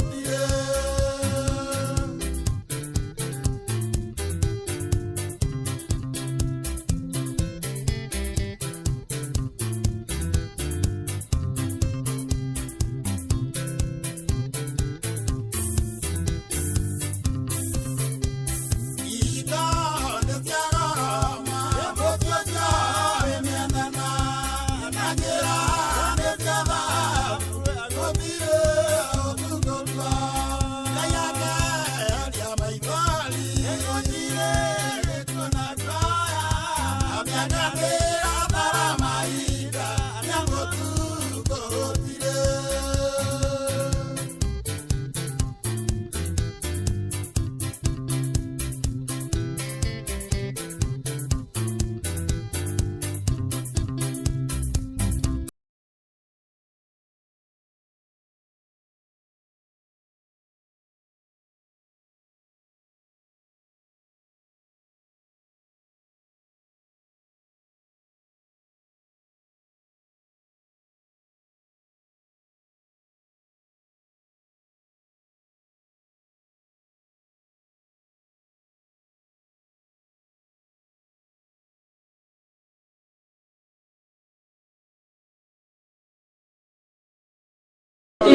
gũtirĩ.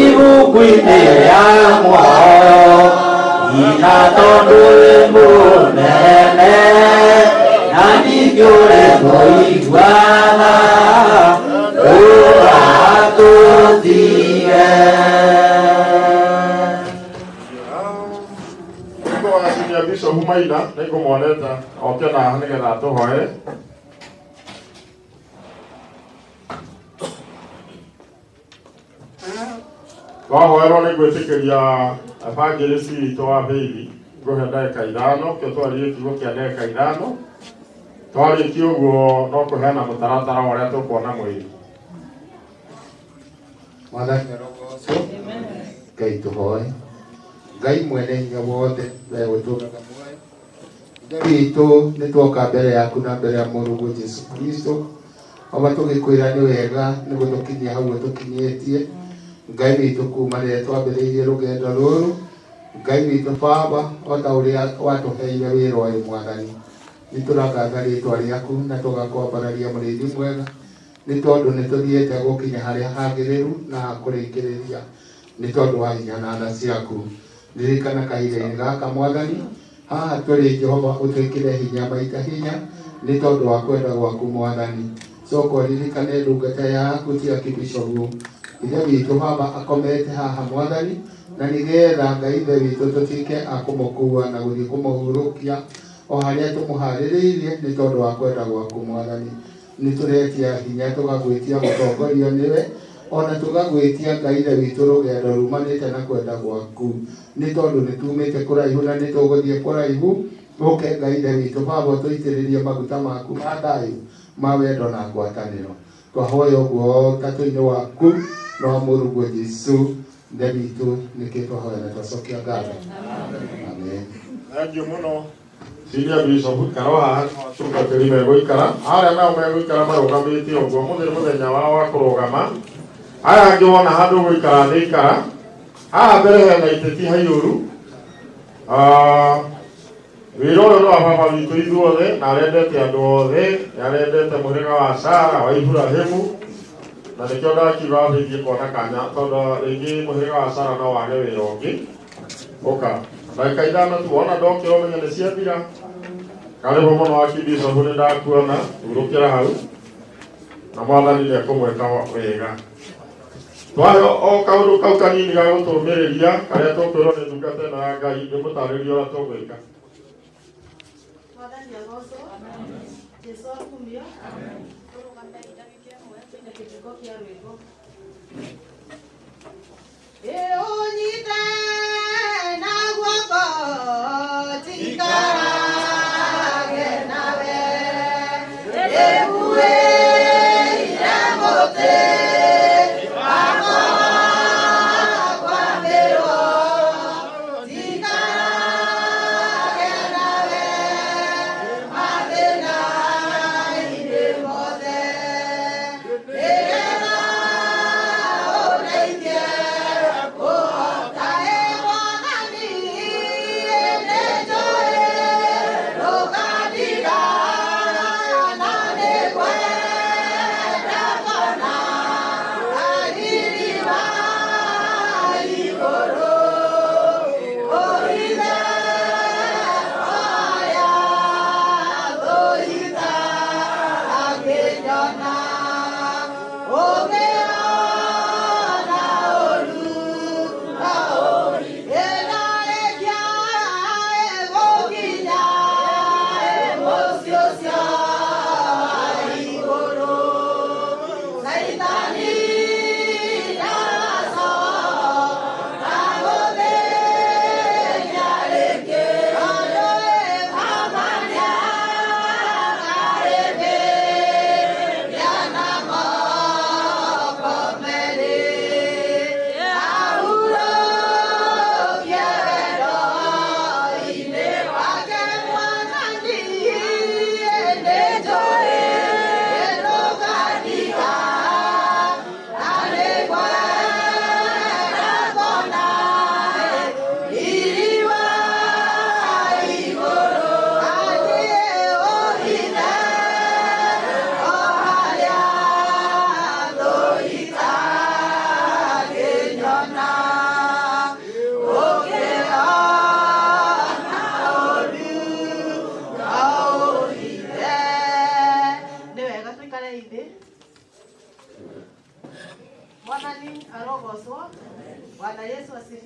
Ibuku-inĩ ya muoyo ina tondũ wĩ mũnene na ningĩ ũrĩ mũiguana ndũgatũtige. Nĩngũgaciria Bishop Maina nĩngũmuonete oke na nĩgetha atũhoere. Twahoerwo nĩ ngwĩtĩkĩria evangelist witũ wa Bailey ngũhe ndagĩka 5 kĩo twarie kiugo kĩa ndagĩka 5 twarĩkia ũguo no kũheana mũtaratara wa ũrĩa tũkuona mwĩrĩ. Mwathani arogocwo. Ngai tũhoe. Ngai mwene hinya wothe we ũtũũraga muoyo. Ithe witũ nĩ twoka mbere yaku na mbere ya mũrũguo Jesu Kristo oba tũgĩkwĩra nĩ wega nĩ gũtũkinyia hau ũtũkinyĩtie. Ngai witũ kuma rĩrĩa twambĩrĩirie rũgendo rũrũ, Ngai witũ Baba o ta ũrĩa watũheire wĩra ũyũ Mwathani, nĩ tũragatha rĩtwa rĩaku na tũgakwambararia mũrĩithi mwega nĩ tondũ nĩ tũthiĩte gũkinya harĩa hagĩrĩru na hakũrĩkĩrĩria nĩ tondũ wa hinya na tha ciaku. Ririkana kahinda-inĩ gaka Mwathani, haha tũrĩ Jehova ũtwĩkĩre hinya maita hinya nĩ tondũ wa kwenda gwaku Mwathani. Coka ũririkane ndungata yaku ti akibishogu Ithe witũ Baba akomete haha Mwathani, na nĩgetha Ngai Ithe witũ tũtuĩke a kũmũkua na gũthiĩ kũmũhurũkia o harĩa tũmũharĩrĩirie nĩ tondũ wa kwenda gwaku Mwathani. Nĩ tũretia hinya tũgagwĩtia gũtongorio nĩwe ona tũgagwĩtia Ngai Ithe witũ rũgendo rumanĩte na kwenda gwaku nĩ tondũ nĩ tumĩte kũraihu na nĩ tũgũthiĩ kũraihu. Ũke Ngai Ithe witũ Baba ũtũitĩrĩrie maguta maku ma thayũ ma wendo na ngwatanĩro. Twahoya ũguo ũtatũ-inĩ waku na wa mũrũguo Jesu Ithe witũ nĩkĩo twahoya na twacokia ngatho. Amen. Thank you mũno Senior Bishop ikara haha atungatĩri megũikara arĩa nao megũikara marũgamĩte ũguo mũthĩ nĩ mũthenya wao wa kũrũgama. Aya angĩ wona handũ gũikara thĩ ikara haha mbere hena itĩ ti haiyũru. Wĩra ũyũ nĩ wa baba witũ ithuothe na arendete andũ othe, nĩ arendete mũhĩrĩga wa Sara wa Iburahĩmu na nĩkĩo ndakiuga wambĩtie kuona kanya tondũ rĩngĩ mũhĩrĩga wa Sara no wage wĩra ũngĩ. Ũka ndagĩka 5 tu wona ndokĩra ũmenye nĩ ciathira. Karibu mũno akibishopu nĩ ndakuona hurũkĩra hau na Mwathani nĩ ekũmwĩka wega. Twahe o kaũndũ kau kanini ga gũtũmĩrĩria karĩa tũkwĩrwo nĩ ndungata ĩno ya Ngai nĩ mũtarĩrio ũrĩa tũgwĩka. Mwathani agocwo. Jesu akumio. Tũrũgame ndagĩka ĩmwe tũine kĩbungo kĩa rwĩmbo. Ũnyite na guoko njikarage nawe ĩkuĩire mũtĩ wakwa kwambĩrwo njikarage nawe mathĩna-inĩ mothe nĩgetha ũndeithie kũhota.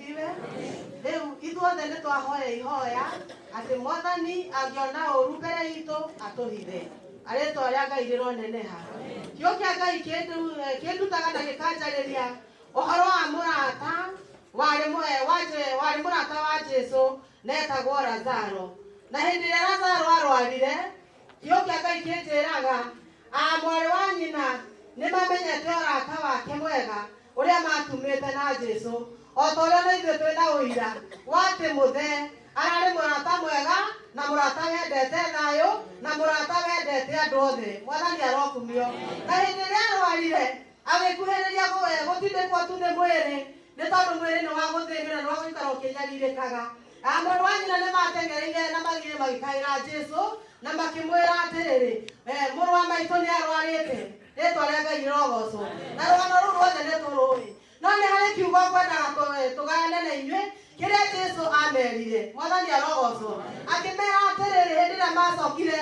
Asifiwe. Rĩu ithuothe nĩ twahoya ihoya atĩ Mwathani angĩona ũru mbere itũ atũhithe. Arĩtwa rĩa Ngai rĩroneneha. Kiugo kĩa Ngai kĩndutaga na gĩkanjarĩria ũhoro wa mũrata warĩ mũrata wa Jesũ na etagwo Lazaro. Na hĩndĩ ĩrĩa Lazaro arwarire, kiugo kĩa Ngai kĩnjĩraga mwarĩ wa nyina nĩ mamenyete ũrata wake mwega ũrĩa matumĩte na Jesũ. O ta ũrĩa na ithuĩ twĩna ũira wa atĩ mũthee ararĩ mũrata mwega na mũrata wendete thayũ na mũrata wendete andũ othe. Mwathani arokumio. Na hĩndĩ ĩrĩa arwarire agĩkuhĩrĩria gũtindĩkwo tu nĩ mwĩrĩ, nĩ tondũ mwĩrĩ nĩ wa gũthĩnio na nĩ wa gũikara ũkĩnyarirĩkaga. Mwarĩ wa nyina nĩ mateng'ereire na magĩthiĩ magĩkaĩra Jesũ na makĩmwĩra atĩrĩrĩ, mũrũ wa maitũ nĩ arwarĩte. Rĩtwa rĩa Ngai rĩrogocwo. Na rũgano rũu ruothe nĩ tũrũĩ. No nĩ harĩ kiugo ngwendaga tũgayane na inyuĩ kĩrĩa Jesũ amerire. Mwathani arogocwo. Akĩmera atĩrĩrĩ, hĩndĩ ĩrĩa macokire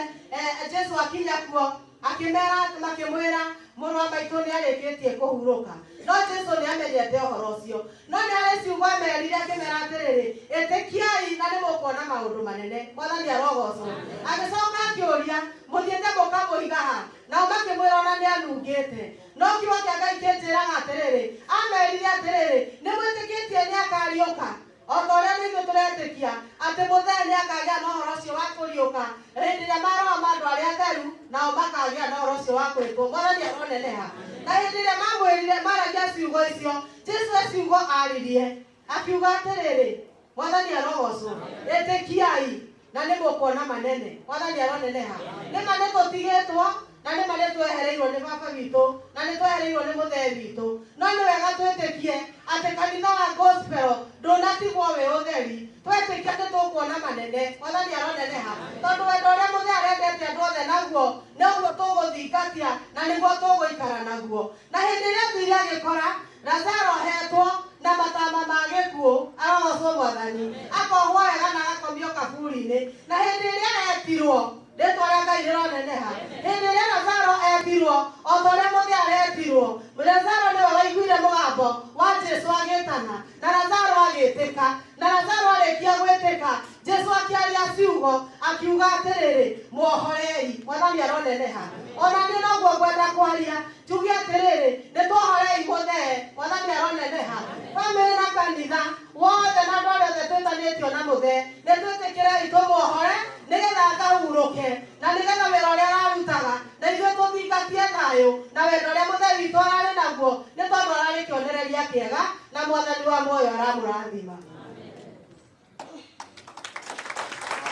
Jesũ akinya kuo, akĩmera makĩmwĩra mũrũ wa maitũ nĩ arĩkĩtie kũhurũka. No Jesũ nĩ amenyete ũhoro ũcio. No nĩ harĩ ciugo amerire akĩmera atĩrĩrĩ, ĩtĩkiai na nĩ mũkuona maũndũ manene. Mwathani arogocwo. Agĩcoka akĩũria, mũthiĩte mũkamũiga ha? Nao makĩmwĩra ona nĩ anungĩte. No kiugo kĩa Ngai kĩnjĩraga atĩrĩrĩ, amerire atĩrĩrĩ, nĩ mwĩtĩkĩtie nĩ akariũka. O ta ũrĩa ithuĩ tũretĩkia atĩ mũthee nĩ akagĩa na ũhoro ũcio wa kũriũka hĩndĩ ĩrĩa maroho ma andũ arĩa atheru nao makagĩa na ũhoro ũcio wa kwĩtwo. Mwathani aroneneha. Na hĩndĩ ĩrĩa mamwĩrire maragia ciugo icio, Jesũ e ciugo aririe akiuga atĩrĩrĩ, Mwathani arogocwo, ĩtĩkiai na nĩ mũkuona manene. Mwathani aroneneha. Nĩ ma nĩ tũtigĩtwo na nĩ ma nĩ twehereirwo nĩ baba witũ na nĩ twehereirwo nĩ mũthee witũ. No nĩ wega twĩtĩkie atĩ kanitha wa gospel ndũnatigwo wĩ ũtheri. Twetĩkia nĩ tũkuona manene. Mwathani aroneneha. Tondũ wendo ũrĩa mũthee arendete andũ othe naguo nĩguo tũgũthingatia na nĩguo tũgũikara naguo. Na hĩndĩ ĩrĩa athire agĩkora Lazaro ahetwo na matama ma gĩkuũ, arogocwo Mwathani, akohwo wega na agakomio kaburi-inĩ. Na hĩndĩ ĩrĩa etirwo, rĩtwa rĩa Ngai rĩroneneha. Hĩndĩ ĩrĩa Lazaro etirwo, o ta ũrĩa mũthee aretirwo, Lazaro nĩwe waiguire mũgambo wa Jesũ agĩtana, na Lazaro agĩtĩka. Na Lazaro arĩkia gwĩtĩka, Jesũ akĩaria ciugo akiuga atĩrĩrĩ, muohorei. Mwathani aroneneha. Ona niĩ noguo ngwenda kwaria, njuge atĩrĩrĩ, nĩ twohorei mũthee. Mwathani aroneneha. Bamĩrĩ na kanitha wothe na andũ arĩa othe twĩtanĩtio na mũthee, nĩ twĩtĩkĩrei tũmuohore nĩgetha akahurũke na nĩgetha wĩra ũrĩa ararutaga na ithuĩ tũthingatie thayũ na wendo ũrĩa mũthee witũ ararĩ naguo, nĩ tondũ ararĩ kĩonereria kĩega na Mwathani wa muoyo aramũrathima.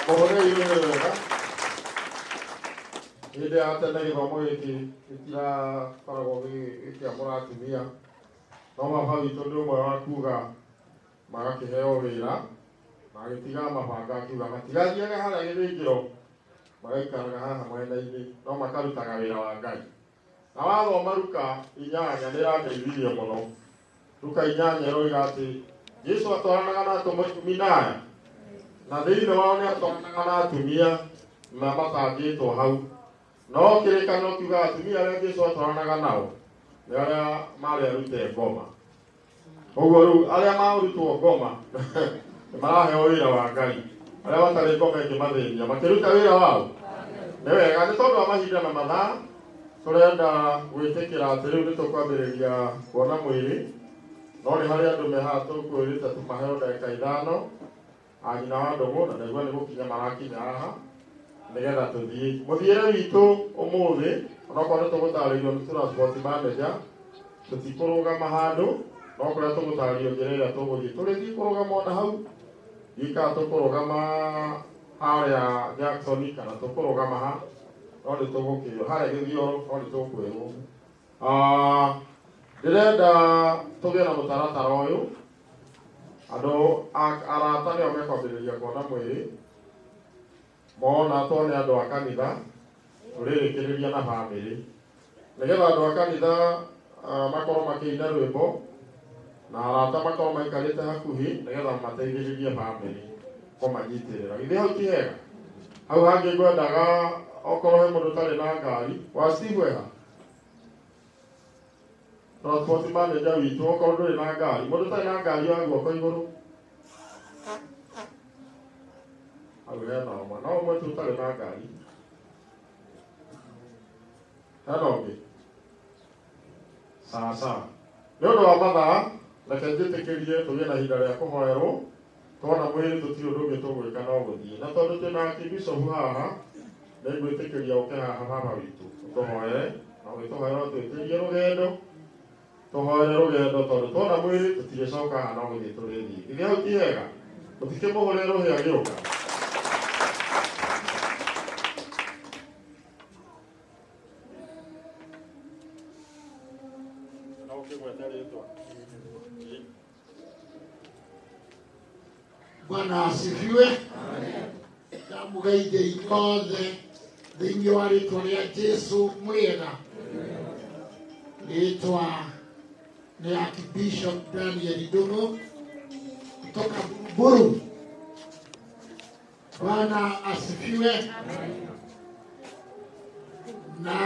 Mũhũrĩre inyuĩ wega. Hĩndĩ ya tene gĩthomo gĩkĩ gĩtirakoragwo gĩkĩamũra atumia, no baba witũ nĩ ũmwe wa kuga magakĩheo wĩra na agĩtiga mabanga akiuga matigathiage harĩa gĩthĩnjĩro, magaikaraga haha mwena-inĩ no makarutaga wĩra wa Ngai. Na wathoma Luka 8 nĩ ĩrandeithirie mũno. Luka 8 ĩroiga atĩ Jesũ atwaranaga na atũmwo 14, na thĩinĩ wao nĩ atwaranaga na atumia na matangĩtwo hau. No kĩrĩkanĩro kiugaga atumia arĩa Jesũ atwaranaga nao nĩ arĩa marĩ arute ngoma. Ũguo rĩu arĩa marutwo ngoma nĩ maraheo wĩra wa Ngai, arĩa matarĩ ngoma ĩngĩmathĩnia makĩruta wĩra wao. Nĩ wega, nĩ tondũ wa mahinda na mathaa tũrenda gwĩtĩkĩra atĩ rĩu nĩ tũkwambĩrĩria kuona mwĩrĩ, no nĩ harĩ andũ me haha tũkwĩrĩte tũmaheo ndagĩka 5 anyina wa ndũgũ, na ndaigua nĩ gũkinya marakinya haha nĩgetha tũthiĩ mũthiĩre witũ ũmũthĩ. Onokorwo nĩ tũgũtarĩrio nĩ transport manager, tũtikũrũgama handũ, no kũrĩa tũgũtarĩrio njĩra ĩrĩa tũgũthiĩ tũrĩthiĩ kũrũgama ona hau, ndiũĩ tũkũrũgama harĩa Jackson kana tũkũrũgama ha, no nĩ tũgũkĩrwo harĩa Gĩthioro, no nĩ tũkwĩrwo. Ndĩrenda tũgĩe na mũtaratara ũyũ. Andũ arata nĩo mekwambĩrĩria kuona mwĩrĩ, mona to nĩ andũ a kanitha, tũrĩrĩkĩrĩria na bamĩrĩ, nĩgetha andũ a kanitha makorwo makĩina rwĩmbo na arata makorwo maikarĩte hakuhĩ, nĩgetha mateithĩrĩrie bamĩrĩ kũmanyitĩrĩra. Githĩ hau ti hega? Hau hangĩ ngwendaga okorwo he mũndũ ũtarĩ na ngari, wa Steve ha transport manager witũ, okorwo ndũrĩ na ngari, mũndũ ũtarĩ na ngari wa guoko igũrũ. Hau hena ũmwe, no ũmwe tu ũtarĩ na ngari. Hena ũngĩ? Sawa sawa. Nĩ ũndũ wa mathaa, reke njĩtĩkĩrie tũgĩe na ihinda rĩa kũhoerwo. Twona mwĩrĩ tũtirĩ ũndũ ũngĩ tũgwĩka no gũthiĩ. Na tondũ twĩna Archbishop haha, nĩ ngwĩtĩkĩria ũke haha baba witũ ũtũhoere, na ũgĩtũhoera ũtwĩtĩrie rũgendo, tũhoere rũgendo tondũ twona mwĩrĩ tũtirĩcoka haha no gũthiĩ tũrĩthiĩ. Githĩ hau ti hega? Mũtikĩmũhũrĩre rũhĩ agĩũka. No ũkĩgwete rĩtwa. Bwana asifiwe. Ndamũgeithia inyuothe thĩinĩ wa rĩtwa rĩa Jesu mwĩega. Rĩtwa nĩ Archbishop Daniel Ndung'u kutoka Buruburu. Bwana asifiwe. Na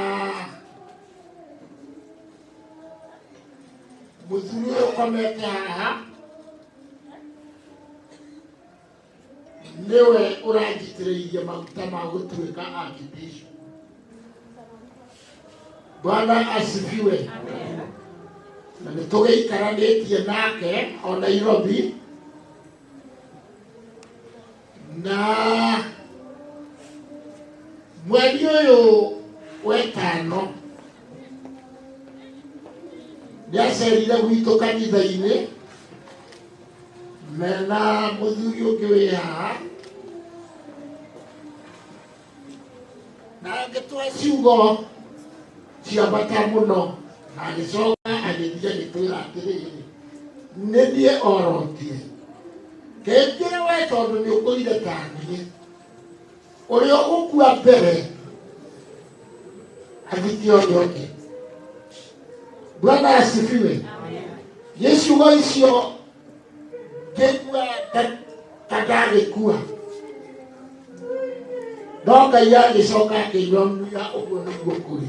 mũthuri ũyũ ũkomete haha nĩwe ũranjitĩrĩirie maguta ma gũtuĩka archbishop. Bwana asifiwe. Na nĩ tũgĩikaranĩtie nake o Nairobi na mweri ũyũ wetano nĩacerire gwitũ kanitha-inĩ mena mũthuri ũngĩ wĩ haha na agĩtũhe ciugo cia bata mũno na agĩcoka agĩthiĩ agĩtwĩra atĩrĩrĩ nĩ niĩ orotie kĩnjĩre we tondũ nĩ ũkũrire ta niĩ ũrĩa ũgũkua mbere athikio ũrĩa ũngĩ. Bwana asifiwe. Nĩ ciugo icio ngĩigua ta ndagĩkua no Ngai agĩcoka akĩnyonia ũguo nĩguo kũrĩ.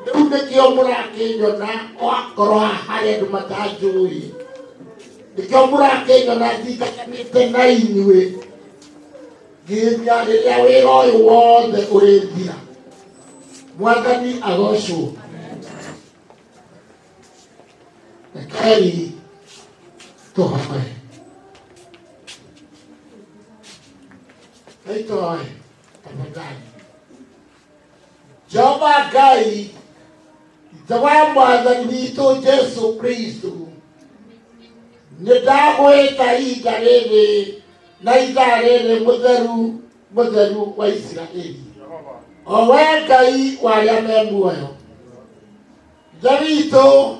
Rĩu nĩkĩo mũrakĩnyona wakorwo haha harĩ andũ matanjũĩ, nĩkĩo mũrakĩnyona ndingatanĩte na inyuĩ nginya rĩrĩa wĩra ũyũ wothe ũrĩthira. Mwathani agocwo. Rekei tũhoe. Rekei tũhoe tafadhali. Jehova Ngai Ithe wa mwathani witũ Jesu Kristo, nĩ ndagwĩta ihinda rĩrĩ na ithaa rĩrĩ mũtheru mũtheru wa Isiraeli, o we Ngai wa arĩa me muoyo. Ithe witũ,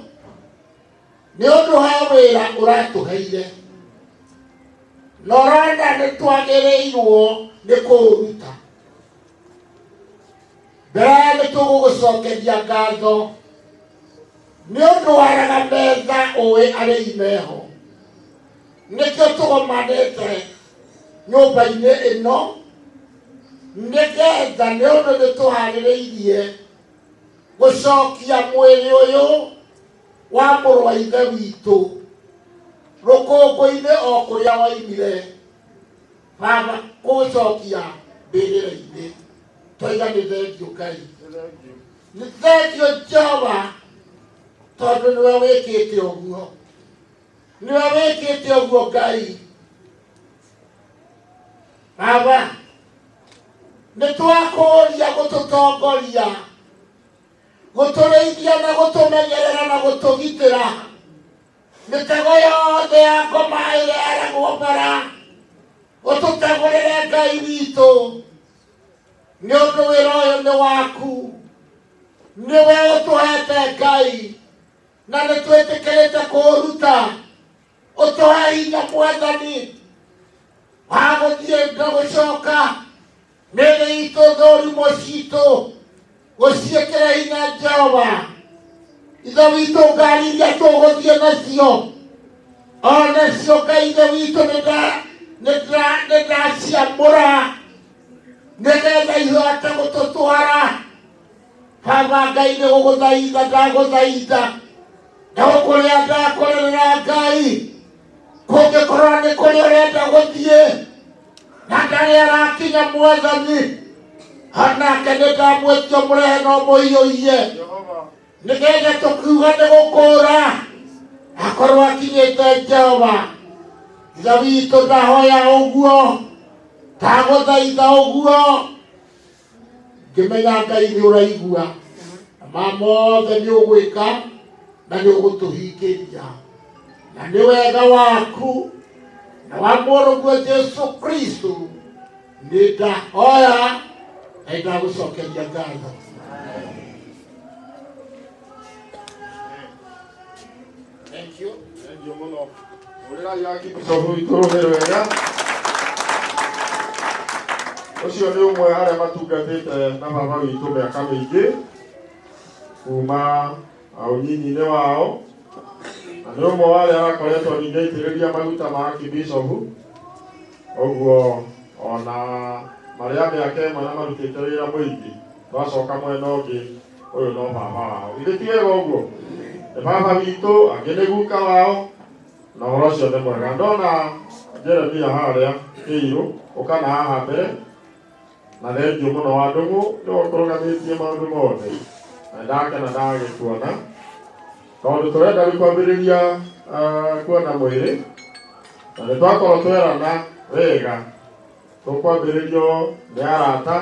nĩ ũndũ he wĩra ũratũheire na ũrona nĩ twagĩrĩirwo nĩ kũũruta. Mbere nĩ tũgũgũcokeria ngatho nĩ ũndũ waraga metha ũĩ arĩi meho, nĩkĩo tũgomanĩte nyũmba-inĩ ĩno nĩgetha nĩ ũndũ nĩ tũharĩrĩirie gũcokia mwĩrĩ ũyũ wa mũrũ wa ithe witũ rũkũngũ-inĩ o kũrĩa waimire. Baba kũũcokia mbĩrĩra-inĩ. Twaiga nĩ thengio Ngai, nĩ thengio Jehova, tondũ nĩwe wĩkĩte ũguo, nĩwe wĩkĩte ũguo Ngai. Baba, nĩ twakũũria gũtũtongoria, gũtũrĩithia na gũtũmenyerera na gũtũgitĩra mĩtego yothe ya ngoma ĩrĩa yaragwo bara, ũtũtegũrĩre Ngai witũ, nĩ ũndũ wĩra ũyũ nĩ waku, nĩwe ũtũhete Ngai, na nĩ twĩtĩkĩrĩte kũũruta. Ũtũhe hinya Mwathani wa gũthiĩ na gũcoka, mĩĩrĩ itũ thũrimũ citũ gũciĩkĩra hinya Jehova Ithe witũ, ngari iria tũgũthiĩ nacio onacio Ngai Ithe witũ nĩ ndaciamũra nĩgetha ihote gũtũtwara. Baba Ngai nĩ gũgũthaitha ndagũthaitha na gũkũrĩa ndakũrĩrĩra Ngai kũngĩkorwo Kũrĩa ũrenda gũthiĩ na ndarĩ arakinya mwathani onake nĩ ndamwĩtio mũrehe no mũiyũiye nĩgetha tũkiuga nĩ gũkũra akorwo akinyĩte. Jehova Ithe witũ, ndahoya ũguo, ndagũthaitha ũguo ngĩmenya Ngai nĩ ũraigua na ma mothe nĩ ũgwĩka na nĩ ũgũtũhingĩria na nĩ wega waku na wa mũrũguo Jesu Kristo nĩ ndahoya na nĩ ndagũcokeria ngatho. Thank you. Thank you mũno. Hũrĩrai Archbishop witũ rũhĩ rwega. Ũcio nĩ ũmwe arĩa matungatĩte na baba witũ mĩaka mĩingĩ kuma ũnyinyi-inĩ wao, na nĩ ũmwe wa arĩa arakoretwo ningĩ aitĩrĩria maguta ma Archbishop. Ũguo ona marĩa mĩaka ĩmwe na marutĩte wĩra mũingĩ, twacoka mwena ũngĩ ũyũ no baba wao. Githĩ ti wega ũguo? Nĩ baba witũ, angĩ nĩ guka wao, na ũhoro ũcio nĩ mwega. Ndona Jeremia harĩa kĩirũ ũka na haha mbere, na thengiũ mũno wa ndũng'ũ nĩwe ũkũrũgamĩtie maũndũ mothe, na ndakena ndagĩkuona tondũ tũrenda rĩu kwambĩrĩria kuona mwĩrĩ, na nĩ twakorwo twerana wega tũkwambĩrĩrio nĩ arata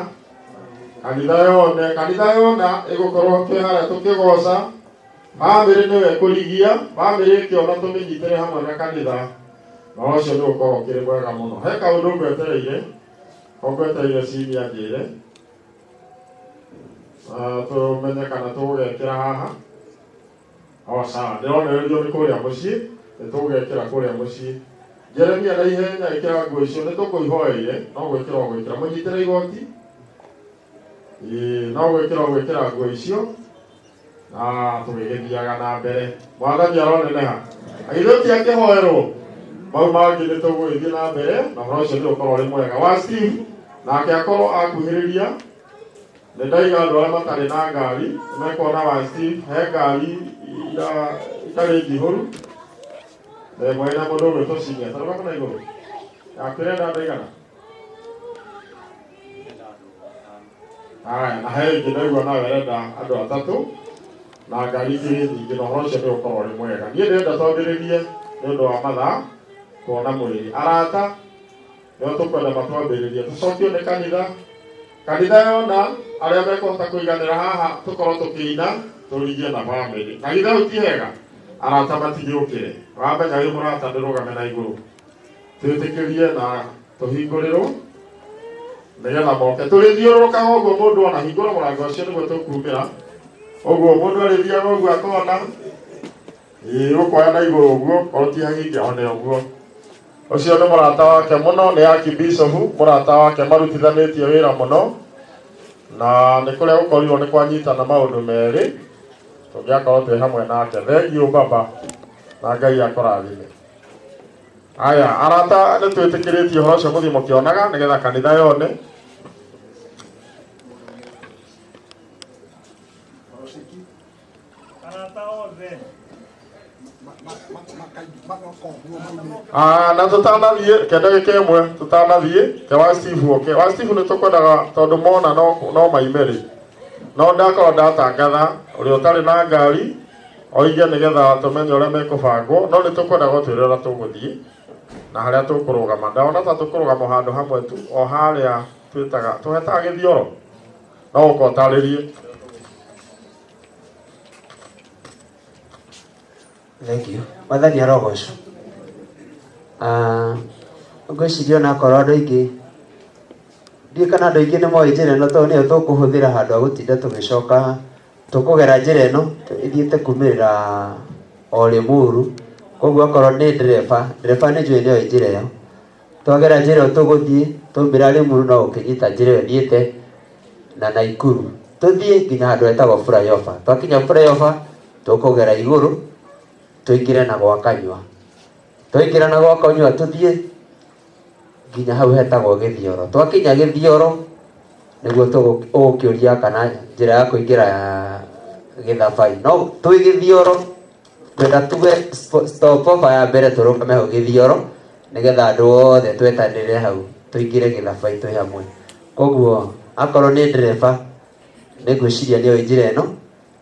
kanitha yone. Kanitha yona ĩgũkorwo twĩ harĩa tũkĩgoca, bamĩrĩ nĩwe ĩkũrigia, bamĩrĩ ĩkĩona tũmĩnyitĩre hamwe na kanitha, na ũcio nĩ ũkorwo ũkĩrĩ mwega mũno. He kaũndũ ngwetereire, ko ngwetereire cinia njĩre tũmenye kana tũgũgekĩra haha. O sawa, ndĩronererio nĩ kũrĩa mũciĩ, nĩ tũgũgekĩra kũrĩa mũciĩ. Jeremia, na ihenya ĩkĩra nguo icio, nĩ tũkũihoeire, no gwĩkĩra ũgwĩkĩra. Mũnyitĩre igoti. Ĩĩ, no gwĩkĩra ũgwĩkĩra nguo icio na tũgĩgĩthiaga na mbere. Mwathani aroneneha. Agithĩ ti akĩhoerwo mau mangĩ nĩ tũgũgĩthiĩ na mbere na ũhoro ũcio nĩ ũkorwo ũrĩ mwega wa Steve nake akorwo akuhĩrĩria. Nĩ ndaiga andũ arĩa matarĩ na ngari mekuona wa Steve he ngari itarĩ njihũru na ĩmwe ĩna mũndũ ũgwĩtwo Cinia. Tarũgama na igũrũ yaku ĩrenda andũ aigana? Aya, na he ĩngĩ ndaigua nawe ĩrenda andũ atatũ na ngari ingĩ nyingĩ, na ũhoro ũcio nĩ ũkorwo ũrĩ mwega. Niĩ ndĩrenda twambĩrĩrie nĩ ũndũ wa mathaa kuona mwĩrĩ. Arata nĩo tũkwenda matwambĩrĩrie, tũcokio nĩ kanitha. Kanitha yona arĩa mekũhota kũiganĩra haha tũkorwo tũkĩina tũrigie na bamĩrĩ. Na githĩ hau ti hega? Arata matigĩũkĩre. Wamenya wĩ mũrata, ndũrũgame na igũrũ, twĩtĩkĩrie na tũhingũrĩrwo nĩgetha moke. Tũrĩthiũrũrũkaga ũguo, mũndũ ona hingũra mũrango ũcio nĩguo tũkumĩra ũguo, mũndũ arĩthiaga ũguo akona. Ĩĩ, ũkoya na igũrũ ũguo, korwo ti hahinge one ũguo. Ũcio nĩ mũrata wake mũno, nĩ Archbishop mũrata wake, marutithanĩtie wĩra mũno, na nĩ kũrĩa gũkorirwo nĩ kwanyitana maũndũ merĩ tũngĩakorwo twĩ hamwe nake. Thengiũ baba, na Ngai akũrathime. Aya arata, nĩ twĩtĩkĩrĩtie ũhoro ũcio mũthiĩ mũkĩonaga nĩgetha kanitha yone. Arata othe. Ah, na tũtanathiĩ ke ndagĩka ĩmwe tũtanathiĩ ke wa Steve oke. Wa Steve nĩ tũkwendaga tondũ mona no maime rĩ, no ndakorwo ndatangatha ũrĩa ũtarĩ na ngari oige nĩgetha tũmenye ũrĩa mekũbangwo, no nĩ tũkwendaga ũtwĩre ũrĩa tũgũthiĩ na harĩa tũkũrũgama. Ndona ta tũkũrũgama handũ hamwe tu o harĩa twĩtaga tũhetaga gĩthioro, no ũka ũtarĩrie. Thank you. Mwathani arogocwo. Ah, ngwĩciria onakorwo andũ aingĩ, ndiũĩ kana andũ aingĩ nĩ moĩ njĩra ĩno, tondũ nĩyo tũkũhũthĩra handũ ha gũtinda tũgĩcoka. Tũkũgera njĩra ĩno ĩthiĩte kumĩrĩra o Limuru. Koguo akorwo nĩ ndereba, ndereba nĩ njũĩ nĩoĩ njĩra ĩyo. Twagera njĩra ĩyo tũgũthiĩ twaumĩra Limuru, no ũkĩnyita njĩra ĩyo ĩthiĩte na Naikuru, tũthiĩ nginya handũ hetagwo flyover. Twakinya flyover, tũkũgera igũrũ tũingĩre na gwa Kanyua. Twaingĩra na gwa Kanyua, tũthiĩ nginya hau hetagwo Gĩthioro. Twakinya Gĩthioro nĩguo ũgũkĩũria kana njĩra ya kũingĩra Gĩthabai. No twĩ Gĩthioro, twenda tuge stop over ya mbere, tũrũgame hau Gĩthioro. Nĩgetha andũ othe twetanĩre hau tũingĩre gĩthabai twĩ hamwe. Koguo akorwo nĩ ndereba nĩ ngwĩciria nĩyo njĩra ĩno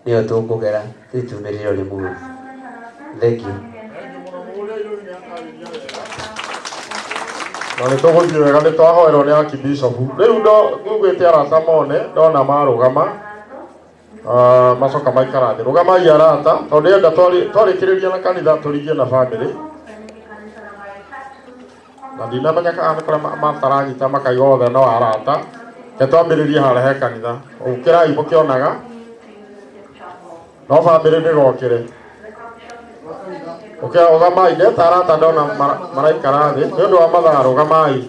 nĩyo tũkũgera tũtumĩrĩre Limuru. Thank you. Na nä tå gå thiä wega nä twahoerwo nä akibishopu rä u ngugä te arata mone ndona marũgama. Ah, macoka maikara thĩ. Rũgamai arata tondũ ndĩrenda twarĩkĩrĩria na kanitha tũrigie na bamĩrĩ na ndinamenya kana nĩ kũrĩa mataranyita makaiga othe no arata. Ke twambĩrĩrie harĩa he kanitha. Ũkĩrai mũkĩonaga no bamĩrĩ ndĩgokĩre. Ũgamai ndeta arata ndona maraikara thĩ nĩ ũndũ wa mathaa. Rũgamai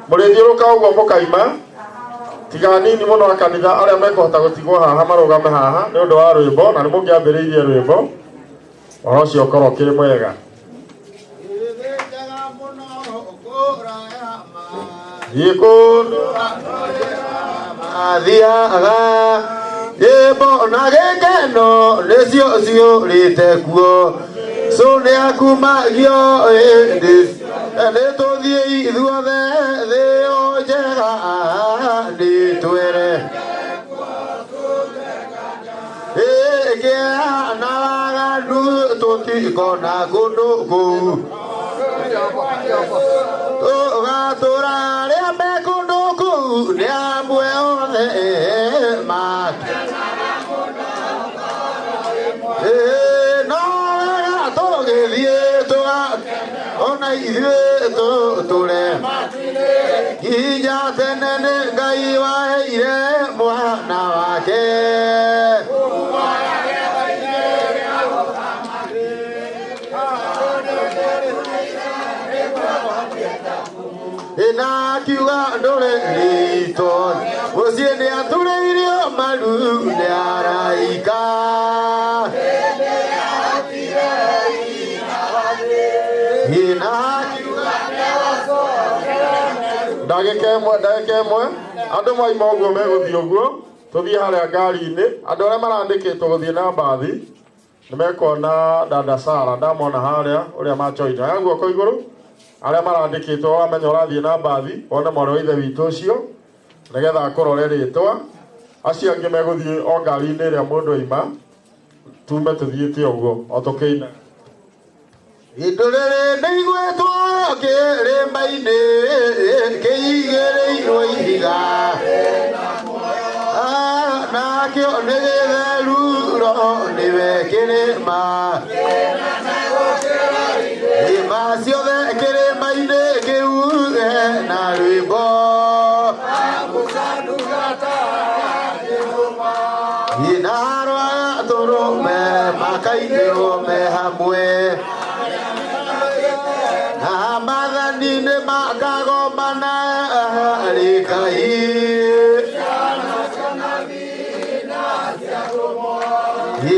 mũrĩthiũrũka ũguo mũkaima tiga nini mũno a kanitha arĩa mekũhota gũtigwo haha marũgame haha nĩ ũndũ wa rwĩmbo na nĩ mũngĩambĩrĩirie rwĩmbo ũhoro ũcio ũkorwo ũkĩrĩ mwega. Thiĩ kũndũ mathiaga nyĩmbo na gĩkeno nĩcio ciũrĩte kuo cũ nĩakumagio ĩndĩ nĩ tũthiĩ ithuothe thĩ ĩyo njega nĩ twere ĩkĩa na waganu tũtikona kũndũ kũu tũgatũra arĩa me kũndũ kũu nĩ amwe othe ma no wega tũgĩthiĩ tũga ona ithuĩ tũtũre nginya tene nĩ Ngai waheire mwana wake. Na akiuga ndũrĩ rito mũciĩ nĩ aturĩirio maru nĩ araika. Na akiuga Ndagĩka ĩmwe, ndagĩka ĩmwe. Andũ maima ũguo megũthiĩ ũguo tũthiĩ harĩa ngari-inĩ. Andũ arĩa marandĩkĩtwo gũthiĩ na mbathi nĩ mekuona dada Sara ndamona harĩa ũrĩa machoina ya guoko igũrũ. Arĩa marandĩkĩtwo wamenya ũrathiĩ na mbathi wone mwarĩ wa ithe witũ ũcio nĩgetha akũrore rĩtwa. Acio angĩ megũthiĩ o ngari-inĩ ĩrĩa mũndũ aima tume tũthiĩte ũguo o tũkĩina. Ndũrĩrĩ nĩigwĩtwo kĩrĩma-inĩ kĩigĩrĩirwo ihiga. Nakĩo nĩ gĩtheruro nĩwe kĩrĩma irĩma ciothe kĩrĩma-inĩ kĩu na rwĩmbo na rwa tũrũme makainĩrwo me hamwe na maathani nĩ makagomana rĩkai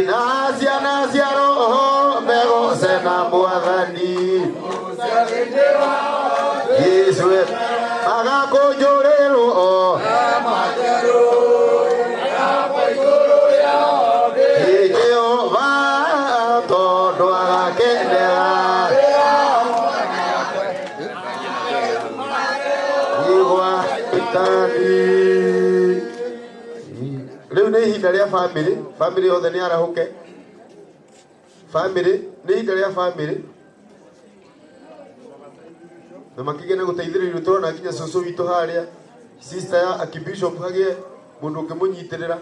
na ciana cia roho megoce na mwathani Yesu magakũnjũrĩrwo Jehova tondũ agakenera igwa itani. Rĩu nĩ ihinda rĩa bamĩrĩ. Bamĩrĩ yothe nĩ arahũke. Bamĩrĩ nĩ ihinda rĩa bamĩrĩ na makĩgĩa na gũteithĩrĩrio. Tũrona nginya cũcũ witũ harĩa sister ya akibishop hagĩe mũndũ ũngĩmũnyitĩrĩra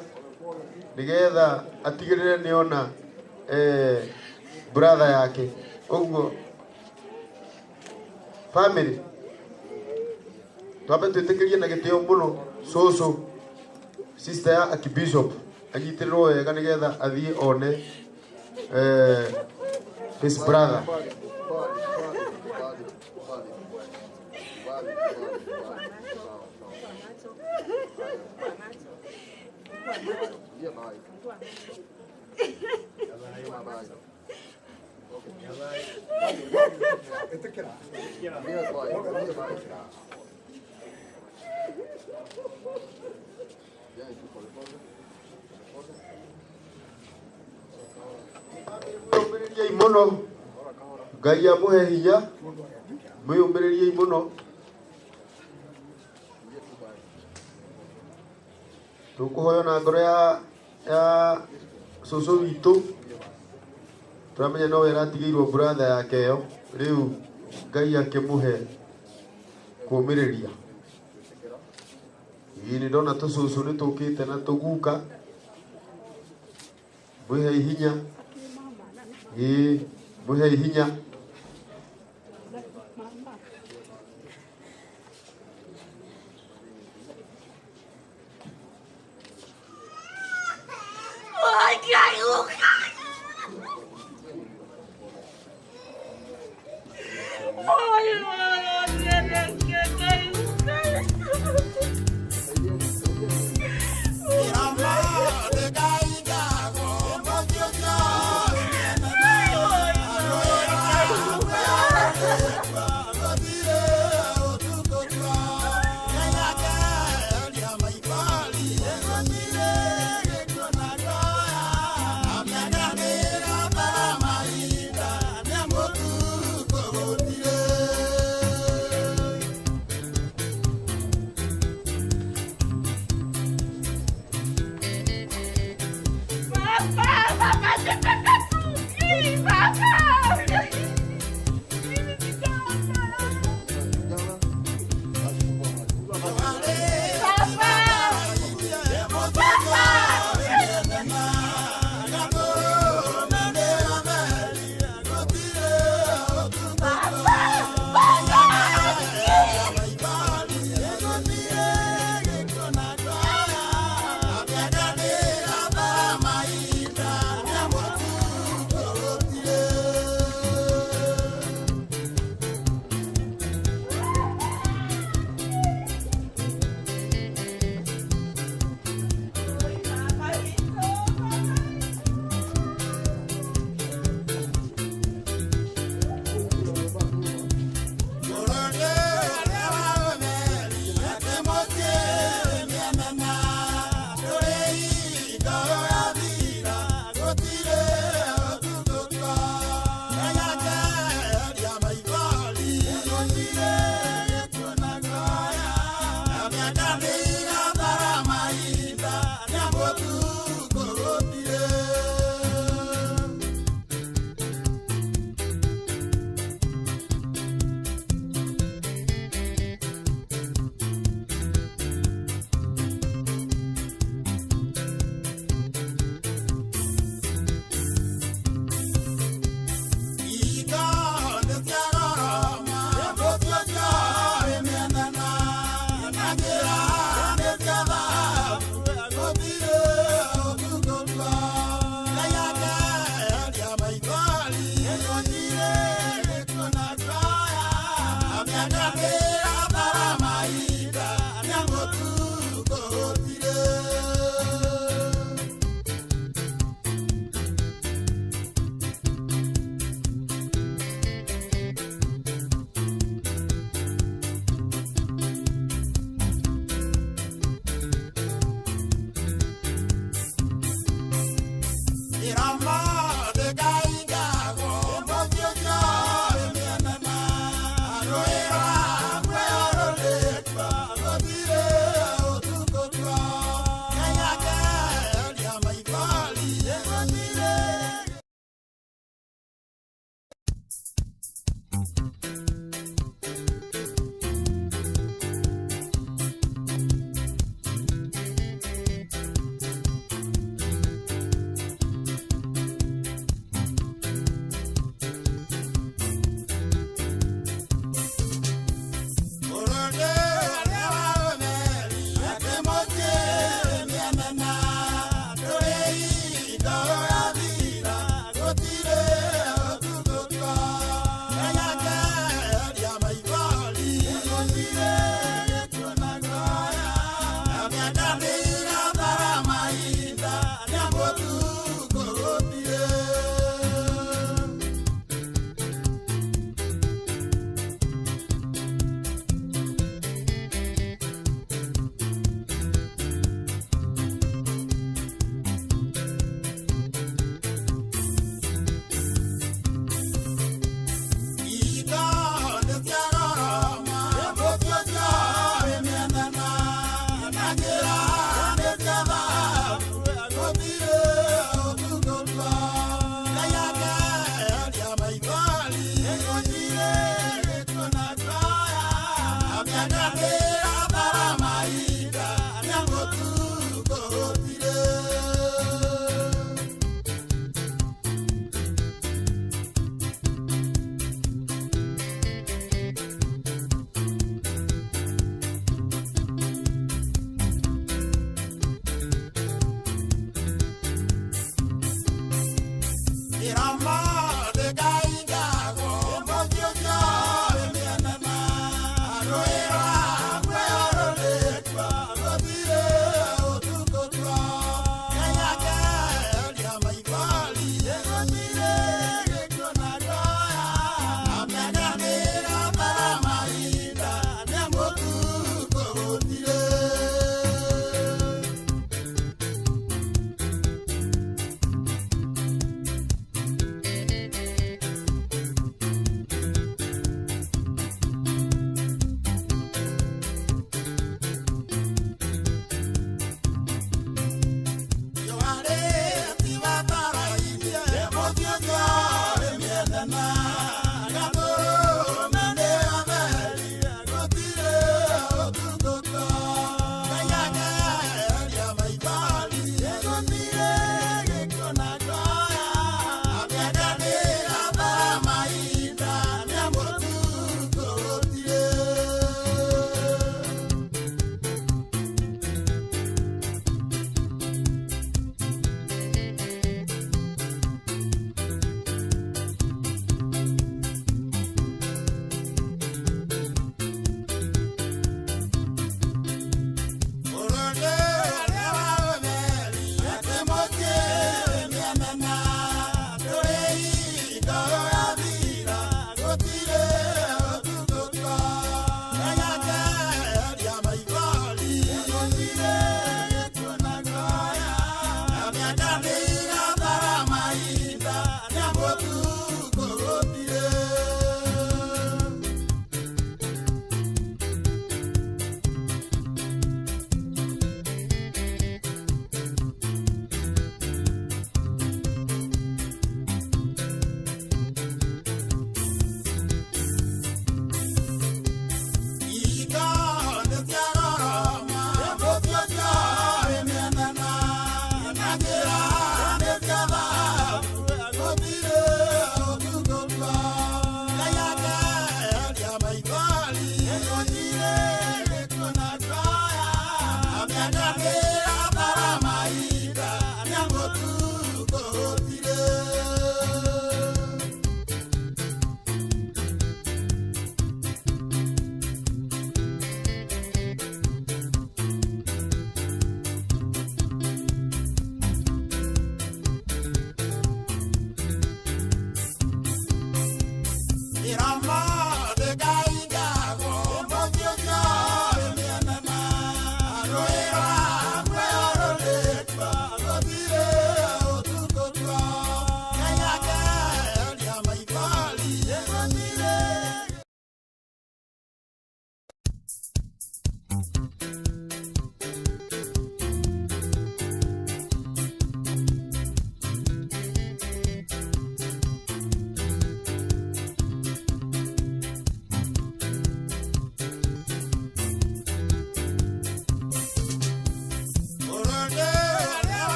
nĩgetha atigĩrĩre nĩona brother yake. Ũguo family twambe twĩtĩkĩrie na gĩtĩo mũno cũcũ sister ya akibishop anyitĩrĩrwo wega nĩgetha athiĩ one his brother. Mũno Ngai amũhe hinya, mwĩyũmĩrĩriei mũno. Tũkũhoya na ngoro ya cũcũ witũ, tũramenya nowe aratigĩirwo brother yake ĩyo, rĩu Ngai akĩmũhe kũũmĩrĩria. Ĩĩ nĩ ndona tũcũcũ nĩ tũkĩte na tũguka, mwĩhei hinya. Ĩĩ mwĩhei hinya.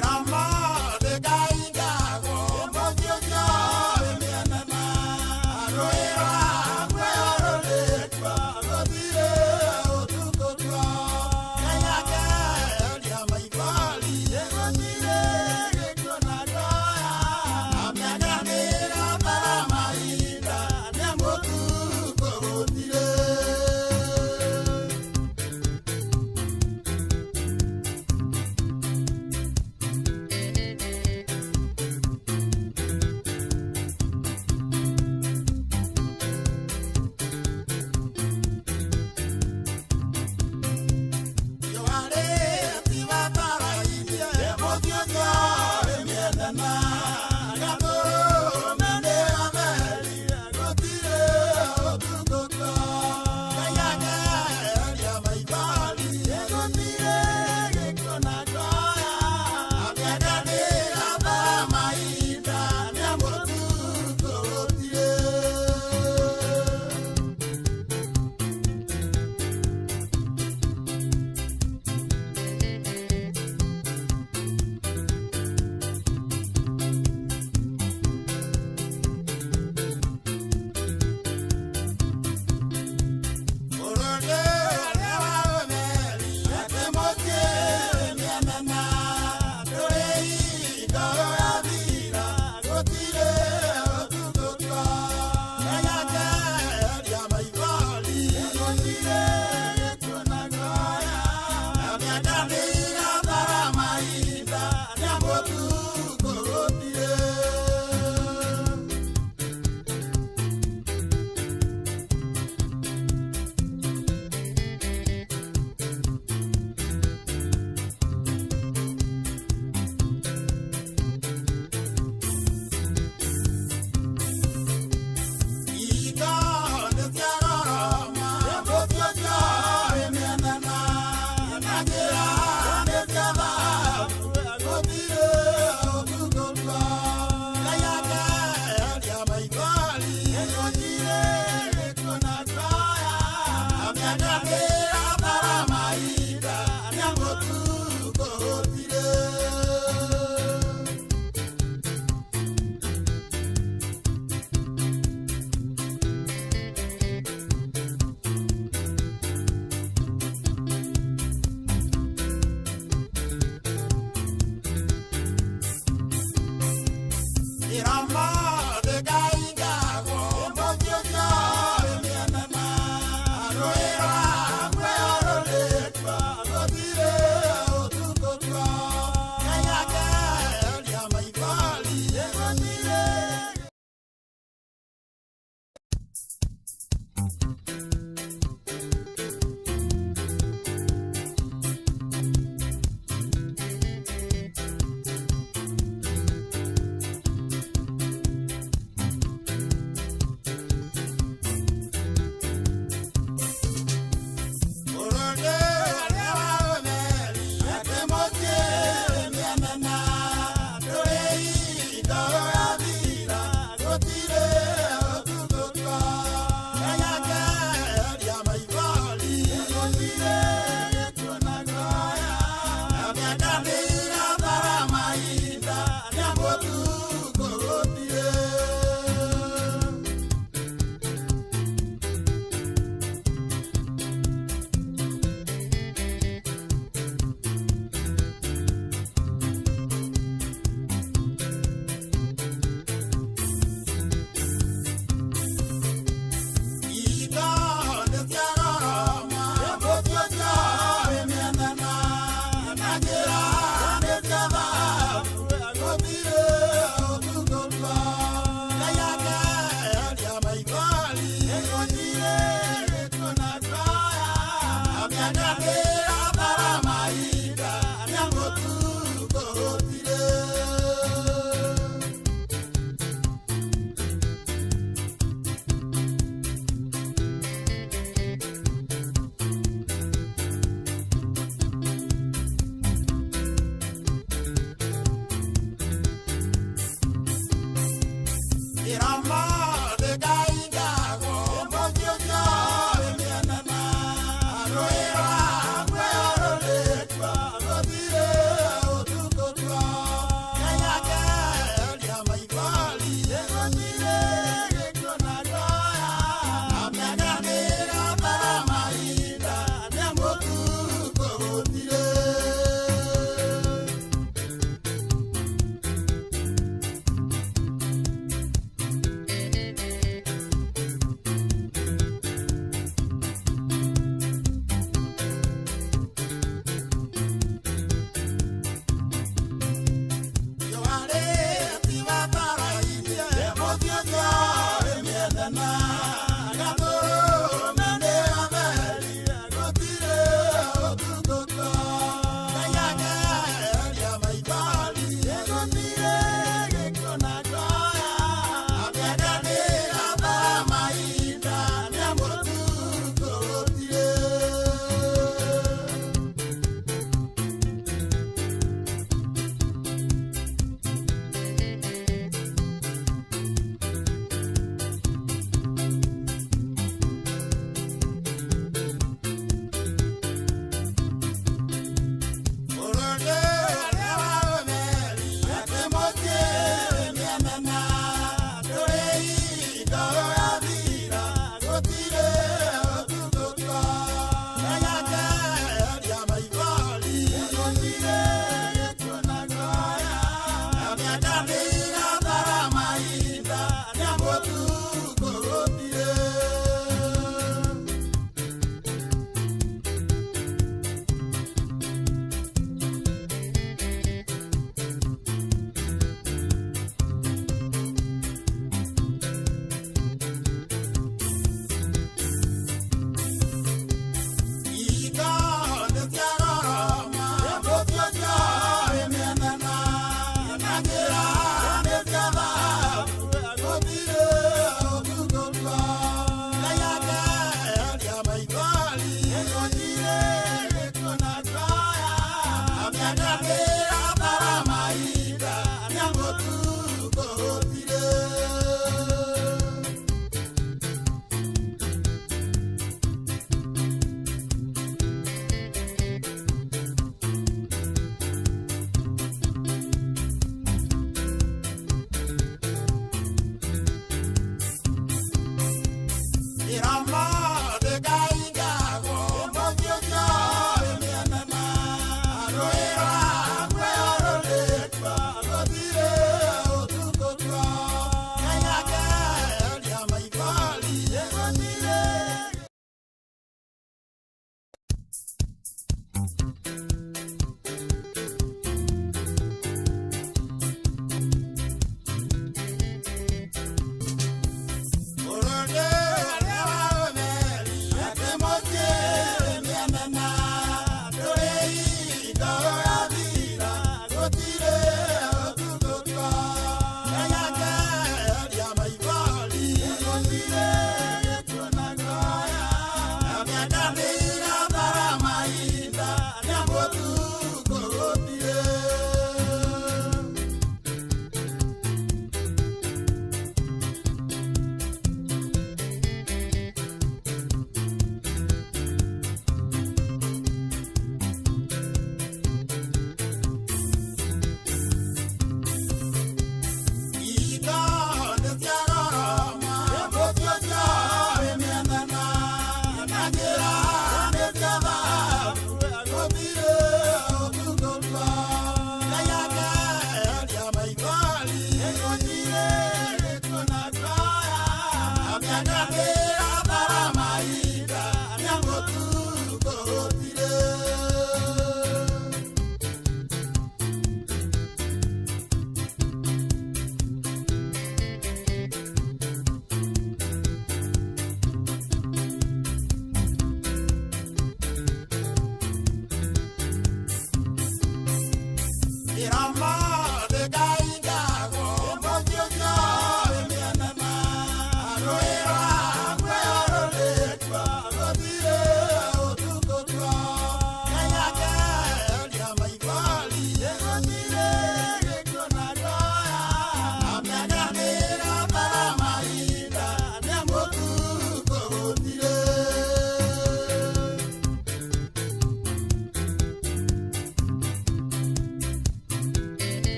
Rama.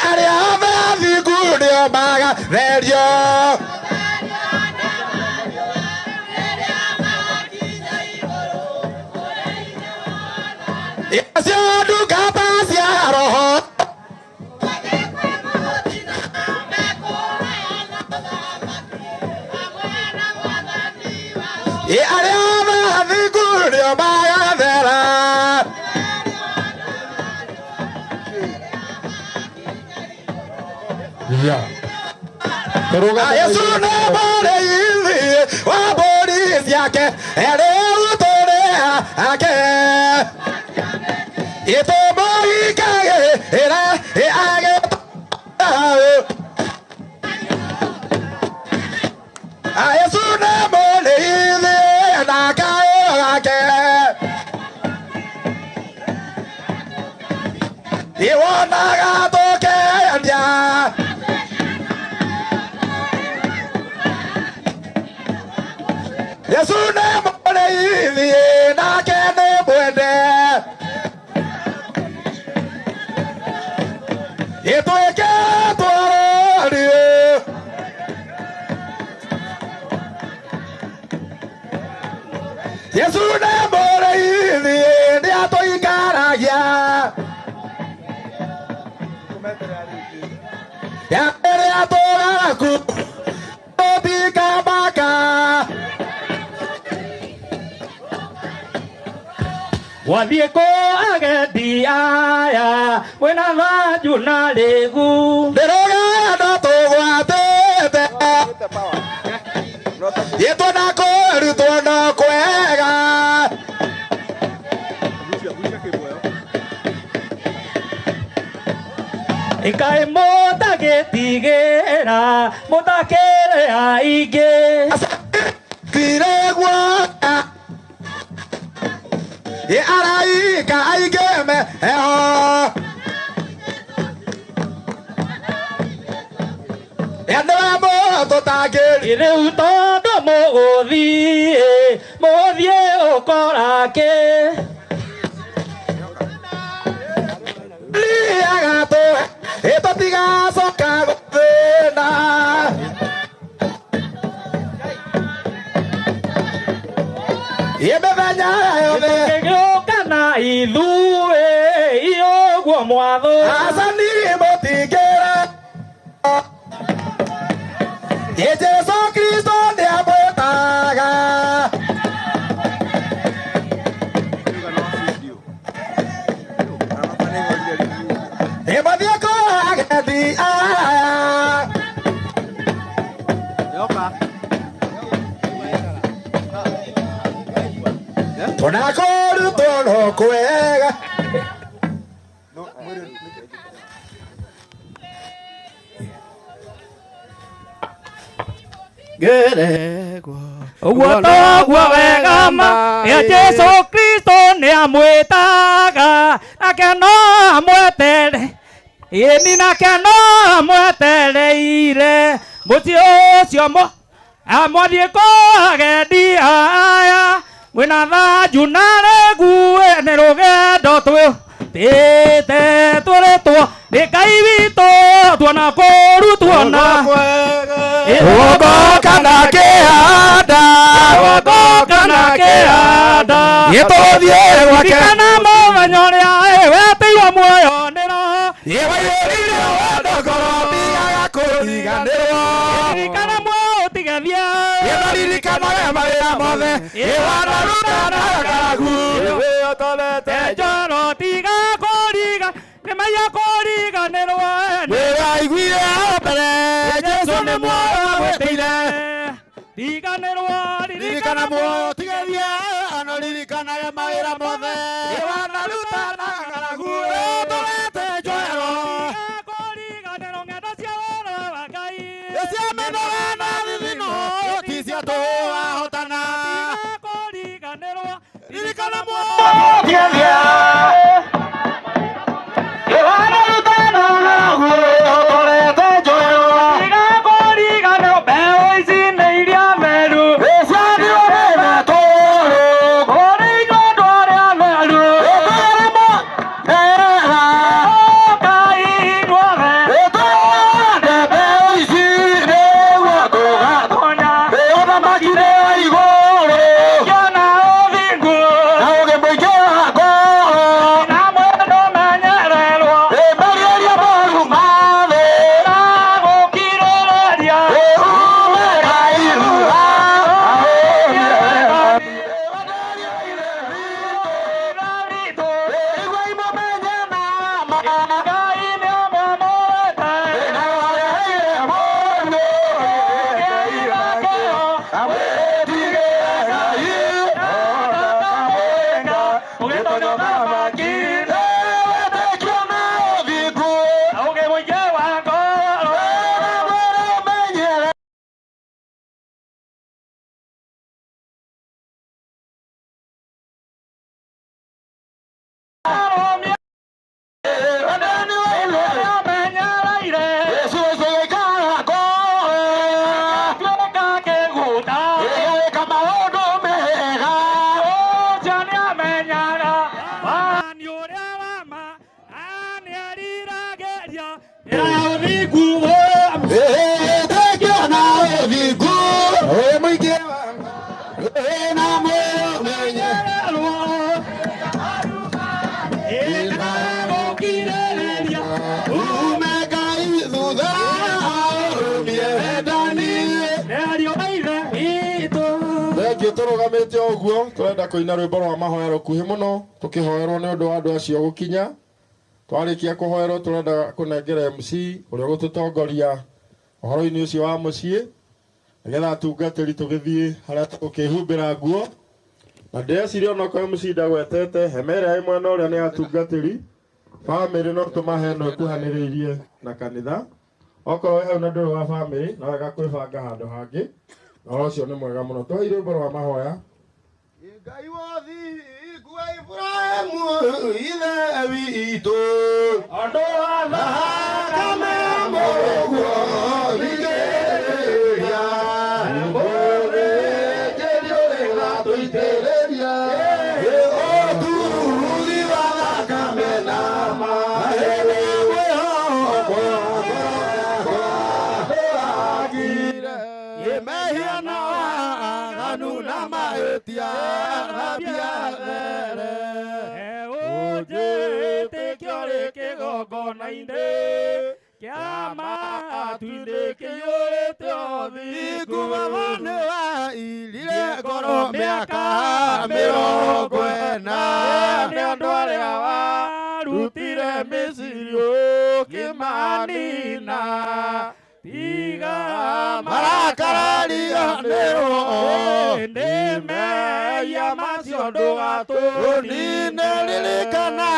Arĩa othe athingu nĩo magatherio. Acio ndungata cia Roho. Arĩa othe athingu nĩo magathera. Yesu nĩ mũrĩithi wa mbũri ciake, rĩu tũrĩ ake. Ĩtũmũhikagĩra agĩtũũ. Yesu nĩ mũrĩithi na kayũ gake. Iwonaga tũkĩendia. Yesu nĩ mũrĩithi nake nĩ mwende. Ĩtuĩke twarorire. Yesu nĩ mũrĩithi nĩatũikaragia. Rĩrĩa tũgaraku tũtikamaka. Wathiĩ kũ agendi aya mwĩna thanju na rĩgu. Nĩ rũgendo tũgwatĩte. Ĩtwo na kũrutwo no kwega. Ĩkaĩ mũtagĩtigĩra mũtakĩrĩ aingĩ. Tireguoka. Araika aingĩ meho. Nĩwe mũtũtangĩri. Rĩu tondũ mũgũthiĩ mũthiĩ ũkora kĩ. Riaga tũhe tũtigacoka gũthĩna. Mĩthenya yothe. Tũngĩgĩũka na ithuĩ ũguo mwathũ. Aca niĩ mũtingĩra. Jesũ Kristo nĩamwĩtaga. Mũthiĩ kũ agendi aya. Tũna kũrutwo no kwega. Ũguo toguo wega ma ya Jesũ Kristo nĩamwĩtaga nake no amwetere. Ĩni nake no amwetereire mũciĩ ũcio mwathiĩ kũ agendi aya mwĩna thanju na rĩgu nĩ rũgendo twĩtĩte twĩrĩtwo nĩ Ngai witũ tuona kũrutwo na Rũgongo na kĩanda. Rũgongo na kĩanda. Tũthiĩ gwake. Ririkana mũthenya ũrĩa wetĩirwo muoyo nĩ Roho. Waiyũrire wendo ngoro tigaga kũriganĩrwo. Ririkana muoyo ũtigathie. Ririkanaga mawĩra mothe. Wanaruta na ng'aragu. Njoro tiga kũriga nĩmaiya kũriganĩrwo. Nĩwaiguire mbere Jesũ nĩ muoyo amwĩtĩire. Riganĩrwo Ririkana muoyo tigathie no ririkanaga mawĩra mothe. Wanaruta na ng'aragu. Tũrete njohero. Kũriganĩrwo ng'endo cia woro wa Ngai. Cia mĩnoga na thithino ti cia tũhũ wahotana. Kũriganĩrwo Ririkana muoyo tigathie. Wanaruta na ng'aragu. Tũrete njohero. Tiga kũriganĩrwo mbeũ ici nĩ iria meru. Cianirwo nĩ matũũrũ. Kũrĩ inyuĩ andũ arĩa meru. ũthingu. Wĩtĩkio na ũthingu wĩ mũingĩ na mũmenyererwo ĩna gũkirĩrĩria ume Ngai thutha ũrũmie wendani nĩario maithe witũ. Thengiũ tũrũgamĩte o ũguo tũrenda kũina rwĩmbo rwa mahoya rũkuhĩ mũno tũkĩhoerwo nĩ ũndũ wa andũ acio gũkinya. Twarĩkia kũhoerwo tũrenda kũnengera MC ũrĩa ũgũtũtongoria ũhoro-inĩ ũcio wa mũciĩ nĩgetha atungatĩri tũgĩthiĩ harĩa tũgũkĩhumbĩra nguo. Na ndĩreciria onokorwo MC ndagwetete hema ĩrĩa ĩ mwena ũrĩa nĩ ya atungatĩri, bamĩrĩ no tũmahe ĩno ĩkuhanĩrĩirie na kanitha. Okorwo wĩ hau na ndũrĩ wa bamĩrĩ no wega kwĩbanga handũ hangĩ, na ũhoro ũcio nĩ mwega mũno. Tũhe rwĩmbo rwa mahoya. Ngai wothingu wa Ibrahimu ithe witũ andũ a thakame mũguo thikĩrĩria mũthĩnjĩri ũrĩa tũitĩrĩria ũturuthi wa thakame na maĩ nĩ mwĩhoko ndũragire mehia na waganu na mahĩtia thambia there ũnjĩtĩkio rĩ kĩgongona-inĩ kĩa matu-inĩ kĩiyũrĩte ũthingu. Baba nĩ wairire ngoro mĩaka 40 nĩ andũ arĩa warutire Misiri ũkĩmanina tiga marakarariganĩrwo nĩ mehia macio ndũgatũnine. Ririkana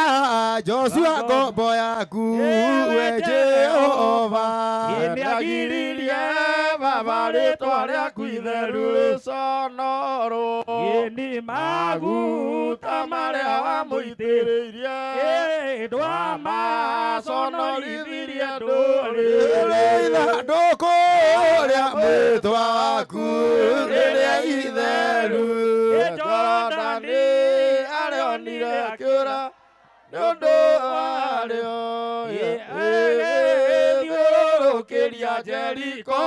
Joshua ngombo yaku we Jehova nĩagiririe Baba rĩtwa rĩaku itheru rĩconorwo nĩ maguta marĩa wamũitĩrĩirie ndwamaconorithirie ndũrĩrĩ ithandũkũ rĩa mwĩtwa waku rĩrĩa itheru Jorodani arĩonire akĩũra nĩ ũndũ warĩo ĩgĩthiũrũrũkĩria Jeriko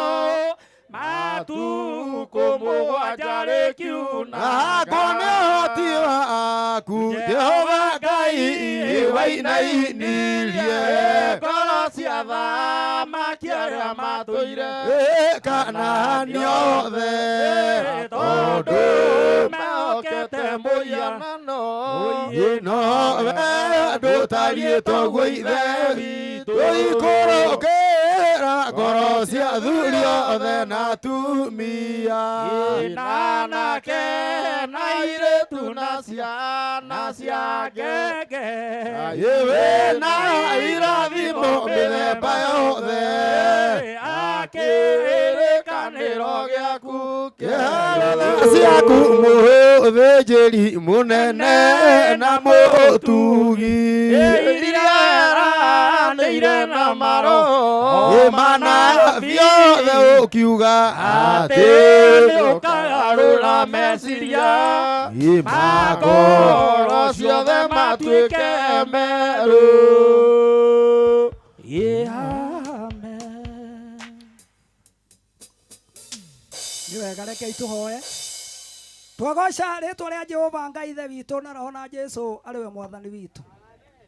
matukũ mũgwanja rĩkiuna. Hakwo nĩ ũhoti waku Jehova Ngai wainainirie ngoro cia thamaki arĩa matũire Kanaani othe tondũ mehokete mũhianano ĩno we ndũtariĩ toguo ithe witũ ikũrũkĩra ngoro cia athuri othe na atumia na anake na airĩtu na ciana cia ngenge wĩna irathimo mĩthemba yothe akĩrĩkanĩro gĩaku kĩharo ciaku mũthĩnjĩri mũnene na mũtugi iria eranĩire na maroho mana biothe ũkiuga atĩ nĩũkagarũra meciria ma ngoro ciothe matuĩke merũ. Nĩ wega rekei tũhoe. Twagoca rĩtwa rĩa Jehova Ngai ithe witũ na roho na Jesu arĩ we mwathani witũ.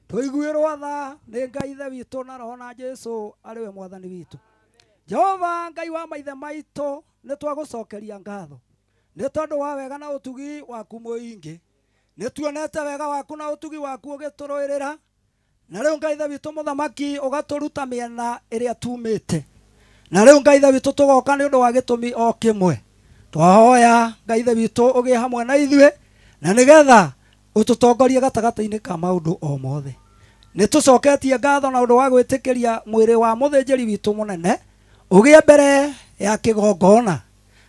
Tũiguĩrwo tha nĩ Ngai ithe witũ na roho na Jesu arĩ we mwathani witũ. Jehova Ngai wa maithe maitũ nĩ twagũcokeria ngatho nĩ tondũ wa wega na ũtugi waku mũingĩ. Nĩ tuonete wega waku na ũtugi waku ũgĩtũrũĩrĩra na rĩu Ngai ithe witũ mũthamaki ũgatũruta mĩena ĩrĩa tumĩte. Na rĩu Ngai ithe witũ tũgoka nĩ ũndũ wa gĩtũmi o kĩmwe. Twahoya Ngai ithe witũ ũgĩe hamwe na ithuĩ na nĩgetha ũtũtongorie gatagatĩ-inĩ ka maũndũ o mothe. Nĩ tũcoketie ngatho na ũndũ wa gwĩtĩkĩria mwĩrĩ wa mũthĩnjĩri witũ mũnene ũgĩe mbere ya kĩgongona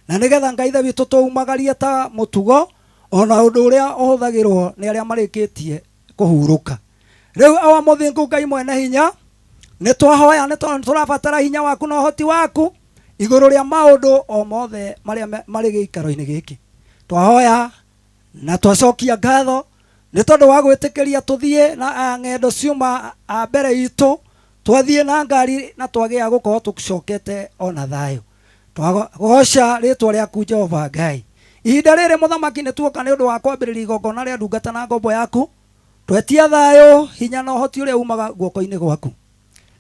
na nĩgetha Ngai ithe witũ tũumagarie ta mũtugo ona ũndũ ũrĩa ũhũthagĩrwo nĩ arĩa marĩkĩtie kũhurũka. Rĩu awa mũthingu Ngai mwene hinya nĩ twahoya nĩ tondũ tũrabatara hinya waku na ũhoti waku igũrũ rĩa maũndũ o mothe marĩa marĩ gĩikaro-inĩ gĩkĩ. Twahoya na twacokia ngatho nĩ tondũ wa gwĩtĩkĩria tũthiĩ na ng'endo ciuma mbere itũ. Twathiĩ na ngari na twagĩa gũkorwo tũcokete ona thayũ. Twagoca rĩtwa rĩaku Jehova Ngai. Ihinda rĩrĩ mũthamaki nĩ tuoka nĩ ũndũ wa kwambĩrĩria igongona rĩa ndungata na ngombo yaku. Twetia thayũ, hinya na ũhoti ũrĩa umaga guoko-inĩ gwaku.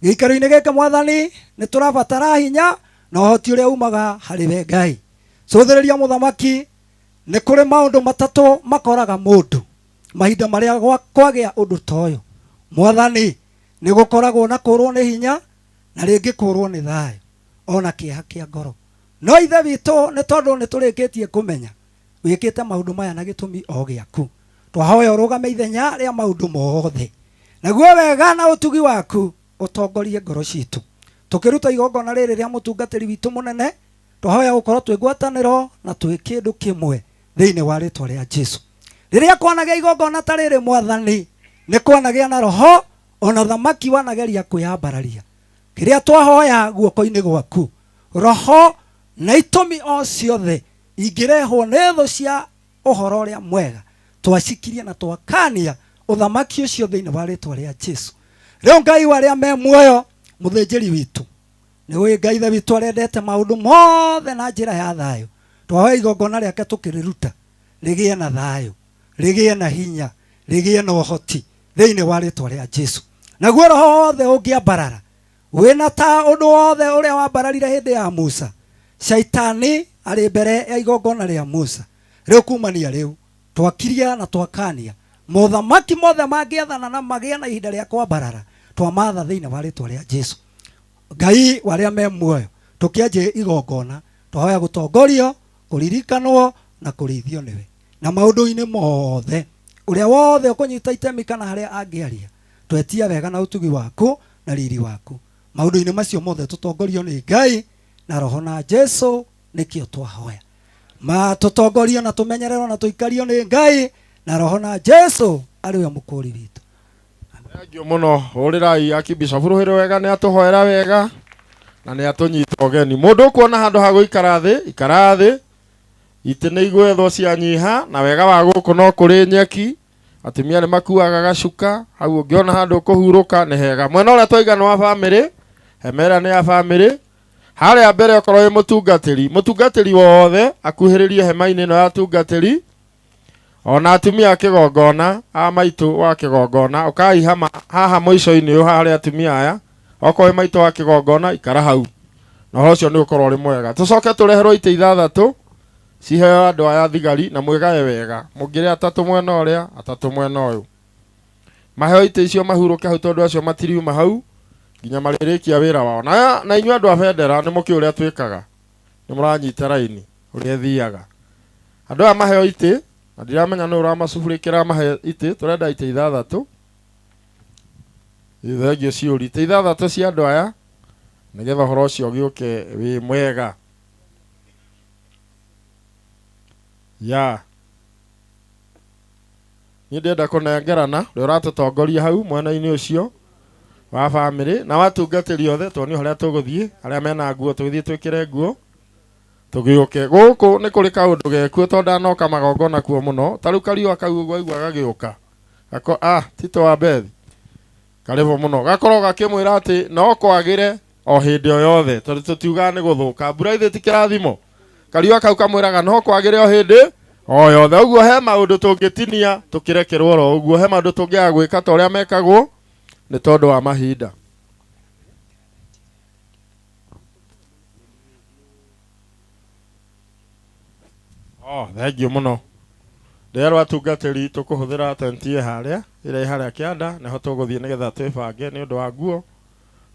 Gĩikaro-inĩ gĩkĩ mwathani nĩ tũrabatara hinya na ũhoti ũrĩa umaga harĩ we Ngai. Cũthĩrĩria mũthamaki, nĩ kũrĩ maũndũ matatũ makoraga mũndũ mahinda marĩa kwagĩa ũndũ ta ũyũ. Mwathani, nĩ gũkoragwo na kũrwo nĩ hinya na rĩngĩ kũrwo nĩ thayũ ona kĩeha kĩa ngoro. No ithe witũ nĩ tondũ nĩ tũrĩkĩtie kũmenya wĩkĩte maũndũ maya na gĩtũmi o gĩaku. Twahoya ũrũgame ithenya rĩa maũndũ mothe, naguo wega na ũtugi waku ũtongorie ngoro citũ. Tũkĩruta igongona rĩrĩ rĩa mũtungatĩri witũ mũnene, twahoya gũkorwo twĩ ngwatanĩro na twĩ kĩndũ kĩmwe thĩinĩ wa rĩtwa rĩa Jesu. Rĩrĩa kwanagĩa igongona ta rĩrĩ mwathani, nĩ kwanagĩa na roho ona thamaki wanageria kwĩyambararia. Kĩrĩa twahoya guoko-inĩ gwaku, roho na itũmi o ciothe ingĩrehwo nĩ thũ cia ũhoro ũrĩa mwega, twacikirie na twakania ũthamaki ũcio thĩinĩ wa rĩtwa rĩa Jesu. Rĩu Ngai wa arĩa me muoyo, mũthĩnjĩri witũ, nĩ ũĩ Ngai ithe witũ arendete maũndũ mothe na njĩra ya thayũ. Twahoya igongona rĩake tũkĩrĩruta rĩgĩe na thayũ, rĩgĩe na hinya, rĩgĩe na ũhoti thĩinĩ wa rĩtwa rĩa Jesu. Naguo roho wothe ũngĩambarara wĩna ta ũndũ wothe ũrĩa wambararire hĩndĩ ya Musa, Shaitani arĩ mbere ya igongona rĩa Musa. Rĩu kumania rĩu twakiria na twakania mothamaki mothe mangĩathana na magĩe na ihinda rĩa kwambarara, twamatha thĩinĩ wa rĩtwa rĩa Jesu. Ngai wa arĩa me muoyo, tũkĩanjie igongona, twahoya gũtongorio, kũririkanwo na kũrĩithio nĩwe na maũndũ-inĩ mothe. Ũrĩa wothe ũkũnyita itemi kana harĩa angĩaria, twetia wega na ũtugi waku na riri waku. Maũndũ-inĩ macio mothe tũtongorio nĩ Ngai na roho na Jesu, nĩkĩo twahoya. Ma tũtongorio na tũmenyererwo na tũikario nĩ Ngai na roho na Jesu arĩ we mũkũũri witũ. Thengiũ mũno, hũrĩrai Archbishop rũhĩ wega, nĩ atũhoera wega na nĩ atũnyita ũgeni. Mũndũ ũkuona handũ ha gũikara thĩ, ikara thĩ. Itĩ nĩ igwethwo cianyiha, na wega wa gũkũ no kũrĩ nyeki. Atumia nĩ makuaga gacuka, hau ũngĩona handũ ũkũhurũka nĩ hega. Mwena ũrĩa twaiga nĩ wa bamĩrĩ, hema ĩrĩa nĩ ya bamĩrĩ. Harĩa mbere okorwo wĩ mũtungatĩri, mũtungatĩri wothe akuhĩrĩrie hema-inĩ ĩno ya atungatĩri. Ona atumia a kĩgongona, a maitũ wa kĩgongona, ũkai haha mũico-inĩ ũyũ harĩa atumia aya. Okorwo wĩ maitũ wa kĩgongona, ikara hau. Na ũhoro ũcio nĩ ũkorwo ũrĩ mwega. Tũcoke tũreherwo itĩ ithathatũ ciheo andũ aya thigari na mwĩgae wega. Mũngĩrĩa atatũ mwena ũrĩa, atatũ mwena ũyũ. Maheo itĩ icio mahurũke hau tondũ acio matiriuma hau nginya marĩrĩkia wĩra wao. Na inyuĩ andũ a bendera nĩ mũkĩũĩ ũrĩa twĩkaga. Nĩ mũranyita raini ũrĩa ĩthiaga. Andũ aya maheo itĩ, na ndiramenya nũ ũramacubũrĩkĩra mahe itĩ, tũrenda itĩ ithathatũ. Thengio ciũri. Itĩ ithathatũ cia andũ aya nĩgetha ũhoro ũcio ũgĩũke wĩ mwega. Ya. Niĩ ndĩrenda kũnengerana ũrĩa ũratũtongoria hau mwena-inĩ ũcio wa bamĩrĩ na watungatĩri othe, tuonio harĩa tũgũthiĩ, arĩa mena nguo tũgĩthiĩ twĩkĩre nguo tũgĩũke. Gũkũ nĩ kũrĩ kaũndũ gekuo tondũ ndanoka magongona kuo mũno, ta rĩu kariũa kau ũguo aigua gagĩũka. Gako, Tito wa Bethi. Karĩbo mũno. Gakorwo gakĩmwĩra atĩ no kwagĩre o hĩndĩ o yothe, tondũ tũtiugaga nĩ gũthũka. Mbura ithe ti kĩrathimo. Kariũa kau kamwĩraga no kwagĩre o hĩndĩ o yothe. Ũguo he maũndũ tũngĩtinia tũkĩrekerwo oro ũguo, he maũndũ tũngĩaga gwĩka ta ũrĩa mekagwo nĩ tondũ wa mahinda. Oh, thengiũ mũno. Nderwo atungatĩri tũkũhũthĩra tenti ĩ harĩa, ĩrĩa ĩ harĩa kĩanda, nĩho tũgũthiĩ nĩgetha twĩbange nĩ ũndũ wa nguo.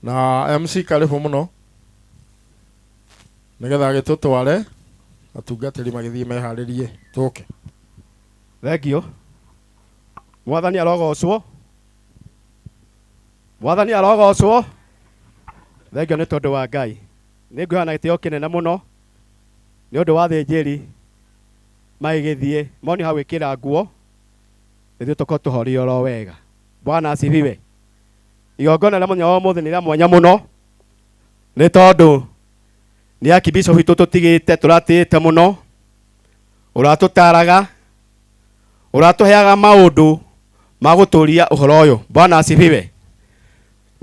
Na MC karĩbũ mũno nĩgetha agĩtũtware atungatĩri magĩthiĩ meharĩrie tũke. Thengiũ. Mwathani arogocwo. Mwathani arogocwo. Thengiũ nĩ tondũ wa Ngai. Nĩ nguoya na gĩtĩo kĩnene mũno nĩ ũndũ wa athĩnjĩri magĩgĩthiĩ moni ha gwĩkĩra nguo ithuĩ tũkorwo tũhoreire oro wega. Bwana asifiwe. Igongona rĩa mũthenya wa ũmũthĩ nĩ rĩa mwanya mũno nĩ tondũ nĩ Archbishop witũ tũtigĩte tũratĩĩte mũno, ũratũtaraga, ũratũheaga maũndũ ma gũtũria ũhoro ũyũ. Bwana asifiwe.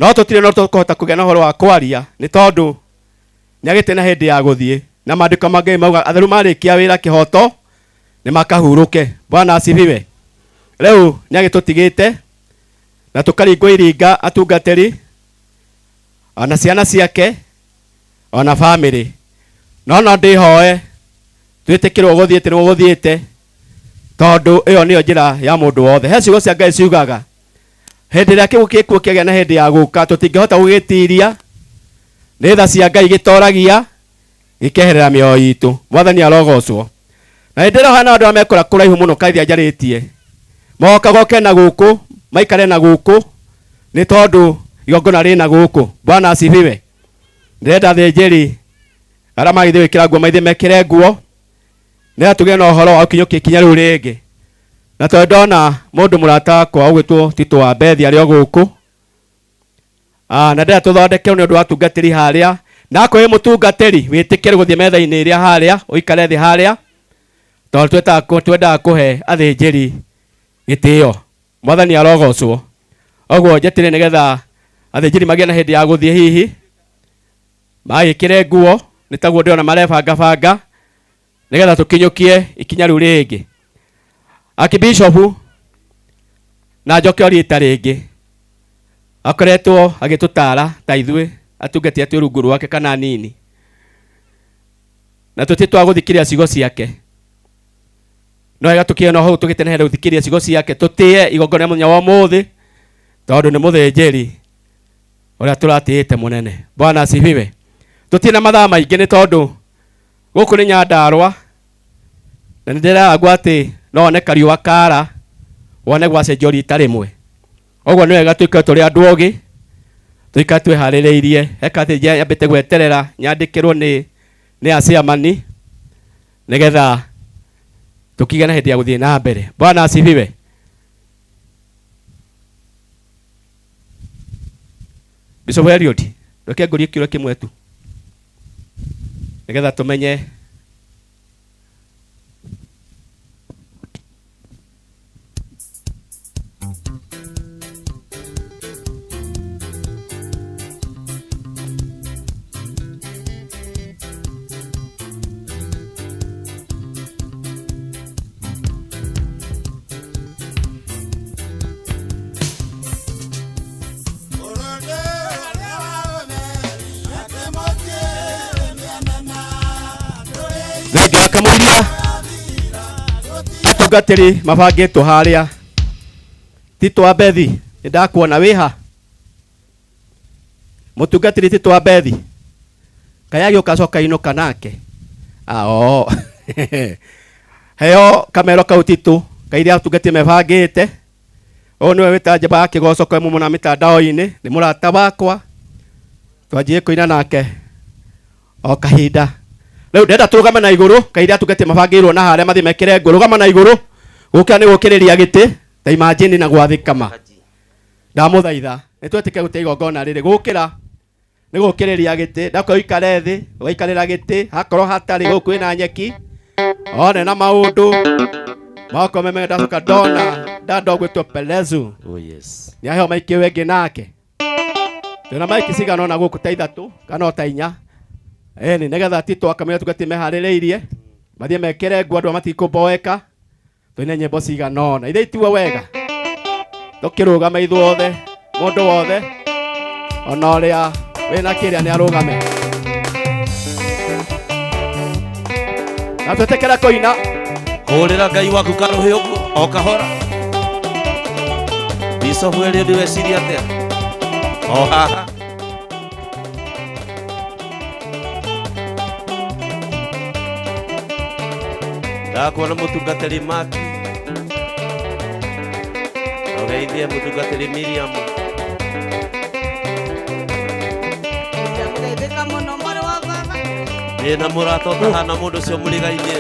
No tũtirĩ no tũkũhota kũgĩa na ũhoro wa kwaria nĩ tondũ nĩagĩte na hĩndĩ ya gũthiĩ na maandĩko ma Ngai mauga atheru marĩkia wĩra kĩhoto nĩ makahurũke. Bwana asifiwe. Rĩu nĩagĩtũtigĩte na tũkaringwo iringa atungatĩri ona ciana ciake ona bamĩrĩ no no ndĩhoe twĩtĩkĩrwo gũthiĩte nĩguo gũthiĩte tondũ ĩyo nĩyo njĩra ya mũndũ wothe. He ciugo cia Ngai ciugaga hĩndĩ ĩrĩa kĩguũ gĩkuũ kĩagĩa na hĩndĩ ya gũka tũtingĩhota gũgĩtiria nĩ tha cia Ngai gĩtoragia gĩkeherera mĩoyo itũ. Mwathani arogocwo. Na hĩndĩ ĩrĩa hana andũ arĩa mekũra kũraihu mũno kaithia njarĩtie moka goke na gũkũ maikare na gũkũ nĩ tondũ igongona rĩ na gũkũ. Bwana asifiwe. Ndĩrenda thĩnjĩri arĩa magĩthiĩ gwĩkĩra nguo maithe mekĩre nguo nĩgetha tũgĩe na ũhoro wa gũkinyũkia ikinya rĩu rĩngĩ. Na tondũ ndona mũndũ mũrata wakwa ũgwĩtwo Tito wa Bethi arĩ o gũkũ na ndĩrenda tũthondeke nĩ ũndũ wa atungatĩri harĩa na akorwo wĩ mũtungatĩri wĩtĩkĩre gũthiĩ metha-inĩ ĩrĩa harĩa ũikare thĩ harĩa tondũ twendaga kũhe athĩnjĩri gĩtĩo. Mwathani arogocwo. Ũguo njetire nĩgetha athĩnjĩri magĩe na hĩndĩ ya gũthiĩ hihi magĩkĩre nguo nĩ taguo ndĩrona marebangabanga nĩgetha tũkinyũkie ikinya rĩu rĩngĩ. Akibishopu na njoke rita rĩngĩ akoretwo agĩtũtara ta ithuĩ atungati atĩ rungu rwake kana nini na tũti twa gũthikĩrĩria ciugo ciake no wega tũkĩona hau tũgĩte na gũthikĩrĩria ciugo ciake tũtĩe igongona rĩa mũthenya wa ũmũthĩ tondũ nĩ mũthĩnjĩri ũrĩa tũratĩĩte mũnene. Bwana asifiwe. Tũtirĩ na mathaa maingĩ nĩ tondũ gũkũ nĩ Nyandarũa na nĩ ndĩraragwo atĩ no one kariũa kara wone gwacenjio rita rĩmwe. Ũguo nĩ wega tũikare tũrĩ andũ ogĩ tũikare twĩharĩrĩirie. Heka atĩ nyambĩte gweterera nyandĩkĩrwo nĩ aciamani nĩgetha tũkigĩa na hĩndĩ ya gũthiĩ na mbere. Bwana asifiwe. Bishop Eliud, reke ngũrie kĩũria kĩmwe tu nĩgetha tũmenye Thengia kamũira atungatĩri mabangĩtwo harĩa Tito wa Bethi nĩ ndakuona wĩha mũtungatĩri Tito wa Bethi kaya gĩũka coka inũka nake oo heo kamero kau Tito kairia atungatĩri mebangĩte ũyũ nĩwe wĩta njamba ya kĩgoco kwa mũno na mĩtandao-inĩ nĩ mũrata wakwa twanjie kũina nake o kahinda. Rĩu ndĩrenda tũrũgame na igũrũ kahinda atungatĩri mabangĩirwo na harĩa mathiĩ mekĩre nguo. Rũgama na igũrũ gũkĩra nĩ gũkĩrĩria gĩtĩ ta imagine na gwathĩkama. Ndamũthaitha nĩ twetĩke gũte igongona rĩrĩ gũkĩra nĩ gũkĩrĩria gĩtĩ ndakorwo ũikare thĩ ũgaikarĩra gĩtĩ hakorwo hatarĩ gũkũ kwĩna nyeki one na maũndũ mako meme ndacoka ndona ndanda ũgwĩtwo Pelezu. Oh yes. Nĩ aheo maiki ĩyo ĩngĩ nake twĩna maiki cigana ũna gũkũ ta ithatũ kana o ta inya ĩni nĩgetha Tito akamenya tũgatĩ meharĩrĩirie mathiĩ mekĩre nguo andũ arĩa matikũmboeka twĩne nyĩmbo cigana ũna ithe itiwe wega tũkĩrũgama ithuothe mũndũ wothe ona ũrĩa wĩna kĩrĩa nĩ arũgame na twĩtĩkĩre kũina. Hũrĩra Ngai waku karũhĩ ũguo o kahora. Bishop Eliud weciria atĩa? O haha. Ndakuona mũtungatĩri Maki. Ũgeithie mũtungatĩri Miriam. Mũgeithĩka mũno mwarĩ wa baba. Ndĩna mũrata ũtahana mũndũ ũcio mũrigainie.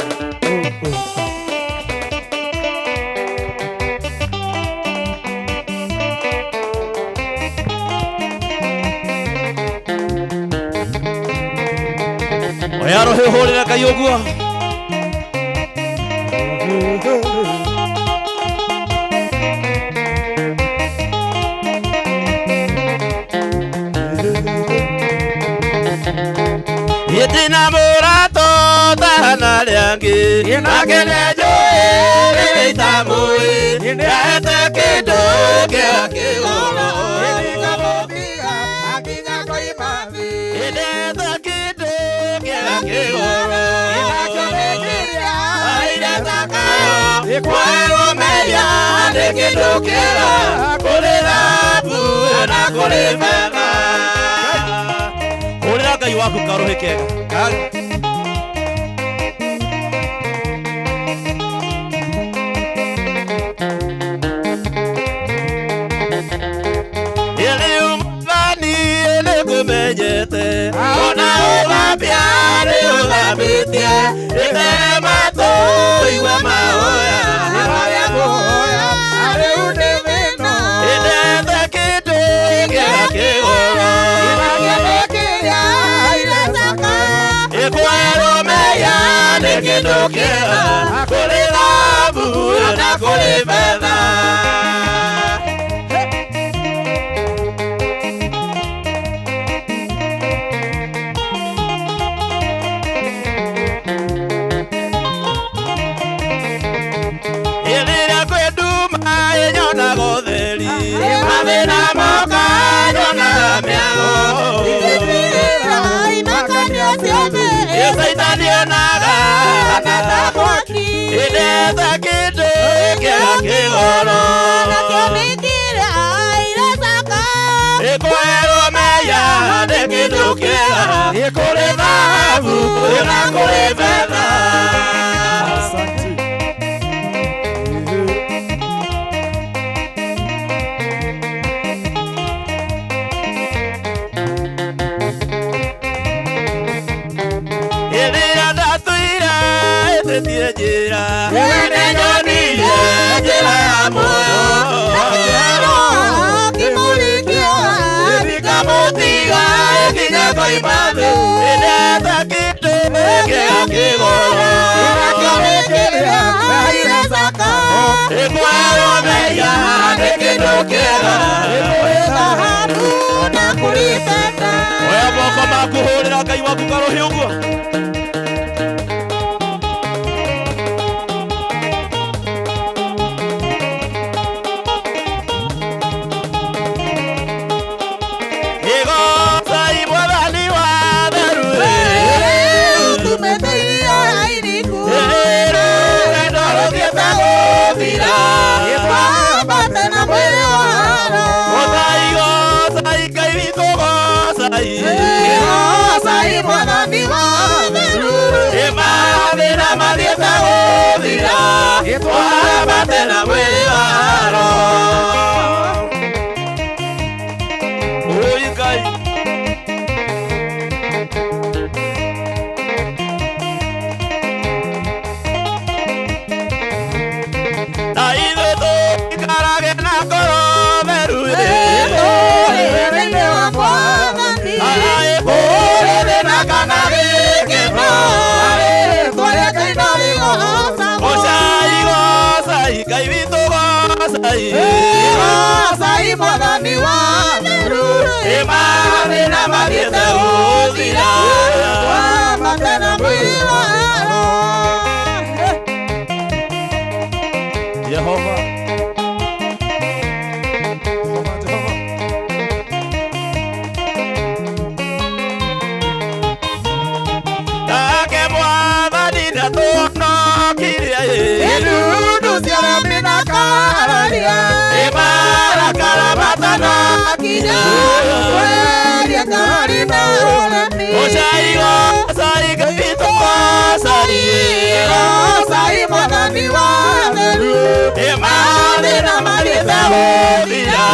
Oya rũhĩ ũhũrĩre Ngai ũguo. Ndina mũrato tahana rĩangĩ nake nĩnjũĩ rĩrĩa itamũĩ nĩahete kĩndũ kĩa kĩgoro Ndetha kĩndũ kĩa kĩgoro Aire thakayo kwerwo mehia nĩ kĩndũ kĩega kũrĩ thahabu na kũrĩ betha. Hũrĩra Ngai waku karũhĩ kega. Rĩu Mwathani nĩngũmenyete ona ũthambia nĩ ũthambĩtie ĩthere matũ igue mahoya Ndetha kĩndũ kĩa kĩgoro Ĩkwerwo mehia nĩ kĩndũ kĩega kũrĩ thahabu na kũrĩ betha. Rĩrĩa kwĩ nduma nyonaga ũtheri mathĩna moka nyonaga mĩago Caitani onaga Ndetha kĩndũ kĩa kĩgoro Ĩkwerwo mehia nĩ kĩndũ kĩega kũrĩ thahabu na kũrĩ betha. Rĩrĩa ndatũire ĩtĩtie njĩra nĩnyonire njĩra ya muoyo Ndikamũtiga nginya ngoima thĩ ndetha kĩndũ kĩa kĩgoro Ĩkwerwo mehia nĩ kĩndũ kĩega Oya moko maku hũrĩra Ngai waku karũhĩ ũguo. Igocai Mwathani wa theru rũgendo rũthiĩte gũthira Gocai gocai Ngai witũ gocai Mathĩna mathiĩte gũthira twambate na mwĩrĩ waro. Ũi Ngai. Na ithuĩ tũikarage na ngoro theru kũrĩ thĩna kana gĩkeno Gocai gocai Ngai witũ gocai Mathĩna mathiĩte gũthira Jehova. Nake Mwathani nĩatũhonokirie Marakara matanakinya Gocai gocai Ngai witũ gocai Mathĩna mathiĩte gũthira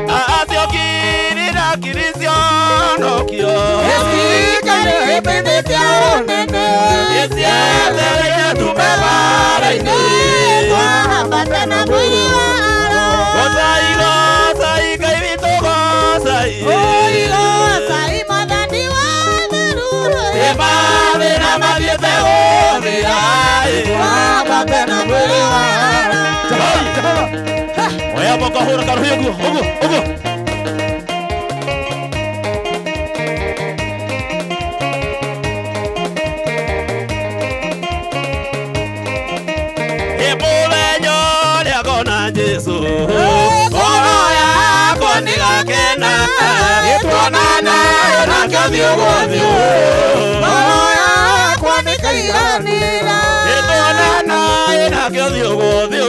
Acio kirira kiricionokio Icietereire tume bara-inĩ Gocai gocai Twambate na mwĩrĩ wa Oya moko hũra karũhĩ ũguo ũguo ũguo. Ĩ mũthenya ũrĩa ngona Jesũ, ngoro yakwa nĩgakena. Tuonana nake ũthiũ kwa ũthiũ, ngoro yakwa nĩkaiganĩra. Tuonana nake ũthiũ kwa ũthiũ,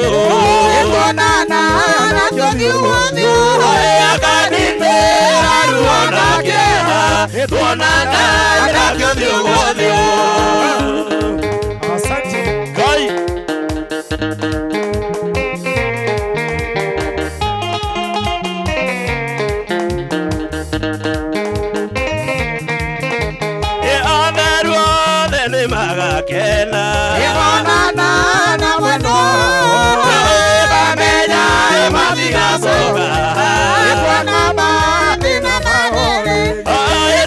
Tuonana nake ũthiũ kwa ũthiũ, akanindĩra ruo na kĩeha. Tuonana nake ũthiũ kwa ũthiũ. Asante. Ngai. Ĩ atheru othe nĩmagakena. Tuonana na mwendwa, Bamenya matigacoka. Tuona mathĩna manene.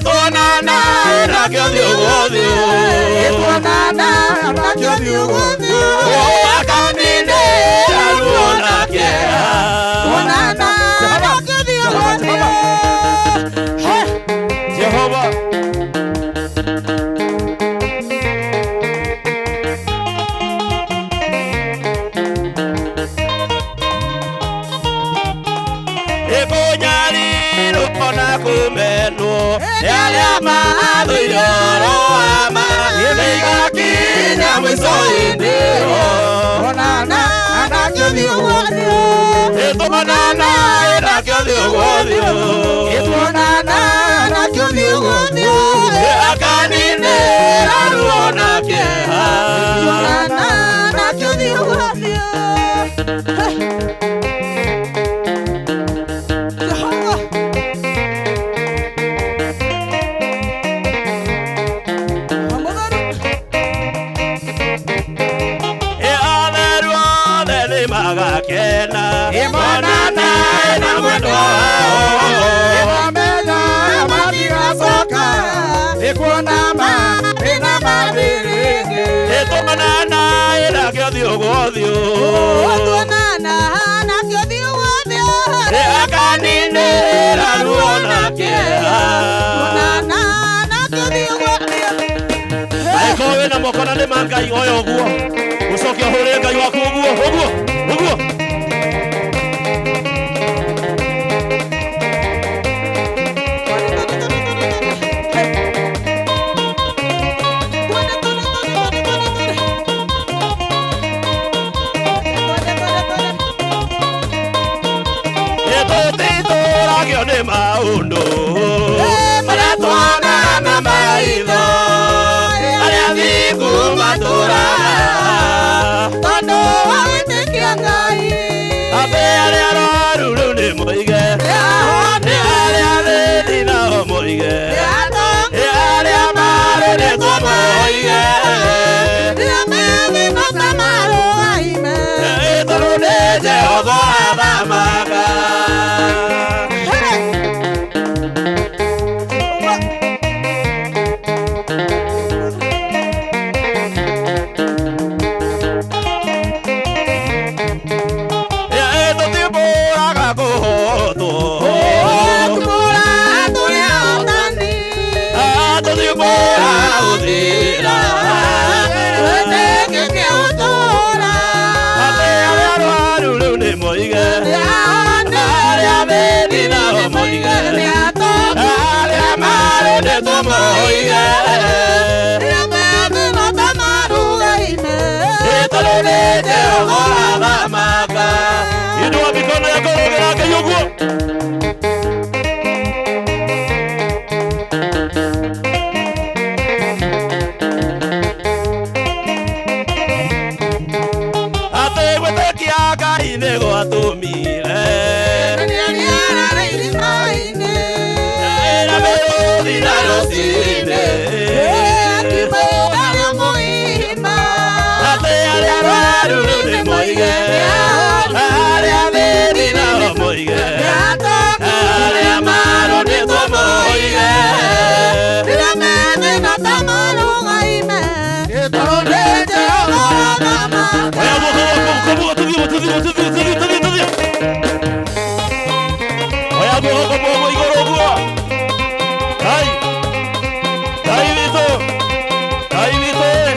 Tuonana nake ũthiũ kwa ũthiũ. Tuonana nake ũthiũ kwa ũthiũ, Akanindĩra ruo na kĩeha. Tuonana nake ũthiũ kwa ũthiũ. Jehova. Ĩkũnyarirwo na kũmenwo nĩ arĩa mathũire ũhoro wa ma, nĩigakinya mũico hĩndĩ ĩyo. Tuonana nake ũthiũ kwa ũthiũ, Tuonana nake ũthiũ kwa ũthiũ. Tuonana nake ũthiũ kwa ũthiũ, Akaninĩra ruo na kĩeha. Tuonana nake ũthiũ kwa ũthiũ. Jehova. Ĩ atheru othe nĩmagakena. Monana na mwendwa wao. Nĩmamenya matigacoka, nĩkuona mathĩna mathirĩngĩ. Tuonana nake ũthiũ kwa ũthiũ. Tuonana nake ũthiũ kwa ũthiũ. Akaninĩra ruo na kĩeha. Tuonana nake ũthiũ kwa ũthiũ. Angĩkorwo wĩna moko na nĩ ma Ngai oya ũguo, ũcoke ũhũrĩre Ngai waku ũguo ũguo ũguo. Tũtitũragio nĩ maũndũ marĩa tuonaga na maitho, arĩa thingu matũraga. Tondũ wa wĩtĩkia Ngai. Atĩ arĩa arwaru rĩu nĩ moige, nĩ arĩa athĩni nao moige, nĩ arĩa marĩrĩtwo moige. Tondũ nĩ Jehova athamaka. Tũtibũraga kũhotwo. Moko moko igũrũ ũguo. Ngai. Ngai witũ. Ngai witũ ĩ.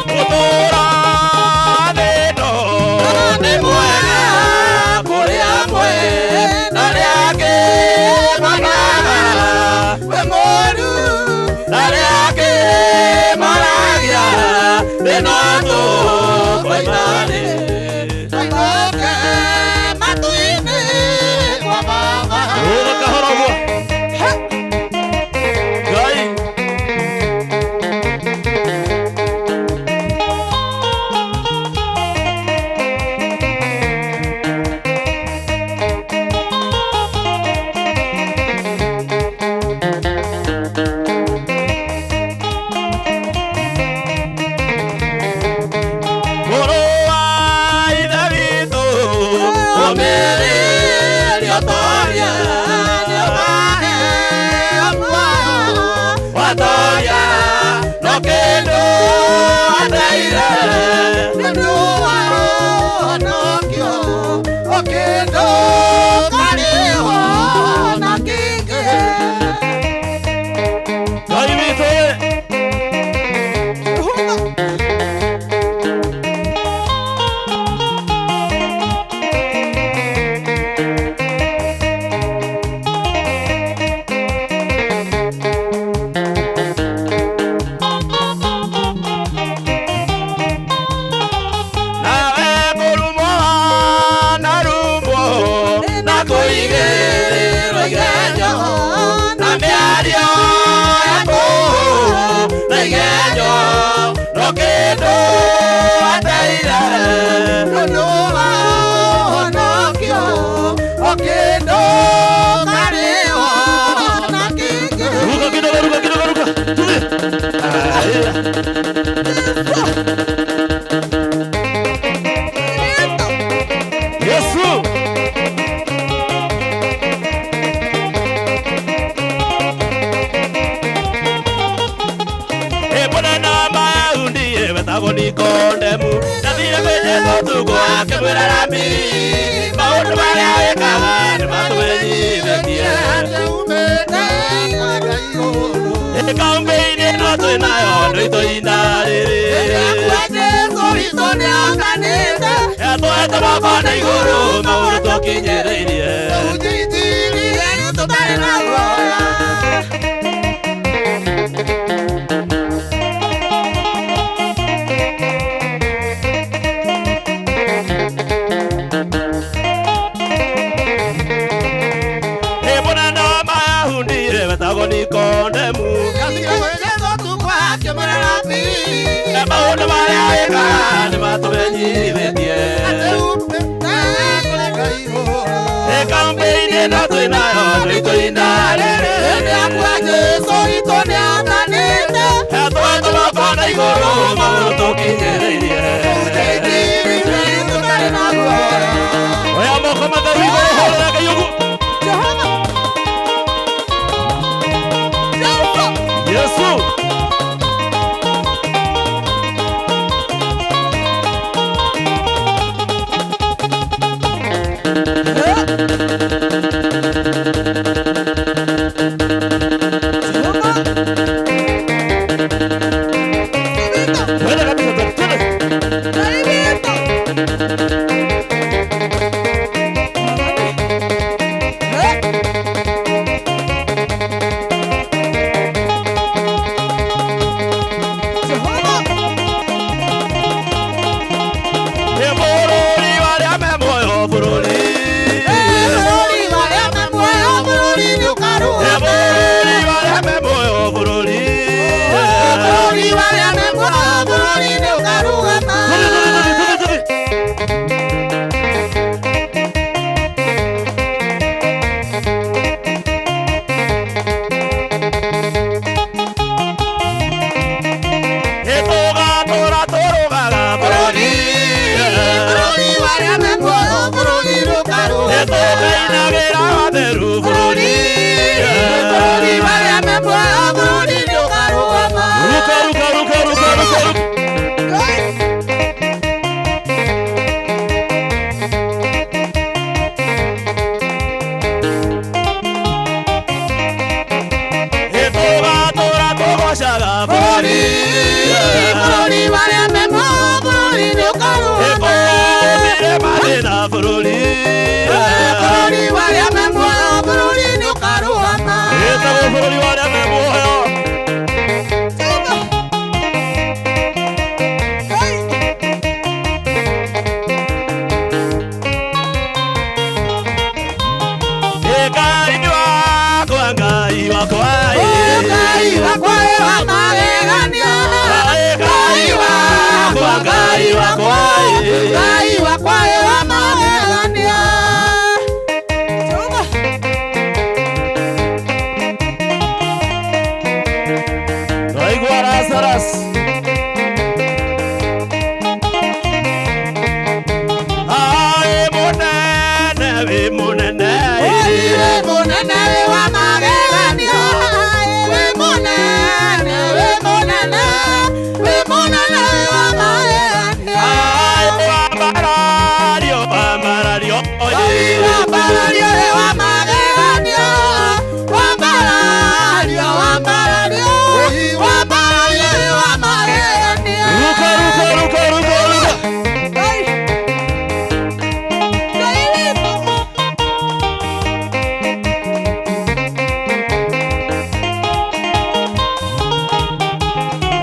Gũtũũra thĩ ĩno nĩ mwega kũrĩ amwe na arĩa angĩ managa wĩ mũũru na arĩa angĩ maragia thĩna tũkoima thĩ. Tũinũke matu-inĩ kwa Baba. Rũga kahora ũguo. Ngai. Mũrũ wa Ithe witũ, ũmĩrĩria ũtoria, Nĩũkaheo muoyo watoria, no kĩndũ ateire. Nĩ ũndũ wa ũhonokio, o kĩndũ karĩho na kĩngĩ. Ngai witũ ĩ. Nawe kũrumwo na rumwo na kũigĩrĩrwo igenyo na mĩario ya tũhũ na igenyo no kĩndũ ateire. Nĩ ũndũ wa ũhonokio, o kĩndũ karĩho na kĩngĩ. Ruka kidogo, ruka kidogo, ruka. Tulie. Aya. Yesu. Mũnene wa Mayahudi wetagwo Nikodemu ndathire kwĩ Jesũ ũtukũ akĩmwĩra Rabi, maũndũ marĩa wĩkaga nĩmatũmenyithĩtie. Umĩte kwĩ Ngai igũrũ. Ĩkambĩ-inĩ ĩno twĩ nayo nĩitũ rĩrĩ. Kwa Jesũ witũ nĩokanĩte. Twete moko na igũrũ maũndũ tũkinyĩrĩirie. Tũhunjie injiri tũtarĩ na guoya. Ĩ mũnene wa Mayahudi wetagwo Nikodemu Ndathire kwĩ Jesũ ũtukũ akĩmwĩra Rabi, maũndũ marĩa wĩkaga nĩmatũmenyithĩtie. Atĩ umĩte kũrĩ Ngai igũrũ. Ĩkambĩ-inĩ ĩno twĩ nayo nĩitũ rĩrĩ. Hĩndĩ ya Jesũ witũ nĩathanĩte. Twete moko na igũrũ maũndũ tũkinyĩrĩirie. Tũhunjie injiri tũtarĩ na guoya. Oya moko matheru igũrũ hũrĩra Ngai ũguo. Jehova. Jehova. Yesu. Twende kabisa, twende, twende. Ĩ bũrũri wa arĩa me muoyo bũrũri. Ĩ bũrũri wa arĩa me muoyo bũrũri. Tũthiĩ, tũthiĩ, tũthiĩ, tũthiĩ, tũthiĩ. Ĩ tũgatũra tũrũgaga bũrũri. Ĩ tũkainagĩra watheru bũrũri. Ruka, chorus. Ai munene wi munene Wi munene wi wa mageganio Wi munene wi munene wi munene wi wa mageganio Ai wambarario wambarario Wambarario wi wa mageganio Wambarario wambarario wambarario wi wa mageganio Ruka ruka ruka ruka ruka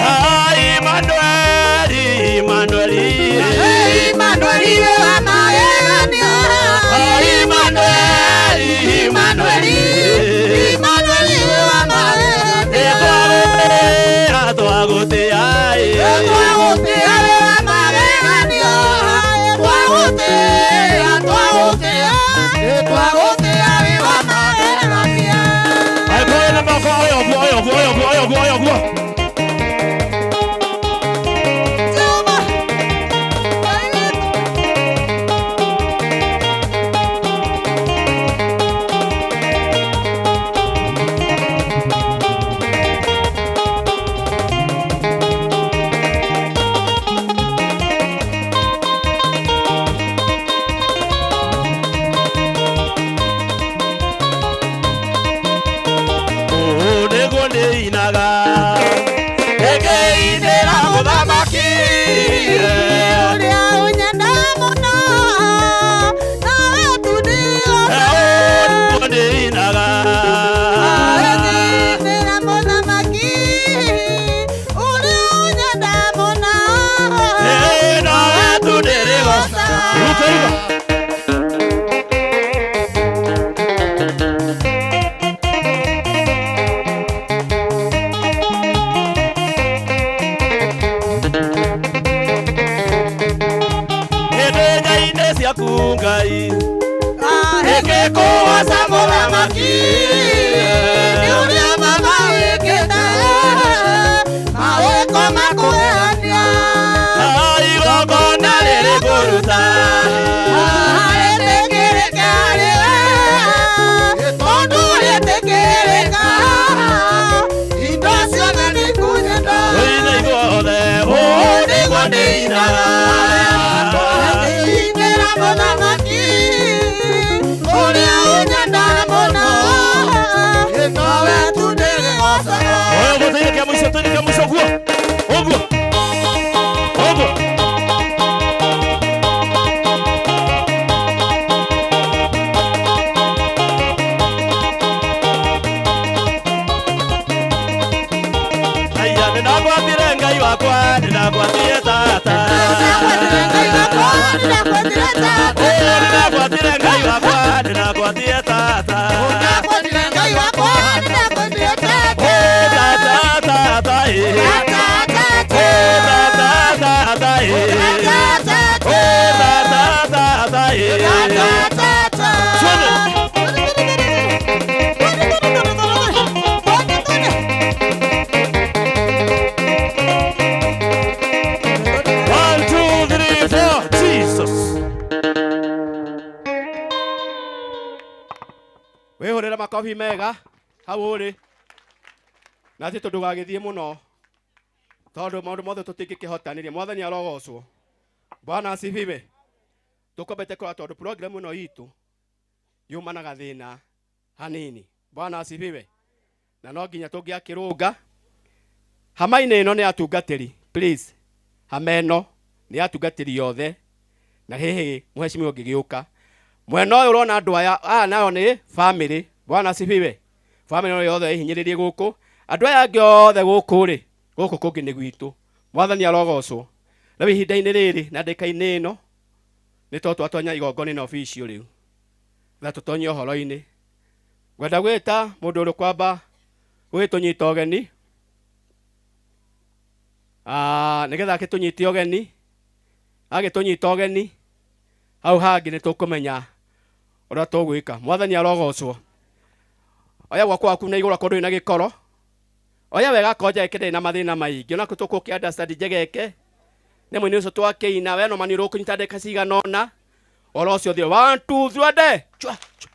Ai Emmanuel Emmanuel Emmanuel wi wa mageganio Ai Emmanuel Emmanuel Emmanuel wi wa mageganio Twagutia Twagutia wi wa mageganio Twagutia twagutia twagutia wi wa mageganio Ai boy na mako oyo oyo oyo oyo oyo oyo Nĩguo ndĩinaga ĩkĩinĩra mũthamaki Ũrĩa ũnyenda mũno nawe tu nĩwe Nĩguo ndĩinaga Ĩkĩinĩra mũthamaki ũrĩa ũnyenda mũno nawe tu ndĩrĩgoca Ruka ruka Hĩndĩ ngai-inĩ ciaku Ngai Ĩkĩkũgoca mũthamaki nĩ ũrĩa baba wĩkĩte mawĩko makũgegania igongona rĩrĩ ngũruta rĩtĩkĩrĩke harĩ we tondũ rĩtĩkĩrĩka indo ciothe nĩikunyenda Tũine ithuothe ũũ nĩguo ndĩinaga Ndĩinĩra mũthamaki ũrĩa ũnyenda mũno nowe tu ndĩrĩgocaga Oyo ũguo tũine kĩa mũico tũine kĩa mũico ũguo ũguo ũguo Aya nĩndagwatire Ngai wakwa nĩndagwatire tata Nĩndagwatire Ngai wakwa nĩndagwatire tata Tata tata eh Tata tata eh Tata tata eh Twende. One, two, three, four. Jesus. Wihurire makobi mega hau uri na ti ndugagithie muno tondu maundu mothe tutingikihotaniria mwathani arogocwo bwana asifiwe tukwambete kura tondu program ino itu yumanaga thina hanini bwana asifiwe na no nginya tungiakirunga hama-inĩ ĩno nĩ atungatĩri please hama ĩno nĩ atungatĩri othe na hihi mũhecimiwa ũngĩgĩũka mwena ũyũ ũrona andũ aya aya nayo nĩ family bwana asifiwe family ĩno yothe ĩhinyĩrĩrie gũkũ andũ aya angĩ othe gũkũ rĩ gũkũ kũngĩ nĩ gwitũ mwathani arogocwo rĩu ihinda-inĩ rĩrĩ na ndĩka-inĩ ĩno nĩ to twatonya igongona-inĩ official rĩu na tũtonye ũhoro-inĩ ngwenda gwĩta mũndũ ũrĩ kwamba gwĩtũnyita ũgeni nĩgetha akĩtũnyite ũgeni agĩtũnyita ũgeni hau hangĩ nĩ tũkũmenya ũrĩa tũgwĩka mwathani arogocwo oya guoko waku na igũrũ akorwo ndũrĩ na gĩkoro Oya wega ko njegeke ndĩ na mathĩna maingĩ ona tũkũkĩ understand njegeke nĩ mũini ũcio twakĩina we no mani ũkũnyita ndagĩka cigana ũna oro ũcio ũthiĩ 1 2 3 ende chwa chwa.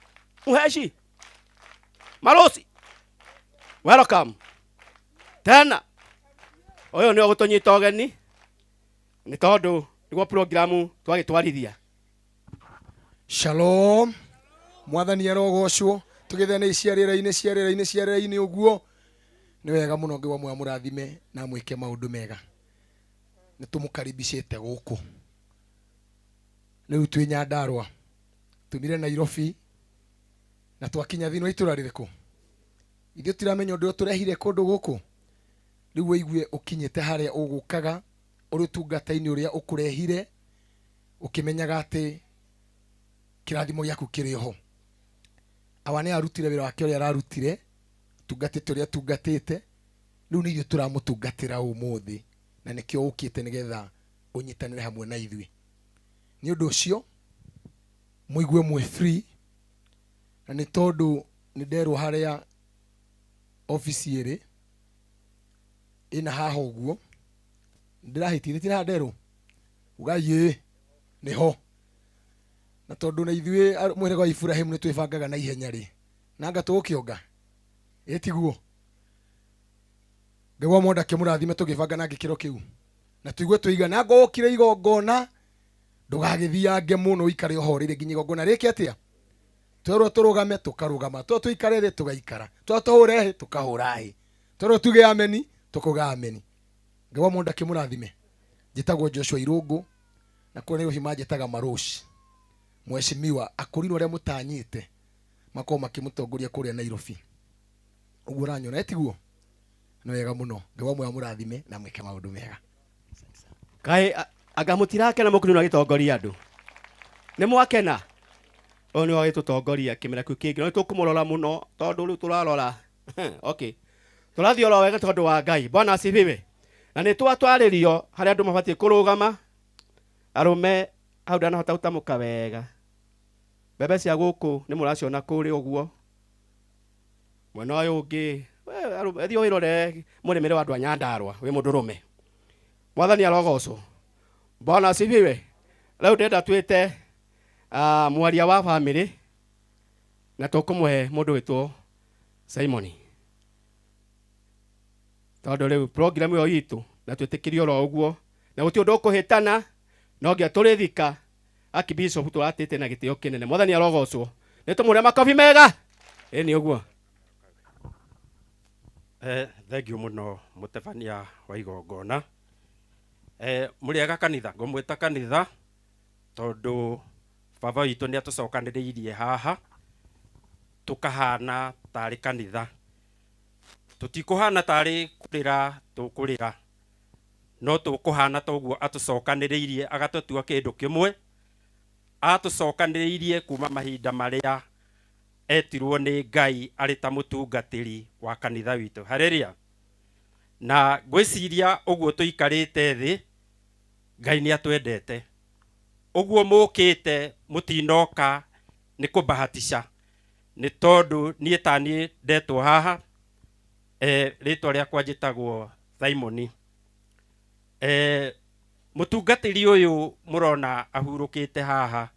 Muheshi Marosi, welcome tena. Ũyũ nĩ ũgũtũnyita ũgeni nĩ tondũ nĩguo programu twagĩtwarithia. Shalom. Mwathani arogocwo. Tugithane ciarĩra-inĩ ciarĩra-inĩ ciarĩra-inĩ ũguo. Nĩ wega mũno Ngai wa muoyo amũrathime na amwĩke maũndũ mega. Nĩ tũmũkaribicĩte gũkũ. Rĩu twĩ Nyandarũa. Tumire Nairobi na twakinya thĩinĩ wa itũra rĩrĩkũ? Ithuĩ tũtiramenya ũndũ ũrĩa tũrehire kũndũ gũkũ. Rĩu wĩigue ũkinyĩte harĩa ũgũkaga ũrĩ ũtungata-inĩ ũrĩa ũkũrehire ũkĩmenyaga atĩ kĩrathimo gĩaku kĩrĩ ho. Awa nĩ arutire wĩra wake ũrĩa ararutire, tungatĩte ũrĩa atungatĩte, rĩu nĩ ithuĩ tũramũtungatĩra ũmũthĩ na nĩkĩo ũkĩte nĩgetha ũnyitanĩre hamwe na ithuĩ. Nĩ ũndũ ũcio mũigue mwĩ free, na nĩ tondũ nĩ nderwo harĩa obici ĩrĩ ĩna haha ũguo ndĩrahĩtire ti haha nderwo uga yĩ nĩho, na tondũ na ithuĩ mũhĩrĩga wa Iburahĩmu nĩ twĩbangaga na ihenya rĩ, na anga tũgũkĩonga ĩ tiguo? Ngai wa mwenda akĩmũrathime tũgĩbanga na gĩkĩro kĩu na tũigue tũigana anga ũkire igongona ndũgagĩthiange mũno ũikare ũhoreire nginya igongona rĩke atĩa? Twerwo tũrũgame tũkarũgama, twerwo tũikare thĩ tũgaikara, twerwo tũhũre hĩ tũkahũra hĩ, twerwo tuge ameni tũkauga ameni. Ngai wa mwenda akĩmũrathime. Njĩtagwo Joshua Irũngũ na kũrĩa Nairobi manjĩtaga Maroshi. Mheshimiwa akũrinwo arĩa mũtanyĩte makorwo makĩmũtongoria kũrĩa Nairobi. Ũguo ũranyona ĩtiguo? Nĩ wega mũno. Ngai wa muoyo amũrathime na mwĩke maũndũ mega. Kaĩ anga mũtirakena mũkũrinwo agĩtongoria andũ? Nĩ mwakena? Ũyũ nĩwe agĩtũtongoria kĩmera kĩu kĩngĩ. No nĩtũkũmũrora mũno tondũ rĩu tũrarora. Okay. Tũrathiĩ oro wega tondũ wa Ngai. Bwana asifiwe. Na nĩ twatwarĩrio harĩa andũ mabatiĩ kũrũgama. Arũme hau ndanahota gũtamũka wega. Mbembe cia gũkũ nĩ mũraciona kũrĩa ũguo. Mwena ũyũ ũngĩ, thiĩ wĩrore mũrĩmĩre wa andũ a Nyandarũa wĩ mũndũrũme. Mwathani arogocwo. Bwana asifiwe. Rĩu ndĩrenda twĩte mwaria wa bamĩrĩ na tũkũmũhe mũndũ wĩtwo Simoni. Tondũ rĩu program ĩyo itũ na twĩtĩkĩrie oro ũguo na gũtirĩ ũndũ ũkũhĩtana no nginya tũrĩthika Archbishop tũratĩte na gĩtĩo kĩnene. Mwathani arogocwo. Nĩ tũmũre makobi mega. Ĩ nĩ ũguo. Thank you mũno mũtabania wa igongona. Mũrĩega kanitha, ngũmwĩta kanitha tondũ baba witũ nĩ atũcokanĩrĩirie haha tũkahana tarĩ kanitha. Tũtikũhana tarĩ kũrĩra tũkũrĩra, no tũkũhana ta ũguo atũcokanĩrĩirie agatũtua kĩndũ kĩmwe. Atũcokanĩrĩirie kuma mahinda marĩa etirwo nĩ Ngai arĩ ta mũtungatĩri wa kanitha witũ. Haleluya. Na ngwĩciria ũguo tũikarĩte thĩ, Ngai nĩ atwendete. Ũguo mũkĩte mũtinoka nĩ kũbahatisha, nĩ tondũ niĩ ta niĩ ndetwo haha, rĩtwa rĩakwa njĩtagwo Simoni. Mũtungatĩri ũyũ mũrona ahurũkĩte haha,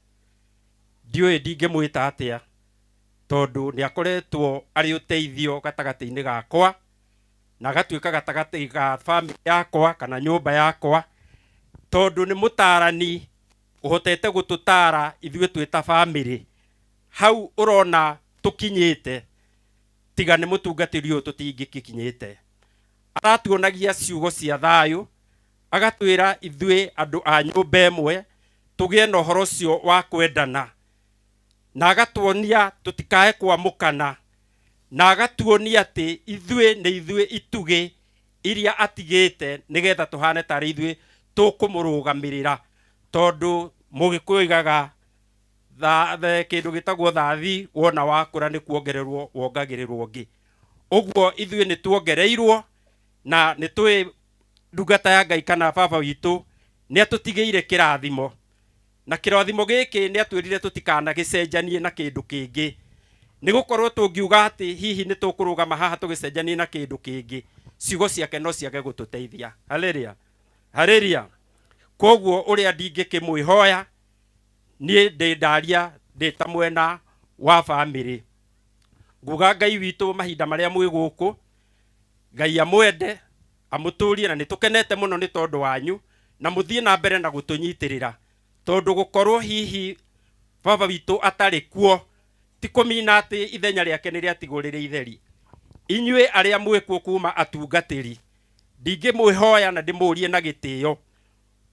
ndiũĩ ndingĩmwĩta atĩa, tondũ nĩ akoretwo arĩ ũteithio gatagatĩ-inĩ gakwa na agatuĩka gatagatĩ ga bamĩrĩ yakwa kana nyũmba yakwa, tondũ nĩ mũtaarani ũhotete gũtũtara ithuĩ twĩ ta bamĩrĩ. Hau ũrona tũkinyĩte, tiga nĩ mũtungatĩri ũyũ tũtingĩkinyĩte. Aratuonagia ciugo cia thayũ, agatwĩra ithuĩ andũ a nyũmba ĩmwe tũgĩe na ũhoro ũcio wa kwendana, na agatuonia tũtikae kwamũkana, na agatuonia atĩ ithuĩ nĩ ithuĩ itugĩ iria atigĩte nĩgetha tũhane tarĩ ithuĩ tũkũmũrũgamĩrĩra, tondũ mũgĩkũyũ oigaga kĩndũ gĩtagwo thathi wona wakũra nĩ kuongererwo wongagĩrĩrwo ũngĩ. Ũguo ithuĩ nĩ tuongereirwo na nĩ tũĩ ndungata ya Ngai kana baba witũ nĩ atũtigĩire kĩrathimo, na kĩrathimo gĩkĩ nĩ atwĩrire tũtikanagĩcenjanie na kĩndũ kĩngĩ, nĩ gũkorwo tũngiuga atĩ hihi nĩ tũkũrũgama haha tũgĩcenjanie na kĩndũ kĩngĩ, Ciugo ciake no ciage gũtũteithia. Haleluya, haleluya. Koguo ũrĩa ndingĩkĩmwĩhoya niĩ ndĩ ndaria ndĩ ta mwena wa bamĩrĩ, nguga Ngai witũ mahinda marĩa mwĩ gũkũ, Ngai amwende amũtũrie, na nĩ tũkenete mũno nĩ tondũ wanyu, na mũthiĩ na mbere na gũtũnyitĩrĩra, tondũ gũkorwo hihi baba witũ atarĩ kuo ti kũmina atĩ ithenya rĩake nĩ rĩatigwo rĩrĩ itheri. Inyuĩ arĩa mwĩkuo kuma atungatĩri, ndingĩmwĩhoya na ndĩmũrie na gĩtĩo,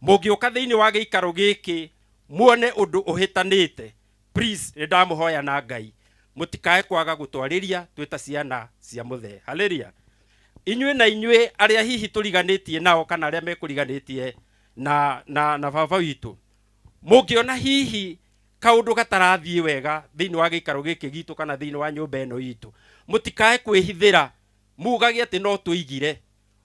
mũngĩũka thĩinĩ wa gĩikaro gĩkĩ muone ũndũ ũhĩtanĩte, please nĩ ndamũhoya na Ngai mũtikae kwaga gũtwarĩria twĩ ta ciana cia mũthee. Haleluya. Inyuĩ na inyuĩ arĩa hihi tũriganĩtie nao kana arĩa mekũriganĩtie na baba witũ, mũngĩona hihi kaũndũ gatarathiĩ wega thĩinĩ wa gĩikaro gĩkĩ gitũ kana thĩinĩ wa nyũmba ĩno itũ, mũtikae kwĩhithĩra mugage atĩ no tũigire.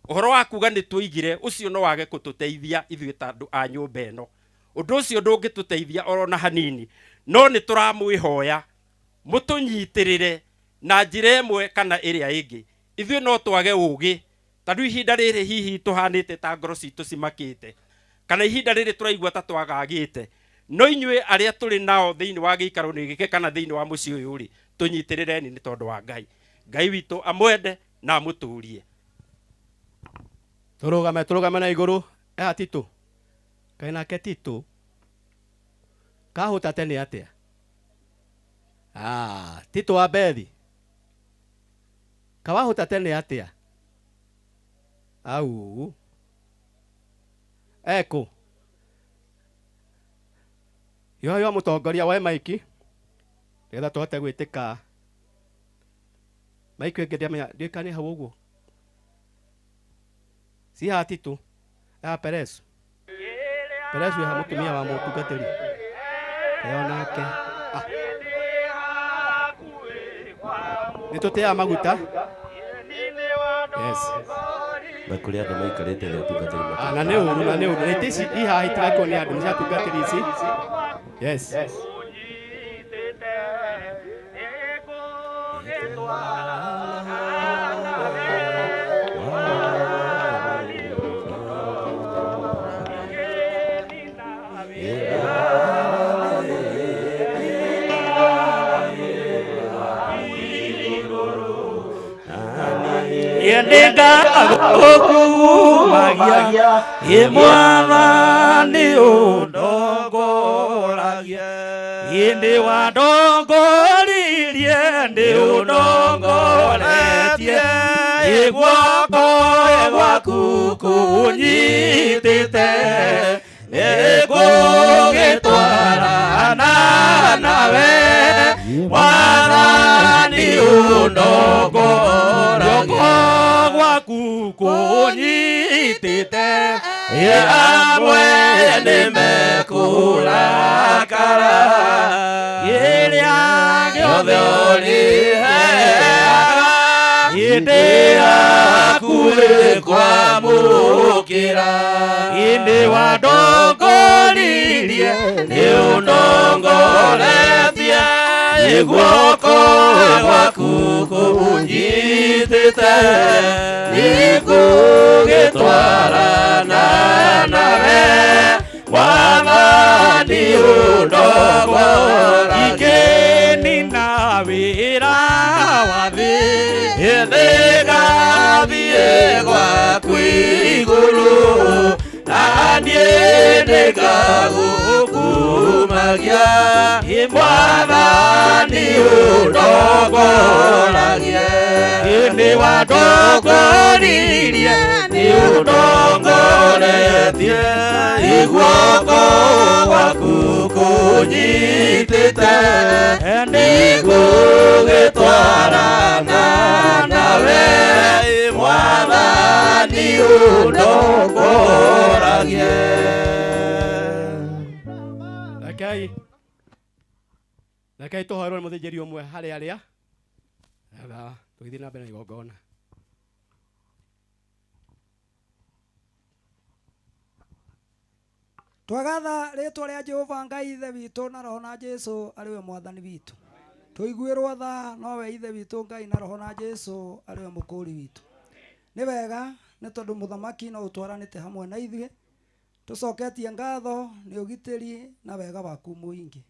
Ũhoro wa kuga nĩ tũigire ũcio no wage gũtũteithia ithuĩ ta andũ a nyũmba ĩno. Ũndũ ũcio ndũngĩtũteithia oro na hanini, no nĩ tũramwĩhoya mũtũnyitĩrĩre na njĩra ĩmwe kana ĩrĩa ĩngĩ. Ithuĩ no twage ũgĩ, tondũ ihinda rĩrĩ hihi tũhanĩte ta ngoro citũ cimakĩte, kana ihinda rĩrĩ tũraigua ta twagagĩte, no inyuĩ arĩa tũrĩ nao thĩinĩ wa gĩikaro gĩkĩ kana thĩinĩ wa mũciĩ ũyũ rĩ, tũnyitĩrĩreni nĩ tondũ wa Ngai. Ngai witũ amwende na amũtũrie. Tũrũgame, tũrũgame na igũrũ. Eha Tito, kaĩ nake Tito kahũtate nĩ atĩa? Ah, Tito wa Bethi kawahũtate nĩ atĩa? Au ekũ yo yo mũtongoria wa maiki nĩgetha tũhote gwĩtĩka maiki ĩngĩ ndiamenya ndiũĩ nĩ hau ũguo si haha Tito ya Peresu Peresu ya mũtumia wa mũtungatĩri ĩyo nake. Ah. Nĩ tũteaga maguta. Yes. Na kũrĩ andũ maikarĩte thĩ atungatĩri. Ah, na nĩ ũru, na nĩ ũru, na itĩ ici ihaha itigakorwo nĩ andũ, nĩ cia atungatĩri ici. Yes. Nĩngagũkumagia ĩ Mwathani ũndongoragia, ĩndĩ wandongoririe ndĩ ũndongoretie, ĩ guoko gwaku kũnyitĩte nĩngũgĩtwarana nawe Mwathani ũndongoragia, guoko gwaku kũnyitĩte amwe nĩmekũrakara kĩrĩa gĩothe ũrĩheaga hĩndĩ yaku ĩkwamũkĩra, hĩndĩ wandongoririe nĩ ũndongoretie, guoko gwaku kũnyitĩte nĩngũgĩtwarana nawe Mwathani ũndongoragia. Ingĩnina wĩra wa thĩ nĩngathiĩ gwaku igũrũ, na niĩ nĩngagũkumagia Mwathani ũndongoragie, nĩ wandongoririe nĩ ũndongoretie, guoko gwaku kũnyitĩte nĩngũgĩtwarana nawe Mwathani ũndongoragie. Rekei rekei tũhoerwo nĩ mũthĩnjĩri ũmwe harĩ arĩa tũgĩthiĩ na mbere na igongona. Twagatha rĩtwa rĩa Jehova Ngai ithe witũ na roho na Jesu arĩ we mwathani witũ. Tũiguĩrwo tha nowe ithe witũ Ngai na roho na Jesu arĩ we mũkũũri witũ. Nĩ wega nĩ tondũ mũthamaki no ũtwaranĩte hamwe na ithuĩ. Tũcoketie ngatho nĩ ũgitĩri na wega waku mũingĩ.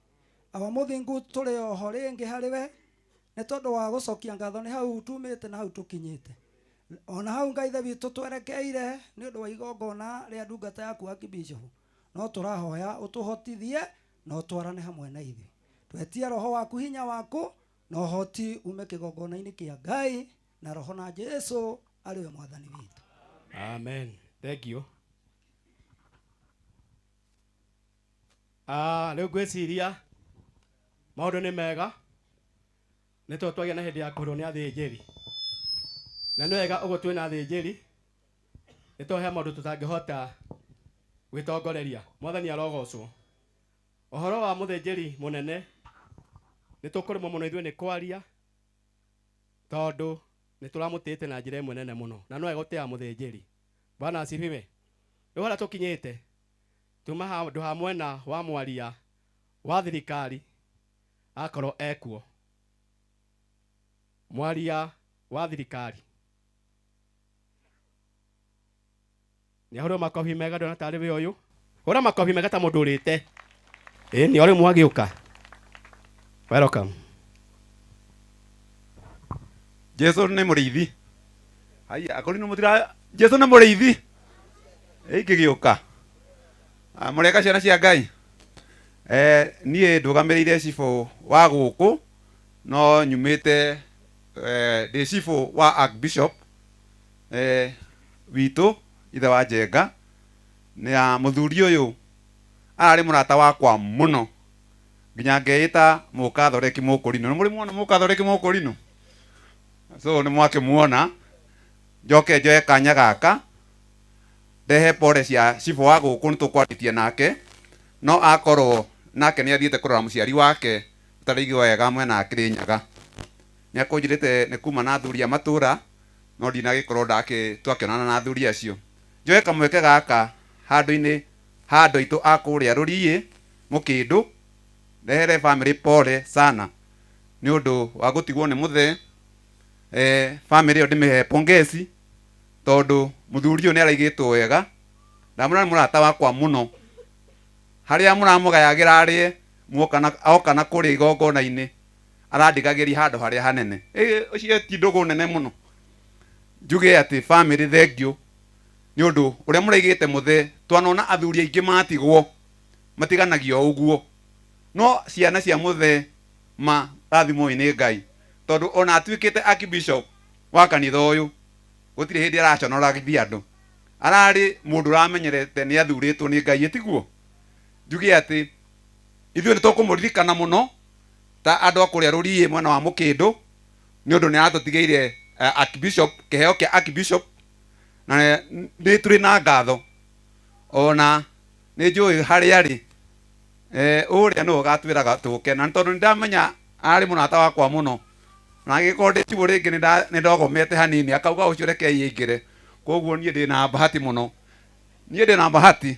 Awa mũthingu tũrĩ oho rĩngĩ harĩ we nĩ tondũ wa gũcokia ngatho nĩ hau tumĩte na hau tũkinyĩte. Ona hau Ngai Ithe witũ twerekeire nĩ ũndũ wa igongona rĩa ndungata yaku Archbishop. No tũrahoya ũtũhotithie na ũtwarane hamwe na ithuĩ. Twetia roho waku hinya waku na ũhoti ume kĩgongona-inĩ kĩa Ngai na roho na Jesu arĩ we mwathani witũ. Amen. Thank you. Ah, rĩu ngwĩciria maũndũ nĩ mega nĩ tondũ twagĩa na hĩndĩ ya kũhũrwo nĩ athĩnjĩri na nĩ wega ũguo twĩna athĩnjĩri nĩ tondũ he maũndũ tũtangĩhota gwĩtongoreria. Mwathani arogocwo. Ũhoro wa mũthĩnjĩri mũnene nĩ tũkũremwo mũno ithuĩ nĩ kwaria tondũ nĩ tũramũtĩĩte na njĩra ĩmwe nene mũno na no egũtĩa mũthĩnjĩri. Bwana asifiwe. Rĩu harĩa tũkinyĩte tuma handũ ha mwena wa mwaria wa thirikari akorwo ekuo. Mwaria wa thirikari nĩ ahũrwo makobi mega ndona tarĩ we ũyũ. Hũra makobi mega ta mũndũ ũrĩte. Ĩĩ nĩ ũrĩ mwagĩũka. Welcome. Jesu nĩ mũrĩithi. Haiya, akorwo nĩ mũtira Jesu nĩ mũrĩithi. Ingĩgĩũka. Mũreka ciana cia Ngai. Niĩ ndũgamĩrĩire cibũ wa gũkũ no nyumĩte ndĩ cibũ wa Archbishop witũ ithe wa Njenga na mũthuri ũyũ ararĩ mũrata wakwa mũno nginya ngeĩta mũkathoreki mũkũrinũ. Nĩ mũrĩ muona mũkathoreki mũkũrinũ? So nĩ mwakĩmuona. Njoke njoe kanya gaka ndehe pore cia cibũ wa gũkũ nĩ tũkwarĩtie nake no akorwo nake nĩ athiĩte kũrora mũciari wake ũtaraigua wega mwena wa Kĩrĩnyaga. Nĩ akũnjĩrĩte nĩ kuma na athuri a matũra no ndinagĩkorwo twakĩonana na athuri acio. Njoe kamweke gaka handũ-inĩ ha andũ aitũ a kũrĩa Rũriĩ Mũkĩndũ ndehere family pole sana nĩ ũndũ wa gũtigwo nĩ mũthee. Family ĩyo ndĩmĩhe pongezi tondũ mũthuri ũyũ nĩ araigĩtwo wega. Ndamwĩra nĩ mũrata wakwa mũno. Harĩa mũramũgayagĩra arĩe oka na kũrĩa igongona-inĩ arandigagĩria handũ harĩa hanene. Ũcio ti ndũgũ nene mũno. Njuge atĩ family thank you nĩ ũndũ ũrĩa mũraigĩte mũthee. Twanona athuri aingĩ matigwo matiganagio ũguo no ciana cia mũthee ma rathimwo nĩ Ngai tondũ ona atuĩkĩte archbishop wa kanitha ũyũ gũtirĩ hĩndĩ araconoragithia andũ. Ararĩ mũndũ ũramenyerete nĩ athurĩtwo nĩ Ngai ĩtiguo. Njuge atĩ ithuĩ nĩ tũkũmũririkana mũno ta andũ a kũrĩa Rũriĩ mwena wa Mũkĩndũ nĩ ũndũ nĩ aratũtigĩire archbishop kĩheo kĩa archbishop na nĩ tũrĩ na ngatho ona nĩ njũĩ harĩa arĩ ũrĩa nĩwe ũgatwĩraga tũke na tondũ nĩ ndamenya arĩ mũrata wakwa mũno na angĩkorwo ndĩ cibũ rĩngĩ nĩ ndogomete hanini akauga ũcio rekei aingĩre. Koguo niĩ ndĩ na bahati mũno, niĩ ndĩ na bahati.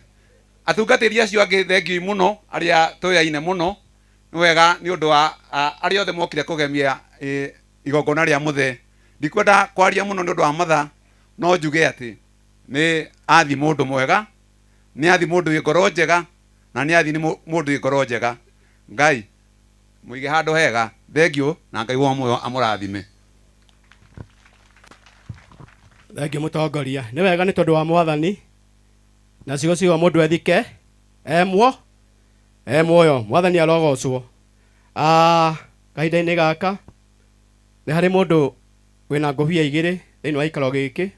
Atungatĩri acio angĩ thengiũ mũno arĩa tũyaine mũno nĩ wega nĩ ũndũ wa arĩa othe mokire kũgemia igongona rĩa mũthee. Ndikwenda kwaria mũno nĩ ũndũ wa mathaa no njuge atĩ nĩ athi mũndũ mwega, nĩ athi mũndũ wĩ ngoro njega na nĩ athi mũndũ wĩ ngoro njega. Ngai mũige handũ hega. Thengiũ na Ngai wa muoyo amũrathime. Thengiũ mũtongoria. Nĩ wega nĩ tondũ wa mwathani na ciugo ciuga mũndũ ethike e muoyo. Mwathani arogocwo. Kahinda-inĩ gaka nĩ harĩ mũndũ wĩna ngũbia igĩrĩ thĩinĩ wa gĩikaro gĩkĩ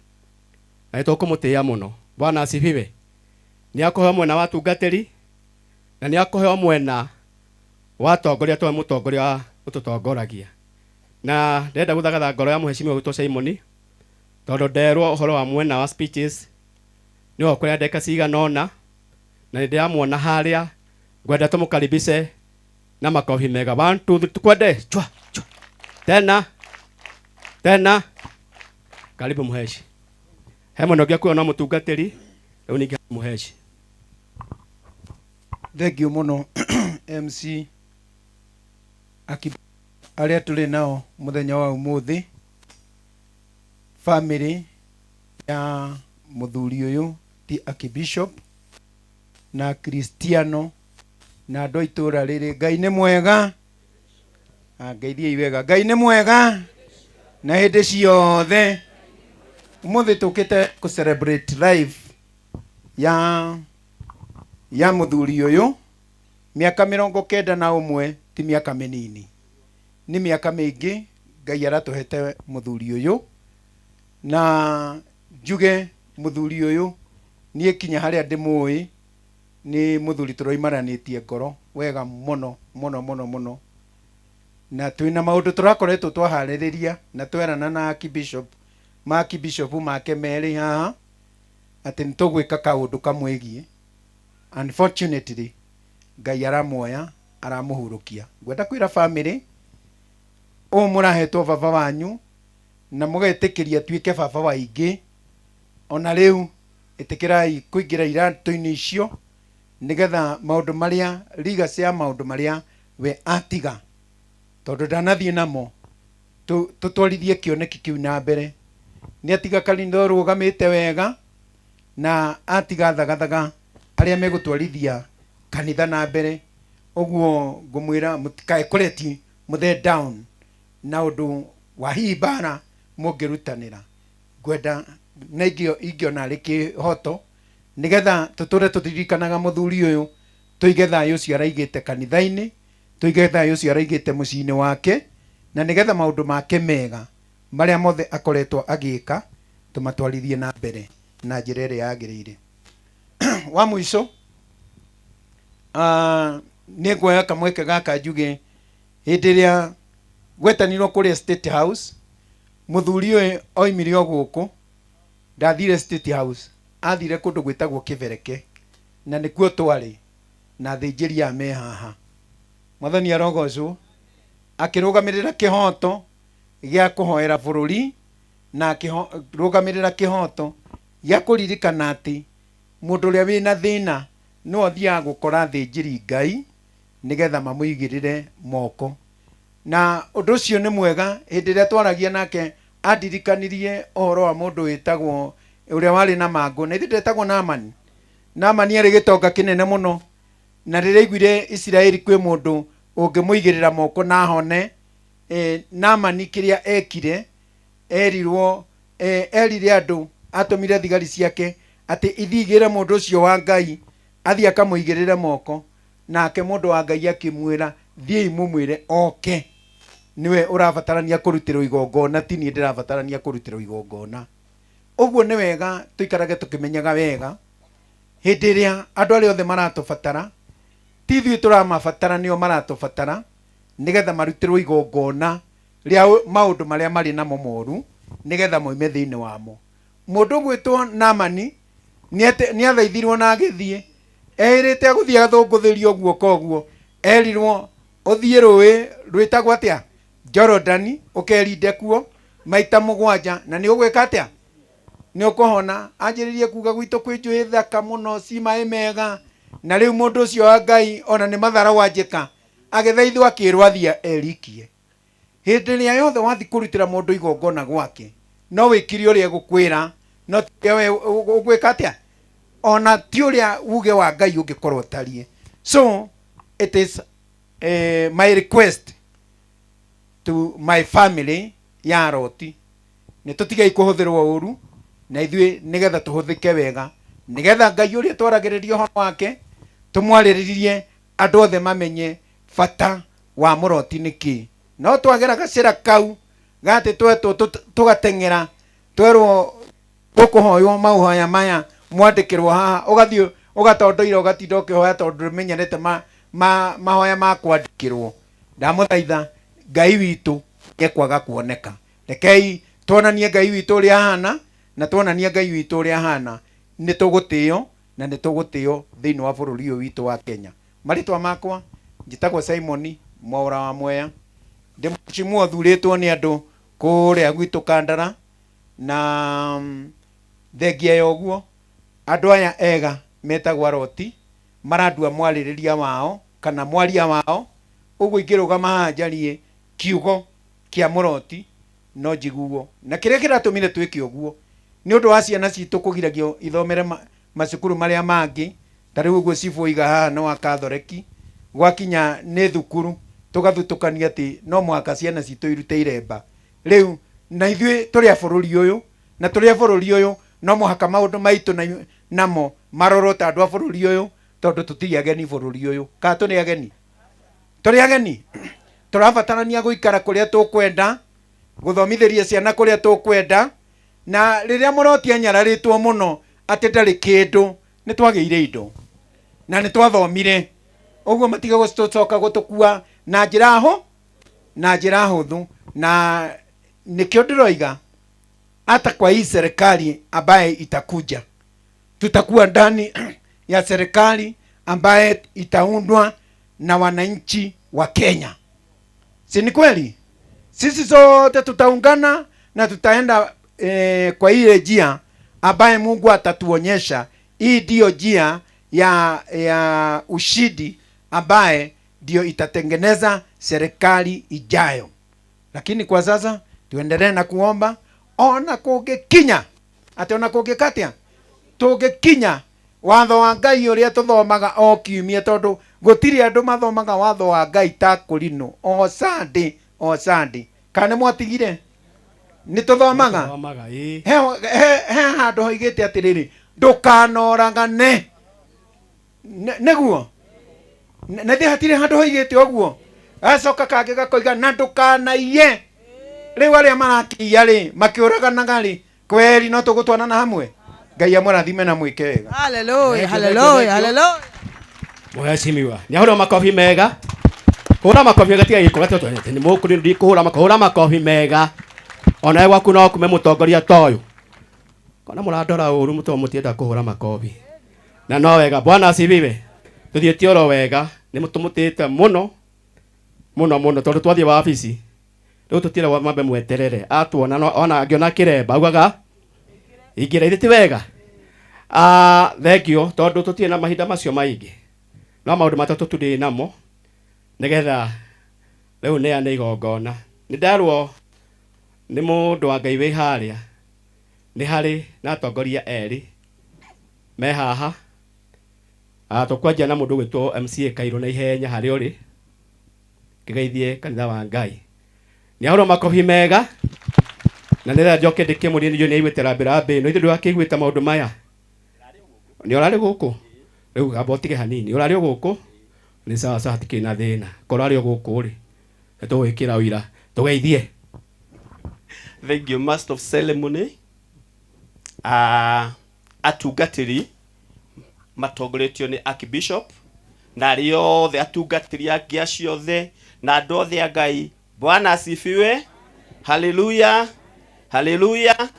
na nĩ tũkũmũtĩĩa mũno. Bwana asifiwe. Nĩ akũheo mwena wa atungatĩri na nĩ akũheo mwena wa atongoria tondũ mũtongoria wa ũtũtongoragia. Na ndĩrenda gũthagatha ngoro ya mũhecimiwa gwĩtwo Simon tondũ nderwo ũhoro wa mwena wa speeches nĩwe ũkũrĩa ndagĩka cigana ũna na nĩ ndĩramuona harĩa. Ngwenda tũmũkaribishe na makobi mega. 1 2 3 tukwende. Chwa chwa. Tena tena. Karibu mũheshi. He mũndũ ũngĩ akuona mũtungatĩri rĩu ningĩ mũheshi. Thank you mũno MC arĩa tũrĩ nao mũthenya wa ũmũthĩ, family Ya mũthuri ũyũ ti archbishop na Kristiano na andũ a itũũra rĩrĩ. Ngai nĩ mwega. Ah, ngeithiei wega. Ngai nĩ mwega na hĩndĩ ciothe. Ũmũthĩ tũkĩte kũ celebrate life ya mũthuri ũyũ. Mĩaka 91 ti mĩaka mĩnini, nĩ mĩaka mĩingĩ Ngai aratũhete mũthuri ũyũ. Na njuge mũthuri ũyũ niĩ kinya harĩa ndĩmũĩ nĩ mũthuri tũroimaranĩtie ngoro wega mũno mũno mũno mũno, na twĩna maũndũ tũrakoretwo twaharĩrĩria na twerana na archbishop, ma archbishop make merĩ haha, atĩ nĩ tũgwĩka kaũndũ kamwĩgiĩ. Unfortunately, Ngai aramuoya, aramũhurũkia. Ngwenda kwĩra family ũũ, mũrahetwo baba wanyu na mũgetĩkĩria atuĩke baba wa aingĩ. Ona rĩu ĩtĩkĩrai kũingĩra iratũ-inĩ icio, nĩgetha maũndũ marĩa legacy ya maũndũ marĩa we atiga, tondũ ndanathiĩ namo, tũtwarithie kĩoneki kĩu na mbere. Nĩ atiga kanitha ũrũgamĩte wega, na atiga thagathaga arĩa megũtwarithia kanitha na mbere. Ũguo ngũmwĩra mũtikae kũreti mũthe down na ũndũ wa hihi mbara mũngĩrutanĩra. Ngwenda na ingĩona arĩ kĩhoto, nĩgetha tũtũre tũririkanaga mũthuri ũyũ, tũige thayũ ũcio araigĩte kanitha-inĩ, tũige thayũ ũcio araigĩte mũciĩ-inĩ wake, na nĩgetha maũndũ make mega marĩa mothe akoretwo agĩka tũmatwarithie na mbere na njĩra ĩrĩa yagĩrĩire. Wa mũico, nĩ nguoya kamweke gaka njuge, hĩndĩ ĩrĩa gwetanirwo kũrĩa State House, mũthuri ũyũ oimire o gũkũ, ndathire State House, athire kũndũ gwĩtagwo Kĩbereke, na nĩkuo twarĩ na athĩnjĩri aya me haha. Mwathani arogocwo. Akĩrũgamĩrĩra kĩhoto gĩa kũhoera bũrũri, na akĩrũgamĩrĩra kĩhoto gĩa kũririkana atĩ mũndũ ũrĩa wĩna thĩna no athiaga gũkora athĩnjĩri Ngai nĩgetha mamũigĩrĩre moko, na ũndũ ũcio nĩ mwega. Hĩndĩ ĩrĩa twaragia nake, andirikanirie ũhoro wa mũndũ wĩtagwo ũrĩa warĩ na mangũ, na ithuĩ ndetagwo Naamani. Naamani arĩ gĩtonga kĩnene mũno, na rĩrĩa aiguire Isiraeli kwĩ mũndũ ũngĩmũigĩrĩra moko na ahone, Naamani kĩrĩa ekire, erirwo, erire andũ, atũmire thigari ciake atĩ ithiĩ igĩre mũndũ ũcio wa Ngai, athiĩ akamũigĩrĩre moko. Nake mũndũ wa Ngai akĩmwĩra, "Thiĩi mũmwĩre oke, nĩwe ũrabatarania kũrutĩrwo igongona, ti niĩ ndĩrabatarania kũrutĩrwo igongona." Ũguo nĩ wega tũikarage tũkĩmenyaga wega hĩndĩ ĩrĩa andũ arĩa othe maratũbatara, ti ithuĩ tũramabatara, nĩo maratũbatara, nĩgetha marutĩrwo igongona rĩa maũndũ marĩa marĩ namo moru, nĩgetha moime thĩinĩ wamo. Mũndũ ũgwĩtwo Naamani nĩ athaithirwo na agĩthiĩ eĩrĩte agũthiĩ athũngũthĩrio guoko. Ũguo erirwo, "Ũthiĩ rũĩ rwĩtagwo atĩa, Jorodani, ũkerinde kuo maita 7, na nĩ ũgwĩka atĩa? Nĩ ũkũhona." Anjĩrĩrie kuga, "Gwitũ kwĩ njũĩ thaka mũno, ci maĩ mega, na rĩu mũndũ ũcio wa Ngai ona nĩ matharau anjĩka." Agĩthaithwo, akĩrwo athiĩ erikie. Hĩndĩ ĩrĩa yothe wathiĩ kũrutĩra mũndũ igongona gwake, no wĩkire ũrĩa egũkwĩra, no ti ũrĩa we ũgwĩka atĩa, ona ti ũrĩa uge wa Ngai ũngĩkorwo ũtariĩ. So it is my request to my family ya Roti, nĩ tũtigei kũhũthĩrwo ũru, na ithuĩ nĩgetha tũhũthĩke wega, nĩgetha Ngai ũrĩa twaragĩrĩria ũhoro wake tũmwarĩrĩrie, andũ othe mamenye bata wa mũroti nĩ kĩ. No twagera gacĩra kau gatĩ twetwo tũgateng'era, twerwo gũkũhoywo maũhoya maya mwandĩkĩrwo haha, ũgathiĩ ũgatondoira, ũgatinda ũkĩhoya tondũ ndũmenyerete mahoya ma kwandĩkĩrwo. Ndamũthaitha, Ngai witũ ekwaga kuoneka. Rekei tuonanie Ngai witũ ũrĩa ahana, na tuonanie Ngai witũ ũrĩa ahana, nĩ tũgũtĩo na nĩ tũgũtĩo thĩinĩ wa bũrũri ũyũ witũ wa Kenya. Marĩtwa makwa njĩtagwo Simon Mwaũra wa Mwea, ndĩ mũcimũ ũthurĩtwo nĩ andũ kũrĩa gwitũ Kandara, na thengia ya ũguo, andũ aya ega metagwo Aroti marandua mwarĩrĩria wao kana mwaria wao. Ũguo ingĩrũgama haha njarie kiugo kĩa mũroti no njiguo, na kĩrĩa kĩratũmire twĩke ũguo. Nĩ ũndũ wa ciana citũ kũgiragio ithomere macukuru marĩa mangĩ, ta rĩu ũguo cibũ oiga haha nĩ wa Kathoreki, gwakinya nĩ thukuru tũgathutũkania atĩ no mũhaka ciana citũ irute iremba. Rĩu na ithuĩ tũrĩ a bũrũri ũyũ, na tũrĩ a bũrũri ũyũ no mũhaka maũndũ maitũ namo marorwo ta andũ a bũrũri ũyũ, tondũ tũtirĩ ageni bũrũri ũyũ. Kana tũrĩ ageni? Tũrĩ ageni. Tũrabatarania gũikara kũrĩa tũkwenda, gũthomithĩria ciana kũrĩa tũkwenda, na rĩrĩa mũroti anyararĩtwo mũno atĩ ndarĩ kĩndũ, nĩ twagĩire indo na nĩ twathomire, ũguo matiga gũcoka gũtũkua na njĩra hũ na njĩra hũthũ. Na nĩkĩo ndĩroiga hata kwa hii serikali ambaye itakuja, tutakuwa ndani ya serikali ambaye itaundwa na wananchi wa Kenya. Si ni kweli? Sisi sote tutaungana na tutaenda kwa ile njia ambaye Mungu atatuonyesha. Hii ndio njia ya ushindi ambaye ndio itatengeneza serikali ijayo. Lakini kwa sasa tuendelee na kuomba, ona kũngĩkinya atĩ ona kũngĩkatia tũngĩkinya watho wa Ngai ũrĩa tũthomaga o kiumia, tondũ gũtirĩ andũ mathomaga watho wa Ngai ta kũrinũ o Sunday, o Sunday. Kana nĩ mwatigire? Nĩ tũthomaga? Tũthomaga, ĩĩ. He handũ hoigĩte atĩrĩrĩ, ndũkanoragane. Nĩguo? Na thĩ hatirĩ handũ hoigĩte ũguo. Gacoka kangĩ gakoiga na ndũkanaiye. Rĩu arĩa marakĩiya rĩ, makĩũraganaga rĩ, kweri no tũgũtwarana hamwe. Ngai amũrathime na mwĩke wega. Hallelujah, Thank you, thank you, hallelujah, thank you. hallelujah. Mheshimiwa, nĩ ahũra makobi mega. Hũra makobi mega, tiga gĩko gatũ nĩ mũkũrĩ ndikũhũra makobi, hũra makobi mega. Ona we gwaku no kume mũtongoria ta ũyũ. Kona mũrandora ũru mũtũ mũtienda kũhũra makobi. Na no wega, Bwana asifiwe. Tũthiĩte oro wega, nĩ mũtũmũtĩte mũno mũno mũno tondũ twathiĩ wabici. Rĩu tũtirĩ mambe mweterere. Atuona no ona angĩona kĩremba augaga ingĩra ithe ti wega. Thank you tondũ tũtirĩ na mahinda macio maingĩ. No maũndũ matatũ tu ndĩ namo nĩgetha rĩu neane igongona. Nĩ ndarwo nĩ mũndũ wa Ngai wĩ harĩa, nĩ harĩ na atongoria erĩ me haha. Tũkwanjia na mũndũ ũgwĩtwo MCA Kairũ na ihenya harĩa ũrĩ, kĩgeithie kanitha wa Ngai. Nĩ ahũrwo makobi mega na nĩgetha njoke ndĩkĩmũrie nĩ nĩ aiguĩte rambĩ rambĩ ĩno, ithuĩ ndũgakĩiguĩte maũndũ maya. Nĩ ũrarĩ gũkũ? Rĩu amba ũtige hanini. Ũrarĩ o gũkũ? Nĩ sawa sawa, hatikĩrĩ na thĩna. Korwo arĩ o gũkũ rĩ, nĩ tũgwĩkĩra ũira. Tũgeithie. Thank you, Master of Ceremony. Atungatĩri matongoretio nĩ Archbishop na arĩa othe atungatĩri angĩ acio othe na andũ othe a Ngai. Bwana asifiwe. Haleluya. Haleluya.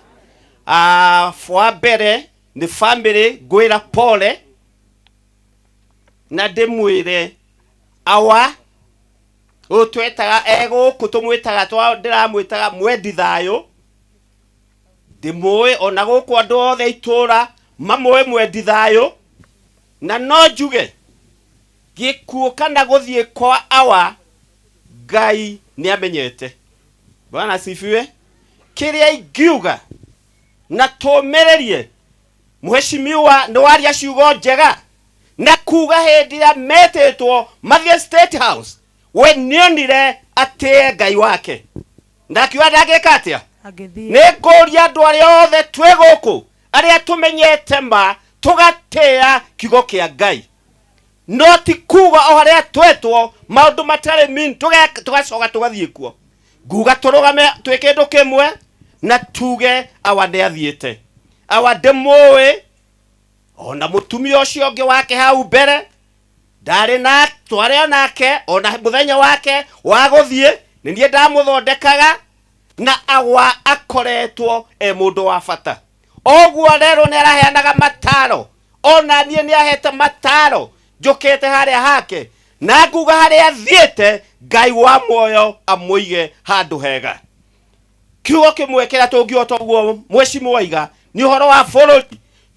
Wa mbere nĩ family ngwĩra pole na ndĩmwĩre awa ũyũ twetaga e gũkũ tũmwĩtaga ndĩramwĩtaga mwendi thayũ, ndĩmũĩ ona gũkũ andũ othe itũra mamũĩ mwendi thayũ, na no njuge gĩkuũ kana gũthiĩ kwa awa Ngai nĩamenyete. Bwana asifiwe. Kĩrĩa ingiuga na tũmĩrĩrie mheshimiwa nĩ waria ciugo njega na kuga hĩndĩ ĩrĩa metĩtwo mathiĩ State House, we nĩonire atĩe Ngai wake na akiuga ndangĩka atĩa. Angĩthiĩ. Nĩ ngũria andũ arĩa othe twĩ gũkũ arĩa tũmenyete ma tũgatĩĩa kiugo kĩa Ngai, no ti kuga o harĩa twetwo maũndũ matarĩ mean tũgacoka tũgathiĩ kuo. Nguga tũrũgame twĩ kĩndũ kĩmwe na tuge awa nĩathiĩte, awa ndĩmũĩ, ona mũtumia ũcio ũngĩ wake hau mbere ndarĩ na twarĩ nake ona mũthenya wake wa gũthiĩ nĩ niĩ ndamũthondekaga, na awa akoretwo e mũndũ wa bata. Ũguo rero nĩ araheanaga mataro, ona niĩ nĩ ahete mataro njũkĩte harĩa hake, na nguga harĩa athiĩte Ngai wa muoyo amũige handũ hega. Kiugo kĩmwe kĩrĩa tũngiuga toguo mheshimiwa oiga nĩ ũhoro wa bũrũri.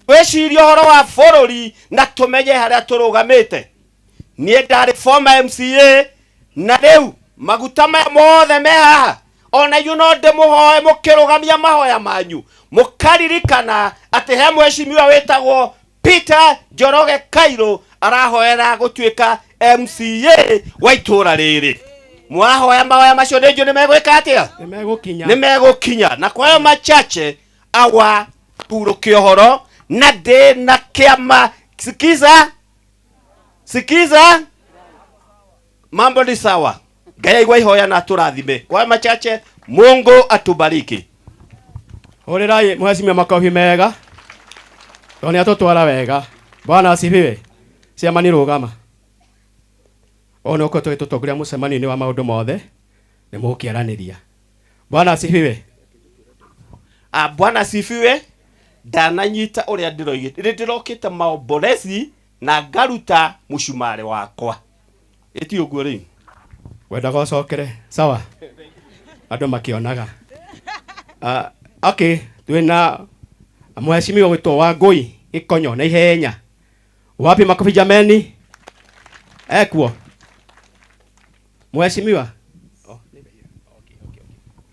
Twĩcirie ũhoro wa bũrũri na tũmenye harĩa tũrũgamĩte. Niĩ ndarĩ former MCA na rĩu maguta maya mothe me haha Ona inyuĩ no ndĩmũhoe mũkĩrũgamia mahoya manyu mũkaririkana atĩ he mheshimiwa wĩtagwo Peter Njoroge Kairũ arahoera gũtuĩka MCA wa itũra rĩrĩ. Mwahoya mahoya macio nĩ njũĩ nĩ megwĩka atĩa? Nĩ megũkinya. Nĩ megũkinya. Na kwa hayo machache awa hurũke ũhoro na ndĩ na kĩama. Sikiza, sikiza, mambo ni sawa. Ngai aigua ihoya na atũrathime. Kwa hayo machache, Mungu atubariki. Hũrĩrai mheshimiwa makobi mega tondũ nĩ atũtwara wega. Bwana asifiwe. Ciamani rũgama. Ũyũ nĩ ũkoretwo ũgĩtũtongoria mũcemanio-inĩ wa maũndũ mothe, nĩ mũgũkĩaranĩria. Bwana asifiwe. Bwana asifiwe. Ndananyita ũrĩa ndĩroigĩte, nĩ ndĩrokĩte maombolezi na ngaruta mũcumarĩ wakwa. Ĩti ũguo rĩu. Wendaga ũcokere sawa, andũ makĩonaga. Okay, twĩna mheshimiwa gwĩtwo Wangũi Gĩkonyo na ihenya. Wapi makofi jameni? Ekuo mheshimiwa.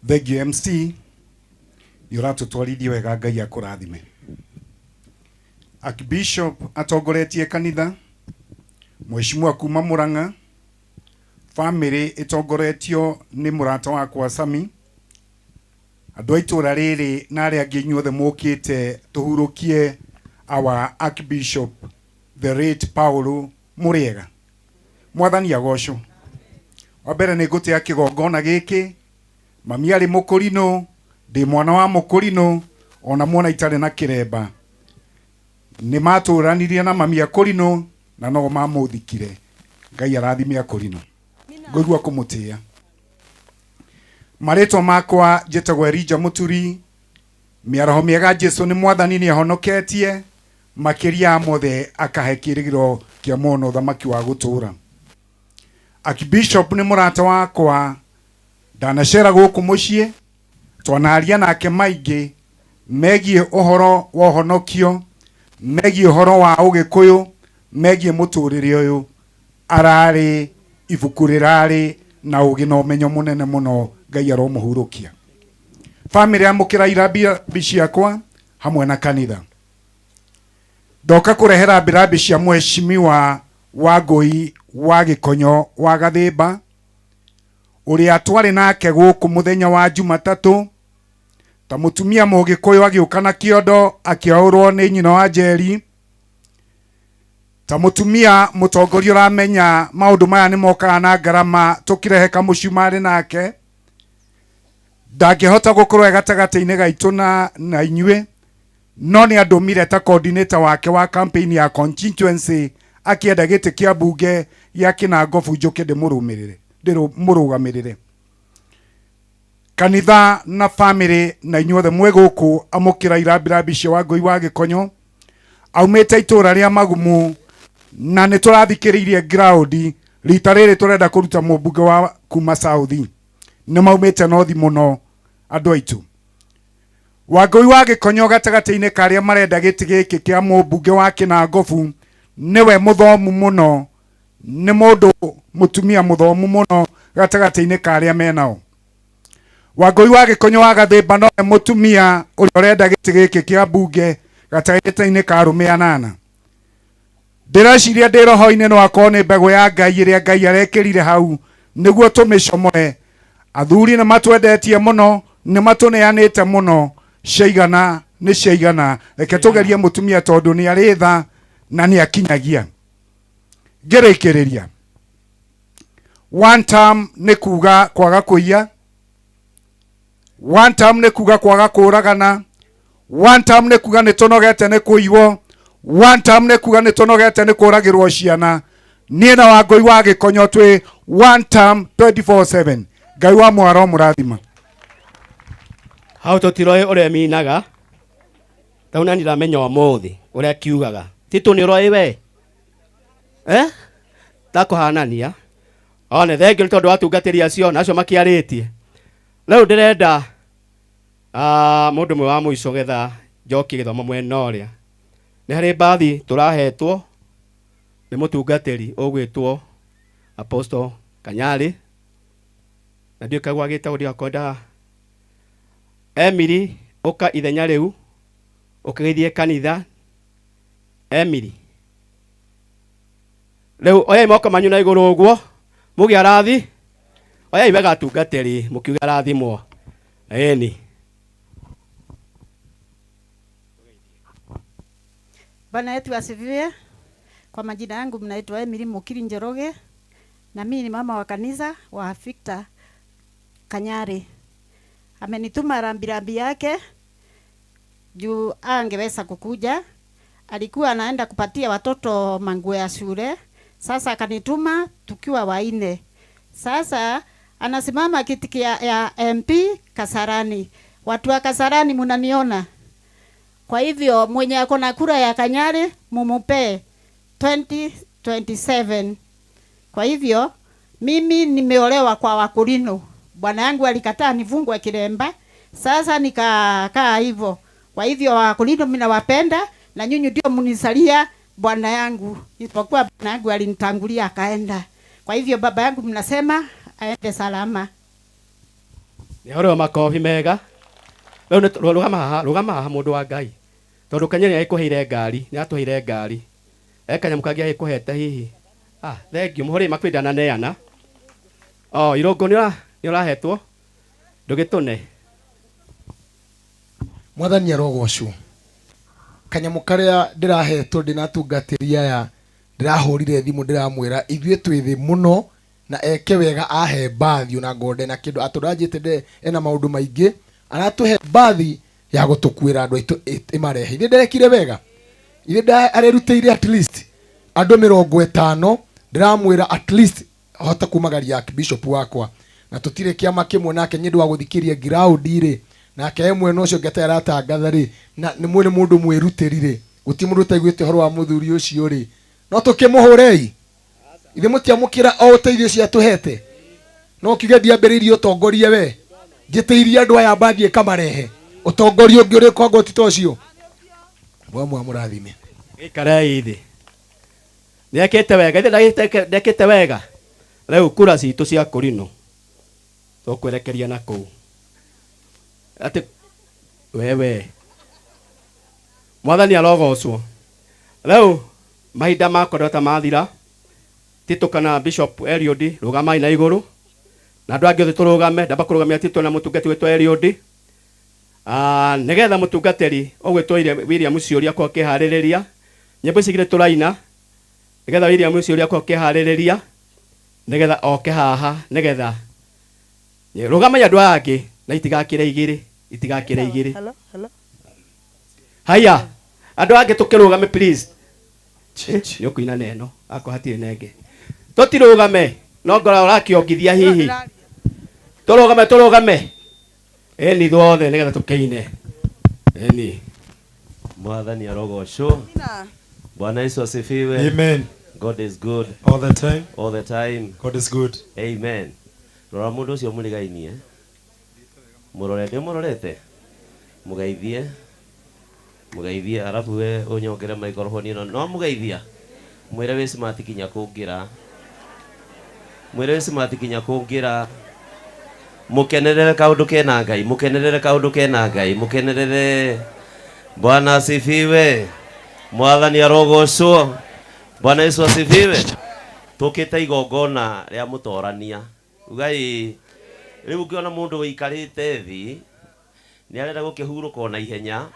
Thank you MC. Nĩ ũratũtwarithia wega, Ngai akũrathime. Archbishop atongoretie kanitha, mheshimiwa kuma Murang'a, family ĩtongoretio nĩ mũrata wakwa Sami, andũ a itũra rĩrĩ na arĩa angĩ inyuothe mũkĩte tũhurũkie our Archbishop the late Paul Mũrĩega. Mwathani agocwo. Wa mbere nĩ ngũtĩa kĩgongona gĩkĩ, mami arĩ mũkũrinũ, ndĩ mwana wa mũkũrinũ, ona mwana itarĩ na kĩremba. Nĩ matũranirie na mami akũrinũ na no mamũthikire. Ngai arathime akũrinũ. Ngũigua kũmũtĩa. Marĩtwa makwa njĩtagwo Elijah Mũturi. Mĩaraho mĩega, Jesu nĩ mwathani, nĩ ahonoketie makĩria ya mothe akahe kĩrĩgĩro kĩa muono ũthamaki wa gũtũũra. Archbishop nĩ mũrata wakwa, ndanacera gũkũ mũciĩ, twanaria nake maingĩ megiĩ ũhoro wa ũhonokio, megiĩ ũhoro wa ũgĩkũyũ, megiĩ mũtũrĩre ũyũ. Ararĩ ibuku rĩrarĩ na ũgĩ na ũmenyo mũnene mũno, Ngai aromũhurũkia. Famĩlĩ amũkĩra irambi ciakwa hamwe na kanitha. Ndoka kũrehera mbĩrambĩ cia mheshimiwa Wangũi wa Gĩkonyo wa Gathĩmba, ũrĩa twarĩ nake gũkũ mũthenya wa Jumatatũ, ta mũtumia mũgĩkũyũ agĩũka na kĩondo akĩaũrwo nĩ nyina wa Njeri, ta mũtumia mũtongoria ũramenya maũndũ maya nĩ mokaga na ngarama, tũkĩrehe kamũcumarĩ nake ndangĩhota gũkorwo e gatagatĩ-inĩ gaitũ na inyuĩ, no nĩ andũmire ta coordinator wake wa campaign ya constituency akĩenda gĩtĩ kĩa mbunge gĩa Kĩnangobu njũke ndĩmũrũmĩrĩre, ndĩmũrũgamĩrĩre. Kanitha na family na inyuothe mwĩ gũkũ, amũkĩra irambirambi cia Wangũi wa Gĩkonyo aumĩte itũra rĩa Magumu, na nĩ tũrathikĩrĩirie ground rita rĩrĩ tũrenda kũruta mũmbunge wa kuma South, nĩ maumĩte north mũno andũ aitũ. Wangũi wa Gĩkonyo gatagatĩ-inĩ ka arĩa marenda gĩtĩ gĩkĩ kĩa mũmbunge wa Kĩnangobu nĩwe mũthomu mũno, nĩ mũndũ mũtumia mũthomu mũno gatagatĩ-inĩ ka arĩa menao. Wangũi wa Gĩkonyo wa Gathĩmba nowe mũtumia ũrĩa ũrenda gĩtĩ gĩkĩ kĩa mbunge gatagatĩ-inĩ ka arũme anana. Ndĩreciria ndĩ roho-inĩ no akorwo nĩ mbegũ ya Ngai ĩrĩa Ngai arekĩrire hau nĩguo tũmĩcomore. Athuri nĩ matwendetie mũno, nĩ matũneanĩte mũno, ciaigana nĩ ciaigana. Reke tũgerie mũtumia tondũ nĩ arĩ tha na nĩ akinyagia. Ngĩrĩkĩrĩria, one term nĩ kuga kwaga kũiya, one term nĩ kuga kwaga kũragana, one term nĩ kuga nĩ tũnogete nĩ kũiywo, one term nĩ kuga nĩ tũnogete nĩ kũragĩrwo ciana. Niĩ na Wangũi wa Gĩkonyo twĩ one term 24/7. Ngai wa mwaro mũrathima. Hau tũtiroĩ ũrĩa minaga tau na ndiramenya ũmũthĩ ũrĩa kiugaga titũ nĩ ũroĩ we takũhanania one thengiũ nĩ tondũ wa atungatĩri acio na acio makĩarĩtie. Rĩu ndĩrenda mũndũ ũmwe wa mũico getha njokie gĩthomo mwena ũrĩa nĩ harĩ mbathi tũrahetwo nĩ mũtungatĩri ũgwĩtwo Apostle Kanyari. Na ndiũĩ kagwa gĩtagwo ndigakorwo Emily ũka ithenya rĩu ũkĩgeithie kanitha. Emily rĩu oyai moko manyu na igũrũ ũguo mũgĩ arathi oyai wega atungatĩri mũkiuga arathimwo ĩni. Bwana yetu asifiwe. Kwa majina yangu mnaitwa Emily Mukiri Njoroge na mimi ni mama wa kanisa wa Victor Kanyari. Amenituma rambirambi yake juu angeweza kukuja. Alikuwa anaenda kupatia watoto manguo ya shule. Sasa akanituma tukiwa waine. Sasa anasimama kiti ya MP Kasarani. Watu wa Kasarani mnaniona. Kwa hivyo mwenye ako na kura ya Kanyari mumupe 2027. Kwa hivyo mimi nimeolewa kwa Wakulino. Bwana yangu alikataa nifungwe kilemba. Sasa nikakaa hivyo. Kwa hivyo Wakulino mimi nawapenda na nyinyi ndio mnisalia bwana yangu. Isipokuwa bwana yangu alinitangulia akaenda. Kwa hivyo baba yangu mnasema aende salama. Ni horo makofi mega. Rĩu nĩ rũgama haha, rũgama haha mũndũ wa Ngai. Tondũ Kenya nĩ agĩkũheire ngari, nĩ atũheire ngari. E kanyamũ kangĩ agĩkũhete hihi. Ah, thank you. Mũhũrĩ makwenda na neana. Oh, irũngũ nĩ ũrahetwo. Ndũgĩtũne. Mwathani arogocwo. Kanyamũ karĩa ndĩrahetwo ndĩnatungatĩri aya ndĩrahũrire thimũ ndĩramwĩra ithuĩ twĩ thĩ mũno na eke wega ahe mbathi ona ngonde na kĩndũ atũranjĩte ena maũndũ maingĩ aratũhe mbathi ya gũtũkuĩra andũ aitũ ĩmarehe. Ithe nderekire wega, ithe arerutĩire at least andũ 50 ndĩramwĩra at least hote kumagaria bishop wakwa na tũtirĩ kĩama kĩmwe nake nĩ ũndũ wa gũthikĩria ground rĩ nake e mwena ũcio ũngĩ atarĩ aratangatha rĩ na nĩ mwene mũndũ mwĩrutĩri rĩ gũtirĩ mũndũ ũtaiguĩte ũhoro wa mũthuri ũcio rĩ no tũkĩmũhũrei ithe mũtiamũkĩra o ũteithio ũcio atũhete no kiuge ndiambĩrĩirie ũtongoria we njĩtĩirie andũ aya mbathi ĩkamarehe ũtongoria ũngĩ ũrĩ kwangwo ti ta ũcio. Bwana amũrathime. Gĩikarei thĩ. Nĩekĩte wega, ithe ndekĩte wega. Rĩu kura citũ cia Kũrinũ tũkwerekeria na kũu. Atĩ wewe Mwathani arogocwo. Rĩu mahinda makwa ta mathira Tito kana Bishop Eliud rũgamai na igũrũ na andũ angĩ othe tũrũgame ndamba kũrũgamia Tito na mũtungati witũ Eliud nĩgetha mũtungatĩri ũgwĩtwo William Ciũria kwa kĩharĩrĩria nyĩmbo ici igĩrĩ tũraina nĩgetha William Ciũria kwa kĩharĩrĩria nĩgetha oke haha nĩgetha rũgamai andũ aya angĩ na itigakĩre igĩrĩ itigakĩre igĩrĩ. Hello, hello. Haya andũ angĩ tũkĩrũgame please. Nĩ ũkũina neno akwa hatirĩ nenge tũtirũgame no ngora ũrakĩongithia hihi tũrũgame tũrũgame ĩni ithuothe nĩgetha tũkĩine ĩni. Mwathani arogocwo. Bwana Yesu asifiwe. Amen. God is good. All the time. All the time. God is good. Amen. Rora mũndũ ũcio mũrigainie. Mũrore nĩ mũrorete. Mũgeithie. Mũgeithie arabu we ũnyongere microphone ĩno no mũgeithia. Mwĩre wĩ smart kinya kũngĩra. Mwĩre wĩ smart kinya kũngĩra. Mũkenerere kaũndũ kena Ngai, mũkenerere kaũndũ kena Ngai, mũkenerere. Bwana asifiwe. Mwathani arogocwo. Bwana Yesu asifiwe. Tũkĩte igongona rĩa mũtorania. Ugai rĩu ũngĩona mũndũ ũikarĩte thĩ nĩ arenda gũkĩhurũka ona ihenya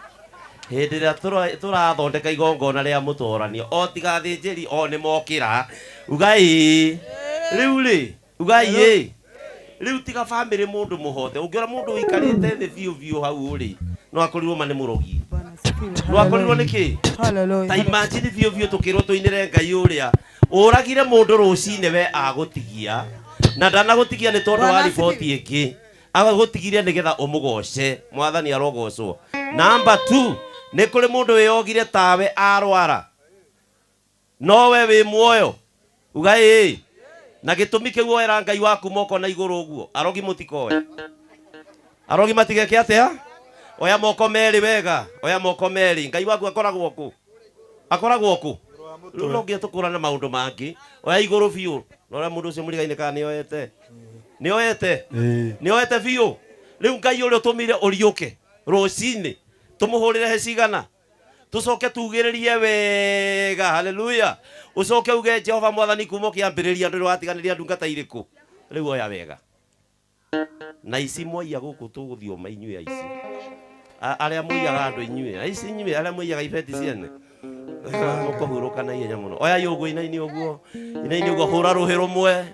hĩndĩ ĩrĩa tũrathondeka igongona rĩa mũtorania o tiga athĩnjĩri o nĩ mokĩra. Ugai rĩu rĩ ugai ĩ rĩu tiga bamĩrĩ mũndũ mũhote ũngĩona mũndũ ũikarĩte thĩ biũ biũ hau rĩ no akorirwo ma nĩ mũrogi no akorirwo nĩ kĩ. Ta imagine biũ biũ tũkĩrwo tũinĩre Ngai ũrĩa ũragire mũndũ rũcinĩ we agũtigia na ndanagũtigia nĩ tondũ wa riboti ĩngĩ agũtigirie nĩgetha ũmũgoce. Mwathani arogocwo. Number 2 nĩ kũrĩ mũndũ wĩyogire tawe arwara nowe wĩ muoyo. Ugai ĩ na gĩtũmi kĩu woera Ngai waku moko na igũrũ ũguo arogi mũtikoe arogi matigeke atĩa oya moko merĩ wega oya moko merĩ Ngai waku akoragwo kũ akoragwo kũ rĩu no nginya tũkũrane maũndũ mangĩ oya igũrũ biũ na ũrĩa mũndũ ũcio mũrigaine kana nĩoete Nĩ oete? Nĩ oete biũ. Rĩu Ngai ũrĩa ũtũmire ũriũke rũcinĩ tũmũhũrĩre he cigana tũcoke tugĩrĩrie wega haleluya ũcoke uge Jehova mwathani kuma ũkĩambĩrĩria ndũrĩ watiganĩria ndungata irĩkũ rĩu oya wega na ici mwaiya gũkũ tũgũthioma inyuĩ aici arĩa mũiyaga andũ inyuĩ aici inyuĩ arĩa mũiyaga ibeti ciene mũkũhurũka na ihenya mũno oya ũguo inaini ũguo inaini ũguo hũra rũhĩ rũmwe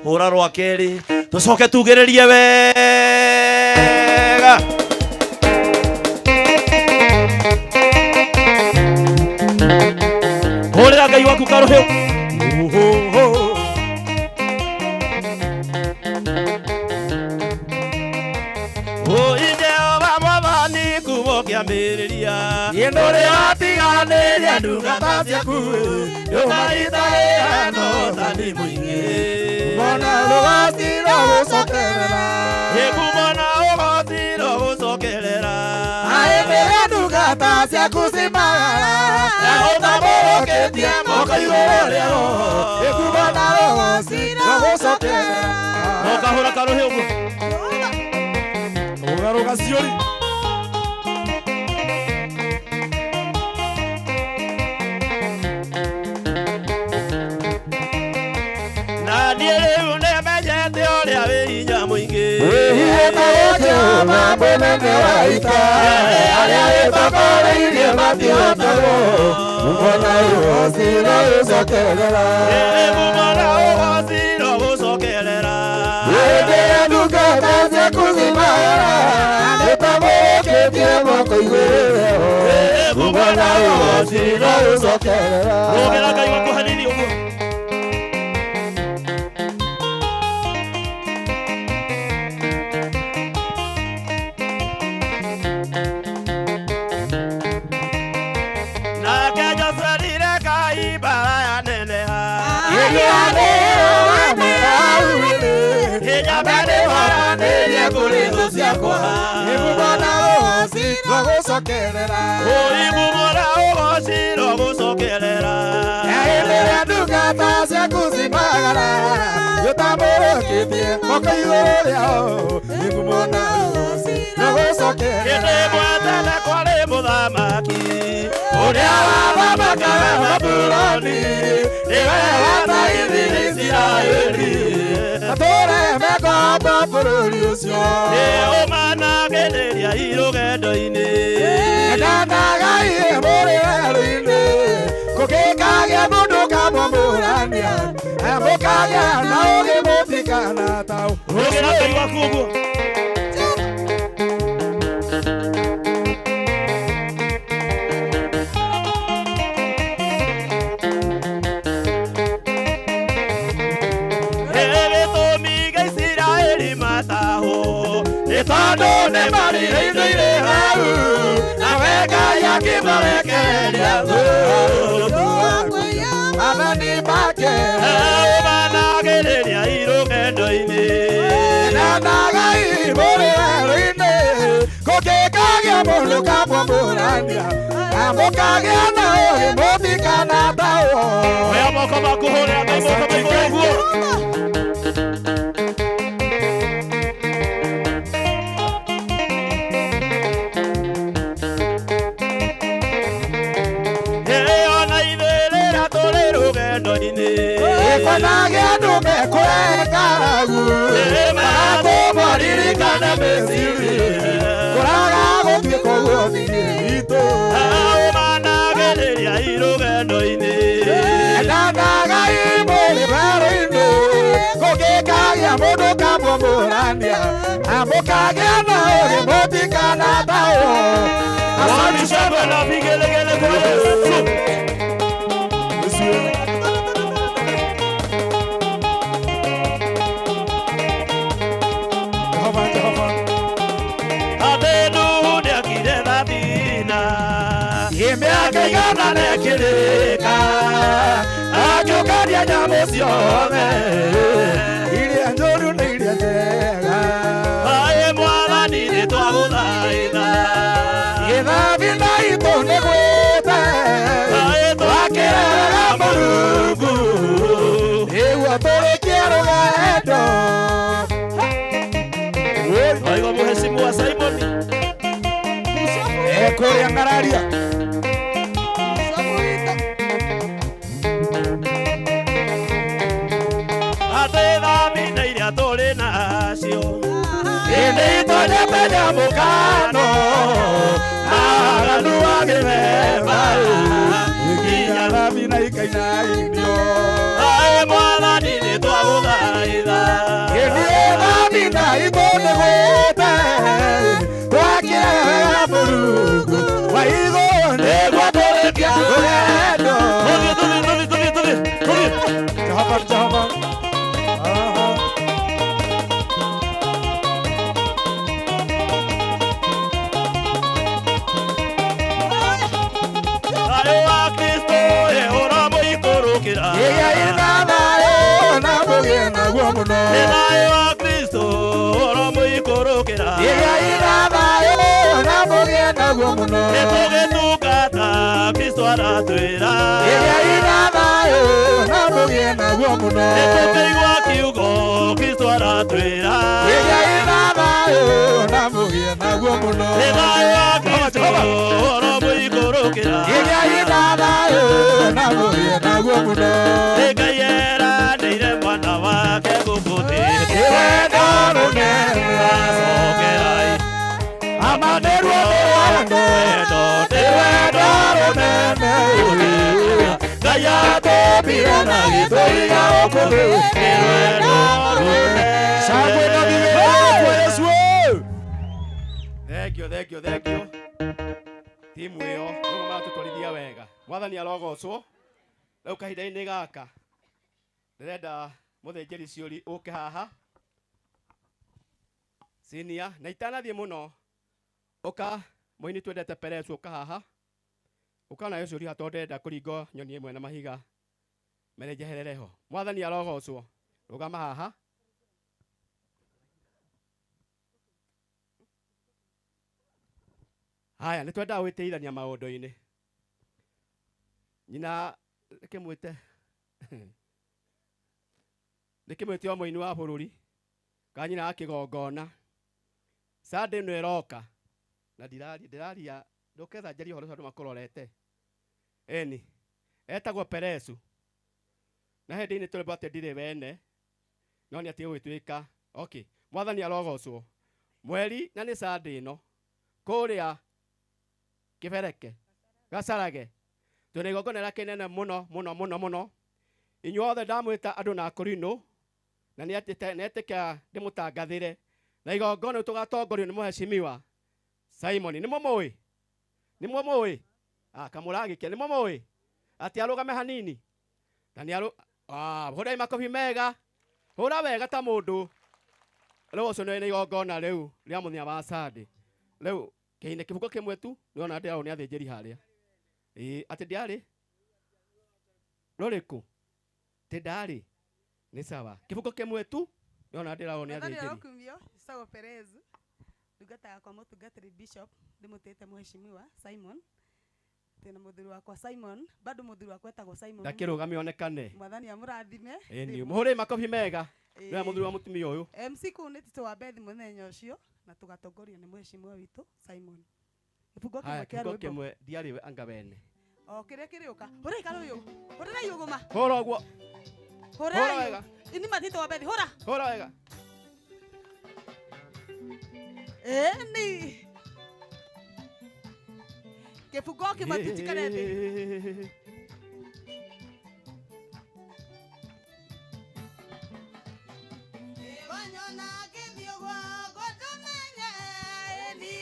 hũra rwa kerĩ tũcoke tugĩrĩrie wega hũrĩra Ngai waku karũhĩ. Jehova mwathani kuma ũkĩambĩrĩria Ndũrĩ watiganĩria ndungata ciaku ũmaitagĩra na ũtani mũingĩ Mona rũgacira gũcokerera Ĩkumona ũgociro gũcokerera Aĩmĩre ndungata ciaku cimagara Ũtambũrũkĩtie moko igũrũ rĩao Ĩkumona rũgacira gũcokerera Ũkahũra karũhĩ ũguo Rũga ciũri. Na niĩ rĩu nĩmenyete ũrĩa wĩ hinya mũingĩ Jehova mũnene wa ita arĩa wĩtongoreirie matihotagwo Mona rũgacira gũcokerera Mona ũgociro gũcokerera Hĩndĩ ĩrĩa ndungata ciaku cimagara nĩtambũrũkĩtie moko igũrũ rĩao Mona rũgacira gũcokerera Rũgĩra Ngai waku hanini ũguo Nake Joshua erire Ngai mbara yaneneha Hinyambe nĩwaranĩrie kũrĩ thũ ciakwa Imumona rũgacira gũcokerera Imumona ũgociro gũcokerera Hĩndĩ ĩrĩa ndungata ciaku cimagara gĩtambũrũkĩtie moko igũrũ rĩao Imumona rũgacira gũcokerera Hĩndĩ ĩmwe tene kwarĩ mũthamaki ũrĩa wathamakaga Babuloni nĩwe wathaithirie Isiraeli Matũũre mekũhomba bũrũri ũcio Nĩũmanagĩrĩria rũgendo-inĩ Ndanagai mũrĩ werũ-inĩ kũngĩkagĩa mũndũ kamũmũrania mũkagĩa na ũgĩ mũtikana taũ Rũgĩra Ngai waku ũguo Gĩtũmi gĩa Isiraeli matahwo nĩ tondũ nĩmarirĩire hau nawe Ngai akĩmarekereria thũ Athani make ũmanagĩrĩria rũgendo-inĩ Ndanagai mũrĩ werũ-inĩ kũngĩkagĩa mũndũ kamũmũrania mũkagĩa na ũgĩ mũtikana taũ Oya moko maku hũrĩra Ngai moko ma igũrũ ũguo Ona ithuĩ rĩrĩa tũrĩ rũgendo-inĩ Ĩkwanagĩa andũ mekũrengaragu maratũmaririkana Misiri kũraga gũtuĩka ũguo thĩinĩ witũ Ũmanagĩrĩria rũgendo-inĩ Ndanagai mũrĩ werũ-inĩ kũngĩkagĩa mũndũ kamũmũrania mũkagĩa na ũgĩ mũtikana taũ Wabishamba na vigelegele kwa Yesu. Jehova Jehova Atĩ Nuhu nĩakire thabina mĩaka igana nekĩrĩka akĩũkania nyamũ ciothe iria njũru na iria njega Aĩ mwathani nĩtwagũthaitha Gĩthabina itũ nĩ gwĩte twakĩrega Mũrungu nĩguo tũrĩkie rũgendo Kũrĩa ng'araria. Atĩ thambi na iria tũrĩ nacio ĩndĩ itonyete nyamũkano aganu wa gĩthemba nginya thambi na ikainainio. Aĩ mwathani nĩ twagũthaitha ĩndĩ thambi na itũnĩgũte twakĩrega Mũrungu wa igũrũ nĩguo tũrĩkia rũgendo. Tũthiĩ tũthiĩ tũthiĩ tũthiĩ tũthiĩ tũthiĩ. Jehova Jehova. Thayũ wa Kristo ĩ ũramũikũrũkĩra. Gĩa ina thayũ na mũgĩe naguo mũno. Nĩ thayũ wa Kristo ũramũikũrũkĩra. Gĩa ina thayũ na mũgĩe naguo mũno. Nĩ tũgĩtungata Kristo aratwĩra. Gĩa ina thayũ na mũgĩe naguo mũno. Nĩ tũkĩigua kiugo Kristo aratwĩra. Gĩa ina thayũ na mũgĩe naguo mũno. Nĩ thayũ wa Kristo ũramũikũrũkĩra. Gĩa ina thayũ na mũgĩe naguo mũno. Nĩ Ngai eranĩire mwana wake gũkũ thĩ. Nĩ wendo mũnene. Acokerai. Amanĩrwo nĩ wendo. Nĩ wendo mũnene. Ngai atũmbire na gĩtũiga gũkũ thĩ. Nĩ wendo mũnene. Shangwe na vigelegele kwa Yesu. Thank you, thank you, thank you. Timu ĩyo nĩguo maratũtwarithia wega. Mwathani arogocwo. Rĩu kahinda-inĩ gaka ndĩrenda mũthĩnjĩri ciũri ũke haha sinia na itanathiĩ mũno ũka mũini twendete Peresu ũka haha ũka nayo ciũri haha tondũ ndĩrenda kũringo nyoni ĩmwe na mahiga mere njeherere ho. Mwathani arogocwo. Rũgama haha. Haya nĩ twendaga gwĩteithania maũndũ-inĩ. Nyina reke mwĩte o mũini wa bũrũri ka nyina wa kĩgongona. Sunday ĩno ĩroka na ndĩraria ndũketha njarie ũhoro ũcio andũ makũrorete. Ĩni etagwo Peresu na hĩndĩ inĩ tũrĩmbo atĩ ndirĩ wene no nĩ atige gũgĩtuĩka. Okay, mwathani arogocwo. Mweri na nĩ Sunday ĩno kũrĩa Kĩbereke Gacarage twĩna igongona rĩa kĩnene mũno mũno mũno mũno. Inyuothe ndamwĩta andũ na akũrinũ na nĩetĩkia ndĩmũtangathĩre na igongona tũgatongorio nĩ mũheshimiwa Simon. Nĩ mũmũĩ? Nĩ mũmũĩ? Kamũragĩkia nĩ mũmũĩ? Atĩ arũgame hanini na nĩ hũrai makobi mega, hũra wega ta mũndũ. Rĩu ũcio nĩ igongona rĩu rĩa mũthenya wa Sunday. Rĩu kĩhine kĩbuko kĩmwe tu nĩona ndĩrarwo nĩ athĩnjĩri harĩa. Ĩĩ atĩ ndiarĩ rũrĩkũ? Tĩ ndarĩ nĩ sawa. Kĩbuko kĩmwe tu nĩona ndĩrarwo nĩ Mwathani athĩnjĩri. arokumio. Sawa Perez ndungata yakwa mũtungatĩri bishop ndĩmũtĩte mũheshimiwa Simon. Twĩna mũthuri wakwa Simon, bado mũthuri wakwa etagwo Simon. Ndakĩrũgame onekane. Mwathani amũrathime. Ĩni mũhũre makobi mega. Nĩwe mũthuri wa mũtumia ũyũ. MC kũu nĩ Tito wa Bethi mũthenya ũcio na tũgatongorio nĩ mũheshimiwa witũ Simon. Kĩbungo kĩmwe Haya kĩa kĩbungo rwĩmbo. kĩmwe ndiarĩ anga wene. O kĩrĩa kĩrĩũka. Hũra ikarũ ũyũ. Hũrĩrai ũgũma. Hũra ũguo. Hũra Hũra wega. Ini matito wa Bethi hũra. Hũra wega. Ĩni. Kĩbungo kĩmwe tu njikare thĩ. Wanyona ngĩthiĩ ũguo ngũtũmenye, niĩ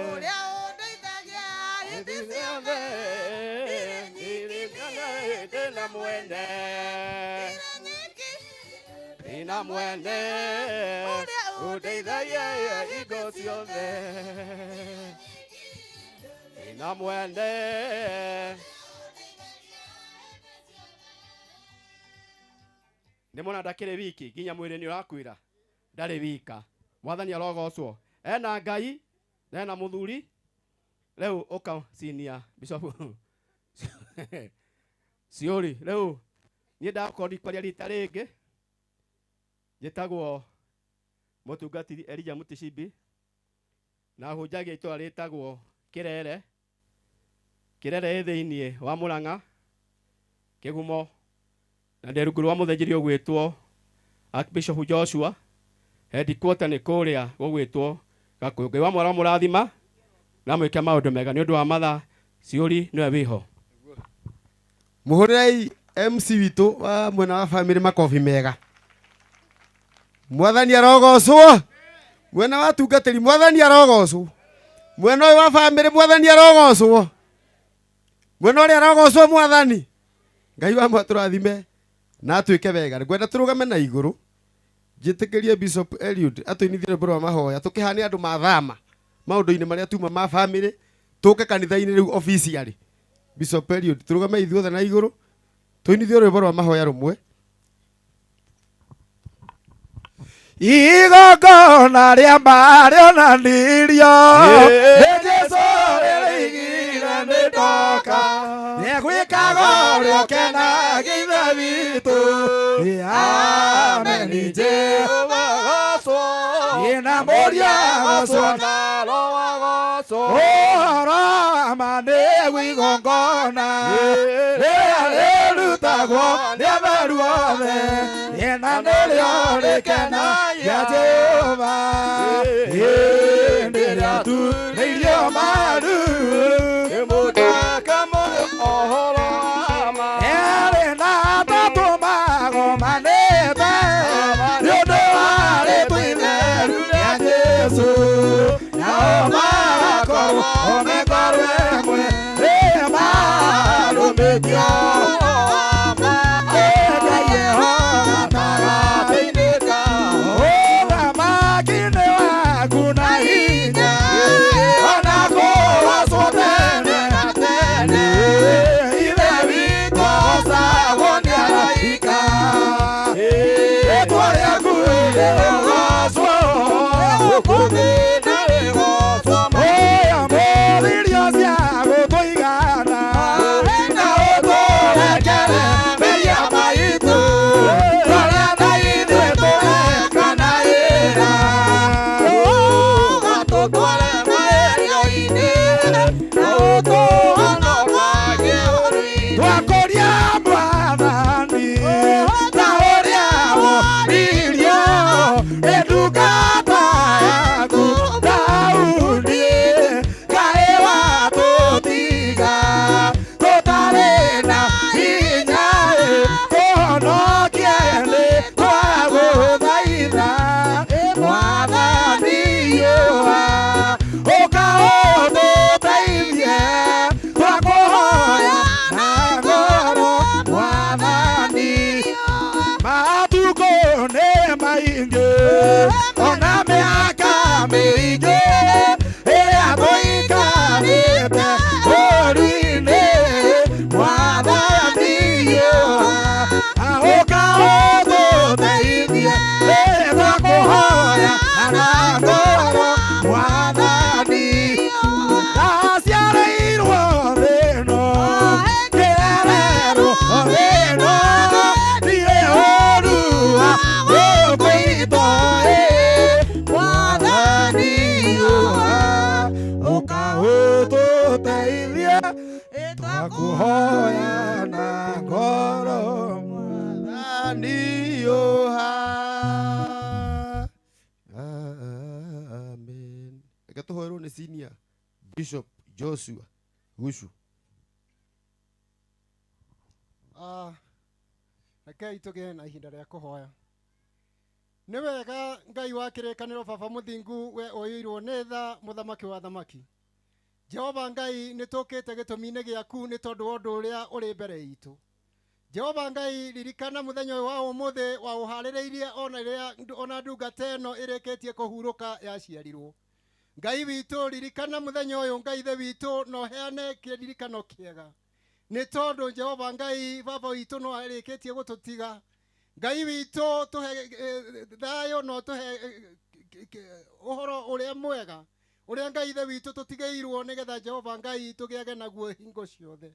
ũrĩa ũndeithagia hĩndĩ ciothe. Ndĩna mwene. Ndĩna mwene ũndeithagia hingo ciothe. Ndĩna mwene. Nĩ mona ndakĩrĩ wiki nginya mwĩrĩ nĩ ũrakwĩra ndarĩ wika. Mwathani arogocwo. Ena Ngai na ena mũthuri. Rĩu ũka senior bishop Ciũri rĩu niĩ ndakorwo ndikwaria rita rĩngĩ. Njĩtagwo mũtungatĩri Elijah Mutishibi. Na hunjagia itũra rĩtagwo Kĩrere. Kĩrere ĩ thĩiniĩ wa Mũrang'a Kĩgumo, na ndĩ rungu rwa mũthĩnjĩri ũgwĩtwo Archbishop Joshua. Headquarter nĩ kũrĩa gũgwĩtwo Gakũyũ. Ngai wa mwara mũrathima na mwĩke maũndũ mega nĩ ũndũ wa mathaa. Ciũri nĩwe wĩho. Muhurei MC witũ wa mwena wa family makobi mega. Mwathani arogocwo. Mwena wa tungatĩri mwathani arogocwo. Mwena ũyũ wa family mwathani arogocwo. Mwena ũrĩa arogocwo mwathani. Ngai wa mwatũrathime na atuĩke wega. Ngwenda tũrũgame na igũrũ. Njĩtĩkĩrie Bishop Eliud atũinithie rwĩmbo rwa mahoya tũkĩhane andũ mathama maũndũ-inĩ marĩa tuma ma family tũke kanitha-inĩ rĩu officially. Bishop Eliud tũrũgame ithuothe na igũrũ tũinithie rwĩmbo rwa mahoya rũmwe. Igongona rĩa marĩonanirio nĩ Jesũ rĩrĩigire nĩ ndoka nĩegwĩkaga ũrĩa ũkenagia Ithe witũ. Ameni Jehova gocwo ĩna Mũriũ agocwo na Roho agocwo. Ũhoro wa ma nĩguo igongona rĩrĩa rĩrutagwo nĩ atheru othe ĩna nĩrĩo rĩkenagia Jehova. Hĩndĩ ĩrĩa turĩirio maru erĩ na atatũ magomanĩte nĩ ũndũ wa rĩĩtwa itheru rĩa Jesũ, nao magakorwo o me ngoro ĩmwe ĩmarũmĩtio. Ngai eho gatagatĩ-inĩ kao, ũthamaki-inĩ waku na hinya, ona kũgocwo tene na tene. Ithe witũ agocagwo nĩ araika, rĩĩtwa rĩaku rĩrogocwo Oya mũthirio cia gũtũigana na ũtũrekere mehia maitũ tũrĩa na ithuĩ tũrekana ĩra. Twakũria Mwathani ta ũrĩa wonirio nĩ ndungata yaku Daudi, kaĩ watũtiga tũtarĩ na hinya ĩ, tũhonokie nĩ twagũthaitha. Mwathani yũa ũka ũtũteithie, twakũhoya na ngoro. Mwathani matukũ nĩ maingĩ ona mĩaka mĩingĩ ĩrĩa tũikarĩte bũrũri-inĩ. Mwathani yũa ũka ũtũteithie, twakũhoya na ngoro. Mwathani ndaciarĩirwo thĩ ĩno ngĩrererwo thĩ ĩno ndirĩ ũũru wa gũkũ itoĩ. Mwathani yũa ũka ũtũteithie, twakũhoya na ngoro. Mwathani yũha. Amen. Reke tũhoerwo nĩ senior Bishop Joshua Gucu. Rekei tũgĩe na ihinda rĩa kũhoya. Nĩ wega Ngai wa kĩrĩkanĩro baba mũthingu we ũiyũirwo nĩ tha mũthamaki wa thamaki. Jehova Ngai nĩ tũkĩte gĩtũmi-inĩ gĩaku nĩ tondũ wa ũndũ ũrĩa ũrĩ mbere itũ. Jehova Ngai ririkana mũthenya ũyũ wa ũmũthĩ waũharĩrĩirie ona rĩrĩa ona ndungata ĩno ĩrĩkĩtie kũhurũka yaciarirwo. Ngai witũ ririkana mũthenya ũyũ Ngai ithe witũ na ũheane kĩririkano kĩega. Nĩ tondũ Jehova Ngai baba witũ no arĩkĩtie gũtũtiga. Ngai witũ tũhe thayũ na ũtũhe ũhoro ũrĩa mwega ũrĩa Ngai ithe witũ tũtigĩirwo nĩgetha Jehova Ngai tũgĩage naguo hingo ciothe.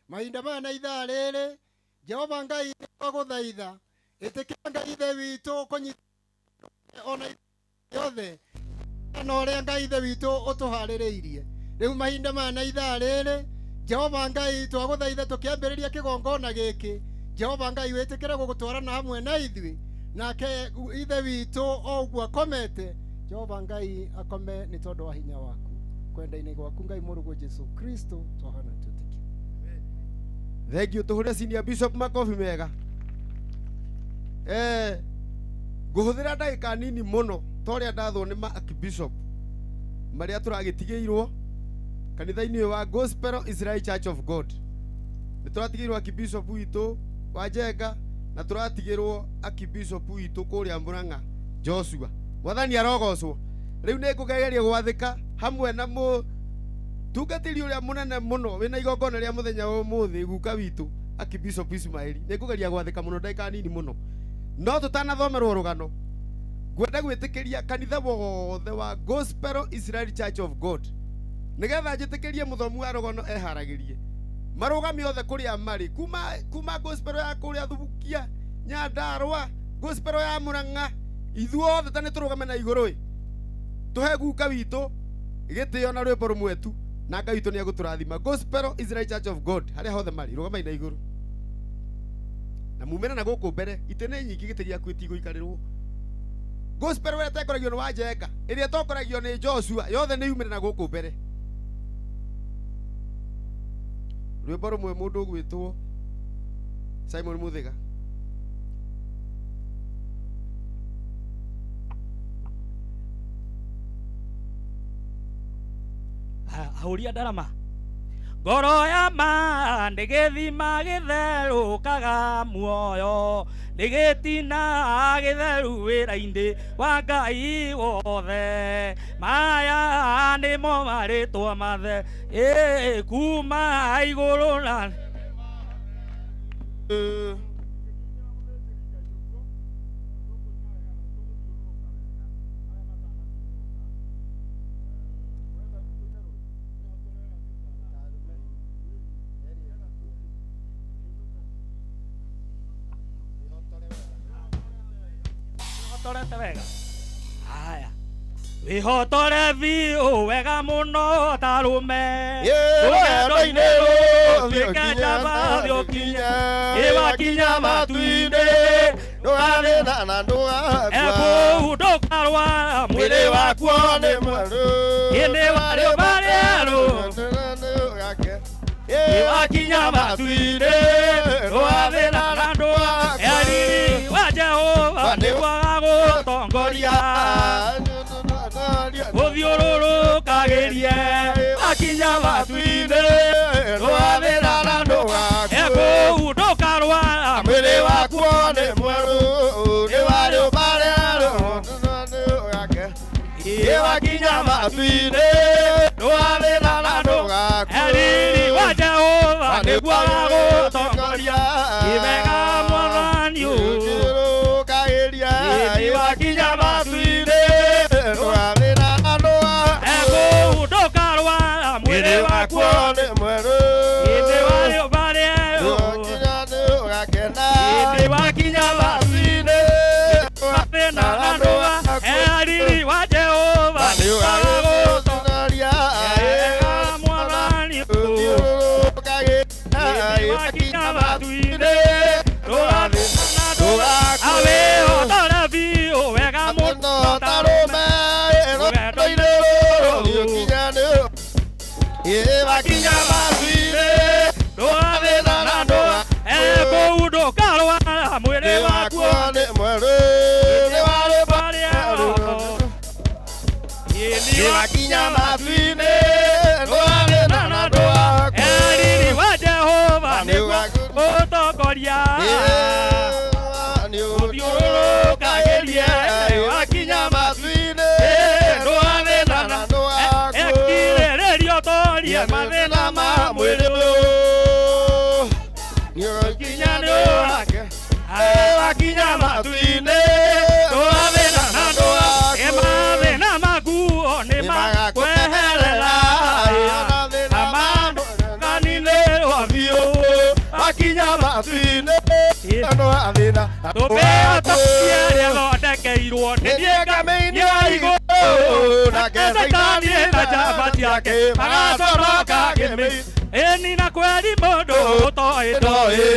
Mahinda maya na ithaa rĩrĩ Jehova Ngai twagũthaitha ĩtĩkĩra Ngai ithe witũ kũnyita ona yothe Na ũrĩa Ngai Ithe witũ ũtũharĩrĩirie rĩu mahinda maya na ithaa rĩrĩ, Jehova Ngai, twagũthaitha tũkĩambĩrĩria kĩgongona gĩkĩ, Jehova Ngai, wĩtĩkĩre gũgũtwarana hamwe na ithuĩ, nake Ithe witũ o ũguo akomete, Jehova Ngai, akome nĩ tondũ wa hinya waku kwenda-inĩ gwaku, Ngai mũrũguo Jesu Kristo, twahana twĩtĩkie. Thank you. Tuhure senior bishop makobi mega. Nguhuthira ndagika nini muno toria ndathwo ni ma archbishop maria turagitigirwo kanitha-inĩ ũyũ wa Gospel Israel Church of God. Nĩ tũratigĩirwo archbishop witũ wa Njenga na tũratigĩrwo archbishop witũ kũrĩa Murang'a Joshua. Mwathani arogocwo. Rĩu nĩ ngũgeria gwathĩka hamwe na mũtungatĩri ũrĩa mũnene mũno wĩna igongona rĩa mũthenya wa ũmũthĩ, guka witũ Archbishop Ismail. Nĩ ngũgeria gwathĩka mũno ndagĩka nini mũno, no tũtanathomerwo rũgano ngwenda gwĩtĩkĩria kanitha wothe wa Gospel Israel Church of God nigetha njĩtĩkĩrie mũthomi wa rũgano eharagĩrie marũgame othe kũrĩa marĩ, kuma gospel ya kũrĩa Thubukia, Nyandarua, gospel ya Murang'a, ithuothe ta nĩ tũrũgame na igũrũ ĩ tũhe guka witũ gĩtĩo na rwĩmbo rũmwe tu, na Ngai witũ nĩ egũtũrathima. Gospel Israel Church of God harĩa hothe marĩ, rũgamai na igũrũ na mumĩre na gũkũ mbere, itĩ nĩ nyingĩ, gĩtĩ gĩaku gĩtigũikarĩrwo. Gospel ĩrĩa ĩtongoragio nĩ Wanjenga, ĩrĩa ĩtongoragio nĩ Joshua, yothe nĩ yumĩre na gũkũ mbere. Rwĩmbo rũmwe mũndũ ũgwĩtwo Simon Muthiga. Ahũri a ndarama, ngoro ya ma nĩ gĩthima gĩtherũkaga muoyo, nĩ gĩtina gĩtheru wĩra-inĩ wa Ngai wothe, maya nĩmo marĩtwa mathe kuma igũrũ na Wĩhotore wega. Haya, wĩhotore biũ wega mũno ta rũme, rũgendo-inĩ rũtuĩke njamba thĩ ũkinye, ĩwakinya matu-inĩ ndũgathĩna na ndũgakua, kũu ndũkarwara mwĩrĩ wakuo nĩ mwerũ, ĩndĩ warĩo marĩerũ, ĩwakinya matu-inĩ ndũgathĩna na ndũgakua, riri wa Jehova nĩguo agagũtongoria, ũthiũrũrũkagĩrie wakinya matu-inĩ ndũgathĩna na ndũgakua, kũu ndũkarwara mwĩrĩ wakuo nĩ mwerũ, nĩ warĩo marĩerũ, ĩwakinya matu-inĩ ndũgathĩna na ndũgakua, riri wa Jehova nĩguo agagũtongoria, wega Mwathani ũthiũrũrũkagĩrie wakinya matu-inĩ ndũgathĩna na ndũgakua, kũu ndũkarwara mwĩrĩ wakuo nĩ mwerũ, ĩndĩ warĩo marĩerũ, ĩndĩ wakinya matu-inĩ ndũgathĩna na ndũgakua, riri wa Jehova nĩguo agagũtongoria, wega Mwathani ũthiũrũrũkagĩrie wakinya matu-inĩ ndũgathĩna na ndũgakua, wĩhotore biũ wega mũno ta rũme, rũgendo-inĩ rũrũ wakinya matu-inĩ ndũgathĩna na ndũgakua, kũu ndũkarwara mwĩrĩ wakuo nĩ mwerũ, nĩ warĩo marĩerũ, wakinya matu-inĩ ndũgathĩna na ndũgakua, riri wa Jehova nĩguo ũtongoria, ũthiũrũrũkagĩrie wakinya matu-inĩ ndũgathĩna na ndũgakua, ekirĩrĩria ũtorie mathĩna ma mwĩrĩ ũyũ, kinya nĩ wake, wakinya matu-inĩ ndũgathĩna na ndũgakua, mathĩna maku nĩ makweherera, amandukanĩrwo biũ wakinya matu-inĩ ndũgathĩna tũmĩhotokie rĩthondekeirwo nĩ niĩ ngamĩinĩ wa igũrũ, Nake Saitani na njamba ciake magacoroka ngĩmĩ ĩni na kweri mũndũ ũtoĩ ndoĩ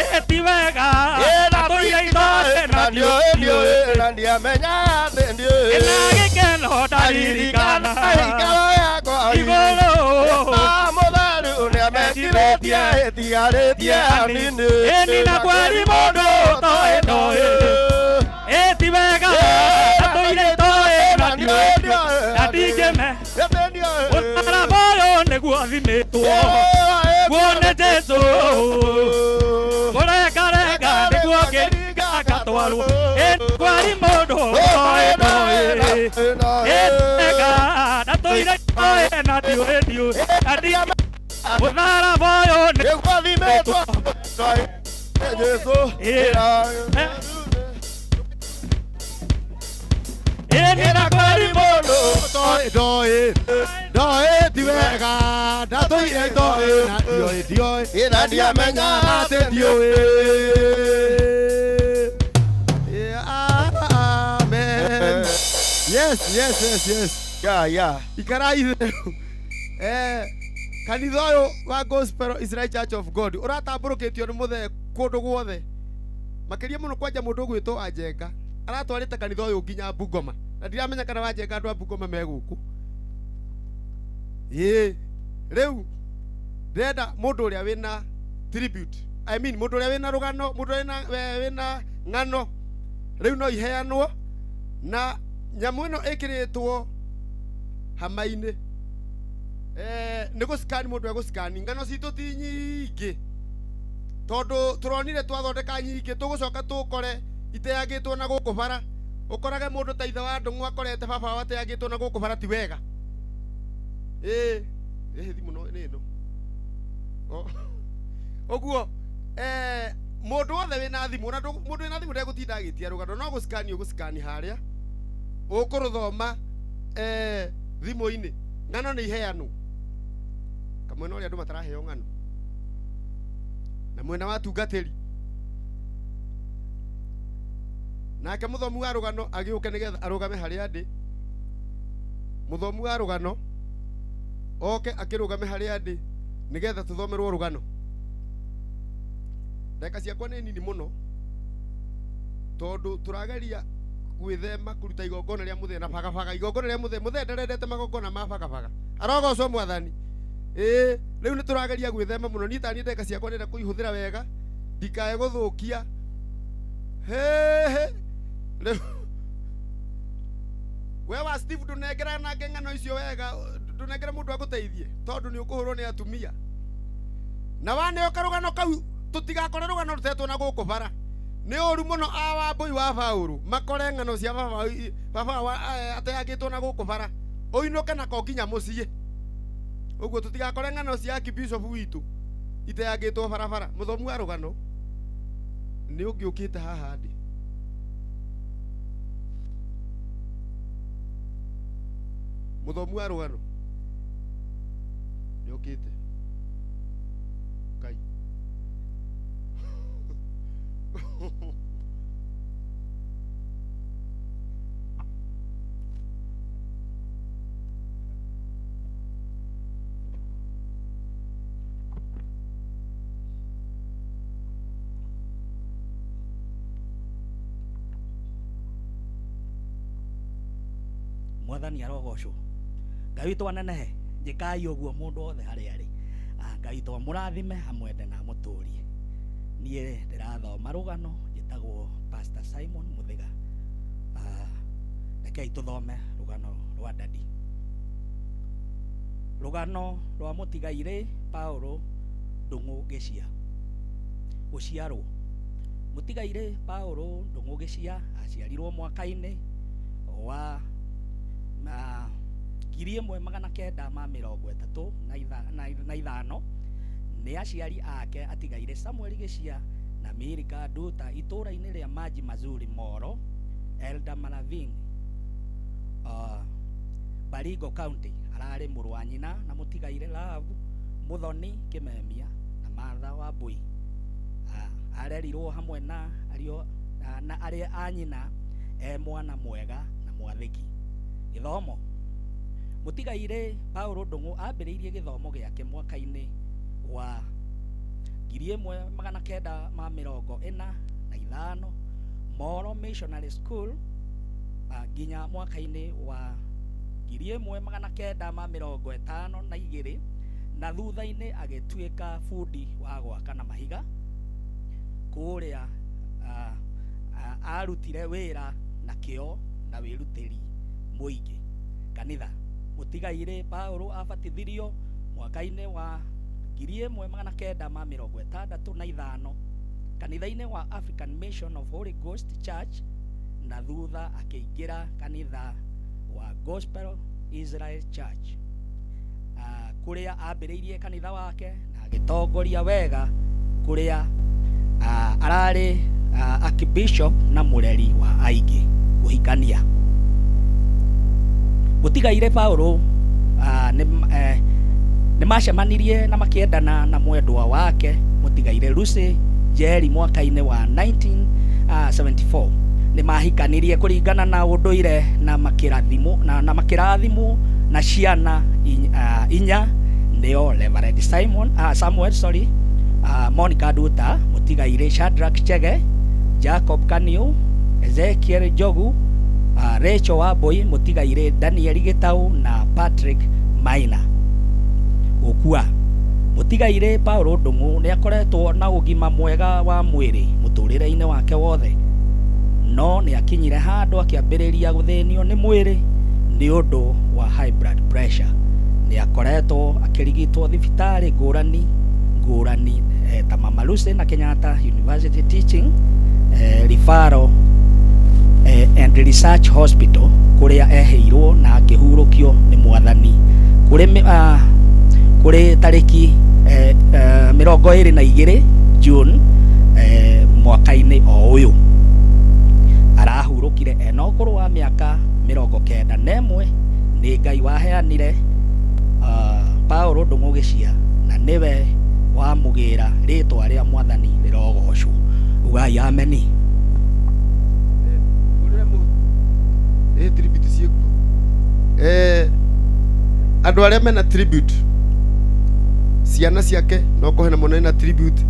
ĩ ti wega atũire itoĩ na ndiũĩ na ndiamenya atĩ ndiũĩ ĩna gĩkeno ndaririkana ikaro yakwa igũrũ mũtheru nĩamekirĩtie ĩtigarĩtie anini ĩni na kweri mũndũ ũtoĩ ndoĩ ĩ ti wega atũire itoĩ na ndiũĩ na ndingĩme mũtharaba ũyũ nĩguo thimĩtwo guone Jesũ kũrengarenga nĩguo ngĩringa ngatwarwo ĩ kweri mũndũ ũtoĩ ndoĩ ĩ wega ndatũire itoĩ na ndiũĩ ndiũĩ na ndingĩme mũtharaba ũyũ nĩguo thimĩtwo Jesũ ĩni na kweri mũndũ ũtoĩ ndoĩ ndoĩ ti wega ndatũire itoĩ na ndiũĩ ndiũĩ na ndiamenya atĩ ndiũĩ. Amen. Yes, yes, yes, yes. Yeah, yeah. Ikarai kanitha ũyũ wa Gospel Israel Church of God ũratambũrũkĩtio nĩ mũthee kũndũ guothe makĩria mũno kwanja mũndũ ũgwĩtwo Anjenga aratwarĩte kanitha ũyũ nginya Bungoma na ndiramenya kana Wanjenga andũ a Bungoma me gũkũ. Ĩĩ rĩu ndĩrenda mũndũ ũrĩa wĩna tribute, I mean mũndũ ũrĩa wĩna rũgano, mũndũ ũrĩa wĩna ng'ano rĩu no iheanwo na nyamũ ĩno ĩkĩrĩtwo hama-inĩ nĩ gũcikani mũndũ egũcikani ng'ano citũ ti nyingĩ tondũ tũronire twathondeka nyingĩ tũgũcoka tũkore iteagĩtwo na gũkũ bara ũkorage mũndũ ta ithe wa Ndũng'ũ akorete baba wao ateagĩtwo na gũkũ bara ti wega. Ĩĩ thimũ no nĩ ĩno ũguo mũndũ wothe wĩna thimũ na mũndũ wĩna thimũ ndegũtinda agĩtia rũgano no gũcikani ũgũcikani harĩa ũkũrũthoma thimũ-inĩ. Ng'ano nĩ iheanwo kamwena ũrĩa andũ mataraheo ng'ano na mwena wa tungatĩri nake mũthomi wa rũgano agĩũke nĩgetha arũgame harĩa ndĩ. Mũthomi wa rũgano oke akĩrũgame harĩa ndĩ nĩgetha tũthomerwo rũgano. Ndagĩka ciakwa nĩ nini mũno tondũ tũrageria gwĩthema kũruta igongona rĩa mũthee na bagabaga. Igongona rĩa mũthee, mũthee ndarendete magongona ma bagabaga, arogocwo mwathani. Ĩĩ rĩu nĩ tũrageria gwĩthema mũno. Niĩ taniĩ ndagĩka ciakwa ndĩrenda kũihũthĩra wega ndikae gũthũkia. Hehe rĩu we wa Steve ndũnengera nake ng'ano icio wega, ndũnengere mũndũ agũteithie tondũ nĩ ũkũhũrwo nĩ atumia na waneo karũgano kau tũtigakore rũgano rũtetwo na gũkũ bara. Nĩ ũru mũno a Wambũi wa Baũrũ makore ng'ano cia baba wa ateagĩtwo na gũkũ bara ũinũke nako nginya mũciĩ. Ũguo tũtigakore ng'ano cia Archbishop witũ iteagĩtwo barabara. Mũthomi wa rũgano nĩ ũngĩũkĩte haha ndĩ mũthomi wa rũgano nĩ ũkĩte Ngai. Mwathani arogocwo Ngai witũ anenehe njĩkai ũguo mũndũ wothe harĩa arĩ. Ngai witũ amũrathime amwende na amũtũrie. Niĩ ndĩrathoma rũgano njĩtagwo Pastor Simon Mũthĩga. Rekei tũthome rũgano rwa Dadi. Rũgano rwa mũtigairĩ Paulo Ndũng'ũ Gĩcia. Gũciarwo. Mũtigairĩ Paulo Ndũng'ũ Gĩcia aciarirwo mwaka-inĩ wa 1935 nĩ aciari ake atigaire Samuel Gĩcia na Milika Nduta itũũra-inĩ rĩa Maji Mazuri Moro, Elda Maravini, Baringo County. Ararĩ mũrũ wa nyina na mũtigaire Love Muthoni Kĩmemia na Martha Wambui. Arerirwo hamwe na ariũ na arĩa a nyina e mwana mwega na mwathĩki. Gĩthomo. Mũtigairĩ Paul Ndung'u ambĩrĩirie gĩthomo gĩake mwaka-inĩ wa 1945 Moro Missionary School nginya mwaka-inĩ wa 1952 na thutha-inĩ agĩtuĩka bundi wa gwaka na mahiga kũrĩa arutire wĩra na kĩo na wĩrutĩri mũingĩ. Kanitha. Mũtigairĩ Paul abatithirio mwaka-inĩ wa 1965 kanitha-inĩ wa African Mission of Holy Ghost Church na thutha akĩingĩra kanitha wa Gospel Israel Church kũrĩa ambĩrĩirie kanitha wake na agĩtongoria wega kũrĩa ararĩ archbishop na mũreri wa aingĩ. Kũhikania. Mũtigairĩ Paul nĩ macemanirie na makĩendana na mwendwa wake mũtigairĩ Lucy Njeri mwaka-inĩ wa 1974. Nĩ mahikanirie kũringana na ũndũire na makĩrathimwo na na ciana inya nĩo Reverend Simon Samuel sorry Monica Nduta, mũtigairĩ Shadrack Chege, Jacob Kaniu, Ezekiel Njogu, Rachel Wambui, mũtigairĩ Daniel Gitau na Patrick Maina. Gũkua. Mũtigairĩ Paul Ndung'u nĩ akoretwo na ũgima mwega wa mwĩrĩ mũtũrĩre-inĩ wake wothe, no nĩ akinyire handũ akĩambĩrĩria gũthĩnio nĩ mwĩrĩ nĩ ũndũ wa high blood pressure. Nĩ akoretwo akĩrigitwo thibitarĩ ngũrani ngũrani ta Mama Lucy na Kenyatta University Teaching Referral and Research Hospital kũrĩa eheirwo na akĩhurũkio nĩ mwathani kũrĩ tarĩki 22 June mwaka-inĩ o ũyũ. Arahurũkire ena ũkũrũ wa mĩaka 91. Nĩ Ngai waheanire Paul Ndung'u Gĩcia na nĩwe wamũgĩra rĩtwa rĩa mwathani rĩrogocwo. Ugai ameni. Tribute ciĩkuo. Andũ arĩa mena tribute ciana ciake no kũhe na mwana na tribute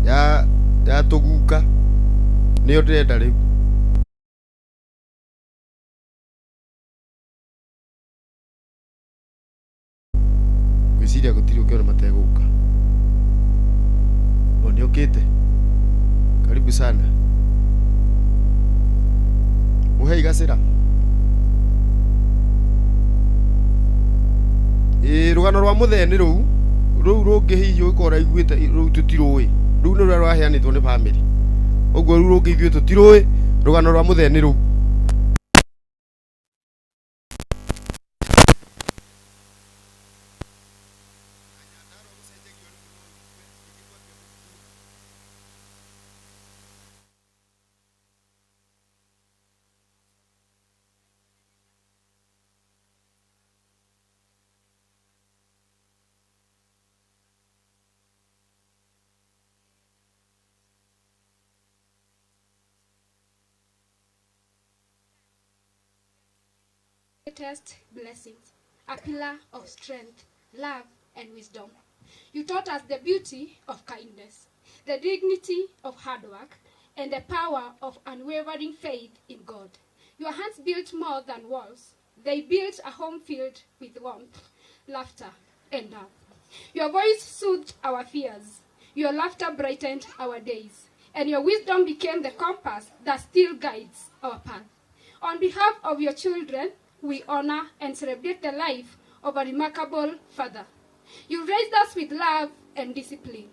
ya tũguka nĩyo ndĩrenda rĩu. Ngwĩciria gũtirĩ ũkĩona mategũka. O nĩ ũkĩte. Karibu sana. Mũhei gacĩra. Rũgano rwa mũthee nĩ rũu rũu rũngĩ hihi ũngĩkorwo ũraiguĩte rũu tũtirũĩ. Rũu nĩ rũrĩa rwaheanĩtwo nĩ bamĩrĩ. Ũguo rũu rũngĩ ithuĩ tũtirũĩ, rũgano rwa mũthee nĩ rũu. Greatest blessings, a pillar of strength, love, and wisdom. You taught us the beauty of kindness, the dignity of hard work, and the power of unwavering faith in God. Your hands built more than walls. They built a home filled with warmth, laughter, and love. Your voice soothed our fears. Your laughter brightened our days. And your wisdom became the compass that still guides our path. On behalf of your children, we honor and celebrate the life of a remarkable father. You raised us with love and discipline,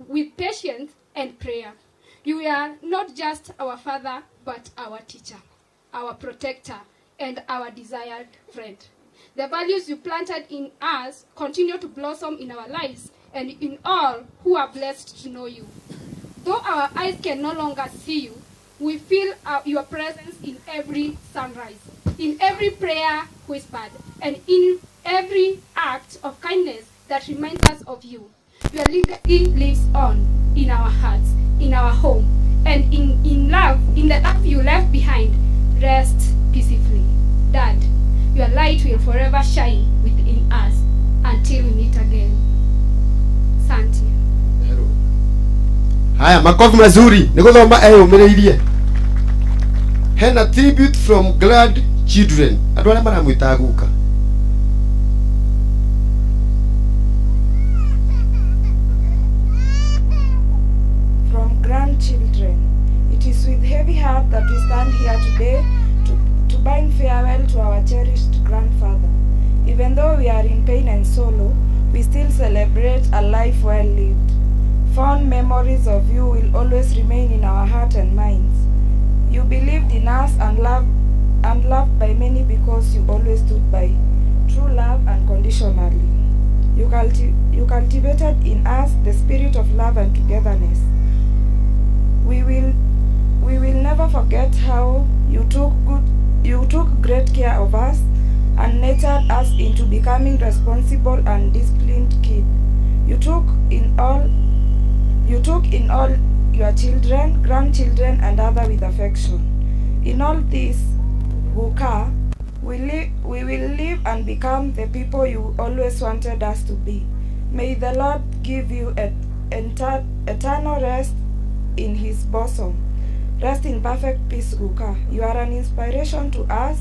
with patience and prayer. You are not just our father, but our teacher, our protector, and our desired friend. The values you planted in us continue to blossom in our lives and in all who are blessed to know you. Though our eyes can no longer see you, we feel your presence in every sunrise, in every prayer whispered, and in every act of kindness that reminds us of you. Your legacy lives on in our hearts, in our home, and in love, in the love you left behind. Rest peacefully. Dad, Your light will forever shine within us until we meet again. Santi. Haya, makofi mazuri. Nĩ gũthoma eyũmĩrĩirie. Hena tribute from glad children. Andũ arĩa maramwĩta guka. From grandchildren. It is with heavy heart that we stand here today to bind farewell to our cherished grandfather. Even though we are in pain and sorrow, we still celebrate a life well lived. Fond memories of you will always remain in our heart and minds. You believed in us and loved by many because you always stood by true love unconditionally. You cultivated in us the spirit of love and togetherness. We will never forget how you took great care of us and nurtured us into becoming responsible and disciplined kids. You took in all your children, grandchildren, and others with affection. In all this, Guka, we will live and become the people you always wanted us to be. May the Lord give you eternal rest in his bosom. Rest in perfect peace, Guka. You are an inspiration to us.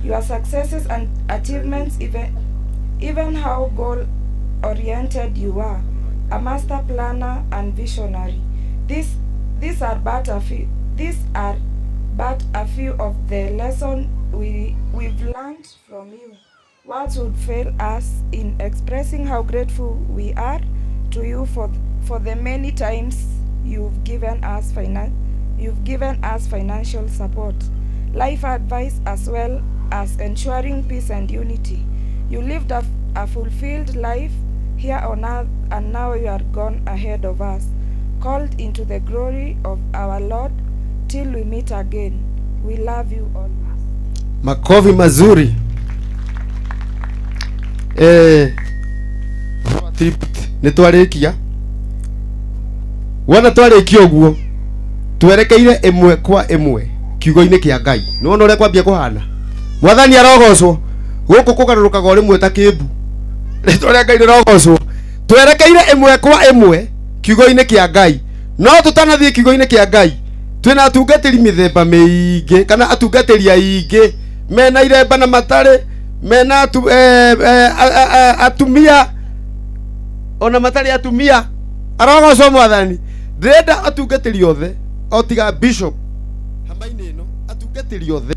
Your successes and achievements, even how goal-oriented you are, a master planner and visionary. These are but a few of the lessons we've learned from you. Words would fail us in expressing how grateful we are to you for the many times you've given us financial support, life advice, as well as ensuring peace and unity. You lived a fulfilled life here on earth, and now you are gone ahead of us, called into the glory of our Lord till we meet again. We love you always. Makofi mazuri. Nĩ twarĩkia. Wona twarĩkia ũguo twerekeire ĩmwe kwa ĩmwe kiugo-inĩ kĩa Ngai. Nĩ wona ũrĩa kwambia kũhana. Mwathani arogocwo. Gũkũ kũgarũrũkaga o rĩmwe ta kĩmbu. Rĩtwa rĩa Ngai rĩrogocwo. Twerekeire ĩmwe kwa ĩmwe kiugo-inĩ kĩa Ngai. No tũtanathiĩ kiugo-inĩ kĩa Ngai, twĩna atungatĩri mĩthemba mĩingĩ kana atungatĩri aingĩ mena iremba na matarĩ, mena atumia ona matarĩ atumia. Arogocwo Mwathani. Ndĩrenda atungatĩri othe o tiga bishop hamainĩ ĩno, atungatĩri othe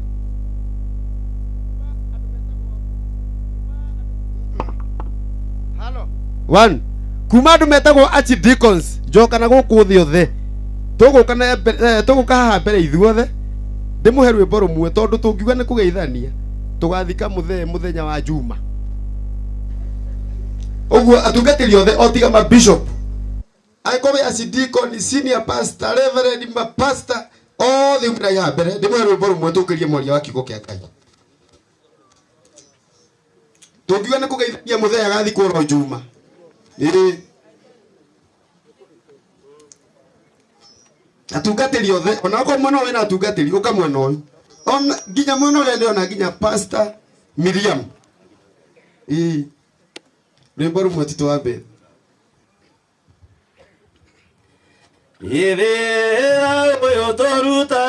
one kuma andũ metagwo archdeacons njoka na gũkũ thĩ othe tũgũka na tũgũka haha mbere ithuothe ndĩmũhe rwĩmbo rũmwe tondũ tũngiuga nĩ kũgeithania tũgathika mũthee mũthenya wa Juma. Ũguo atungatĩri othe o tiga ma bishop angĩkorwo wĩ archdeacon, senior pastor, reverend, ma pastor othe umĩrai haha mbere ndĩmũhe rwĩmbo rũmwe tũkĩrie mwaria wa kiugo kĩa Ngai. Tũngiuga nĩ kũgeithania mũthee agathikwo oro Juma. Ĩĩ atungatĩri othe ona okorwo mwena ũyũ wĩna atungatĩri ũka mwena ũyũ ona nginya mwena ũrĩa ndĩrona nginya Pastor Miriam. Ĩĩ rwĩmbo rũmwe titũ wa mbere. Ĩthĩra ũyũ tũruta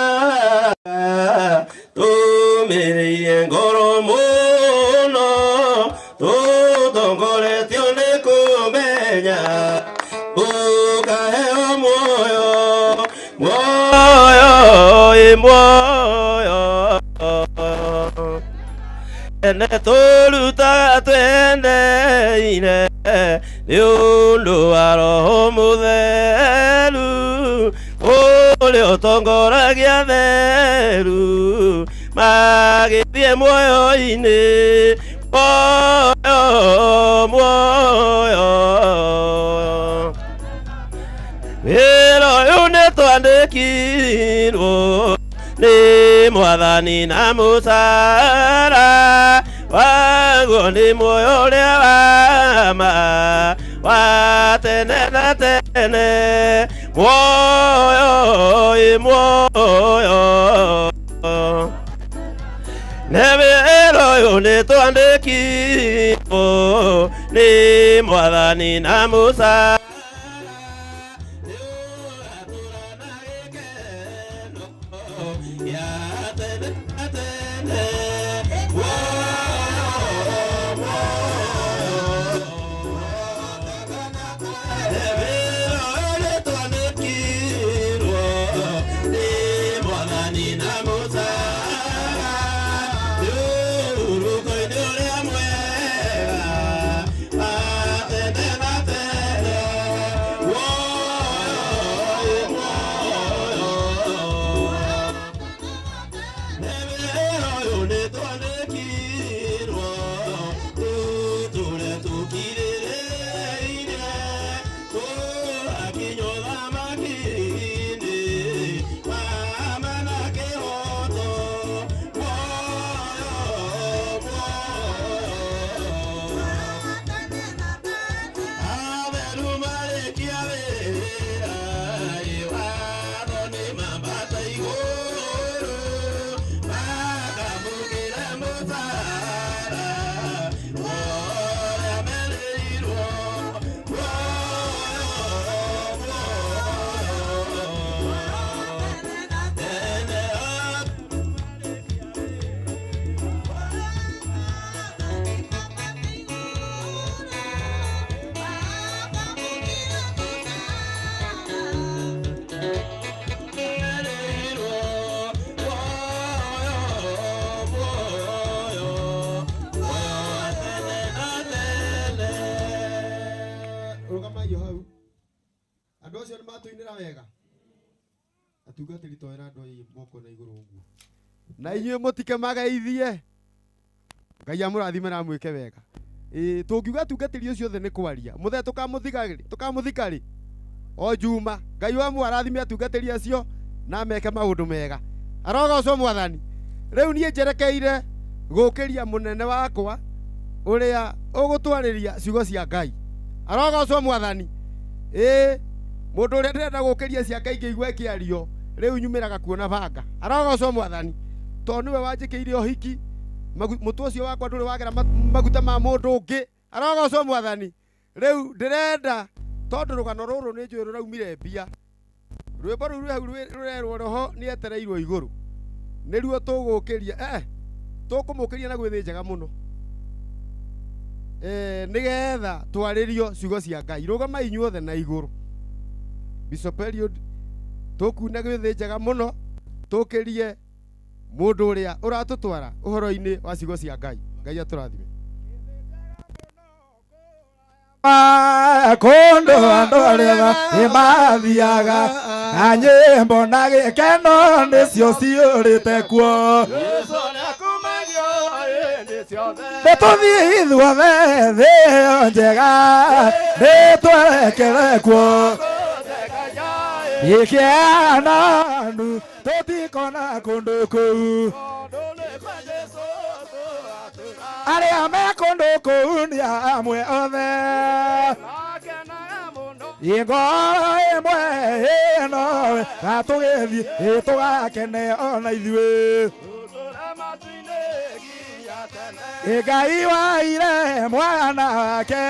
tũmĩrĩirie ngoro mũno tũtongoretio nĩ kũmenya ũkaheo muoyo muoyo ĩ muoyo ene tũrutaga twendeire nĩ ũndũ wa Roho Mũtheru ũrĩa ũtongoragia theru magĩthiĩ muoyo-inĩ muoyo muoyo wĩra ũyũ nĩ twandĩkirwo nĩ Mwathani na mũcara waguo nĩ muoyo ũrĩa wa ma wa tene na tene muoyo ĩ muoyo nĩ wĩra ũyũ nĩ twandĩkirwo nĩ mwathani na Musa. Rũgamai o hau. Andũ acio nĩ matũinĩra wega. Atungatĩri toera andũ aya moko na igũrũ ũguo. Na inyuĩ mũtikemageithie. Ngai amũrathime na amwĩke wega. Ĩĩ tũngiuga atungatĩri ũcio othe nĩ kwaria. Mũthee tũkamũthika rĩ? O Juma. Ngai wa mũarathime atungatĩri acio na meke maũndũ mega. Arogocwo mwathani. Rĩu niĩ njerekeire gũkĩria mũnene wakwa ũrĩa ũgũtwarĩria ciugo cia Ngai. Arogocwo mwathani. Ĩĩ mũndũ ũrĩa ndĩrenda gũkĩria cia Ngai ngĩigua ĩkĩario rĩu nyumĩraga kuona banga. Arogocwo mwathani. Tondũ nĩwe wanjĩkĩire ũhiki, mũtwe ũcio wakwa ndũrĩ wagera maguta ma mũndũ ũngĩ. Arogocwo mwathani. Rĩu ndĩrenda tondũ rũgano rũrũ nĩ njũĩ rũraumire mbia. Rwĩmbo rũu rwĩ hau rũrerwo roho nĩ etereirwo igũrũ. Nĩruo tũgũkĩria tũkũmũkĩria na gwĩthĩ njega mũno. Nĩgetha twarĩrio ciugo cia Ngai. Rũgamai inyuothe na igũrũ. Bishop Eliud tũkuna gwĩthĩ njega mũno tũkĩrie mũndũ ũrĩa ũratũtwara ũhoro-inĩ wa ciugo cia Ngai. Ngai atũrathime. Kũndũ andũ arĩa nĩmathiaga na nyĩmbo na gĩkeno nĩcio ciũrĩte kuo. Nĩtũthiĩ ithuothe thĩ ĩyo njega nĩtwerekere kuo. Gĩkĩananu tũtikona kũndũ kũu. Arĩa me kũndũ kũu nĩ amwe othe. Ngoro ĩmwe ĩno na tũgĩthiĩ tũgakene ona ithuĩ. Ngai waire mwana wake.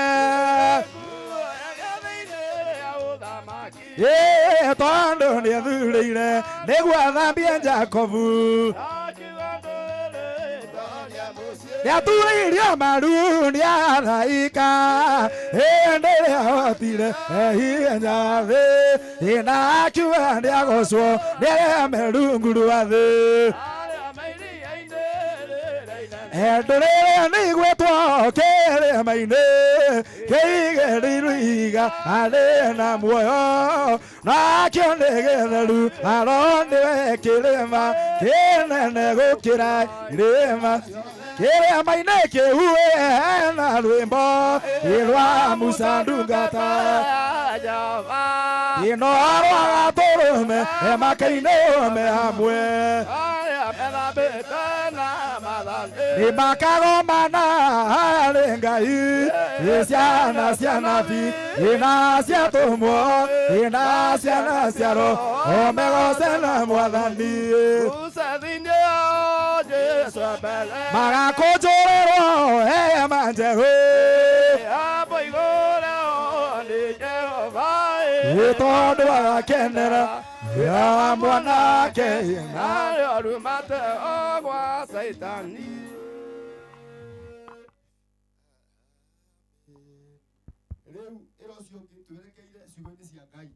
Tondũ nĩethurĩire nĩguo athambie Jakobu. Nĩaturĩirio maru nĩ araika hĩndĩ ĩrĩa ahotire hinya thĩ na akiuga nĩagocwo nĩ arĩa me rungu rwa thĩ. Ndũrĩrĩ nĩigwĩtwo kĩrĩma-inĩ kĩigĩrĩirwo ihiga arĩ na muoyo nakĩo nĩ gĩtheru aro nĩwe kĩrĩma kĩnene gũkĩra irĩma. Kĩrĩma-inĩ kĩu hena rwĩmbo rwa Musa ndungata ĩno rwa gatũrũme makainũme hamwe. Nĩmakagomana harĩ Ngai ciana cia nabii na cia atũmwo na ciana cia Roho megoce na Mwathani. Magakũnjũra Twamũrĩrwo hema njerũ Hapo igũrũ nĩ Jehova Ĩ tondũ agakenera ya mwanake Narĩo arumate o gwa Caitani. Rĩu ĩra ũcio ũngĩ twerekeire ciugo-inĩ cia Ngai.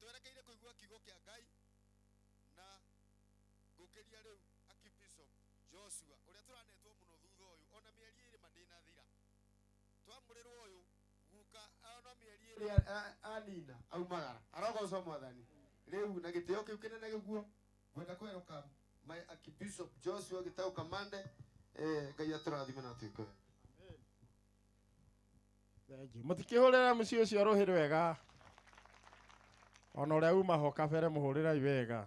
Twerekeire kũigua kiugo kĩa Ngai na ngũkĩria rĩu Archbishop Joshua ũrĩa tũranetwo mũno thutha ũyũ ona mĩeri ĩrĩ ma ndĩnathira. Twamũrĩrwo ũyũ guka ona mĩeri ĩrĩ anina aumagara arogocwo Mwathani. Rĩu na gĩtĩo kĩu kĩnene gĩguo ngwenda kwerũka my Archbishop Joshua Gitau Kamande. Ngai atũrathime na atuĩke wega. Thengiũ. Mũtikĩhũrĩre mũciĩ ũcio rũhĩ rwega. Ona ũrĩa uma ho kabere mũhũrĩrai wega.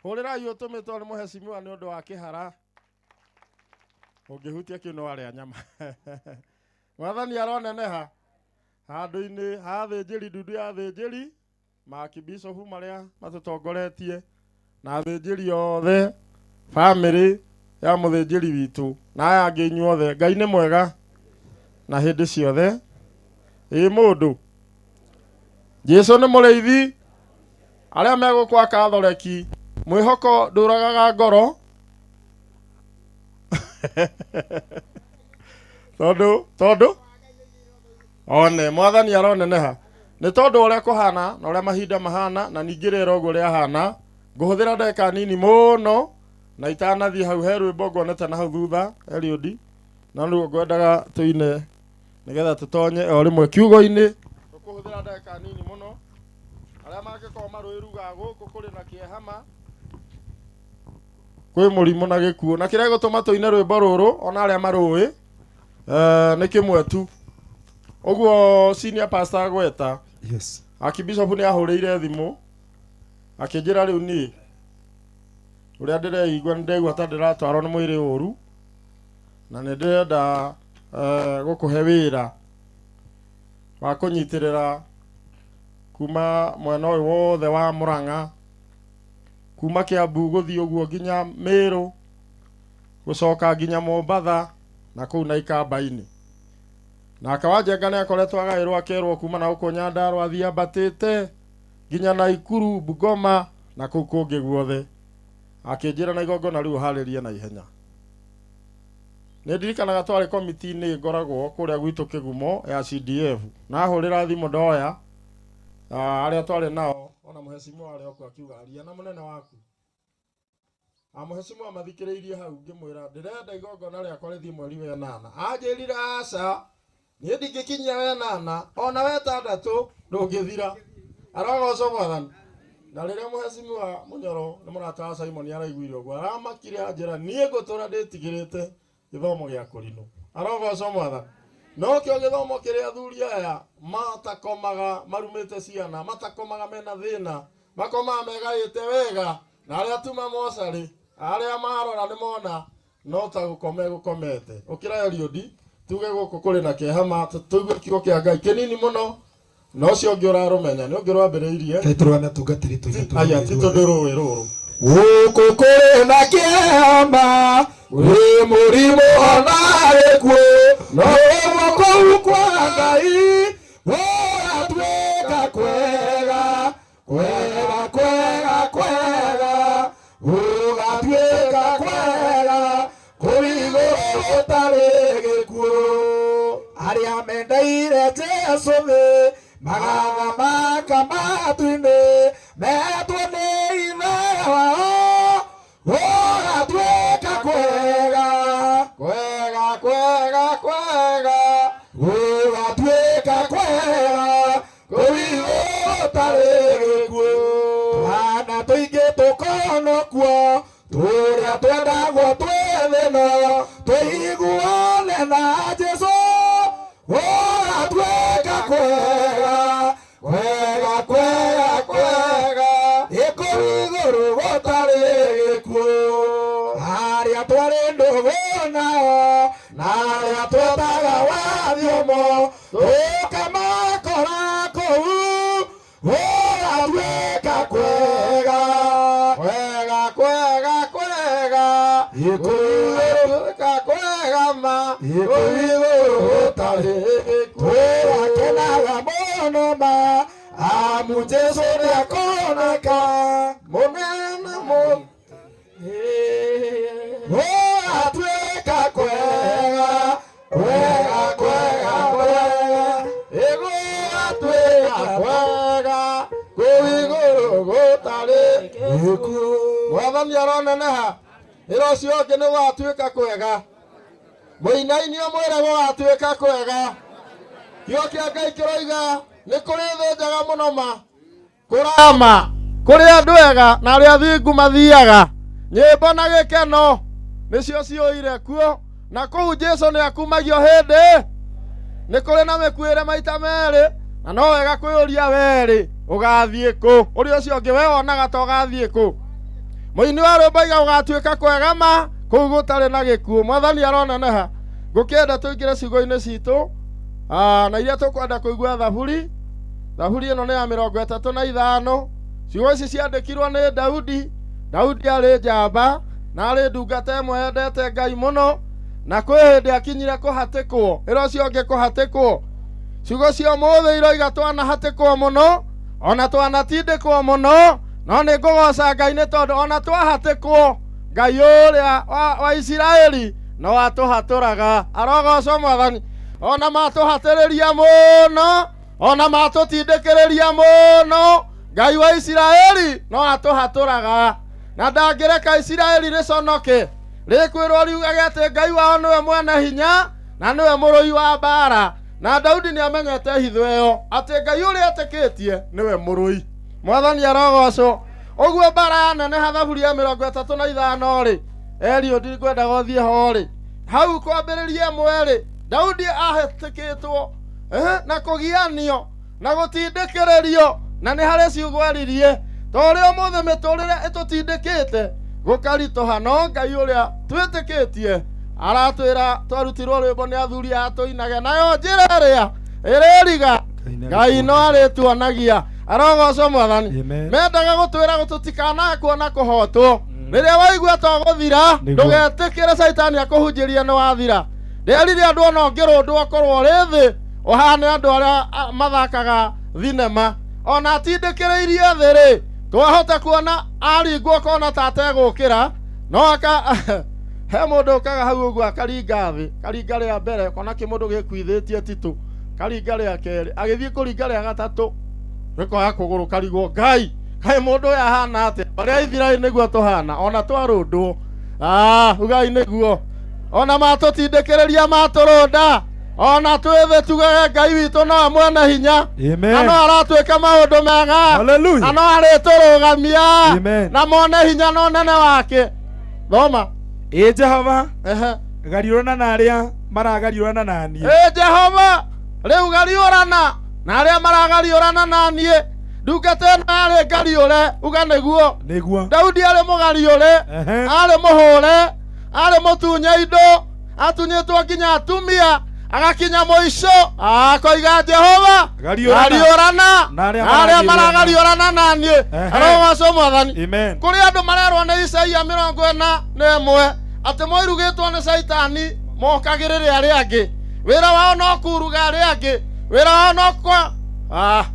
Hũrĩrai ũtũmĩtwo nĩ mũhecimiwa nĩ ũndũ wa kĩhara. Ũngĩhutia kĩu no arĩa nyama. Mwathani aroneneha handũ-inĩ ha athĩnjĩri ndundu ya athĩnjĩri makibicobu marĩa matũtongoretie na athĩnjĩri othe bamĩrĩ ya mũthĩnjĩri witũ na aya angĩ inyuothe. Ngai nĩ mwega na hĩndĩ ciothe. Ĩ mũndũ Jesu nĩ mũrĩithi arĩa megũkũ akathoreki mwĩhoko ndũragaga ngoro tondũ one Mwathani aroneneha nĩ tondũ ũrĩa kũhana na ũrĩa mahinda mahana na ningĩ rĩera ũguo rĩahana. Ngũhũthĩra ndagĩka nini mũno na itanathiĩ hau he rwĩmbo nguonete na hau thutha Eliud na nĩguo ngwendaga tũine nĩgetha tũtonye o rĩmwe kiugo-inĩ. Tũkũhũthĩra ndagĩka nini mũno arĩa mangĩkorwo marũĩruga gũkũ kũrĩ na kĩeha ma kwĩ mũrimũ na gĩkuũ na kĩrĩa gĩgũtũma tũine rwĩmbo rũrũ ona arĩa marũĩ nĩ kĩmwe tu ũguo senior pastor gweta. Yes. Archbishop nĩ ahũrĩire thimũ akĩnjĩra rĩu niĩ ũrĩa ndĩreigua nĩ ndĩraigua ta ndĩratwarwo nĩ mwĩrĩ ũru na nĩ ndĩrenda gũkũhe wĩra wa kũnyitĩrĩra kuma mwena ũyũ wothe wa Murang'a kuma Kiambu gũthiĩ ũguo nginya Meru gũcoka nginya Mombatha na kũu na Ikamba-inĩ. Nake Wanjenga nĩ akoretwo agaĩrwo akerwo kuma na gũkũ Nyandarũa athiĩ ambatĩte nginya Naikuru, Bungoma na kũu kũngĩ guothe. Akĩnjĩra na igongona rĩu harĩrie na ihenya. Nĩ ndirikanaga twarĩ komiti-inĩ ngoragwo kũrĩa gwitũ Kĩgumo ya CDF na ahũrĩra thimũ ndoya arĩa twarĩ nao ona mũhecimiwa arĩ okuo akiuga aria na mũnene waku. Mũhecimiwa mathikĩrĩirie hau ngĩmwĩra ndĩrenda igongona rĩakwa rĩthiĩ mweri wa ĩnana. Anjĩrire aca niĩ ndingĩkinyia wenana ona wetandatũ ndũngĩthira. Arogocwo Mwathani. Na rĩrĩa mũhecimiwa Mũnyoro nĩ mũrata wa Simon araiguire ũguo aramakire anjĩra niĩ ngũtũra ndĩtigĩrĩte gĩthomo gĩa kũrinũ. Arogocwo Mwathani. No kĩo gĩthomo kĩrĩa athuri aya matakomaga marumĩte ciana matakomaga mena thĩna makomaga megaĩte wega na arĩa tuma mocarĩ arĩa marora nĩ mona no ta gũkome gũkomete. Ũkĩra Eliud tuge gũkũ kũrĩ na kĩeha ma tũigue kiugo kĩa Ngai kĩnini mũno na ũcio ũngĩ ũrarũmenya nĩ ũngĩ ũrwambĩrĩirie. Kaĩ tũrũgame tungatĩri tũigue Aya ti tondũ rũĩ rũrũ. Gũkũ kũrĩ na kĩeha ma wĩ mũrimũ ona gĩkuũ no ĩmwe kũu kwa Ngai gũgatuĩka kwega kwega kwega kwega gũgatuĩka kwega kũu igũrũ gũtarĩ gĩkuũ. Arĩa mendeire Jesũ thĩ magathamaka matu-inĩ metwo nĩ Ithe wao gũgatuĩka kwega kwega kwega kwega gũgatuĩka kwega kũu igũrũ gũtarĩ gĩkuũ. Twana tũingĩ tũkonokwo tũrĩa twendagwo twĩ thĩna tũiguane na Jesũ gũgatuĩka kwega kwega kwega kwega kũu igũrũ gũtarĩ gĩkuũ. Arĩa twarĩ ndũgũ nao na arĩa twetaga wathiomo tũkamakora kũu Kũu igũrũ gũtarĩ twĩrakenaga mũno ma amu Jesũ nĩakoneka mũnene mũno gũgatuĩka kwega kwega kwega kwega ĩgũgatuĩka kwega kũu igũrũ gũtarĩ gĩkuũ. Mwathani aroneneha ĩra ũcio ũngĩ nĩ gũgatuĩka kwega mũinaini ũmwĩre gũgatuĩka kwega kiugo kĩa Ngai kĩroiga nĩ kũrĩ thĩ njega mũno ma kũrama kũrĩ andũ ega na arĩa athingu mathiaga nyĩmbo na gĩkeno nĩcio ciũire kuo na kũu Jesũ nĩ akumagio hĩndĩ nĩ kũrĩ na mĩkuĩre maita merĩ na no wega kwĩyũria werĩ ũgathiĩ kũ ũrĩa ũcio ũngĩ we wonaga ta ũgathiĩ kũ mũini wa rwĩmbo aiga gũgatuĩka kwega ma kũu gũtarĩ na gĩkuũ. Mwathani aroneneha ngũkĩenda tũingĩre ciugo-inĩ citũ na iria tũkwenda kũigua thaburi. Thaburi ĩno nĩ ya 35. Ciugo ici ciandĩkirwo nĩ Daudi. Daudi arĩ njamba na arĩ ndungata ĩmwe yendete Ngai mũno na kwĩ hĩndĩ akinyire kũhatĩkwo ĩra ũcio ũngĩ kũhatĩkwo. Ciugo cia ũmũthĩ iroiga twanahatĩkwo mũno ona twanatindĩkwo mũno no nĩ ngũgoca Ngai nĩ tondũ ona twahatĩkwo Ngai ũrĩa wa Isiraeli no atũhatũraga. Arogocwo Mwathani. Ona matũhatĩrĩria mũno ona matũtindĩkĩrĩria mũno Ngai wa Isiraeli no atũhatũraga na ndangĩreka Isiraeli rĩconoke rĩkwĩrwo riugage atĩ Ngai wao nĩwe mwene hinya na nĩwe mũrũi wa mbara. Na Daudi nĩ amenyete hitho ĩyo atĩ Ngai ũrĩa etĩkĩtie nĩwe mũrũi. Mwathani arogocwo. Ũguo mbara yaneneha thaburi ya 35 rĩ Eliud ngwendaga ũthiĩ ho rĩ hau kwambĩrĩria ĩmwe rĩ Daudi ahetĩkĩtwo na kũgianio na gũtindĩkĩrĩrio na nĩ harĩ ciugo aririe ta ũrĩa ũmũthĩ mĩtũrĩre ĩtũtindĩkĩte gũkaritũha no Ngai ũrĩa twĩtĩkĩtie aratwĩra twarutirwo rwĩmbo nĩ athuri aya tũinage nayo njĩra ĩrĩa ĩrĩriga Ngai no arĩtuonagia. Arogocwo Mwathani. Mendaga gũtwĩra tũtikanae kuona kũhotwo rĩrĩa waigua to gũthira ndũgetĩkĩre caitani akũhunjĩrie nĩ wathira. Ndĩrire andũ ona ũngĩrũndwo ũkorwo ũrĩ thĩ ũhane andũ arĩa mathakaga thinema ona atindĩkĩrĩirie thĩ rĩ twahota kuona aringwo kona ta ategũkĩra no aka he mũndũ ũkaga hau ũguo akaringa thĩ karinga rĩa mbere kona kĩmũndũ gĩkuithĩtie titũ karinga rĩa kerĩ agĩthiĩ kũringa rĩa gatatũ rĩkoya kũgũrũ karigwo Ngai kaĩ mũndũ ũyũ ahana atĩa arĩa Isiraeli nĩguo tũhana ona twarũndwo ugai nĩguo ona matũtindĩkĩrĩria matũrũnda ona twĩthĩ tugage Ngai witũ no mwene hinya na no aratwĩka maũndũ mega na no arĩtũrũgamia na mone hinya na ũnene wake. Thoma. Ĩ Jehova gariũrana na arĩa maragariũrana na niĩ. Ĩ Jehova rĩu gariũrana na arĩa maragariũrana na niĩ ndungata ĩno yarĩ ngariũre uga nĩguo. Nĩguo. Daudi arĩ mũgariũre arĩ mũhũre arĩ mũtunye indo atunyĩtwo nginya atumia agakinya mũico akoiga Jehova gariũrana na arĩa maragariũrana na niĩ. Arogocwo Mwathani. Kũrĩ andũ marerwo nĩ Isaia 41 atĩ moirugĩtwo nĩ caitani mokagĩrĩre arĩa angĩ wĩra wao no kuruga arĩa angĩ wĩra wao no kwa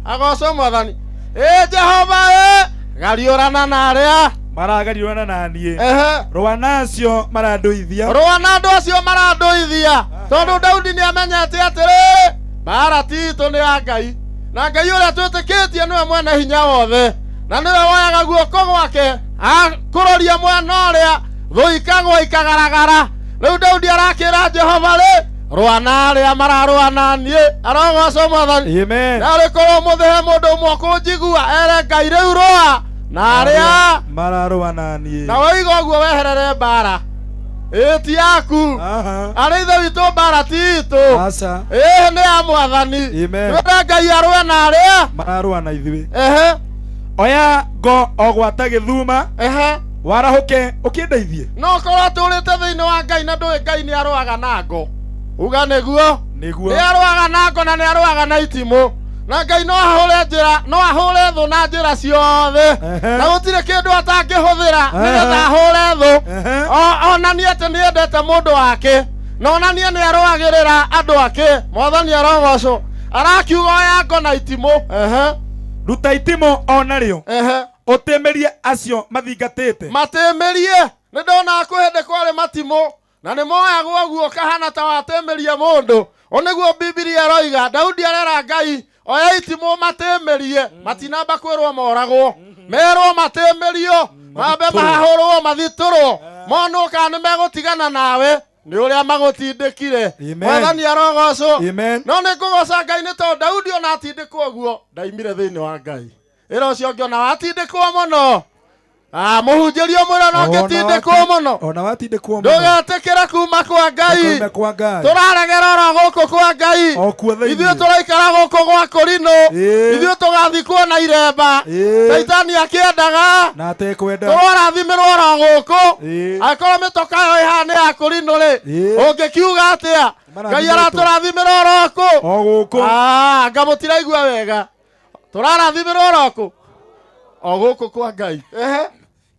agocwo Mwathani. Ĩ Jehova ĩ gariũrana na arĩa maragariũrana na niĩ rũa na acio marandũithia rũa na andũ acio marandũithia tondũ Daudi nĩ amenyete atĩrĩrĩ mbara ti itũ nĩ ya Ngai na Ngai ũrĩa twĩtĩkĩtie nĩwe mwene hinya wothe na nĩwe woyaga guoko gwake akũroria mwena ũrĩa thũ ikagwa ikagaragara. Rĩu Daudi arakĩra Jehova rĩ rũa na arĩa mararũa na niĩ. Arogocwo Mwathani. Na rĩkorwo ũmũthĩ he mũndũ ũmwe ũkũnjigua ere Ngai rĩu rũa na arĩa mararũa na niĩ na woiga ũguo weherere mbara ĩ ti yaku arĩ ithe witũ mbara ti itũ ĩ nĩ ya Mwathani. Twĩre Ngai arũe na arĩa mararũa na ithuĩ. Oya ngo o gwata gĩthuma warahũke ũkĩndeithie. No ũkorwo ũtũrĩte thĩinĩ wa Ngai na ndũĩ Ngai nĩ arũaga na ngo uga nĩguo. Nĩguo. Nĩ arũaga na ngo na nĩ arũaga na itimũ na Ngai no ahũre njĩra no ahũre thũ na njĩra ciothe na gũtirĩ kĩndũ atangĩhũthĩra nĩgetha ahũre thũ onanie atĩ nĩ endete mũndũ wake. Na onanie nĩ arũagĩrĩra andũ ake. Mwathani arogocwo. Arakiuga oya ngo na itimũ. Ehe. Ruta itimũ o narĩo. Ehe. Ũtĩmĩrie acio mathingatĩte. Matĩmĩrie. Nĩ ndona kwĩ hĩndĩ kwarĩ matimũ na nĩ moyagwo ũguo kahana ta watĩmĩria mũndũ. Ũ nĩguo Bibilia ĩroiga. Daudi arera Ngai oya itimũ matĩmĩrie, matinamba kwĩrwo moragwo, merwo matĩmĩrio, mambe mahahũrwo, mathitũrwo, monwo kana nĩ megũtigana nawe nĩ ũrĩa magũtindĩkire. Amen. Mwathani arogocwo. Amen. No nĩ ngũgoca Ngai nĩ tondũ Daudi ona atindĩkwo ũguo ndaimire thĩinĩ wa Ngai. Ĩra ũcio ũngĩ ona watindĩkwo mũno. Ah, mũhunjĩrio mwĩra no ũngĩtindĩkwo mũno. Ona watindĩkwo mũno. Ndũgetĩkĩre kuma kwa Ngai. Ndũkoime kwa Ngai. Tũraregera oro gũkũ kwa Ngai. O kuo thĩinĩ. Ithuĩ tũraikara gũkũ gwa Kũrinũ. Ithuĩ tũgathikwo na iremba. Caitani akĩendaga. Na atekwenda. Tũrorathimĩrwo oro gũkũ. Angĩkorwo mĩtoka ĩyo ĩhana ya Kũrinũ rĩ, ũngĩkiuga atĩa? Ngai aratũrathimĩra oro kũ? O gũkũ. Ah, anga mũtiraigua wega. Tũrarathimĩrwo oro kũ? O gũkũ kwa Ngai. Ehe.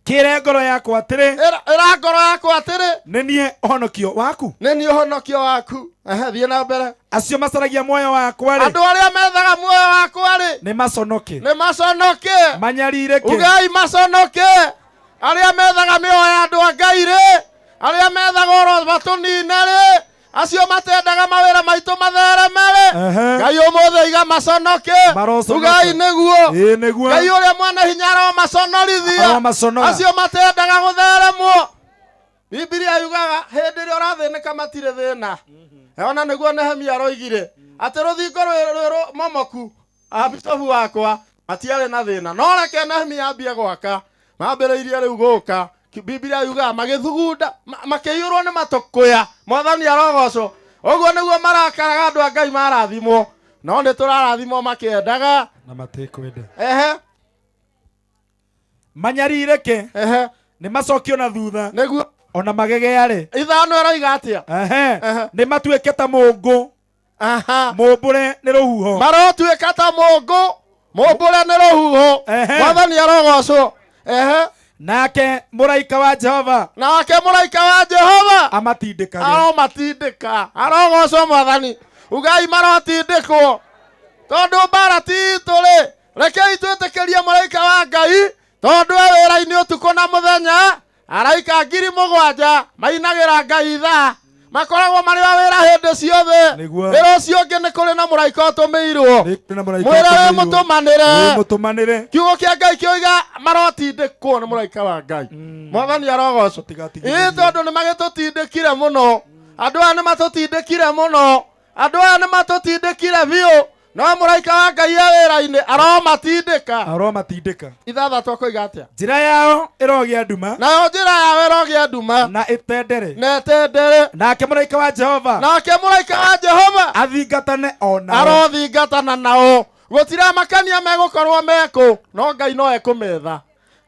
Kĩre ngoro yakwa atĩrĩ. Ĩra ngoro yakwa atĩrĩ. Nĩ niĩ ũhonokio waku. Nĩ niĩ ũhonokio waku. Ehe, thiĩ na mbere. Acio macaragia muoyo wakwa rĩ. Andũ arĩa methaga muoyo wakwa rĩ. Nĩ maconoke. Nĩ maconoke. Manyarirĩke. Ugai maconoke. Arĩa methaga mĩoyo ya andũ a Ngai rĩ. Arĩa methaga oro matũnine rĩ. Acio matendaga mawĩra maitũ mathereme rĩ. Ngai ũmũthĩ iga maconoke. Maroconoka. Ugai nĩguo. Ĩĩ nĩguo. Ngai ũrĩa mwene hinya aromaconorithia. Aromaconora. Acio matendaga gũtheremwo. Bibilia yugaga hĩndĩ ĩrĩa ũrathĩnĩka matirĩ thĩna. Ona nĩguo Nehemia aroigire atĩ rũthingo rwĩ momoku abicobu wakwa matiarĩ na thĩna, no reke Nehemia ambie gwaka. Mambĩrĩirie rĩu gũka. Bibilia yugaga magĩthugunda, makĩiyũrwo nĩ matũkũya. Mwathani arogocwo. Ũguo nĩguo marakaraga andũ a Ngai marathimwo, no nĩ tũrarathimwo makĩendaga Na matekwenda. Ehe. Manyarirĩke. Ehe. Nĩ macokio na thutha. Nĩguo. Ona magegeare. Ithano ĩroiga atĩa? Ehe. Nĩ matuĩke ta mũũngũ. Mũmbũre nĩ rũhuho. Marotuĩka ta mũũngũ mũmbũre nĩ rũhuho. Mwathani arogocwo. Ehe. Nake mũraika wa Jehova. Nake mũraika wa Jehova amatindĩkage. Aromatindĩka. Arogocwo Mwathani. Ugai marotindĩkwo. Tondũ mbara ti itũ rĩ, rekei twĩtĩkĩrie mũraika wa Ngai, tondũ e wĩra-inĩ ũtukũ na mũthenya. Araika 7,000 mainagĩra Ngai ithaa. Makoragwo marĩ o wĩra hĩndĩ ciothe. Wĩra ũcio ũngĩ nĩ kũrĩ na mũraika ũtũmĩirwo. Mwĩre wĩ mũtũmanĩre. Wĩ mũtũmanĩre. Kiugo kĩa Ngai kĩoiga marotindĩkwo nĩ mũraika wa Ngai. Mwathani arogocwo. Ĩĩ tondũ nĩ magĩtũtindĩkire mũno. Andũ aya nĩ matũtindĩkire mũno. Andũ aya nĩ matũtindĩkire biũ. No mũraika wa Ngai e wĩra-inĩ aromatindĩka. Aromatindĩka. Ithathatũ akoiga atĩa? Njĩra yao ĩrogĩa nduma. Nayo njĩra yao ĩrogĩa nduma. Na ĩtendere. Na ĩtendere. Nake mũraika wa Jehova. Nake mũraika wa Jehova athingatane o nao. Arothingatana nao. Gũtiramakania megũkorwo mekũ, no Ngai no ekũmetha.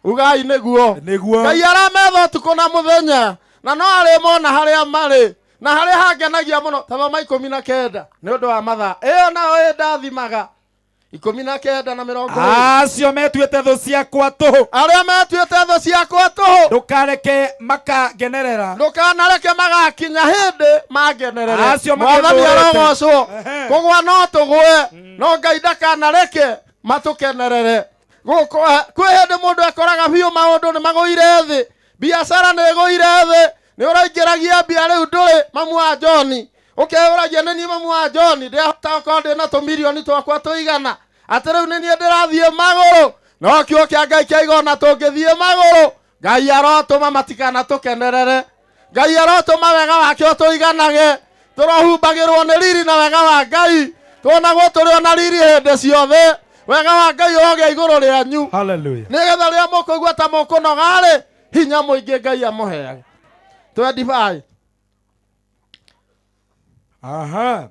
Ugai nĩguo. Nĩguo. Ngai arametha ũtukũ na mũthenya, na no arĩmona harĩa marĩ. Na harĩa hangenagia mũno, ta thoma 19 nĩ ũndũ wa mathaa. Ĩyo nayo ĩndathimaga. 19 na 20. Acio metuĩte thũ ciakwa tũhũ. Arĩa metuĩte thũ ciakwa tũhũ. Ndũkareke makangenerera. Ndũkanareke magakinya hĩndĩ mangenerere. Acio Mwathani magĩthũrĩte. arogocwo. Kũgwa no tũgwe, no Ngai ndakanareke matũkenerere. Gũkũ kwĩ hĩndĩ mũndũ ekoraga biũ maũndũ nĩ magũire thĩ, biacara nĩ ĩgũire thĩ, nĩ ũraingĩragia mbia rĩu ndũrĩ mamu wa John. Ũkeyũragia nĩ niĩ mamu wa John, ndĩrahota gũkorwo ndĩna tũmirioni twakwa tũigana, atĩ rĩu nĩ niĩ ndĩrathiĩ magũrũ. No kiugo kĩa Ngai kĩaiga ona tũngĩthiĩ magũrũ, Ngai arotũma matikanatũkenerere. Ngai arotũma wega wake ũtũiganage. Tũrohumbagĩrwo nĩ riri na wega wa Ngai. Tuonagwo tũrĩ ona riri hĩndĩ ciothe. Wega wa Ngai ũrogĩa igũrũ rĩanyu. Hallelujah. Nĩgetha rĩrĩa mũkũigua ta mũkũnoga-rĩ, hinya mũingĩ Ngai amũheage. 25. Aha.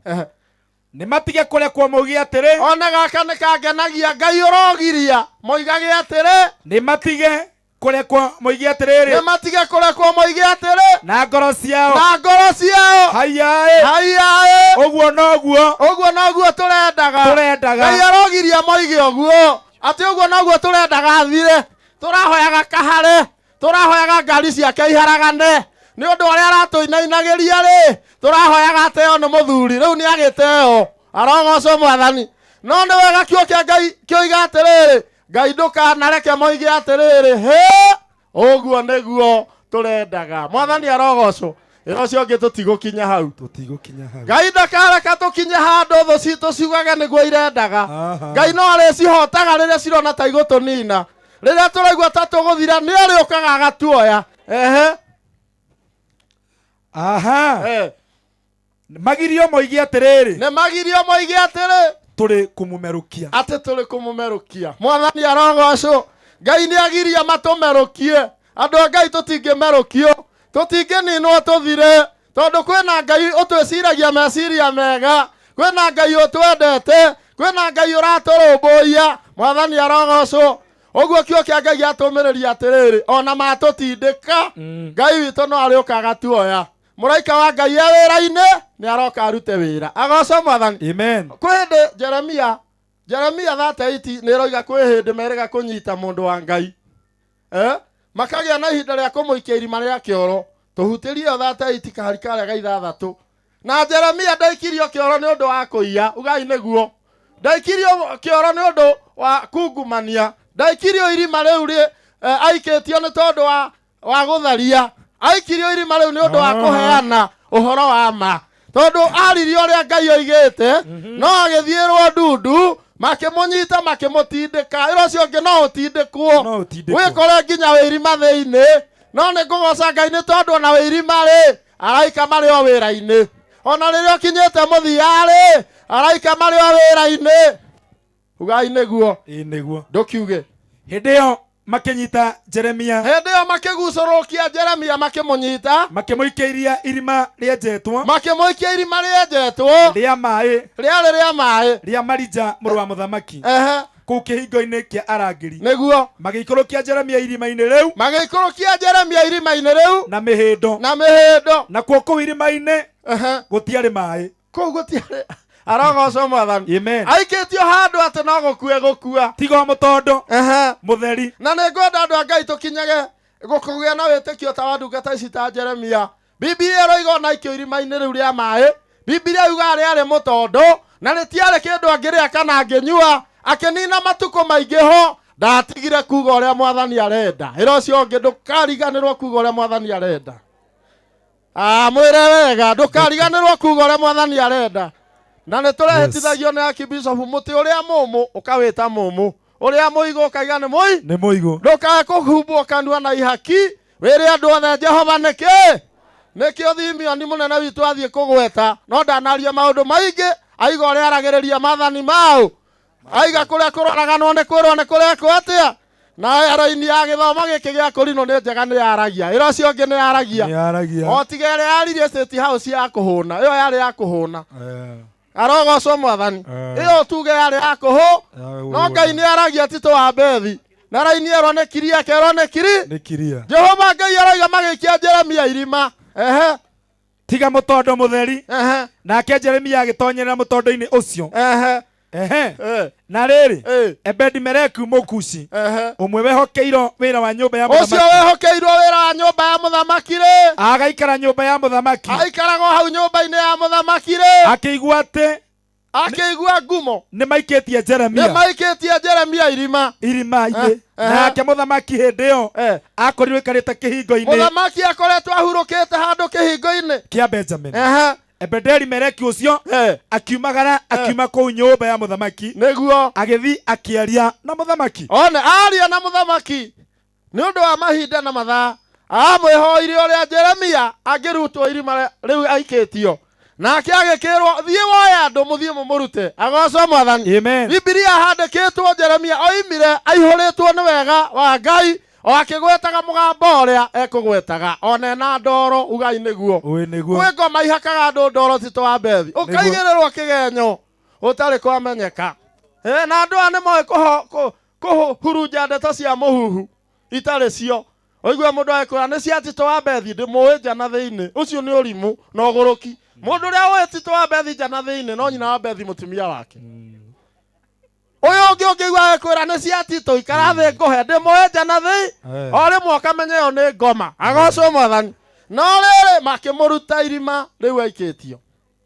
Nĩ matige kũrekwo moige atĩrĩ. Ona gaka nĩ kangenagia Ngai ũrogiria moigage atĩrĩ. Nĩ matige kũrekwo moige atĩrĩrĩ. Nĩ matige kũrekwo moige atĩrĩ. Na ngoro ciao. Na ngoro ciao. Haiyaĩ. Haiyaĩ. Ũguo noguo. Ũguo noguo tũrendaga. Tũrendaga. Ngai arogiria moige ũguo. Atĩ ũguo noguo tũrendaga athire. Tũrahoyaga kahare. Tũrahoyaga ngari ciake iharagane. Nĩ ũndũ arĩa aratũinainagĩria rĩ, tũrahoyaga ateo nĩ mũthuri, rĩu nĩ agĩteo. Arogocwo Mwathani. No nĩ wega kiugo kĩa Ngai kĩoiga atĩrĩrĩ, Ngai ndũkanareke moige atĩrĩrĩ, hĩ, ũguo nĩguo tũrendaga. Mwathani arogocwo. Ĩra ũcio ũngĩ tũtigũkinya hau. Tũtigũkinya hau. Ngai ndakareka tũkinye handũ thũ citũ ciugage nĩguo irendaga. Ngai no arĩcihotaga rĩrĩa cirona ta igũtũnina. Rĩrĩa tũraigua ta tũgũthira nĩ arĩũkaga agatuoya. Ehe. Aha. Magirio moige atĩrĩrĩ. Nĩ magirio moige atĩrĩ. Tũrĩ kũmũmerũkia. Atĩ tũrĩ kũmũmerũkia. Mwathani arogocwo. Ngai nĩ agiria matũmerũkie. Andũ a Ngai tũtingĩmerũkio. Tũtingĩninwo tũthire. Tondũ kwĩna Ngai ũtwĩciragia meciria mega. Kwĩna Ngai ũtwendete. Kwĩna Ngai ũratũrũmbũiya. Mwathani arogocwo. Ũguo kiugo kĩa Ngai gĩatũmĩrĩria atĩrĩrĩ, ona matũtindĩka, Ngai witũ no arĩũka agatuoya. Mũraika wa Ngai e wĩra-inĩ, nĩ aroka arute wĩra. Agocwo Mwathani. Amen. Kwĩ hĩndĩ Jeremia, Jeremia 38 nĩ ĩroiga kwĩ hĩndĩ merĩga kũnyita mũndũ wa Ngai. Makagĩa na ihinda rĩa kũmũikia irima rĩa kĩoro. Tũhutĩrie ĩyo 38 kahari karĩa ga ithathatũ. Na Jeremia ndaikirio kĩoro nĩ ũndũ wa kũiya, ugai nĩguo. Ndaikirio kĩoro nĩ ũndũ wa kungumania. Ndaikirio irima rĩu aikĩtio nĩ tondũ wa gũtharia. Aikirio irima rĩu nĩ ũndũ wa kũheana ũhoro wa ma. Tondũ aririe ũrĩa Ngai oigĩte, no agĩthiĩrwo ndundu, makĩmũnyita makĩmũtindĩka. Ĩra ũcio ũngĩ no ũtindĩkwo. Wĩkore nginya wĩ irima thĩinĩ. No nĩ ngũgoca Ngai nĩ tondũ ona wĩ irima rĩ, araika marĩ o wĩra-inĩ. Ona rĩrĩa ũkinyĩte mũthia rĩ, araika marĩ o wĩra-inĩ. Ugai nĩguo. Ĩĩ nĩguo. Ndũkiuge. Hĩndĩ ĩyo makĩnyita Jeremia. Hĩndĩ ĩyo makĩgucũrũkia Jeremia makĩmũnyita. Makĩmũikĩria irima rĩenjetwo. Makĩmũikia irima rĩenjetwo. Rĩa maĩ. Rĩarĩ rĩa maĩ. Rĩa Marija mũrũ wa mũthamaki. Kũu kĩhingo-inĩ kĩa arangĩri. Nĩguo. Magĩikũrũkia Jeremia irima-inĩ rĩu. Magĩikũrũkia Jeremia irima-inĩ rĩu. Na mĩhĩndo. Na mĩhĩndo. Nakuo kũu irima-inĩ gũtiarĩ maĩ. Kũu gũtiarĩ. Arogocwo Mwathani. Amen. Aikĩtio handũ atĩ no gũkue gũkua. Tiga o mũtondo. Mũtheri. Na nĩ ngwenda andũ a Ngai tũkinyage gũkũgĩa na wĩtĩkio ta wa ndungata ici ta Jeremia. Bibilia ĩroiga ona aikio irima-inĩ rĩu rĩa maĩ. Bibilia yugaga rĩarĩ mũtondo na rĩtiarĩ kĩndũ angĩrĩa kana angĩnyua. Akĩnina matukũ maingĩ ho, ndatigire kuga ũrĩa Mwathani arenda. Ĩra ũcio ũngĩ ndũkariganĩrwo kuga ũrĩa Mwathani arenda. Mwĩre wega, ndũkariganĩrwo kuga ũrĩa Mwathani arenda. Na nĩ tũrehĩtithagio nĩ Archbishop mũtĩ ũrĩa mũmũ ũkawĩta mũmũ, ũrĩa mũigũ ũkaiga nĩ mũi. Nĩ mũigũ. Ndũkae kũhumbwo kanua na ihaki, wĩre andũ othe Jehova nĩkĩ? Nĩkĩo Thimioni mũnene witũ athiĩ kũgweta, no ndanaria maũndũ maingĩ, aiga ũrĩa aragĩrĩria maathani mau. Aiga kũrĩa kũroraganwo nĩ kwĩrwo nĩ kũrekwo atĩa. Na raini ya gĩthomo gĩkĩ gĩa kũrinũ nĩ njega nĩ yaragia. Ĩra ũcio ũngĩ nĩ yaragia. Nĩ yaragia. O tiga ĩrĩa yaririe State House ya kũhũna. Ĩyo yarĩ ya kũhũna. Arogocwo Mwathani. Ĩyo tuge yarĩ ya kũhũ. No Ngai nĩ aragia Tito wa Bethi. Na raini ĩrwo nĩ kiria, kerwo nĩ kiri. Nĩ kiria. Jehova Ngai aroiga magĩikia Jeremia irima. Tiga mũtondo mũtheri. Nake Jeremia agĩtonyerera mũtondo-inĩ ũcio. Na rĩrĩ, Ebedi-Meleku Mũkushi, ũmwe wehokeirwo wĩra wa nyũmba ya Ũcio mũthamaki. wehokeirwo wĩra wa nyũmba ya mũthamaki rĩ. Agaikara nyũmba ya mũthamaki. Aikaragwo hau nyũmba-inĩ ya mũthamaki rĩ. Akĩigua atĩ Akĩigua ngumo. Nĩ maikĩtie Jeremia. Nĩ maikĩtie Jeremia irima. Irima-inĩ. Nake mũthamaki hĩndĩ ĩyo akorirwo aikarĩte kĩhingo-inĩ. Mũthamaki akoretwo ahurũkĩte handũ kĩhingo-inĩ. Kĩa Benjamin. Ebedeli Meleki ũcio akiumagara akiuma kũu nyũmba ya mũthamaki. Nĩguo. Agĩthiĩ akĩaria na mũthamaki. One aria na mũthamaki nĩ ũndũ wa mahinda na mathaa. Amwĩhoire ũrĩa Jeremia angĩrutwo irima rĩu aikĩtio. Nake agĩkĩrwo thiĩ woe andũ mũthiĩ mũmũrute. Agocwo Mwathani. Amen. Bibilia handĩkĩtwo Jeremia oimire aihũrĩtwo nĩ wega wa Ngai o akĩgwetaga mũgambo ũrĩa ekũgwetaga ona ena ndoro ugai nĩguo. Ũĩ nĩguo. Kwĩ ngoma ihakaga andũ ndoro Tito wa Bethi. Ũkaigĩrĩrwo kĩgenyo ũtarĩ kwamenyeka. Na andũ aya nĩ moĩ kũhurunja ndeto cia mũhuhu itarĩ cio. Ũigue mũndũ agĩkwĩra nĩ cia Tito wa Bethi ndĩmũĩ nja na thĩinĩ. Ũcio nĩ ũrimũ na ũgũrũki. Mũndũ ũrĩa ũĩ Tito wa Bethi nja na thĩinĩ no nyina wa Bethi mũtumia wake. Ũyũ ũngĩ ũngĩigua agĩkwĩra nĩ cia Tito ikara thĩ ngũhe ndĩmũĩ nja na thĩinĩ. O rĩmwe ũkamenya ĩyo nĩ ngoma. Agocwo Mwathani. No rĩrĩ makĩmũruta irima rĩu aikĩtio.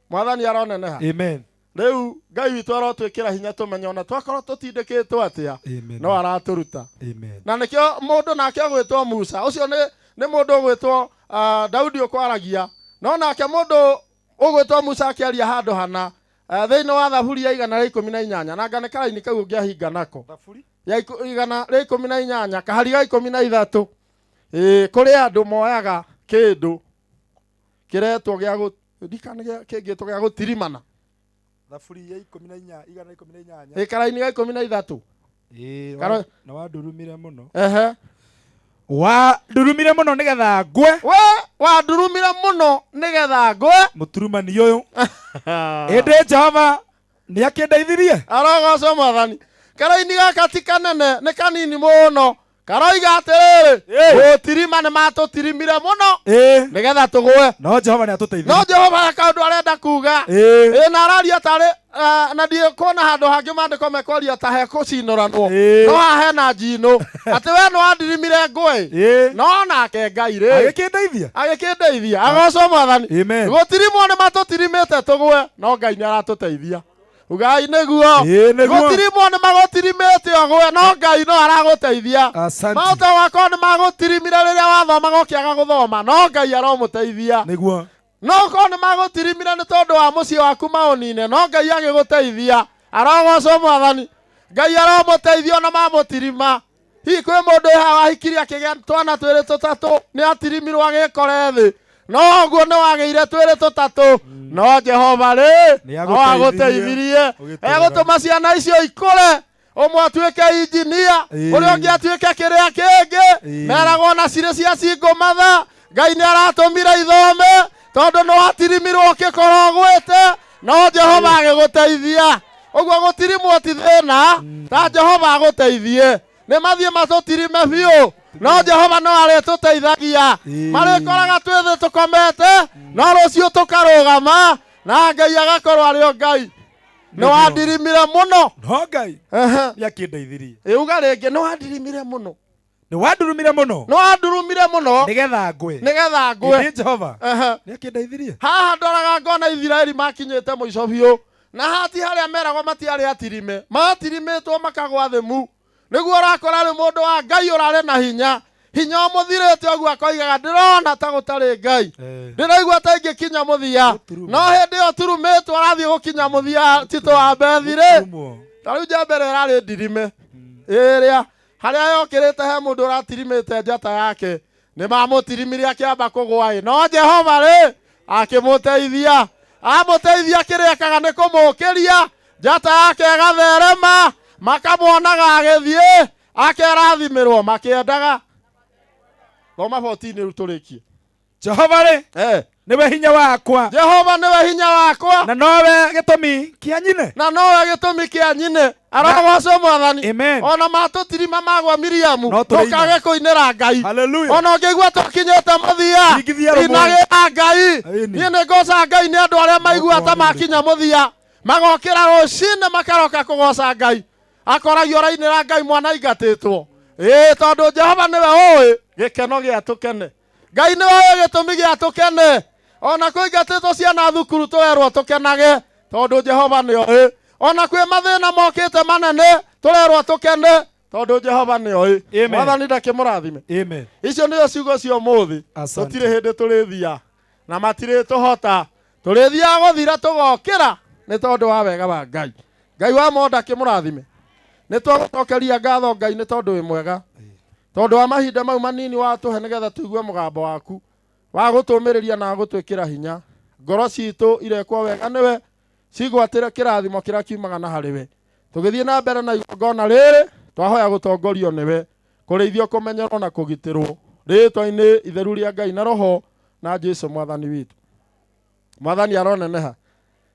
Mwathani aroneneha. Amen. Rĩu Ngai witũ arotwĩkĩra hinya tũmenye ona twakorwo tũtindĩkĩtwo atĩa, Amen. no aratũruta. Amen. Na nĩkĩo mũndũ nake ũgwĩtwo Musa ũcio nĩ mũndũ ũgwĩtwo Daudi ũkwaragia, no nake mũndũ ũgwĩtwo Musa akĩaria handũ hana thĩinĩ wa Thaburi ya 118, na ngane karaini kau ũngĩahinga nako. Thaburi? Ya 118, kahari ga 13. Kũrĩ andũ moyaga kĩndũ kĩretwo gĩa ndikana kĩngĩtwo gĩa gũtirimana. Thaburi ya ikũmi na inya, igana ikũmi na inyanya. Karaini ga 13. Na wandurumire mũno. Ehe. Wandurumire mũno nĩgetha ngwe. We wandurumire mũno nĩgetha ngwe. Mũturumani ũyũ. Ĩndĩ Jehova nĩakĩndeithirie. Arogocwo Mwathani. Karaini gaka ti kanene, nĩ kanini mũno. Karoiga atĩrĩrĩ, gũtirima nĩ matũtirimire mũno nĩgetha tũgũe. No Jehova nĩatũteithirie. No Jehova he kaũndũ arenda kuga. Na araria tarĩ, na ndikuona handũ hangĩ maandĩko mekwaria ta hekũcinũranwo. No haha hena njinũ. Atĩ we nĩ wandirimire ngũĩ. No nake Ngai rĩ. Agĩkĩndeithia. Agĩkĩndeithia. Agocwo Mwathani. Amen. Gũtirimwo nĩ matũtirimĩte tũgũe, no Ngai nĩ aratũteithia. Ugai nĩguo. Nĩguo. Gũtirimwo nĩ magũtirimĩte ũgũe, no Ngai no aragũteithia. Asante. Maũndũ wakwa nĩ magũtirimire rĩrĩa wathomaga ũkĩaga gũthoma, no Ngai aromũteithia. Nĩguo. No korwo nĩ magũtirimire nĩ tondũ wa mũciĩ waku maũnine, no Ngai agĩgũteithia. Arogocwo Mwathani. Ngai aromũteithia ona mamũtirima. Hihi kwĩ mũndũ wĩ haha wahikirie akĩgĩa twana twĩrĩ tũtatũ, nĩ atirimirwo agĩkore thĩ. No ũguo nĩ wagĩire twĩrĩ tũtatũ, no Jehova rĩ, Nĩ no agũteithirie. Ũgĩtũũra. Egũtũma ciana icio ikũre, ũmwe atuĩke injinia, ũrĩa ũngĩ atuĩke kĩrĩa kĩngĩ. Meragwo na cirĩ cia single mother. Ngai nĩ aratũmire ithome tondũ nĩ watirimirwo ũkĩkorwo ũgwĩte, no Jehova agĩgũteithia. Ũguo gũtirimwo ti thĩna, ta Jehova agũteithie. Nĩ mathiĩ matũtirime biũ, no Jehova no arĩtũteithagia. Marĩkoraga twĩ thĩ tũkomete, no rũciũ tũkarũgama, na Ngai agakorwo arĩ o Ngai. Nĩ wandirimire mũno. No Ngai nĩ akĩndeithirie. Uga rĩngĩ, nĩ wandirimire mũno. Nĩ wandurumire mũno. Nĩ wandurumire mũno. Nĩgetha ngwe. Nĩgetha ngwe. Ĩndĩ Jehova nĩ akĩndeithirie. Haha ndoraga ngona Isiraeli makinyĩte mũico biũ, na hati harĩa meragwo matiarĩ atirime, matirimĩtwo makagwa thĩ mu. Nĩguo ũrakora rĩ mũndũ wa Ngai ũrarĩ na hinya, hinya ũmũthirĩte ũguo akoigaga ndĩrona ta gũtarĩ Ngai, ndĩraigua ta ingĩkinya mũthia, no hĩndĩ ĩyo turumĩtwo arathiĩ gũkinya mũthia Tito wa Bethi rĩ. Ta rĩu njamba ĩrĩa ĩrarĩ ndirime ĩrĩa harĩa yokĩrĩte he mũndũ ũratirimĩte njata yake, nĩ mamũtirimire akĩamba kũgũa ĩ, no Jehova rĩ akĩmũteithia. Amũteithia kĩrĩa ekaga nĩ kũmũkĩria, njata yake ĩgatherema, makamuonaga agĩthiĩ akerathimĩrwo makĩendaga. Thoma 14 rĩu tũrĩkie. Jehova rĩ nĩwe hinya wakwa. Jehova nĩwe hinya wakwa. Na nowe gĩtũmi kĩa nyine. Na nowe gĩtũmi kĩa nyine. Arogocwo Mwathani. Amen. Ona matũtirima magwa Miriamu, No tũrĩina. ndũkage kũinĩra Ngai. Hallelujah. Ona ũngĩigua tũkinyĩte mũthia, Ringithia rũmwe. inagĩra Ngai. Ĩni. Niĩ nĩ ngocaga Ngai nĩ andũ arĩa maigua ta makinya mũthia, magokĩra rũcinĩ makaroka kũgoca Ngai. Akoragio ũrainĩra Ngai mwana aingatĩtwo. Tondũ Jehova nĩwe ũĩ gĩkeno gĩa tũkene. Ngai nĩwe ũĩ gĩtũmi gĩa tũkene. Ona kũingatĩtwo ciana thukuru tũrerwo tũkenage tondũ Jehova nĩ oĩ. Ona kwĩ mathĩna mokĩte manene tũrerwo tũkene tondũ Jehova nĩ oĩ. Amen. Mwathani ndakĩmũrathime. Amen. Icio nĩcio ciugo cia ũmũthĩ. Asante. Tũtirĩ hĩndĩ tũrĩthia na matirĩ tũhota. Tũrĩthiaga gũthira tũgokĩra nĩ tondũ wa wega wa Ngai. Ngai wa monda akĩmũrathime. Nĩ twagũcokeria ngatho Ngai nĩ tondũ wĩ mwega. Tondũ wa mahinda mau manini watũhe nĩgetha tũigue mũgambo waku wa gũtũmĩrĩria na gũtwĩkĩra hinya. Ngoro citũ irekwo wega nĩwe, cigwatĩre kĩrathimo kĩrĩa kiumaga na harĩ we. Tũgĩthiĩ na mbere na igongona rĩrĩ, twahoya gũtongorio nĩwe, kũrĩithio, kũmenyerwo na kũgitĩrwo. Rĩĩtwa-inĩ itheru rĩa Ngai na Roho na Jesũ Mwathani witũ. Mwathani aroneneha.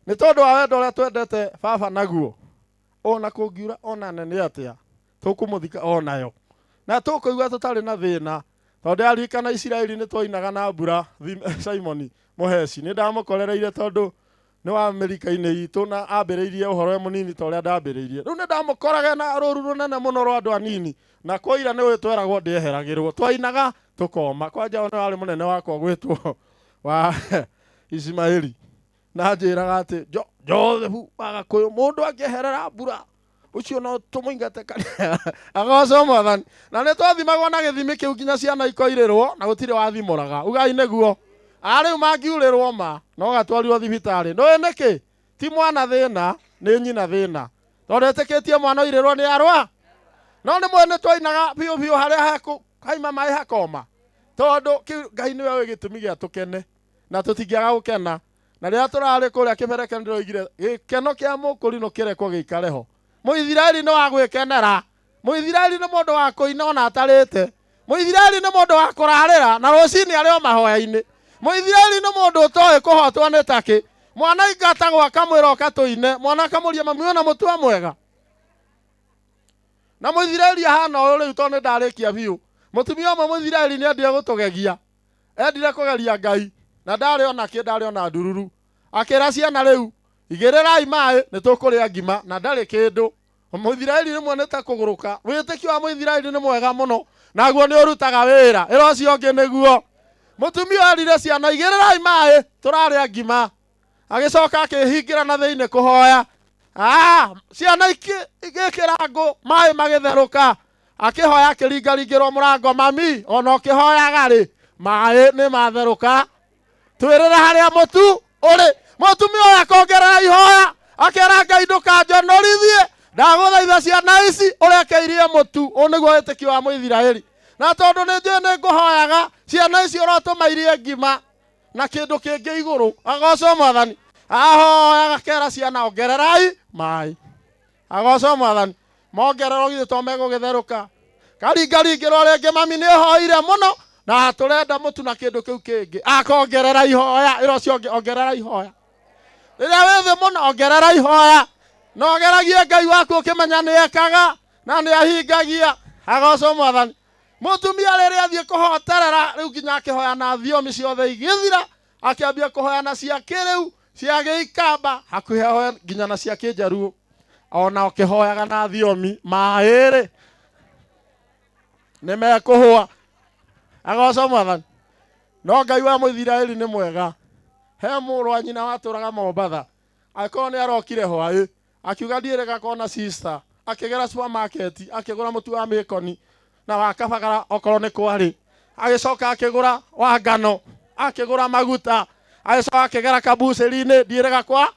Nĩ tondũ wa wendo ũrĩa twendete baba naguo, ona kũngiura ona nene atĩa, tũkũmũthika onayo. Na tũkũigua tũtarĩ na thĩna, tondũ aririkana Isiraeli nĩ twainaga na mbura, Simoni Mũheci. Nĩ ndamũkorereire tondũ Nĩ wa mĩrika-inĩ itũ na ambĩrĩirie ũhoro e mũnini ta ũrĩa ndambĩrĩirie. Rĩu nĩ ndamũkoraga na rũru rũnene mũno rwa andũ anini na kwaira nĩ tweragwo ndĩeheragĩrwo twainaga tũkoma. Kwanja nĩ warĩ mũnene wakwa gwĩtwo wa Ismaili na anjĩraga atĩ Joseph wa Gakũyũ mũndũ angĩeherera mbura ũcio no tũmũingate kanitha. Agocwo Mwathani. Na nĩ twathimagwo na gĩthimi kĩu nginya ciana ikoirĩrwo na gũtirĩ wathimũraga. Ugai nĩguo. A rĩu mangiurĩrwo ma no gatwarirwo thibitarĩ. Ndũĩ nĩkĩ? Ti mwana thĩna, nĩ nyina thĩna. Tondũ etĩkĩtie mwana oirĩrwo nĩ arwa. No nĩ mwene twainaga biũ biũ harĩa haima maĩ hakoma. Tondũ kĩu Ngai nĩwe ũĩ gĩtũmi gĩa tũkene na tũtingĩaga gũkena. Na rĩrĩa tũrarĩ kũrĩa kĩbereke nĩndĩroigire gĩkeno kĩa mũkũrinũ kĩrekwo gĩikare ho. Mũithiraeli nĩ wa gwĩkenera. Mũithiraeli nĩ mũndũ wa kũina ona atarĩte. Mũithiraeli nĩ mũndũ wa kũrarĩra na rũcinĩ arĩ o mahoya-inĩ. Mũithiraeli nĩ mũndũ ũtoĩ kũhotwo nĩ takĩ. Mwana aingatagwo akamwĩra ũka tũine, mwana akamũria mami wĩna mũtua mwega. Na Mũithiraeli ahana ũyũ rĩu tondũ nĩ ndarĩkia biũ. Mũtumia ũmwe Mũithiraeli nĩ endire gũtũgegia. Endire kũgeria Ngai na ndarĩ ona kĩ, ndarĩ ona ndururu. Akĩra ciana rĩu igĩrĩrai maĩ nĩ tũkũrĩa ngima na ndarĩ kĩndũ. Mũithiraeli rĩmwe nĩ ta kũgũrũka. Wĩtĩkio wa Mũithiraeli nĩ mwega mũno naguo nĩ ũrutaga wĩra. Ĩra ũcio ũngĩ nĩguo. Mũtumia erire ciana igĩrĩrai maĩ tũrarĩa ngima. Agĩcoka akĩhingĩra na thĩinĩ kũhoya. Ciana igĩkĩra ngũ maĩ magĩtherũka. Akĩhoya akĩringaringĩrwo mũrango, mami ona ũkĩhoyaga rĩ maĩ nĩ matherũka. Twĩrĩre harĩa mũtu ũrĩ. Mũtumia ũyũ akongerera ihoya akĩra Ngai ndũkanjonorithie ndagũthaitha ciana ici ũrekeirie mũtu. Ũũ nĩguo wĩtĩkio wa Mũithiraeli. Na tondũ nĩ njũĩ nĩ ngũhoyaga ciana ici ũrotũma irie ngima na kĩndũ kĩngĩ igũrũ. Agocwo Mwathani. Ahoyaga akera ciana ongererai maĩ. Agocwo Mwathani. Mongererwo githĩ to megũgĩtherũka. Karingaringĩrwo rĩngĩ mami nĩ ũhoire mũno na tũrenda mũtu na kĩndũ kĩu kĩngĩ. Akongerera ihoya. Ĩra ũcio ũngĩ ongerera ihoya. Rĩrĩa wĩ thĩ mũno ongerera ihoya. Na ũgeragie Ngai waku ũkĩmenya nĩ ekaga na nĩ ahingagia. Agocwo Mwathani. Mũtumia rĩrĩa athiĩ kũhoterera rĩu nginya akĩhoya na thiomi ciothe igĩthira, akĩambia kũhoya na cia kĩrĩu cia gĩikamba hakuhĩ ahoe nginya na cia kĩnjaruo. Ona ũkĩhoyaga na thiomi maĩ rĩ nĩ mekũhũa. Agocwo Mwathani. No Ngai wa Mũithiraeli nĩ mwega. He mũrũ wa nyina watũraga Mombatha, angĩkorwo nĩ arokire hwaĩ akiuga ndiĩrĩga kona sister, akĩgera supermarket akĩgũra mũtu wa mĩkoni na wa kabagara okorwo nĩ kwarĩ, agĩcoka akĩgũra wa ngano, akĩgũra maguta, agĩcoka akĩgera kabucĩri-inĩ ndiĩrĩga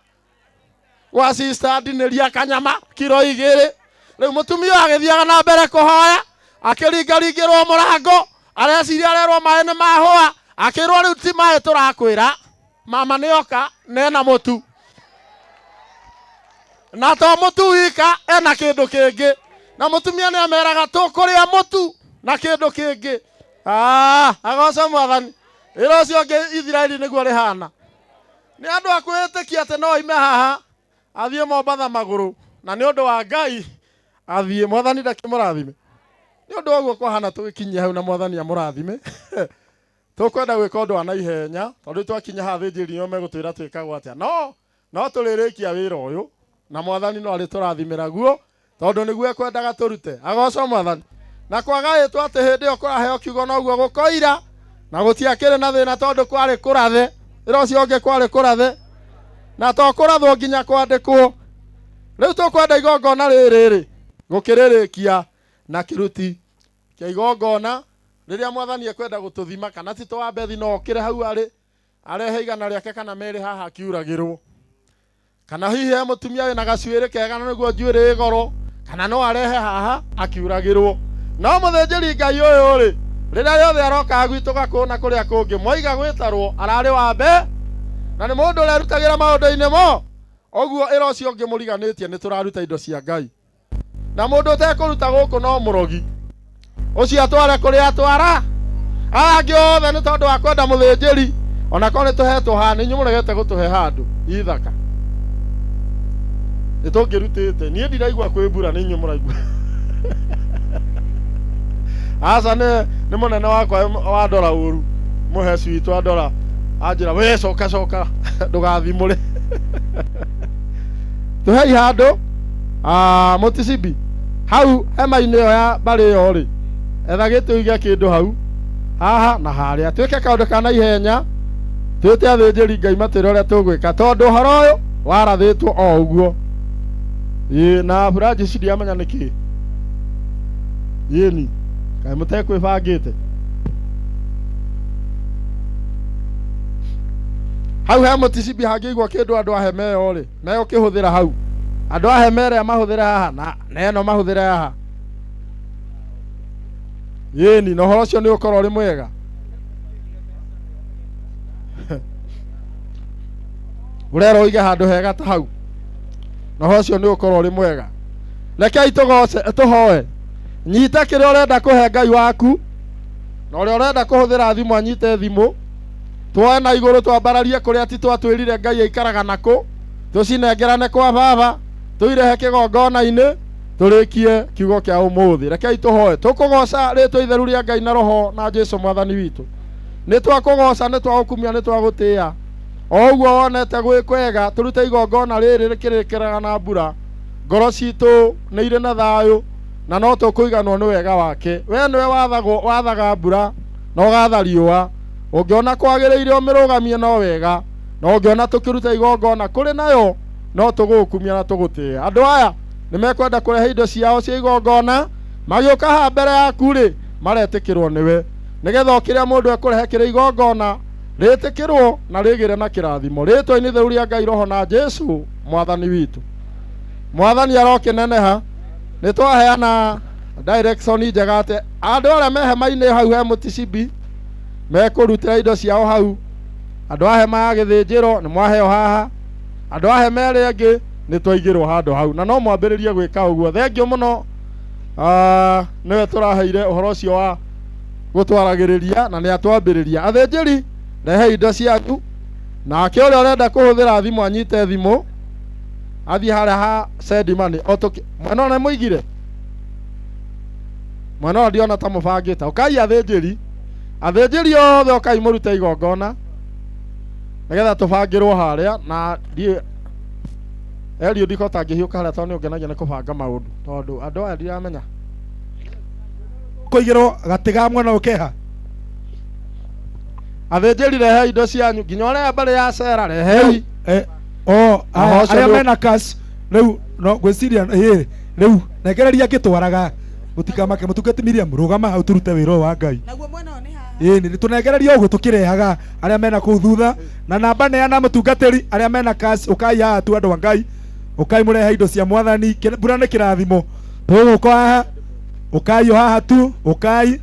kwa sister ndinĩria kanyama kiro 2. Rĩu mũtumia agĩthiaga na mbere kũhoya akĩringaringĩrwo mũrango, areciria arerwo maĩ nĩ mahũa, akĩrwo rĩu ti maĩ tũrakwĩra, mama nĩ oka nena mũtu. Na to mũtu wika ena kĩndũ kĩngĩ. Na mũtumia nĩ ameraga tũkũrĩa mũtu na kĩndũ kĩngĩ. Agocwo Mwathani. Ĩra ũcio ũngĩ Ithiraeli nĩguo rĩhana. Nĩ andũ a kwĩĩtĩkia atĩ no oime haha athiĩ Mombatha magũrũ na nĩ ũndũ wa Ngai athiĩ. Mwathani ndakĩmũrathime. Nĩ ũndũ wa ũguo kwahana tũgĩkinyia hau na Mwathani amũrathime. Tũkwenda gwĩka ũndũ wa naihenya tondũ twakinya haha thĩnjĩri nĩo megũtwĩra twĩkagwo atĩa. No tũrĩrĩkia wĩra ũyũ na Mwathani no arĩtũrathimĩra guo tondũ nĩguo ekwendaga tũrute. Agocwo Mwathani. Na kwagaĩtwo atĩ hĩndĩ ĩyo kũraheo kiugo noguo gũkoira na gũtiakĩrĩ na thĩna tondũ kwarĩ kũrathe. Ĩra ũcio ũngĩ kwarĩ kũrathe na to kũrathwo nginya kwandĩkwo. Rĩu tũkwenda igongona rĩrĩ rĩ gũkĩrĩrĩkia na kĩruti kĩa igongona rĩrĩa Mwathani ekwenda gũtũthima kana ti twa Bethi no okĩre hau arĩ arehe 100 rĩake kana 2 haha akiuragĩrwo. Kana hihi he mũtumia wĩna gacuĩrĩ kega na nĩguo njuĩrĩ ĩ goro, kana no arehe haha akiuragĩrwo. No mũthĩnjĩri Ngai ũyũ rĩ rĩrĩa rĩothe arokaga gwitũ gakũũ na kũrĩa kũngĩ mwaiga gwĩtarwo ararĩ wa mbe na nĩ mũndũ ũrĩa erutagĩra maũndũ-inĩ mo. Ũguo ĩra ũcio ũngĩ mũriganĩtie nĩ tũraruta indo cia Ngai. Na mũndũ ũtekũruta gũkũ no mũrogi. Ũcio atware kũrĩa atwara. Aya angĩ othe nĩ tondũ wa kwenda mũthĩnjĩri ona korwo nĩ tũhetwo haha nĩ inyuĩ mũregete gũtũhe handũ ithaka. Nĩ tũngĩrutĩte. Niĩ ndiraigua kwĩ mbura nĩ inyuĩ mũraigua. Aca nĩ mũnene wakwa wa ndora ũru mũheci witũ andora anjĩra we coka coka ndũgathimũre. Tuhei handũ mũticibi hau hema-inĩ ĩyo ya mbarĩ ĩyo rĩ, etha gĩtĩ ũige kĩndũ hau haha na harĩa, twĩke kaũndũ ka naihenya, twĩte athĩnjĩri Ngai matwĩre ũrĩa tũgwĩka, tondũ ũhoro ũyũ warathĩtwo o ũguo. Ĩĩ, na Francis ndiamenya nĩkĩ yĩni kaĩ mũtekwĩbangĩte hau he mũticibi hangĩigwo kĩndũ andũ a hema ĩyo rĩ megũkĩhũthĩra hau, andũ a hema ĩrĩa mahũthĩre haha na ĩno mahũthĩre haha. Yĩni, na ũhoro ũcio nĩ ũkorwo ũrĩ mwega. Ũrerwo ũige handũ hega ta hau, na ũhoro ũcio nĩ ũkorwo ũrĩ mwega. Rekei tũgoce tũhoe. Nyita kĩrĩa ũrenda kũhe Ngai waku, na ũrĩa ũrenda kũhũthĩra thimũ anyite thimũ, tuoe na igũrũ twambararie kũrĩa ti twatwĩrire Ngai aikaraga nakũ, tũcinengerane kwa baba, tũirehe kĩgongona-inĩ, tũrĩkie kiugo kĩa ũmũthĩ. Rekei tũhoe. Tũkũgoca rĩtwa itheru rĩa Ngai na Roho na Jesu mwathani witũ. Nĩ twakũgoca, nĩ twagũkumia, nĩ twagũtĩĩa. O ũguo wonete gwĩ kwega, tũrute igongona rĩrĩ rĩkĩrĩkĩraga na mbura. Ngoro citũ nĩ irĩ na thayũ, na no tũkũiganwo nĩ wega wake. We nĩwe wathaga mbura na ũgatha riũa. Ũngĩona kwagĩrĩire ũmĩrũgamie no wega, na ũngĩona tũkĩruta igongona kũrĩ nayo no tũgũgũkumia na tũgũtĩĩa. Andũ aya nĩ mekwenda kũrehe indo ciao cia igongona, magĩũka haha mbere yaku rĩ, maretĩkĩrwo nĩwe, nĩgetha o kĩrĩa mũndũ ekũrehe kĩrĩ igongona rĩtĩkĩrwo na rĩgĩre na kĩrathimo. Rĩtwa-inĩ itheru rĩa Ngai Roho na Jesu mwathani witũ. Mwathani arokĩneneha. Nĩ twaheana direction njega atĩ andũ arĩa me hema-inĩ hau he mũticibi mekũrutĩra indo ciao hau. Andũ a hema ya gĩthĩnjĩro nĩ mwaheo haha, andũ a hema ĩrĩa ĩngĩ nĩ twaigĩrwo handũ hau, na no mwambĩrĩrie gwĩka ũguo. Thengiũ mũno, nĩwe tũraheire ũhoro ũcio wa gũtwaragĩrĩria na nĩ atwambĩrĩria. Athĩnjĩri, rehei indo cianyu, nake ũrĩa ũrenda kũhũthĩra thimũ anyite thimũ athiĩ harĩa ha send money. O tũkĩ mwena ũrĩa mũigire, mwena ũrĩa ndiona ta mũbangĩte. Ũkai athĩnjĩri, athĩnjĩri othe ũkai mũrute igongona nĩgetha tũbangĩrwo harĩa. Na ndiĩ Eliud ndikota ngĩhiũka harĩa tondũ nĩ ũngenagia nĩ kũbanga maũndũ, tondũ andũ aya ndiramenya kũigĩrwo gatĩ ga mwena ũkeha. Athĩnjĩri rehei indo cianyu, nginya ũrĩa mbarĩ ya Sera rehei. O Ũhoro ũcio arĩa nĩ- mena cash rĩu no ngwĩciria ĩ rĩu negereria ngĩtwaraga mũtikamake. Mũtungati Miriam, rũgama hau tũrute wĩra ũyũ wa Ngai. Ĩ nĩ tũnengereria ũguo tũkĩrehaga arĩa mena kũu thutha na namba neana. Mũtungatĩri, arĩa mena cash ũkai haha tu. Andũ a Ngai, ũkai mũrehe indo cia mwathani. Mbura nĩ kĩrathimo. Tũgũka haha, ũkai o haha tu, ũkai.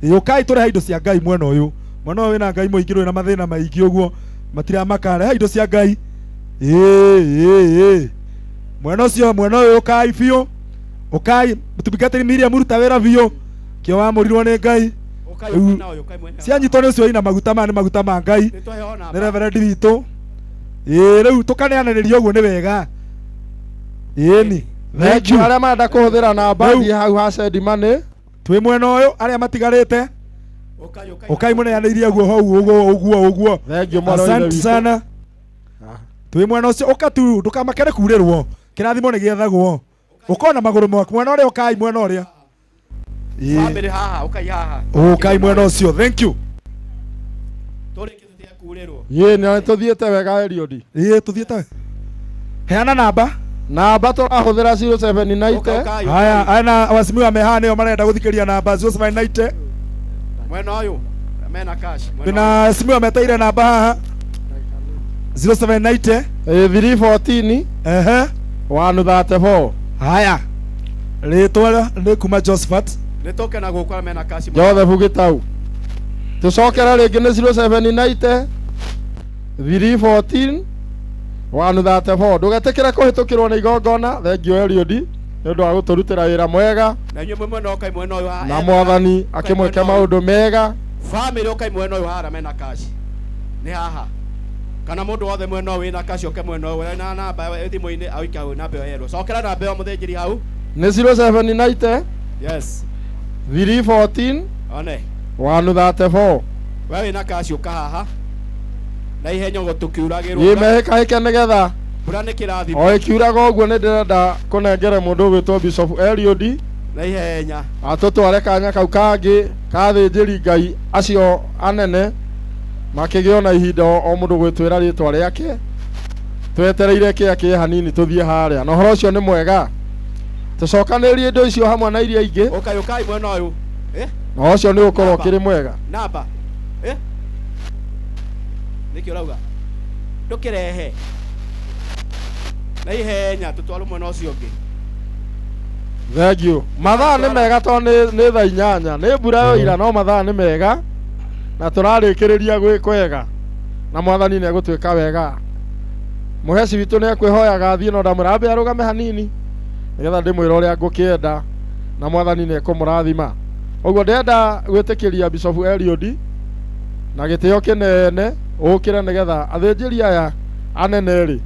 Ĩ, ũkai tũrehe indo cia Ngai mwena ũyũ. Mwena ũyũ wĩna Ngai mũingĩ, wĩna mathĩna maingĩ ũguo matiramaka. Rehe indo cia Ngai. Ĩ ĩ ĩ mwena ũcio, mwena ũyũ, ũkai biũ, ũkai. Mũtungatĩri Miriam, ruta wĩra biũ kĩo wamũrirwo nĩ Ngai. Rĩu cianyitwo nĩ ũcio ina maguta maya nĩ maguta ma Ngai, nĩ reverend witũ. Ĩ rĩu tũkaneanĩrĩria ũguo nĩ wega. Ĩni. Thank you. Arĩa marenda kũhũthĩra namba thiĩ hau ha send money. Twĩ mwena ũyũ, arĩa matigarĩte ũkai mũneanĩirie ũguo hau ũguo ũguo ũguo. Thank you, mwana wa ithe Asante witũ. sana. Twĩ mwena ũcio, ũka tu, ndũkamake nĩ kurĩrwo, kĩrathimo nĩ gĩethagwo ũkona magũrũ maku. Mwena ũrĩa, ũkai mwena ũrĩa. Ĩĩ. Bamĩrĩ haha, ũkai haha. Ũkai mwena ũcio. Thank you. Tũrĩkĩtie kurĩrwo. Ĩ nĩ tũthiĩte wega Eliud. Ĩ tũthiĩte. Heana namba. Namba tũrahũthĩra 079. Haya, aya na wacimiwa me haha nĩo marenda gũthikĩria namba 079. Mwena ũyũ mena cash. Mwena Twĩna simiwa meteire namba haha 079 314 ehe 134. Haya, rĩtwa nĩ kuma Josephat. Nĩ tũke na gũkũ arĩa mena cash. Joseph Gitau. Tũcokere rĩngĩ nĩ 079 314 134. Ndũgetĩkĩre kũhĩtũkĩrwo nĩ igongona. Thank you Eliud nĩ ũndũ wa gũtũrutĩra wĩra mwega. Na inyuĩ mwĩ mwena ũkai mwena ũyũ haha. Na mwathani akĩmwĩke maũndũ mega. Bamĩrĩ ũkai mwena ũyũ haha mena cash. Nĩ haha. Kana mũndũ wothe mwena ũyũ wĩna cash oke mwena ũyũ wĩna namba thimũ-inĩ auike hau namba ĩyo yerwo. Cokera namba ĩyo mũthĩnjĩri hau. Nĩ 079 Yes. 314 One. 134. We wĩna cash ũka haha. Na ihenya ũguo tũkiuragĩrwo. Ĩ mehĩkahĩke nĩgetha Mbura nĩ kĩrathimo. O ĩkiuraga ũguo nĩ ndĩrenda kũnengere mũndũ ũgwĩtwo Bishop Eliud Na ihenya. Atũtware kanya kau kangĩ ka athĩnjĩri Ngai acio anene makĩgĩo na ihinda o mũndũ gwĩtwĩra rĩtwa rĩake twetereire kĩa kĩe hanini tũthiĩ harĩa na ũhoro ũcio nĩ mwega tũcokanĩrĩrie indo icio hamwe na iria ingĩ. Ũkai ũkai mwena ũyũ. Eh? Na ũcio nĩ ũkorwo ũkĩrĩ mwega. Namba. Eh? Nĩkĩ ũrauga? Ndũkĩrehe. Na ihenya tũtwarwo mwena ũcio ũngĩ. Thank you. Mathaa nĩ mega tondũ nĩ thaa 8 nĩ mbura yoira no mathaa nĩ mega na tũrarĩkĩrĩria gwĩ kwega na mwathani nĩ egũtwĩka wega. Mũheci witũ nĩ ekwĩhoyaga athiĩ no ndamwĩra ambe arũgame hanini nĩgetha ndĩmwĩre ũrĩa ngũkĩenda na mwathani nĩ ekũmũrathima. Ũguo ndĩrenda gwĩtĩkĩria Bishop Eliud na gĩtĩo kĩnene ũkĩre nĩgetha athĩnjĩri aya anene rĩ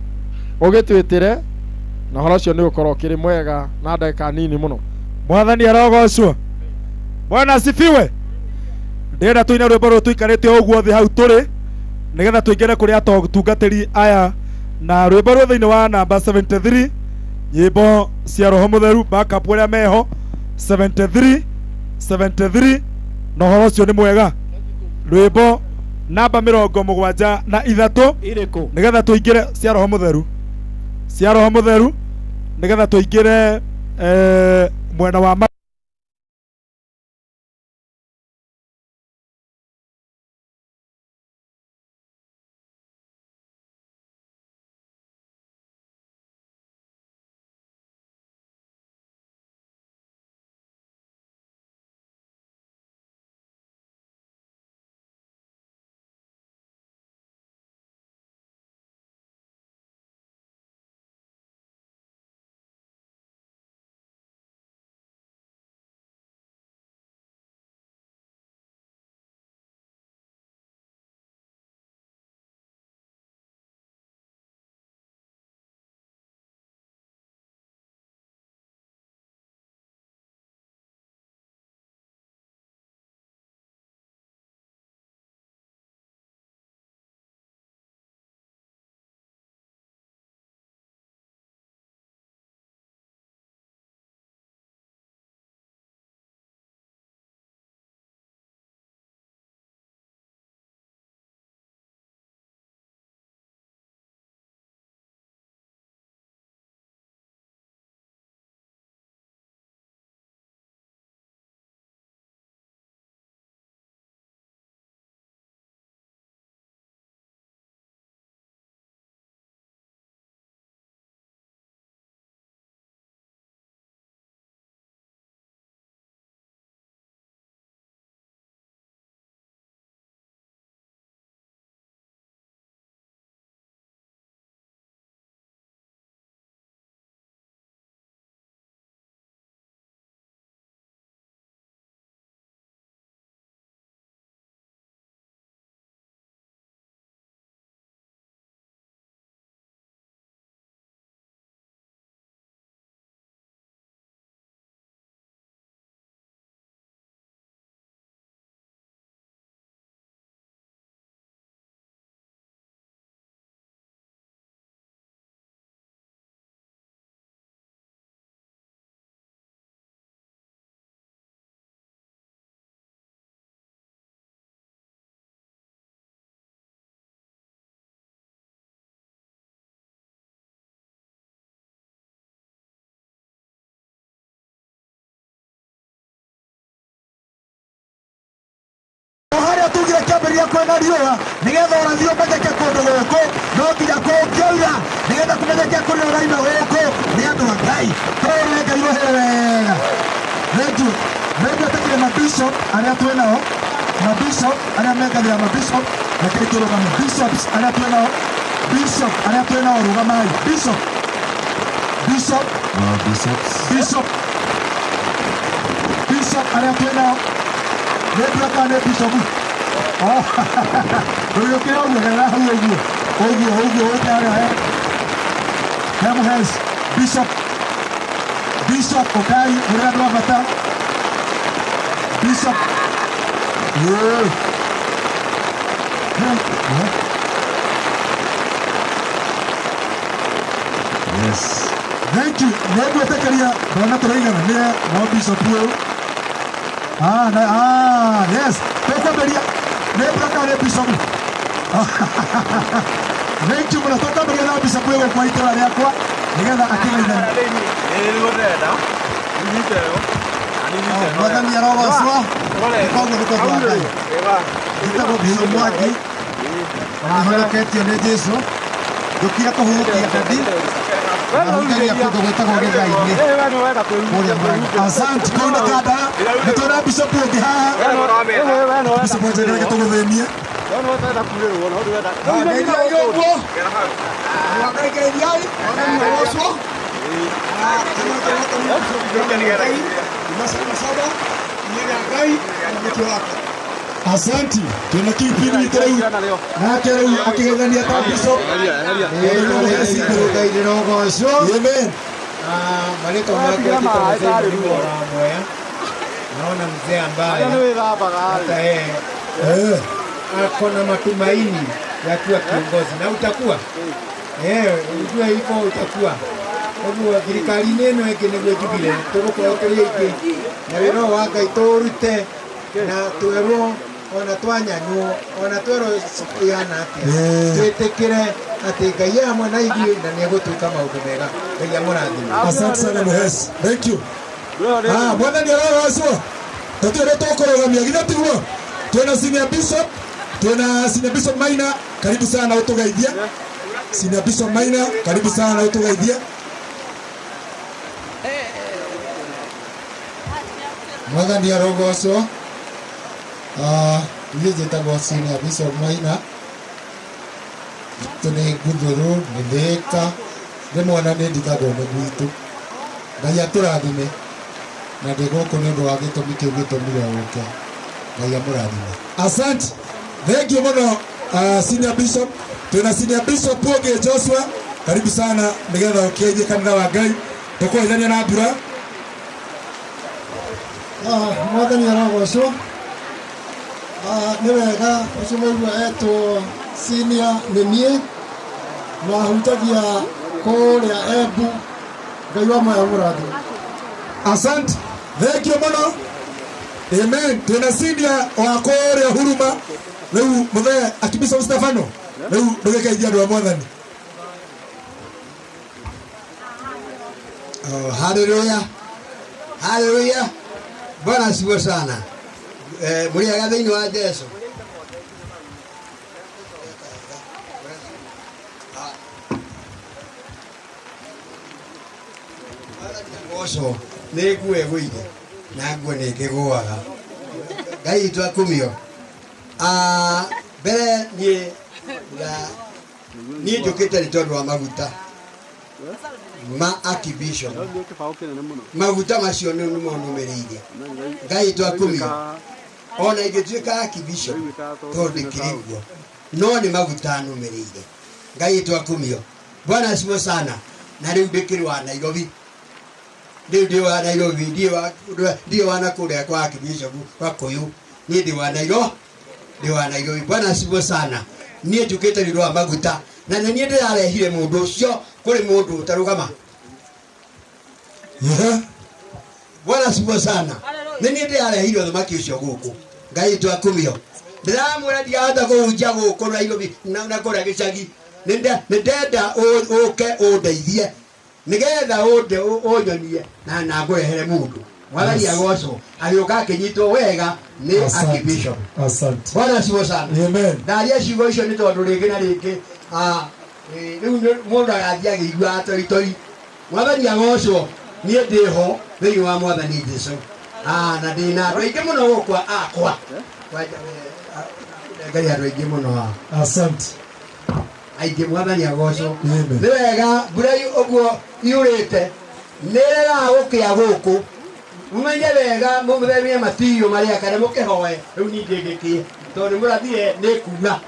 ũgĩtwĩtĩre na ũhoro ũcio nĩ ũkorwo ũkĩrĩ mwega na ndagĩka nini mũno. Mwathani arogocwo. Bwana asifiwe. Ndĩrenda tũine rwĩmbo rũrũ tũikarĩte o ũguo thĩ hau tũrĩ nĩgetha tũingĩre kũrĩ atungatĩri aya na rwĩmbo rwĩ thĩinĩ wa namba 73 nyĩmbo cia roho mũtheru backup arĩa meho 73 73 na ũhoro ũcio nĩ mwega rwĩmbo namba 73 Irĩkũ? Nĩgetha tũingĩre cia roho mũtheru cia roho mũtheru nĩgetha tũingĩre mwena wa Harĩa tugire kĩambĩrĩria kwĩna riũa nĩgetha ũrathi ũmenyeke kũndũ gũkũ no nginya kũngĩaura nĩgetha kũmenyeke kũrĩa ũraima gũkũ nĩ andũ a Ngai tũrĩre Ngai rũhĩre wega. Thengiũ thengiũ tũkire mabishop arĩa twĩ nao mabishop arĩa mengagĩra mabishop reke tũrũgame bishops arĩa twĩ nao bishop arĩa twĩ nao rũgamai bishop bishop bishop bishop arĩa twĩ nao nĩ nduĩka nĩ bishop ndũgĩũkĩre ũguo gerera hau ũguo ũguo ũguo ũke harĩa he he mũheci bishop bishop ũkai mũrĩ andũ a bata bishop Ĩĩ. He. Yes. Thank you. Nĩngwĩtĩkĩria ndona tũraigana nĩ no bishop ũyũ. Ah, na, ah, yes. Tũkwambĩrĩria nĩ mbura kana nĩ bishop? Thank you mũno. Tũkwambĩrĩria na bishop ũyũ gũkũ itũra rĩakwa nĩgetha akĩgeithanie. Mwathani arogocwo. Koguo nĩ tondũ wa Ngai. Njĩtagwo Bishop Mwangi na nĩhonoketio nĩ Jesũ. Njũkire kũhurũkia ndadi na hunjagia kũndũ gwĩtagwo Gĩthai-inĩ kũrĩa Murang'a. Asante. Kũu nĩ Kandara. Nĩ twĩna bishop ũngĩ haha. Bishop wanjĩrĩre reke tũgũthĩnie. Ngeithiai ũguo. Ngai ngeithiai. Mwathani arogocwo. Asante. Twĩna kipindi witũ rĩu nake rĩu akĩgeithania ta bishop. Ngai ndĩrogocwo. Amen. Marĩtwa makwa njĩtagwo Simon Mwora wa Mwea. Naona mzee ambaye hata yeye ako na matumaini ya kuwa kiongozi na utakuwa. Ujue hivyo utakuwa. Koguo thirikari-inĩ ĩno ĩngĩ nĩguo njugire tũgũkorwo tũrĩ aingĩ na wĩra ũyũ wa Ngai tũũrute na twerwo ona twanyanywo ona twerwo ihana atĩa twĩtĩkĩre atĩ Ngai e hamwe na ithuĩ na nĩegũtwĩka maũndũ mega. Ngai amũrathime. Asante sana Muhesi. Thank you. Ah, mwathani arogocwo. Tũtiũĩ nĩ tũkũrũgamia githĩ tiguo? Twĩna senior bishop, twĩna senior bishop Maina, karibu sana ũtũgeithie. Senior bishop Maina, karibu sana ũtũgeithie. Mwathani arogocwo. Niĩ njĩtagwo Senior Bishop Maina. Gwitũ nĩ Nguthũrũ, nĩ Thĩka, rĩmwe ona nĩ ndigagwo nĩ gwitũ. Ngai atũrathime na ndĩ gũkũ nĩ ũndũ wa gĩtũmi kĩu gĩtũmire ũke. Ngai amũrathime. Asante. Thank you mũno Senior Bishop. Twĩna Senior Bishop ũngĩ Joshua, karibu sana nĩgetha ũkĩgeithie kanitha wa Ngai. Tũkũgeithania na mbura. Mwathani arogocwo. Nĩ wega ũcio mwaigua etwo senior nĩ niĩ na hunjagia kũrĩa Embu. Ngai wa Mwea mũrathime. Asante. Thank you mũno. Amen. Twĩna senior wa kũrĩa Huruma. Rĩu mũthee Archbishop Stefano, rĩu ndũgĩkeithia andũ a Mwathani. Oh, haleluya. Haleluya. Bwana asifiwe sana. Mũrĩega thĩinĩ wa Jesũ. Goco nĩ nguo ĩgũire na nguo nĩ ĩkĩgũaga. Ngai witũ akumio. Mbere niĩ njũkĩte nĩ tondũ wa maguta ma Archbishop. Maguta macio nĩ monũmĩrĩirie. Ngai witũ akumio. Ona ingĩtuĩka Archbishop tondũ ndĩkĩrĩ guo, no nĩ maguta nũmĩrĩire. Ngai witũ akumio. Bwana asifiwe sana. Na rĩu ndĩkĩrĩ wa Nairobi. Rĩu ndĩ wa Nairobi, ndiĩ wa nakũrĩa kwa Archbishop kwa Kũyũ. Niĩ ndĩ wa Nairobi. Ndĩ wa Nairobi. Bwana asifiwe sana. Niĩ njũkĩte nĩ ũndũ wa maguta na nĩ niĩ ndĩrarehire mũndũ ũcio kũrĩ mũndũ ũtarũgama. Bwana asifiwe sana. Nĩ niĩ ndĩrarehire ũthamaki ũcio gũkũ. Ngai witũ akumio. Ndĩramwĩra ndiahota kũhunjia gũkũ Nairobi na kũrĩa gĩcagi. Nĩ ndenda ũke ũndeithie nĩgetha ũnyonie na ngũrehere mũndũ. Mwathani agocwo. Agĩũka akĩnyitwo wega nĩ Archbishop. Asante. Bwana asifiwe sana. Amen. Ndaria ciugo icio nĩ tondũ rĩngĩ na rĩngĩ rĩu mũndũ agathiĩ akĩiguaga toritori. Mwathani agocwo. Niĩ ndĩho thĩinĩ wa Mwathani Jesũ. Na ndĩna andũ aingĩ mũno gũkũ akwa. Ngai andũ aingĩ mũno haha. Asante. Aingĩ Mwathani agocwo. Nĩ wega mbura ũguo yurĩte nĩ ĩregaga gũkĩa gũkũ. Mũmenye wega mũthemie matiyo marĩa kana mũkĩhoe rĩu ningĩ ĩgĩkĩe tondũ nĩ mũrathire nĩ kuura.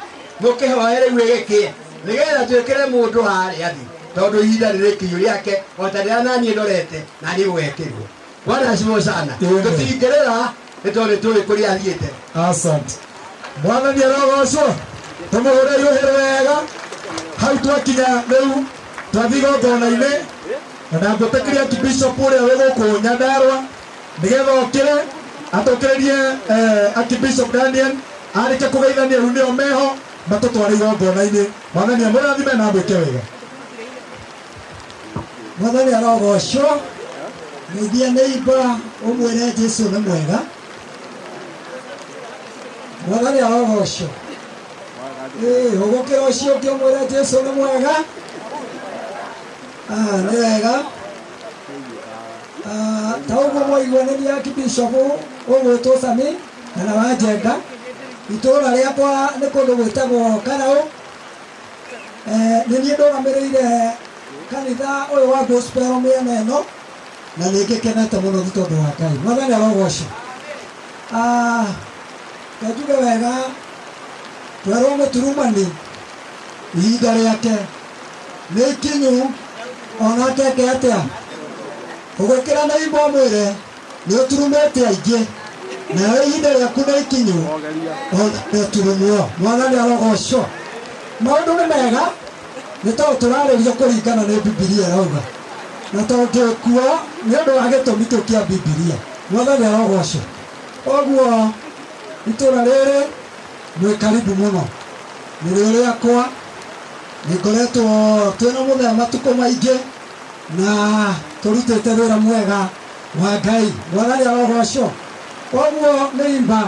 Mũkĩhoe rĩu ĩgĩkĩe nĩgetha twĩkĩre mũndũ harĩa thĩ tondũ ihinda nĩ rĩkinyu rĩake o ta rĩrĩa naniĩ ndorete na niĩ gũgekĩrwo. Bwana asifiwe sana. Tũtingĩrĩra nĩ tondũ nĩ tũĩ kũrĩa athiĩte. Asante. Mwathani arogocwo. Tũmũhũre rũhĩ wega. Hau twakinya rĩu twathiĩ igongona-inĩ. Na ngwĩtĩkĩria Archbishop ũrĩa wĩ gũkũ Nyandarũa nĩgetha okĩre atũkĩrĩrie Archbishop Daniel arĩke kũgeithania rĩu nĩo meho matũtware igongona-inĩ. Mwathani amũrathime na amwĩke wega. Mwathani arogocwo. Geithia neighbor ũmwĩre Jesu nĩ mwega. Mwathani arogocwo. Ũgũkĩra ũcio ũngĩ ũmwĩre Jesu nĩ mwega. Nĩ wega. Ta ũguo mwaigua nĩ niĩ Archbishop ũgwĩtwo Sami kana wa Njenga. Itũũra rĩakwa nĩ kũndũ gwĩtagwo Karaũ. Nĩ niĩ ndũgamĩrĩire kanitha ũyũ wa gospel mĩena ĩno na nĩ ngĩkenete mũno nĩ tondũ wa Ngai. Mwathani arogocwo. Reke njuge wega, twerwo mũturumani ihinda rĩake nĩ ikinyu onake eke atĩa? Ũgũkĩra na imbo mwĩre nĩ ũturumĩte aingĩ nawe ihinda rĩaku nĩ ikinyu onake ũturumwo. Mwathani arogocwo. Maũndũ nĩ mega nĩ tondũ tũrarĩrio kũringana nĩ Bibilia ĩrauga na tondũ twĩkuo nĩ ũndũ wa gĩtũmi kĩu kĩa Bibilia. Mwathani arogocwo. Ũguo itũũra rĩrĩ mwĩ karibu mũno, nĩrĩo rĩakwa. Nĩ ngoretwo twĩna mũthenya matukũ maingĩ na tũrutĩte wĩra mwega wa Ngai. Mwathani arogocwo. Ũguo nĩ imba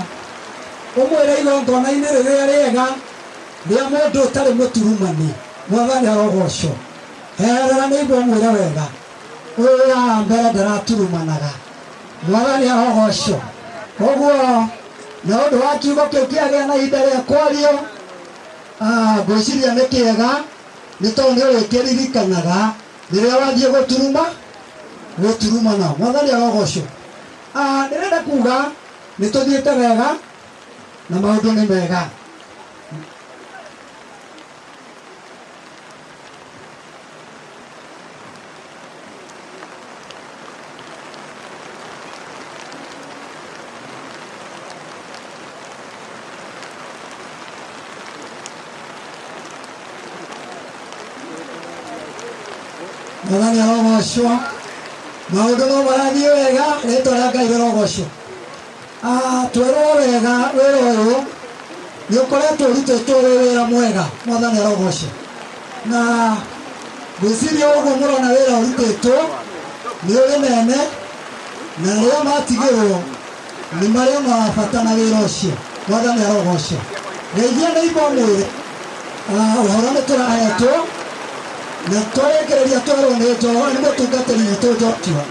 ũmwĩre igongona-inĩ rĩrĩa rĩega rĩa mũndũ ũtarĩ mũturumani. Mwathani arogocwo. Herera nĩ imba ũmwĩre wega, ũyũ wa mbere ndaraturumanaga. Mwathani arogocwo. Ũguo na ũndũ wa kiugo kĩu kĩagĩa na ihinda rĩa kwario, ngwĩciria nĩ kĩega nĩ tondũ nĩ ũrĩkĩririkanaga rĩrĩa wathiĩ gũturumana. Mwathani arogocwo. Ndĩrenda kuga nĩ tũthiĩte wega na maũndũ nĩ mega. Mwathani arogocwo. Maũndũ no marathiĩ wega, rĩtwa rĩa Ngai rĩrogocwo. Twerwo wega wĩra ũyũ nĩ ũkoretwo ũrutĩtwo wĩ wĩra mwega. Mwathani arogocwo. Na ngwĩciria ũguo mũrona wĩra ũrutĩtwo nĩ ũrĩ nene na arĩa matigĩrwo nĩ marĩ na bata na wĩra ũcio. Mwathani arogocwo. Geithia neighbor ũmwĩre ũhoro nĩ tũrahetwo na twarĩkĩrĩria twerwo nĩ mũtungatĩri witũ Joshua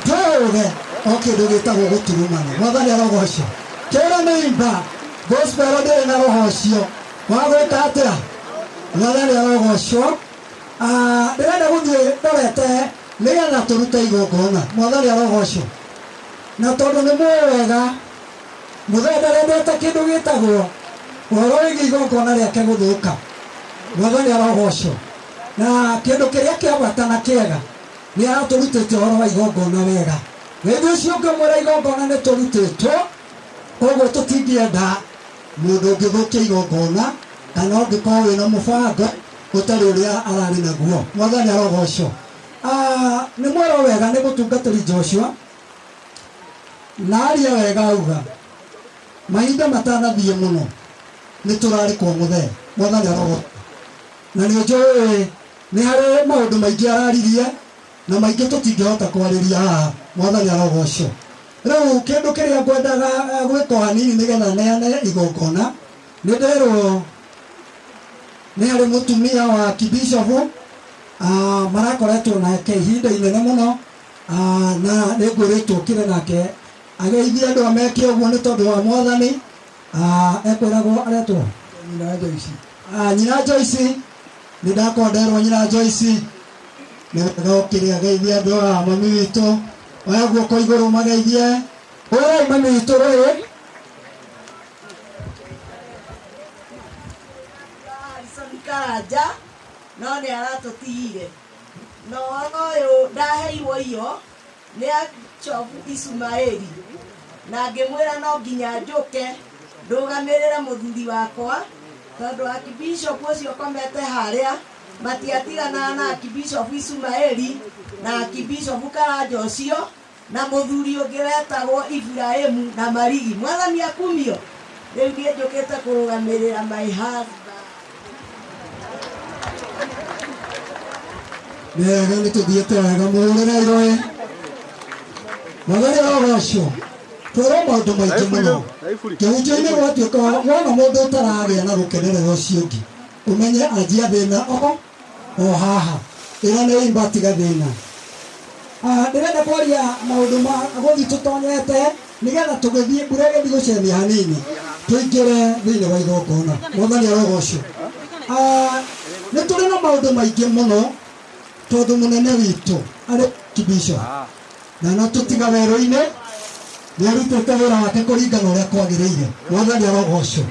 twĩũge o kĩndũ gĩtagwo gũturumana. Mwathani arogocwo. Kĩra nĩ imba gospel ndĩrĩ na roho ũcio wa gwĩka atĩa? Mwathani arogocwo. Ndĩrenda gũthiĩ ndorete nĩgetha tũrute igongona. Mwathani arogocwo. Na tondũ nĩ mũĩ wega mũthee ndarendete kĩndũ gĩtagwo ũhoro wĩgiĩ igongona rĩake gũthũka. Mwathani arogocwo. Na kĩndũ kĩrĩa kĩa bata na kĩega nĩ aratũrutĩte ũhoro wa igongona wega. Rĩu ũcio ũngĩmwĩra igongona nĩ tũrutĩtwo, koguo tũtingĩenda mũndũ ũngĩthũkia igongona kana ũngĩkorwo wĩna mũbango ũtarĩ ũrĩa ararĩ naguo. Mwathani arogocwo. Nĩ mwerwo wega nĩ mũtungatĩri Joshua na aria wega auga mahinda matanathiĩ mũno nĩ tũrarĩ kwa mũthee. Mwathani arogocwo. Na nĩ njũĩ nĩ harĩ maũndũ maingĩ araririe na maingĩ tũtingĩhota kwarĩria haha. Mwathani arogocwo. Rĩu kĩndũ kĩrĩa ngwendaga gwĩka hanini nĩgetha neane igongona nĩ nderwo nĩ harĩ mũtumia wa Archbishop marakoretwo nake ihinda inene mũno na nĩ ngwĩrĩtwo kĩre nake ageithie andũ ameke ũguo nĩ tondũ wa Mwathani. Ekwĩragwo aretwo Nyina Joyce. Nyina Joyce nĩ ndakonderwo Nyina Joyce nĩ wega ũkĩrĩ ageithie andũ a mami witũ oya guoko igũrũ mageithie. Ũrai mami witũ rĩrĩ. Harrison Karanja no nĩ aratũtigire na ũhoro ũyũ ndaheirwo iyo nĩ Archbishop Ismaeli na ngĩmwĩra no nginya njũke ndũgamĩrĩre mũthuri wakwa tondũ Archbishop ũcio ũkomete harĩa matiatiganaga na Archbishop Ismaeli Na Archbishop Karanja ũcio na mũthuri ũngĩ wetagwo Ibrahimu na Marigi. Mwathani akumio. Rĩu niĩ njũkĩte kũrũgamĩrĩra my husband. Wega nĩ tũthiĩte wega mũhũrĩre iroĩ. Mwathani arogocwo. Twerwo maũndũ maingĩ mũno. Kĩhunjio-inĩ gwatuĩka wona mũndũ ũtaragĩa na gũkenerera ũcio ũngĩ, ũmenye anjia thĩna o haha. Ĩra nĩ imba tiga thĩna. Ndĩrenda kwaria maũndũ ma gũthiĩ tũtonyete nĩgetha tũgĩthiĩ mbura ĩgĩthiĩ gũcemia hanini tũingĩre thĩinĩ wa igongona. Mwathani arogocwo. Nĩ tũrĩ na maũndũ maingĩ mũno tondũ mũnene witũ arĩ Archbishop na no tũtiga werũ-inĩ nĩ arutĩte wĩra wake kũringana ũrĩa kwagĩrĩire. Mwathani arogocwo.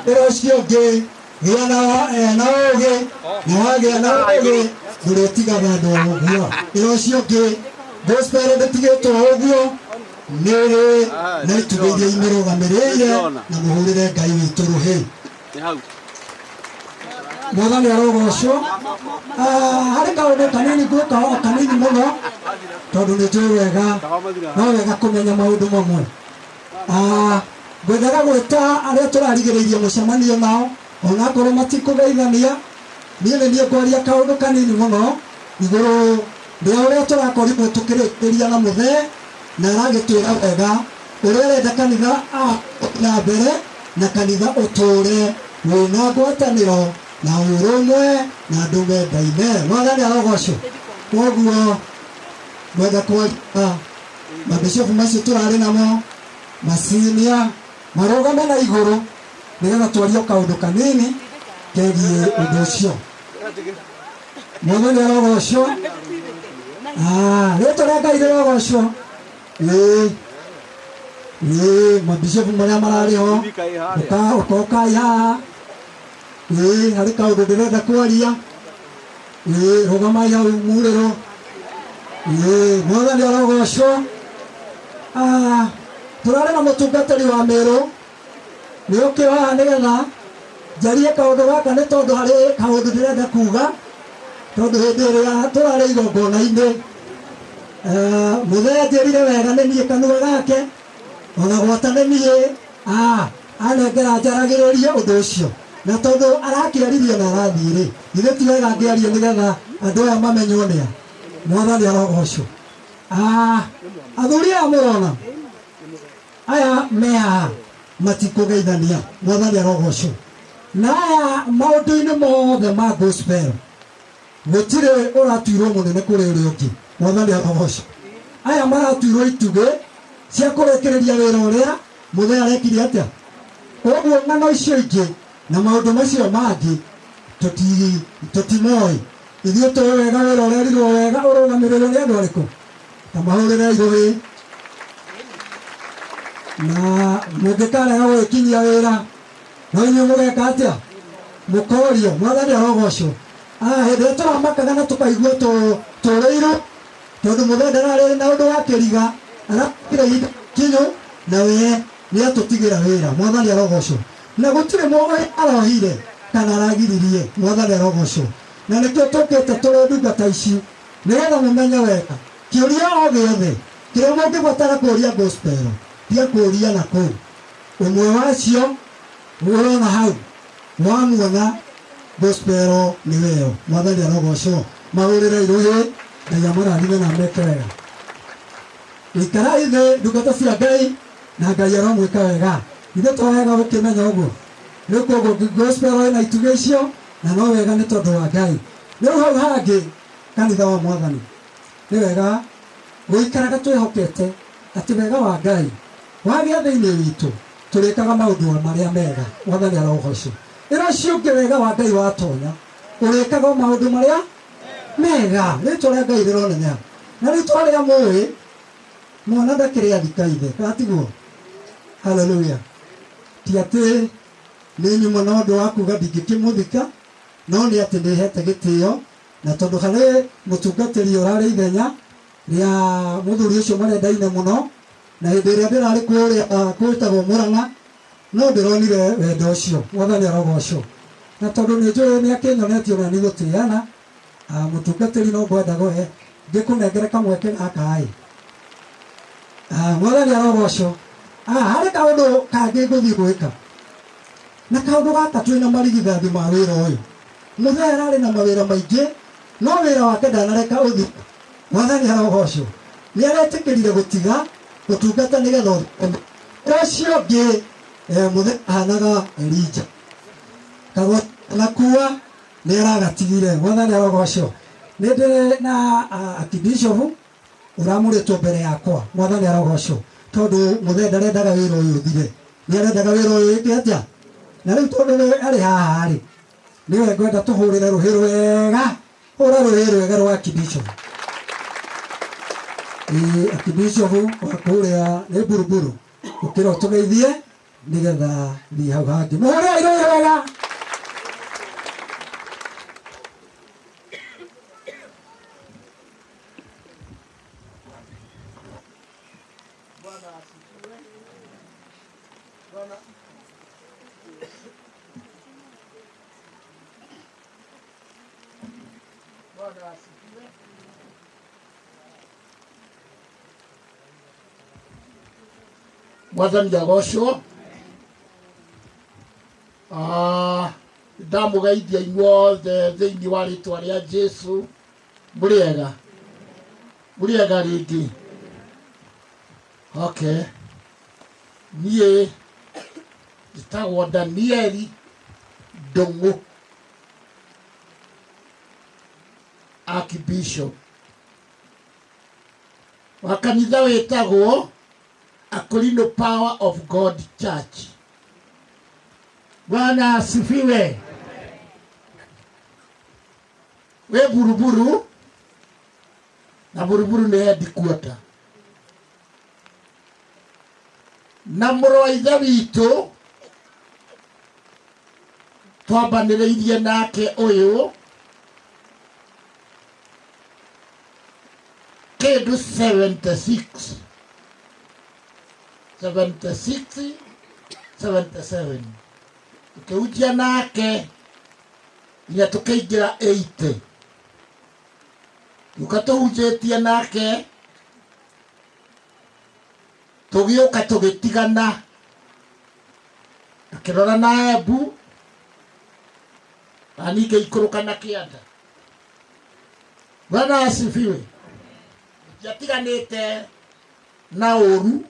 Ĩra ũcio ũngĩ gĩa na ũũgĩ, na wagĩa na ũũgĩ ndũrĩtigaga andũ o ũguo. Ĩra ũcio ũngĩ gospel ndĩtigĩtwo ũguo, nĩrĩ na itugĩ iria imĩrũgamĩrĩire na mũhũrĩre Ngai witũ rũhĩ. Mwathani arogocwo. Harĩ kaũndũ kanini ngwĩka o kanini mũno tondũ nĩ njũĩ wega no wega kũmenya maũndũ mamwe. Ngwendaga gwĩta arĩa tũrarigĩrĩirie mũcemanio nao onakorwo matikũgeithania, niĩ nĩ niĩ ngwaria kaũndũ kanini mũno igũrũ rĩa ũrĩa tũrakorirwo tũkĩrĩkĩria na mũthee na aragĩtwĩra wega ũrĩa arenda kanitha na mbere na kanitha ũtũre wĩna ngwatanĩro na ũrũmwe na andũ mendaine. Mwathani arogocwo. Koguo ngwenda kwaria mabishopu macio tũrarĩ namo masinia marũgame na igũrũ nĩgetha twarie kaũndũ kanini kegiĩ ũndũ ũcio. Mwathani arogocwo. Rĩtwa rĩa Ngai rĩrogocwo. Ĩĩ mabishopu marĩa mararĩ ho ũkokai haha. Ĩĩ harĩ kaũndũ ndĩrenda kwaria. Ĩĩ rũgamai hau murĩro. Ĩĩ Mwathani arogocwo. Tũrarĩ na mũtungatĩri wa Meru nĩ ũkĩ haha nĩgetha njarie kaũndũ gaka nĩ tondũ harĩ kaũndũ ndĩrenda kuga tondũ hĩndĩ ĩrĩa tũrarĩ igongona-inĩ mũthee anjĩrire wega nĩ niĩ kanua gake ona gwata nĩ niĩ anengera njaragĩrĩrie ũndũ ũcio na tondũ arakĩaririe na arathiĩ rĩ githĩ ti wega ngĩarie nĩgetha andũ aya mamenywo nĩa. Mwathani arogocwo. Athuri aya mũrona aya me haha matikũgeithania. Mwathani arogocwo. Na aya maũndũ-inĩ mothe ma gospel gũtirĩ ũratuirwo mũnene kũrĩ ũrĩa ũngĩ. Mwathani arogocwo. Aya maratuirwo itugĩ cia kũrĩkĩrĩria wĩra ũrĩa mũthee arekire atĩa. Koguo ng'ano icio ingĩ na maũndũ macio mangĩ tũtimoĩ. Ithuĩ tũĩ wega wĩra ũrerirwo wega ũrũgamĩrĩrwo nĩ andũ arĩkũ. Ta mahũrĩre irũĩ na mũngĩkarega gwĩkinyia wĩra no inyuĩ mũgeka atĩa? Mũkorio. Mwathani arogocwo. Hĩndĩ ĩrĩa tũramakaga na tũkaigua tũrĩirwo tondũ mũthee ndararĩ na ũndũ wa kĩriga arakire ihinda kinyu na we nĩ atũtigĩra wĩra. Mwathani arogocwo. Na gũtirĩ mũndũ arohire kana aragiririe. Mwathani arogocwo. Na nĩkĩo tũkĩte tũrĩ ndungata ici nĩgetha mũmenye wega kĩũria o gĩothe kĩrĩa mũngĩbatara kũũria gospel tiga kũũria na kũu. Ũmwe wacio ũrona hau wamuona gospel nĩ weo. Mwathani arogocwo. Mahũrĩre irũhĩ. Ngai amũrathime na ameke wega. Ikarai thĩ ndungata cia Ngai na Ngai aromwĩka wega. Ithuĩ to wega gũkĩmenya ũguo. Rĩu koguo gospel ĩna itugĩ icio na no wega nĩ tondũ wa Ngai. Rĩu hau hangĩ kanitha wa Mwathani nĩ wega gũikaraga twĩhokete atĩ wega wa Ngai wagĩa thĩinĩ witũ tũrĩkaga maũndũ marĩa mega. Mwathani arogocwo. Ĩra ũcio ũngĩ wega wa Ngai watonya ũrĩkaga maũndũ marĩa mega. Rĩtwa rĩa Ngai rĩroneneha. Na rĩtwa rĩa mũĩ mwana ndakĩrĩ athika ithe kana tiguo? Haleluya. Ti atĩ nĩ nyuma na ũndũ wa kuga ndingĩkĩmũthika no nĩ atĩ nĩ hete gĩtĩo na tondũ harĩ mũtungatĩri ũrarĩ ithenya rĩa mũthuri ũcio marendaine mũno na hĩndĩ ĩrĩa ndĩrarĩ kũrĩa kwĩtagwo Mũrang'a no ndĩronire wendo ũcio. Mwathani arogocwo. Na tondũ nĩ njũĩ nĩ akĩnyonetie ona nĩ gũtĩana mũtungatĩri no ngwenda Ngĩkũnengere kamweke gaka ĩ. Mwathani arogocwo. Harĩ kaũndũ kangĩ ngũthiĩ gwĩka. Na kaũndũ gaka twĩna marigithathi ma wĩra ũyũ. Mũthee ararĩ na mawĩra maingĩ, no wĩra wake ndanareka ũthiĩ. Mwathani arogocwo. Nĩ aretĩkĩrire gũtiga gũtungata nĩgetha ũthome. Ũcio ũngĩ mũthee ahanaga Elija. Kagwa nĩ aragatigire. Mwathani arogocwo. Nĩ ndĩrĩ na Archbishop ũramũrĩtwo mbere yakwa. Mwathani arogocwo. Tondũ mũthee ndarendaga wĩra ũyũ ũthire. Nĩ arendaga wĩra ũyũ wĩke atĩa? Na rĩu tondũ arĩ haha rĩ, nĩwe ngwenda tũhũrĩre rũhĩ rwega. Hũra rũhĩ rwega rwa Archbishop. Archbishop wa kũrĩa nĩ Buruburu. Ũkĩra ũtũgeithie nĩgetha thiĩ hau hangĩ. Mũhũrĩre rũhĩ rwega. Mwathani agocwo. Ndamũgeithia inyuothe thĩinĩ wa rĩtwa rĩa Jesu. Mũrĩega? Mũrĩega rĩngĩ? Okay. Niĩ njĩtagwo Danieli Ndung'u, Archbishop wa kanitha wĩtagwo Akorino Power of God Church. Bwana asifiwe. We Buruburu na Buruburu nĩ headquarter. Na mũrũ wa ithe witũ twambanĩrĩirie nake ũyũ kĩndũ 76 76 77 tukĩhunjia nake nginya tũkĩingĩra 80 tũka tũhunjĩtie nake tũgĩũka tũgĩtigana akĩrora na Embu na niĩ ngĩikũrũka na kĩanda. Bwana asifiwe. Ndiatiganĩte na ũru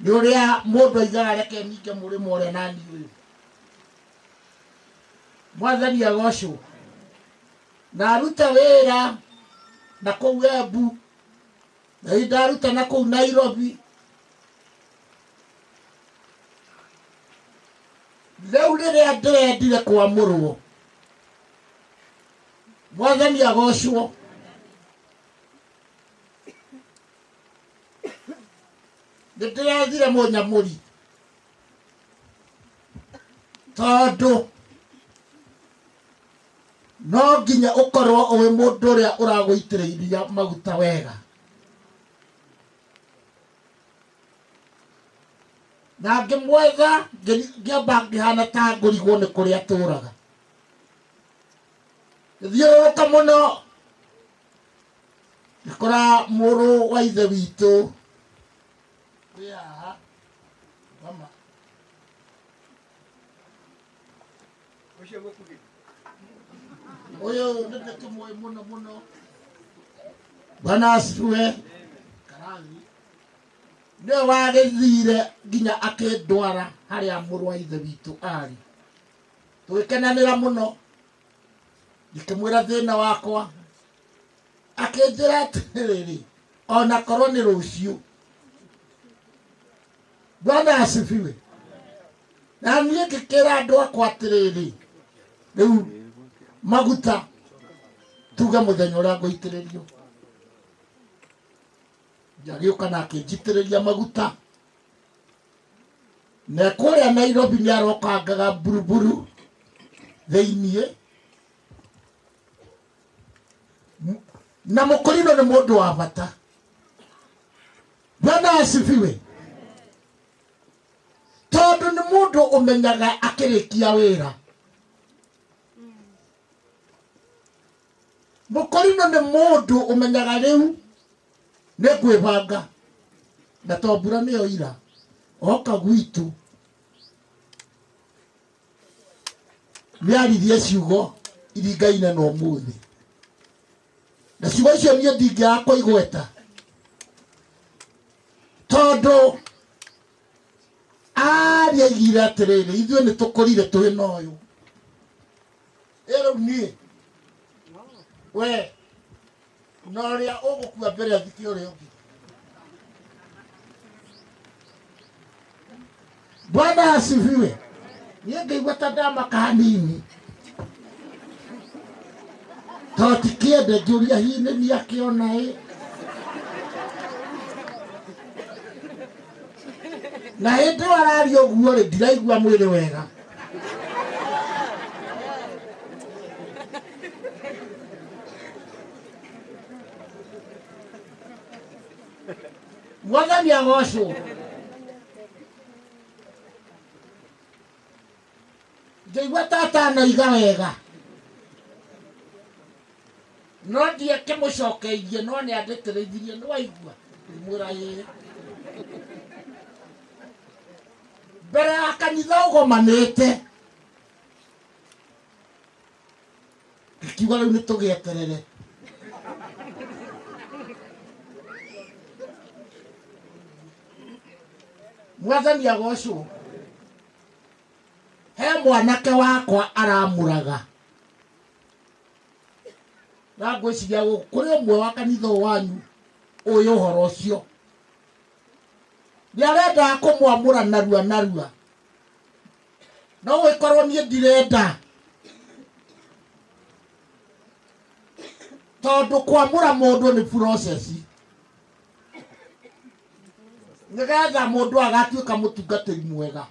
nĩ ũrĩa mũndũ aigaga reke ninge mũrĩmo ũrĩa nani ũyũ. Mwathani agocwo. Na aruta wĩra na kũu Embu na ndaruta na kũu Nairobi. Rĩu rĩrĩa ndĩrendire kwamũrwo, Mwathani agocwo. Nĩndĩrethire mũnyamũri tondũ no nginya ũkorwo ũĩ mũndũ ũrĩa ũragũitĩrĩiria maguta wega. Na ngĩmwetha ngĩamba ngĩhana ta ngũrigwo nĩ kũrĩa atũraga. Ngĩthiũrũrũka mũno ngĩkora mũrũ wa ithe witũ wĩ haha mama. Ũyũ nĩndĩkĩmũĩ mũno mũno. Bwana asifiwe. Karathi nĩwe wagĩthire nginya akĩndwara harĩa mũrũ wa ithe witũ arĩ. Tũgĩkenanĩra mũno. Ngĩkĩmwĩra thĩna wakwa. Akĩnjĩra atĩrĩrĩ, ona korwo nĩ rũciũ. Bwana asifiwe. Na niĩ ngĩkĩra andũ akwa atĩrĩrĩ, rĩu maguta tuge mũthenya ũrĩa ngũitĩrĩrio. Agĩũka na akĩnjitĩrĩria maguta. Na kũrĩa Nairobi nĩ arokangaga buruburu thĩiniĩ. Na mũkũrinũ nĩ mũndũ wa bata. Bwana asifiwe. Tondũ nĩ mũndũ ũmenyaga akĩrĩkia wĩra. Mũkorino nĩ mũndũ ũmenyaga rĩu nĩ ngwĩbanga na to mbura nĩyo ira oka gwitũ nĩaririe ciugo iringaine na ũmũthĩ na ciugo icio niĩ ndingĩaga kũigweta tondũ aria aigire atĩrĩrĩ ithuĩ nĩ tũkũrire twĩ na ũyũ ĩ rĩu niĩ we na ũrĩa ũgũkua mbere athike ũrĩa ũngĩ. Bwana asifiwe. Niĩ ngĩigua ta ndamaka hanini tondũ tikĩende njũria hihi nĩ niĩ akĩona ĩ na hĩndĩ ĩyo araria ũguo rĩ ndiraigua mwĩrĩ wega. Mwathani agocwo. Ngĩigua ta atanoiga wega no ndiakĩmũcokeirie no nĩ andĩtĩrĩithirie nĩ waigua ngĩmwĩra ĩĩ. Mbere ya kanitha ũgomanĩte ngĩkiuga rĩu nĩ tũgĩeterere. Mwathani agocwo. He mwanake wakwa aramũraga na ngwĩciria kũrĩ ũmwe wa kanitha ũyũ wanyu ũĩ ũhoro ũcio nĩ arendaga kũmwamũra narua narua no gũgĩkorwo niĩ ndirenda tondũ kwamũra mũndũ nĩ process nĩgetha mũndũ agatuĩka mũtungatĩri mwega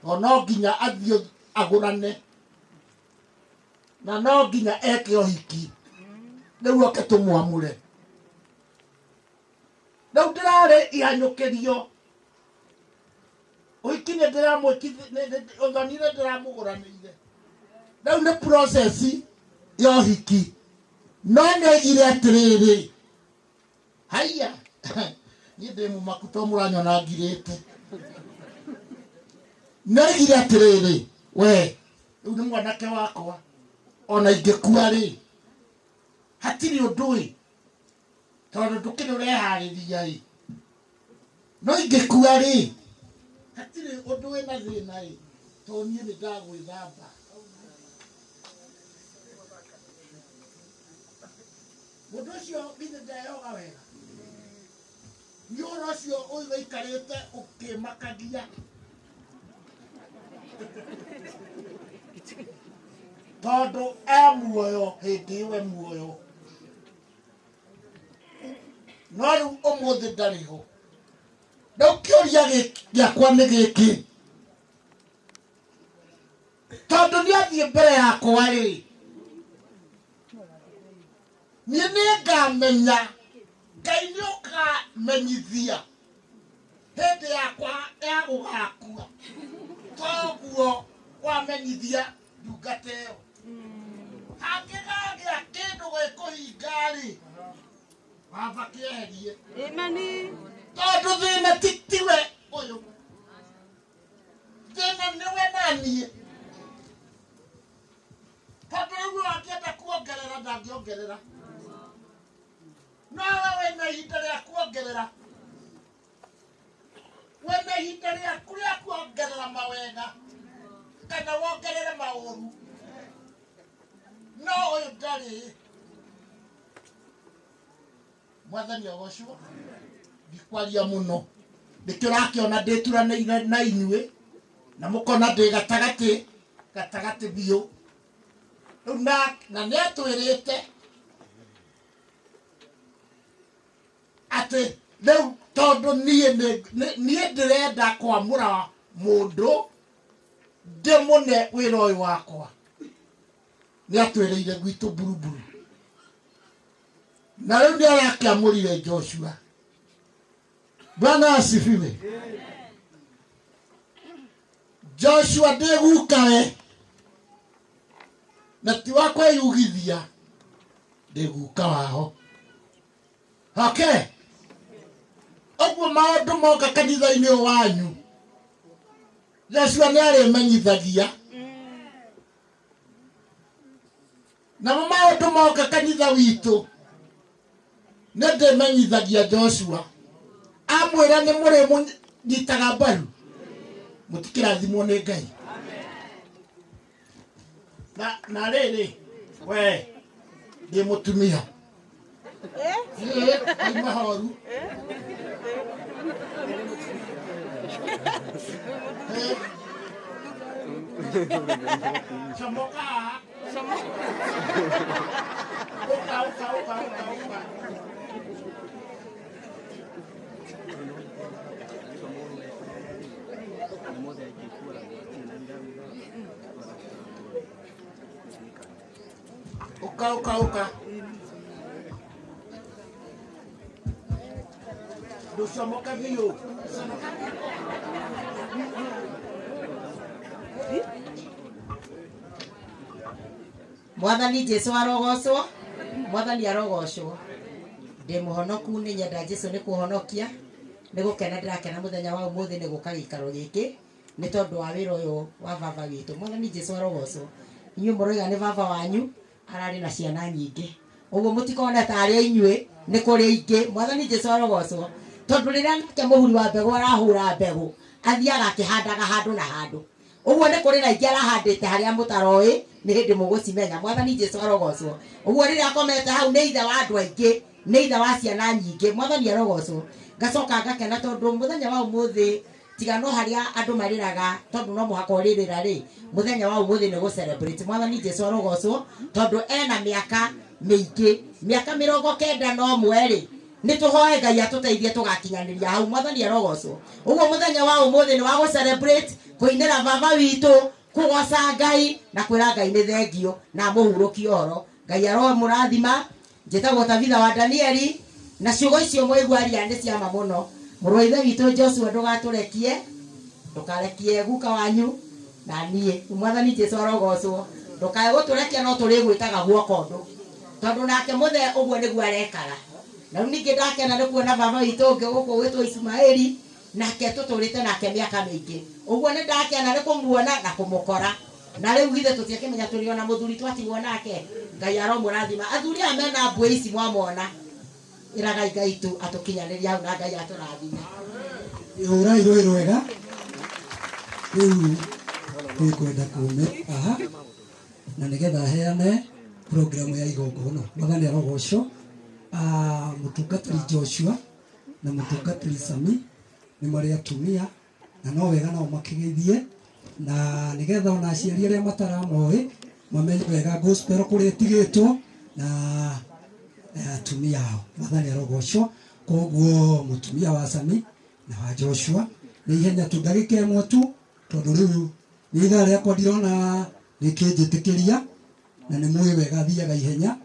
o no nginya athiĩ agũrane na no nginya eke ũhiki rĩu oke tũmwamũre. Rĩu ndĩrarĩ ihanyũkĩrio ũhiki nĩ ndĩramwĩkithie ũthoni nĩ ndĩramũgũranĩire rĩu nĩ process ya ũhiki no nĩ oigire atĩrĩrĩ haiya niĩ ndĩ mũmaku to mũranyona ngirĩte nĩ oigire atĩrĩrĩ we rĩu nĩ mwanake wakwa ona ingĩkua rĩ hatirĩ ũndũ ĩ tondũ ndũkĩrĩ ũreharĩria ĩ no ingĩkua rĩ hatirĩ ũndũ wĩna thĩna ĩ tondũ niĩ nĩ ndagwĩthamba. Mũndũ ũcio githĩ ndeyoga wega nĩ ũhoro ũcio ũikarĩte ũkĩmakagia tondũ e muoyo hĩndĩ ĩyo e muoyo no rĩu ũmũthĩ ndarĩ ho. Rĩu kĩũria gĩakwa nĩ gĩkĩ tondũ nĩ athiĩ mbere yakwa rĩ niĩ nĩ ngamenya Ngai nĩ ũkamenyithia hĩndĩ yakwa ya gũgakua toguo wamenyithia ndungata ĩyo hangĩgagĩa kĩndũ gĩkũhinga rĩ baba kĩeherie tondũ thĩna ti tiwe ũyũ thĩna nĩwe na niĩ tondũ rĩu angĩenda kuongerera ndangĩongerera nowe wĩna ihinda rĩa kuongerera wĩna ihinda rĩaku rĩa kuongerera mawega kana wongerere maũru no ũyũ ndarĩ. Mwathani agocwo. Ndikwaria mũno nĩkĩo ũrakĩona ndĩturanĩire na inyuĩ na mũkona ndĩ gatagatĩ gatagatĩ biũ rĩu na nĩ atwĩrĩte atĩ rĩu tondũ niĩ ndĩrenda kwamũra mũndũ ndĩmũne wĩra ũyũ wakwa nĩ atwĩrĩire gwitũ buruburu na rĩu nĩ arakĩamũrire Joshua. Bwana asifiwe. Joshua ndĩ gukawe na ti wa kwĩyugithia Ndĩ guka wao. Okay. Ũguo maũndũ moka kanitha-inĩ ũyũ wanyu, Joshua nĩ arĩmenyithagia. Namo maũndũ moka kanitha witũ, nĩ ndĩmenyithagia Joshua. Amwĩra nĩ mũrĩmũnyitaga mbaru, mũtikĩrathimwo nĩ Ngai. Na rĩrĩ, we ndĩ mũtumia. Ndĩ mahoru. Comoka. Ũka, ũka, ũka, ũka, ũka. Ũka, ũka, ũka. Ndũcomoke biũ. Mwathani Jesu arogocwo, Mwathani arogocwo. Ndĩ mũhonoku nĩ nyenda Jesu nĩ kũhonokia, nĩ gũkena ndĩrakena mũthenya wa ũmũthĩ nĩ gũka gĩikaro gĩkĩ nĩ tondũ wa wĩra ũyũ wa baba witũ. Mwathani Jesu arogocwo. Inyuĩ mũroiga nĩ baba wanyu ararĩ na ciana nyingĩ, ũguo mũtikone tarĩ inyuĩ nĩ kũrĩ ingĩ. Mwathani Jesu arogocwo. Tondũ rĩrĩa nake mũhuri wa mbegũ arahũra mbegũ, athiaga akĩhandaga handũ na handũ. Ũguo nĩ kũrĩ na ingĩ arahandĩte harĩa mũtaroĩ, nĩ hĩndĩ mũgũcimenya. Mwathani Jesu arogocwo. Ũguo rĩrĩa akomete hau nĩ ithe wa andũ aingĩ, nĩ ithe wa ciana nyingĩ. Mwathani arogocwo. Ngacoka ngakena tondũ mũthenya wa ũmũthĩ tiga no harĩa andũ marĩraga, tondũ no mũhaka ũrĩrĩra rĩ, mũthenya wa ũmũthĩ nĩ gũ celebrate. Mwathani Jesu arogocwo tondũ ena mĩaka mĩingĩ, mĩaka 91 rĩ, nĩ tũhoe Ngai atũteithie tũgakinyanĩria hau. Mwathani arogocwo. Ũguo mũthenya wa ũmũthĩ nĩ wa gũ celebrate, kũinĩra baba witũ, kũgoca Ngai na kwĩra Ngai nĩ thengio na amũhurũkie ũhoro. Ngai aromũrathima. Njĩtagwo Tabitha wa Danieli, na ciugo icio mwaigua aria nĩ ciama mũno. Mũrũ wa ithe witũ Joshua, ndũgatũrekie, ndũkarekie guka wanyu na niĩ. Mwathani Jesu arogocwo. Ndũkae gũtũrekia no tũrĩgwĩtaga guoko ũndũ, tondũ nake mũthee ũguo nĩguo arekaga. Na rĩu ningĩ ndakena nĩ kuona baba witũ ũngĩ gũkũ gwĩtwo Ismaeli, nake tũtũrĩte nake mĩaka mĩingĩ. Ũguo nĩ ndakena nĩ kũmuona na kũmũkora. Na rĩu githĩ tũtiakĩmenya tũrĩ ona mũthuri twatigwo nake. Ngai aromũrathima. Athuri aya mena mbwe ici mwamona, ĩragai Ngai tu atũkinyanĩrie hau na Ngai atũrathime. Hũrai rũĩ rwega. Rĩu nĩngwenda kume haha na nĩgetha heane programu ya igongona. Mwathani arogocwo. Mũtungatĩri Joshua na mũtungatĩri Sami nĩ marĩ atumia na no wega nao makĩgeithie, na nĩgetha ona aciari arĩa mataramoĩ mamenye wega gospel kũrĩa ĩtigĩtwo na atumia ao. Mwathani arogocwo. Koguo mũtumia wa Sami na wa Joshua nĩ ihenya tu ndagĩka ĩmwe tu, tondũ rĩu nĩ ithaa rĩakwa ndirona rĩkĩnjĩtĩkĩria, na nĩ mũĩ wega thiaga ihenya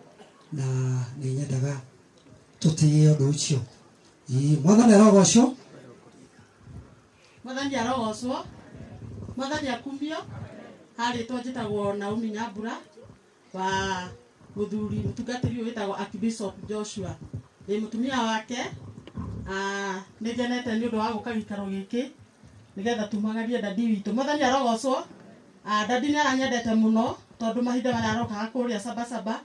na nĩ nyendaga tũtĩe ũndũ ũcio. Mwathani arogocwo. Mwathani arogocwo. Mwathani akumio. Harĩtwo njĩtagwo Naomi Nyambura wa mũthuri mũtungatĩri ũyũ wĩtagwo Archbishop Joshua. Ndĩ mũtumia wake. Nĩ ngenete nĩ ũndũ wa gũka gĩikaro gĩkĩ nĩgetha tumagarie dadi witũ. Mwathani arogocwo. Dadi nĩ aranyendete mũno tondũ mahinda marĩa arokaga kũrĩa Sabasaba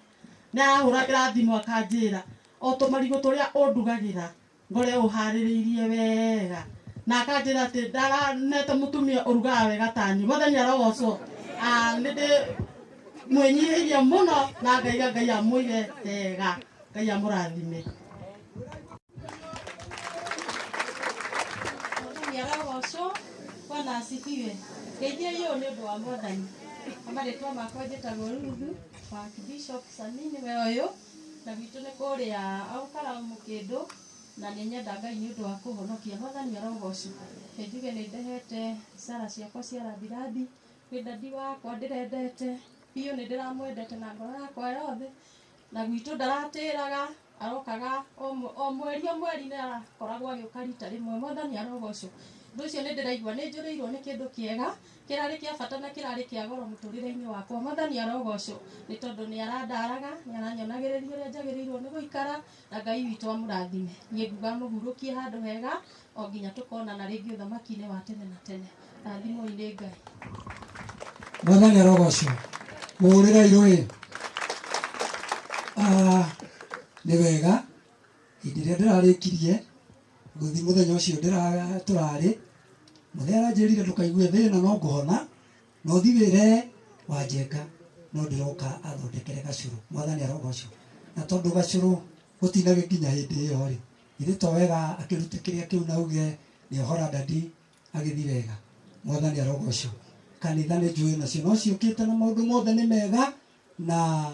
nĩ arahũragĩra thimũ akanjĩra o tũmarigũ tũrĩa ũndugagĩra ngore ũharĩrĩirie wega, na akanjĩra atĩ ndaranete mũtumia ũrugaga wega ta niĩ. Mwathani arogocwo. Nĩ ndĩ mwĩnyihĩirie mũno na ngaiga Ngai amũige wega, Ngai amũrathime. Mwathani arogocwo. Bwana asifiwe. Ngeithia ũyũ nĩ ũndũ wa Mwathani. Marĩtwa makwa njĩtagwo Ruthu wa Archbishop Sami nĩwe ũyũ, na gwitũ nĩ kũrĩa Aukara Mũkĩndũ, na nĩ nyenda Ngai nĩ ũndũ wa kũhonokia. Mwathani arogocwo. Njuge nĩ ndehete cara ciakwa cia rambirambi kwĩ dadi wakwa ndĩrendete biũ, nĩ ndĩramwendete na ngoro yakwa yothe, na gwitũ ndaratĩraga Arokaga o mweri o mweri nĩ arakoragwo agĩũka rita rĩmwe. Mwathani arogocwo. Ũndũ ũcio nĩ ndĩraigua nĩ njũrĩirwo nĩ kĩndũ kĩega kĩrarĩ kĩa bata na kĩrarĩ kĩa goro mũtũrĩre-inĩ wakwa. Mwathani arogocwo nĩ tondũ nĩ arandaraga, nĩ aranyonagĩrĩria ũrĩa njagĩrĩirwo nĩ gũikara, na Ngai witũ amũrathime. Niĩ nguga amũhurũkie handũ hega o nginya tũkonana rĩngĩ ũthamaki-inĩ wa tene na tene. Rathimwoi nĩ Ngai. Mwathani arogocwo. Mũhũrĩre irũĩ. Nĩ wega hĩndĩ ĩrĩa ndĩrarĩkirie gũthiĩ mũthenya ũcio tũrarĩ mũthenya aranjĩrire ndũkaigue thĩna no ngũhona na ũthiĩ wĩre Wanjenga no ndĩroka athondekere gacũrũ. Mwathani arogocwo. Na tondũ gacũrũ gũtinagĩkinya hĩndĩ ĩyo rĩ, githĩ to wega akĩrute kĩrĩa kĩu na auge nĩohora dadi agĩthiĩ wega. Mwathani arogocwo. Kanitha nĩ njũĩ nacio no ciũkĩte na maũndũ mothe nĩ mega na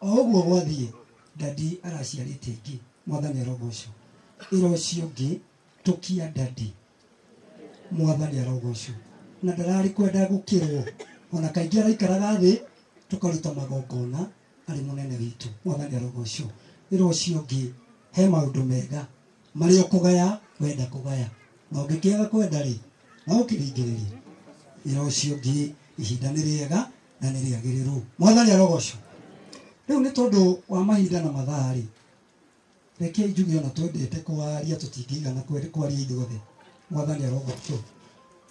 o ũguo gwathiĩ dadi araciarĩte ingĩ. Mwathani arogocwo. Ĩra ũcio ũngĩ tũkia dadi. Mwathani arogocwo. Na ndararĩ kwenda gũkĩrwo ona kaingĩ araikaraga thĩ tũkaruta magongona arĩ mũnene witũ. Mwathani arogocwo. Ĩra ũcio ũngĩ he maũndũ mega marĩa ũkũgaya wenda kũgaya na ũngĩkĩaga kwenda rĩ no ũkĩringĩrĩrie. Ĩra ũcio ũngĩ ihinda nĩ rĩega na nĩ rĩagĩrĩru. Mwathani arogocwo. Rĩu nĩ tondũ wa mahinda na mathaa rĩ, reke njuge ona twendete kwaria tũtingĩigana kwaria ithuothe. Mwathani arogocwo.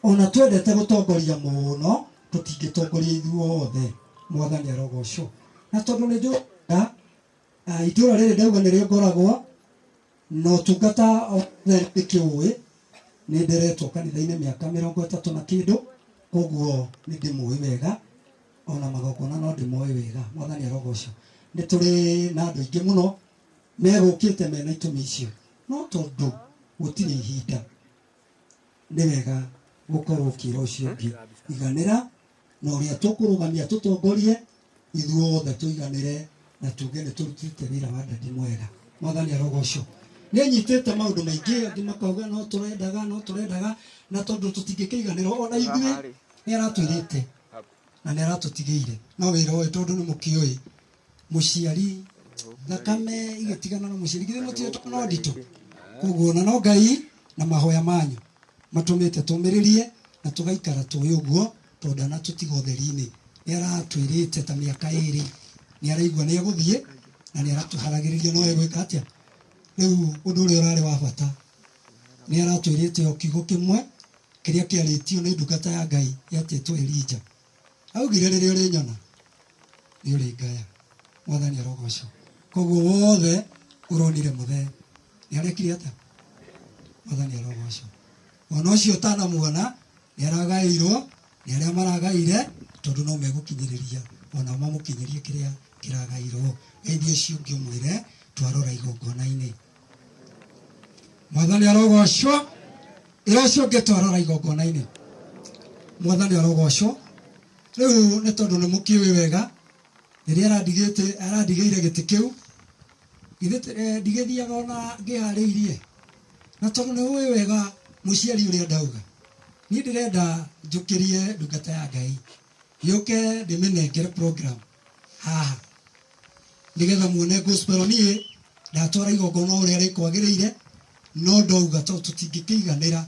Ona twendete gũtongoria mũno tũtingĩtongoria ithuothe. Mwathani arogocwo. Na tondũ nĩ njũĩ itũũra rĩrĩ ndauga nĩrĩo ngoragwo na ũtungata othe ndĩkĩũĩ, nĩ nderetwo kanitha-inĩ mĩaka 30 na kĩndũ, koguo nĩ ndĩmũĩ wega ona magongona no ndĩmoĩ wega. Mwathani arogocwo. Nĩ tũrĩ na andũ aingĩ mũno megũkĩte mena itũmi icio, no tondũ gũtirĩ ihinda nĩ wega gũkorwo ũkĩra ũcio ũngĩ iganĩra na ũrĩa tũkũrũgamia tũtongorie ithuothe tũiganĩre na tuge nĩ tũrutĩte wĩra wa dadi mwega. Mwathani arogocwo. Nĩ anyitĩte maũndũ maingĩ, angĩ makauga no tũrendaga na tondũ tũtingĩkĩiganĩra ona ithuĩ nĩ aratwĩrĩte na nĩ aratũtigĩire. No wĩra ũyũ tondũ nĩ mũkĩũĩ mũciari thakame igĩtigana na mũciari githĩ mũtiĩ no nditũ. Koguo na no Ngai na mahoya manyu matũmĩte tũmĩrĩrie na tũgaikara tũĩ ũguo tondũ ndanatũtiga ũtheri-inĩ. Nĩ aratwĩrĩte ta mĩaka 2 nĩ araigua nĩ egũthiĩ na nĩ aratũharagĩrĩria no egwĩka atĩa. Rĩu ũndũ ũrĩa ũrarĩ wa bata nĩ aratwĩrĩte o kiugo kĩmwe kĩrĩa kĩarĩtio nĩ ndungata ya Ngai yetĩtwo Elijah. Augire rĩrĩa ũrĩnyona nĩ ũrĩngaya. Mwathani arogocwo. Koguo wothe ũronire mũthee nĩ arekire atĩa? Mwathani arogocwo. Ona ũcio ũtanamuona nĩ aragaĩirwo nĩ arĩa maragaire tondũ no megũkinyĩrĩria ona mamũkinyĩrie kĩrĩa kĩragairwo. Geithie ũcio ũngĩ ũmwĩre twarora igongona-inĩ. Mwathani arogocwo. Ĩra ũcio ũngĩ twarora igongona-inĩ. Mwathani arogocwo. Rĩu nĩ tondũ nĩ mũkĩũĩ wega rĩrĩa arandigĩire gĩtĩ kĩu githĩ ndigĩthiaga ona ngĩharĩirie, na tondũ nĩ ũĩ wega mũciari ũrĩa ndauga niĩ ndĩrenda njũkĩrie ndungata ya Ngai yũke ndĩmĩnengere program haha nĩgetha muone gospel. Niĩ ndatwara igongona ũrĩa rĩkwagĩrĩire, no ndauga tondũ tũtingĩkĩiganĩra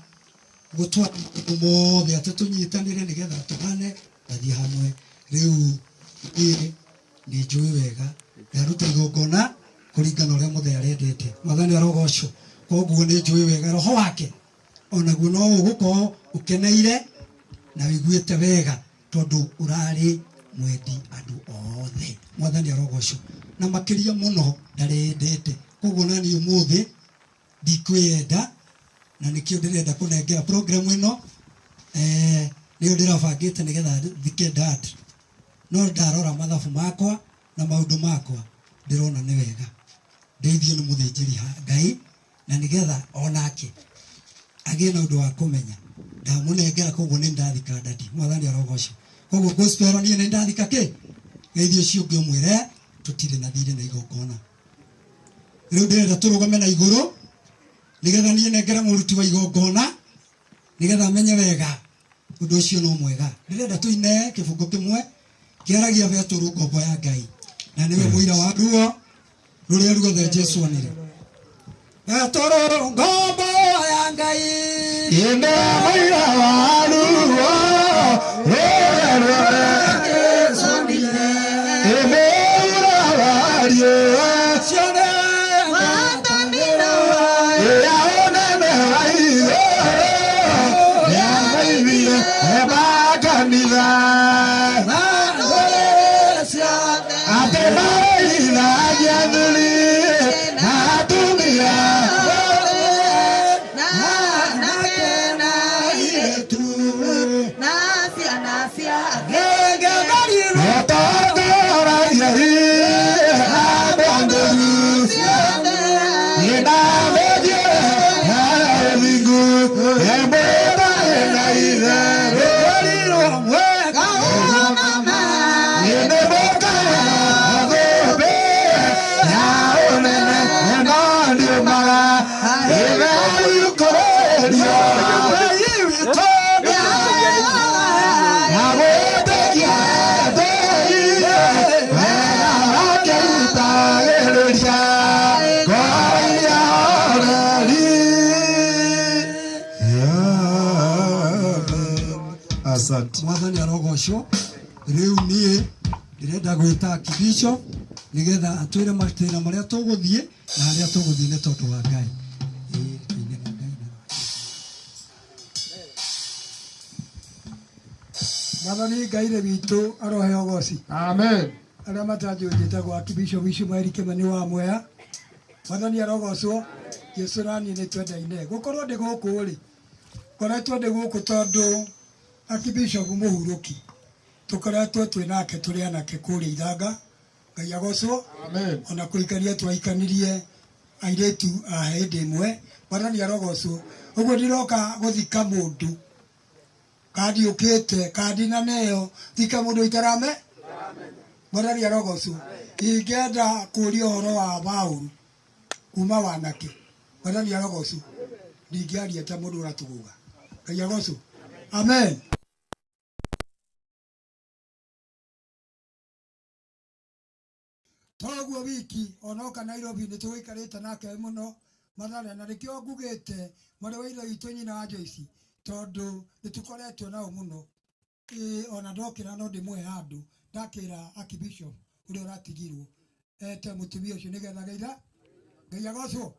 gũtwara maũndũ mothe atĩ tũnyitanĩre nĩgetha tũhane tathiĩ hamwe. Rĩu niĩ nĩ njũĩ wega ndaruta igongona kũringana ũrĩa mũthee arendete. Mwathani arogocwo. Koguo nĩ njũĩ wega roho wake onaguo no ũgũkorwo ũkeneire na wĩiguĩte wega tondũ ũrarĩ mwendi andũ othe. Mwathani arogocwo. Na makĩria mũno ndarendete. Koguo na niĩ ũmũthĩ ndikwĩyenda na nĩkĩo ndĩrenda kũnengera program ĩno nĩyo ndĩrabangĩte nĩgetha thike dad. No ndarora mathabu makwa na maũndũ makwa ndĩrona nĩ wega ndeithio nĩ mũthĩnjĩri Ngai na nĩgetha onake agĩe na ũndũ wa kũmenya ndamũnengera. Koguo nĩ ndathika dadi. Mwathani arogocwo. Koguo gospel niĩ nĩ ndathika kĩ geithio ũcio ũngĩ ũmwĩre tũtirĩ na thirĩ na igongona. Rĩu ndĩrenda tũrũgame na igũrũ nĩgetha niĩ nengere mũruti wa igongona nĩgetha amenye wega ũndũ ũcio no mwega. Ndĩrenda tũine kĩbungo kĩmwe kĩaragia Betũrũ ngombo ya Ngai na nĩwe mũira wa ruo Rũrĩa ruothe Jesu onire. Gatoro ngombo ya Ngai Ine maira wa ruo rũrĩa ruothe Jesu onire. Ine maira wa riũa Cione ya ũnene wa igũrũ nĩamaimire makanitha atĩ maroithagia athuri na atumia Asante. Mwathani arogocwo. Riu nie ndirenda gwita Archbishop nigetha atwire matĩna marĩa tũgũthiĩ na harĩa tũgũthiĩ nĩ tondũ wa Ngai. Mwathani Ngai rĩ witũ arohe ũgoci. Amen. Arĩa matanjũĩ njĩtagwo Archbishop Ishumaeli Kĩmani wa Mwea. Mwathani arogocwo. Jesũ na niĩ nĩtwendaine. Gũkorwo ndĩ gũkũ rĩ, ngoretwo ndĩ gũkũ tondũ Archbishop Mũhurũki tũkoretwo twĩ nake tũrĩ anake kũrĩa Ithanga. Ngai agocwo. Amen. Ona kũikania twaikanirie airĩtu a hĩndĩ ĩmwe. Mwathani arogocwo. Ũguo ndiroka gũthika mũndũ kandi ũkĩte kandi na neo thika mũndũ itarame. Mwathani arogocwo. Ingĩenda kũria ũhoro wa Paũlũ kuma wanake. Mwathani arogocwo. Ndingĩaria ta mũndũ ũratũgũga. Ngai agocwo. Amen. Toguo wiki onoka Nairobi nĩ tũgĩikarĩte nake mũno Mathare, na nĩkĩo ngugĩte mwarĩ wa ithe witũ nyina wa Joyce tondũ nĩ tũkoretwo nao mũno. Ona ndokĩra no ndĩmũhe handũ ndakĩra Archbishop ũrĩa ũratigirwo ete mũtumia ũcio nĩgetha geitha Ngai agocwo.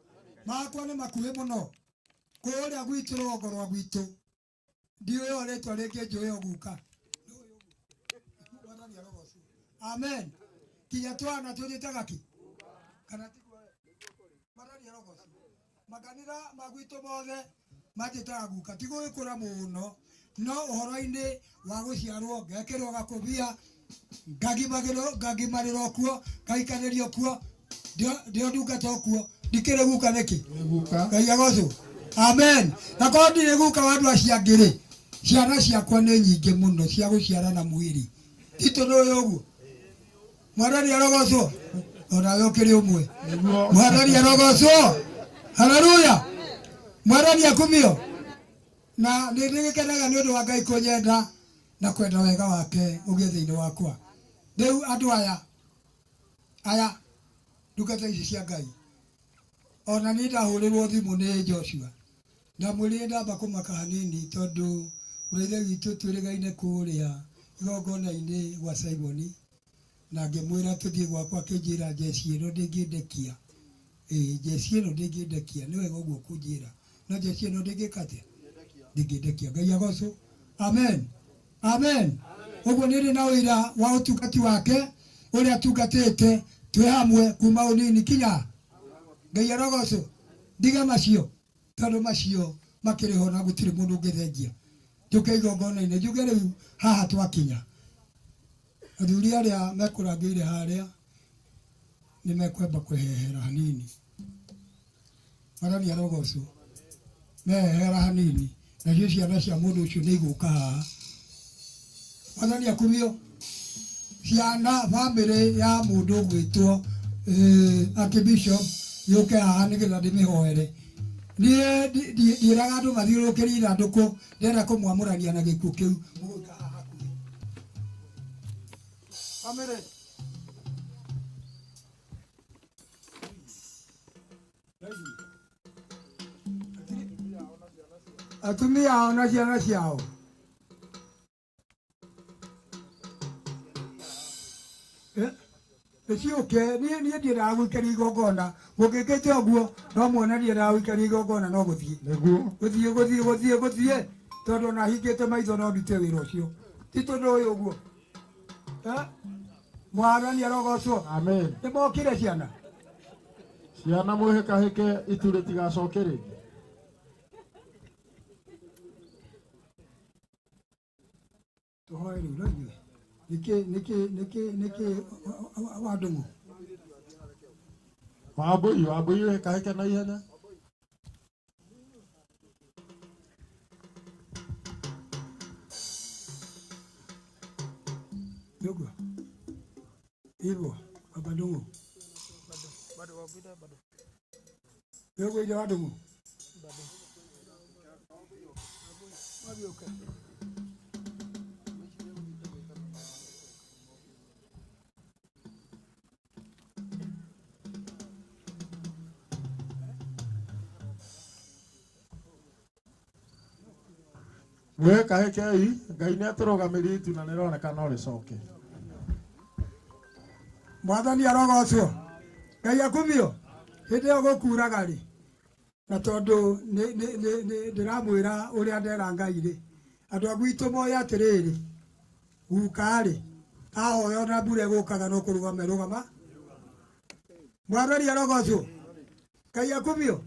Makwa nĩ makuhĩ mũno kũrĩa gwitũ rũgongo rwa gwitũ ndiũĩ o rĩtwa rĩngĩ njũĩ o guka. Amen. Kinya twana twĩtaga kĩ kana tiguo? Mwathani arogocwo. Makanitha ma gwitũ mothe manjĩtaga guka, ti gũgĩkũra mũno, no ũhoro-inĩ wa gũciarwo ngekĩrwo gakũbia ngagimarĩrwo kuo ngaikanĩrio kuo ndio ndungata kuo ndikĩrĩ guka nĩkĩ? Ngai agocwo. Amen. Na korwo ndirĩ guka wa andũ acio angĩ rĩ, ciana ciakwa nĩ nyingĩ mũno cia gũciara na mwĩrĩ. Titũ nĩ ũyũ ũguo. Mwathani arogocwo. Onawe ũkĩrĩ ũmwe. Mwathani arogocwo. Haleluya. Mwathani akumio. Na nĩ ndĩgĩkenaga nĩ ũndũ wa Ngai kũnyenda na kwenda wega wake ũgĩe thĩinĩ wakwa. Rĩu andũ aya ndungata ici cia Ngai, ona niĩ ndahũrĩrwo thimũ nĩ Joshua ndamwĩrire ndamba kũmaka hanini tondũ ũrĩa witũ twĩrĩgaine kũrĩa igongona-inĩ gwa Simoni, na ngĩmwĩra tũthiĩ gwakwa akĩnjĩra njeci ĩno ndĩngĩndekia. Njeci ĩno ndĩngĩndekia, nĩ wega ũguo kũnjĩra, no njeci ĩno ndĩngĩka atĩa? Ndĩngĩndekia. Ngai agocwo. Amen. Amen. Ũguo nĩ ndĩ na ũira wa ũtungati wake ũrĩa atungatĩte twĩ hamwe kuma ũnini kinya Ngai arogocwo. Ndiga macio tondũ macio makĩrĩ ho na gũtirĩ mũndũ ũngĩthengia. Njũke igongona-inĩ njuge rĩu haha twakinya athuri arĩa mekũrangĩire harĩa nĩ mekwamba kwĩhehera hanini. Mwathani arogocwo. Mehehera hanini nacio ciana cia mũndũ ũcio nĩ igũka haha. Mwathani akumio. Ciana bamĩrĩ ya mũndũ ũgwĩtwo Archbishop yũke haha nĩgetha ndĩmĩhoere. Niĩ ndiĩraga andũ mathiũrũrũkĩrie ithandũkũ, ndĩrenda kũmwamũrania na gĩkuũ kĩu. Mũgũka haha hakuhĩ. Bamĩrĩ. Atumia ao na ciana ciao. Nĩciũke niĩ niĩ ndiendaga gũikaria igongona gũngĩkĩte ũguo no muone ndiendaga gũikaria igongona no gũthiĩ gũthiĩ gũthiĩ gũthiĩ gũthiĩ tondũ ona hingĩte maitho no ndute wĩra ũcio ti tondũ ũyũ ũguo. Mwathani arogocwo. Amen. Nĩmokire ciana. Ciana mwĩhĩkahĩke itu rĩtigacoke rĩngĩ. Tũhoe rĩu no ithuĩ nĩkĩ nĩkĩ nĩkĩ nĩkĩ wa ndũng'ũ Wambũi Wambũi wĩhĩkahĩke na ihenya. Nĩũguo hivyo baba ndũng'ũ nĩũguo ithe wa ndũng'ũ. Mwĩhĩkahĩkei Ngai nĩ atũrũgamĩrie itu na nĩrĩroneka no rĩcoke. Mwathani arogocwo. Ngai akumio. Hĩndĩ ĩyo gũkuraga rĩ, na tondũ ndĩramwĩra ũrĩa ndera Ngai rĩ, andũ a gwitũ moĩ atĩrĩrĩ, guka rĩ ahoya ona mbura ĩgũkaga no kũrũgama ĩrũgama. Mwathani arogocwo. Ngai akumio.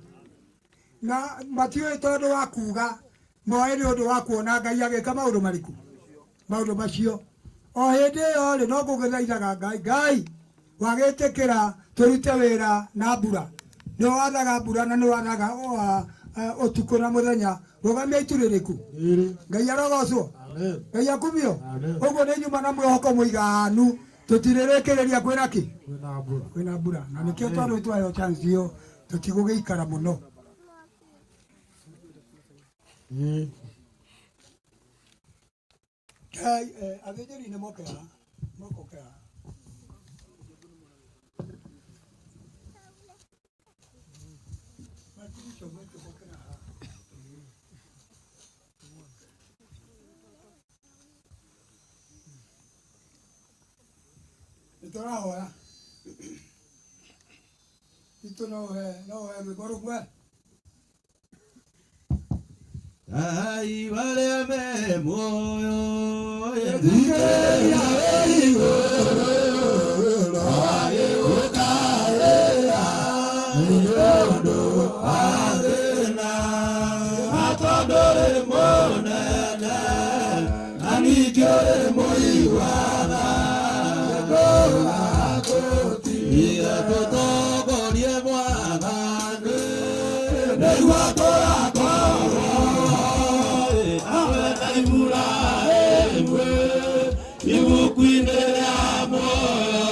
Na matiũĩ tondũ wa kuga moĩ nĩ ũndũ wa kuona Ngai agĩka maũndũ marĩkũ maũndũ macio. O hĩndĩ ĩyo rĩ no ngũgĩthaithaga Ngai, Ngai wagĩtĩkĩra tũrute wĩra na mbura, nĩ wathaga mbura na nĩ wathaga ũtukũ na mũthenya, rũgamia itu rĩrĩkũ. Ngai arogocwo. Ngai akumio. Ũguo nĩ nyuma na mwĩhoko mũiganu tũtirĩrĩkĩrĩria kwĩna kĩ kwĩna mbura, na nĩkĩo tondũ twaheo chance ĩyo tũtigũgĩikara mũno. Ngai athĩnjĩri nĩ moke haha, moke haha. Nĩtũrahoya itũ no ũhe rwĩmbo rũmwe. Ai marĩa me muoyo ĩthikĩrĩria wĩ igũrũ agĩgũkaĩra nĩ ũndũ wa thĩna na tondũ ũrĩ mũnene na ningĩ ũrĩ mũiguana tũtongorie Mwathani nĩguo tũrakorwo awe na Iburahĩmu ibuku-inĩ rĩa muoyo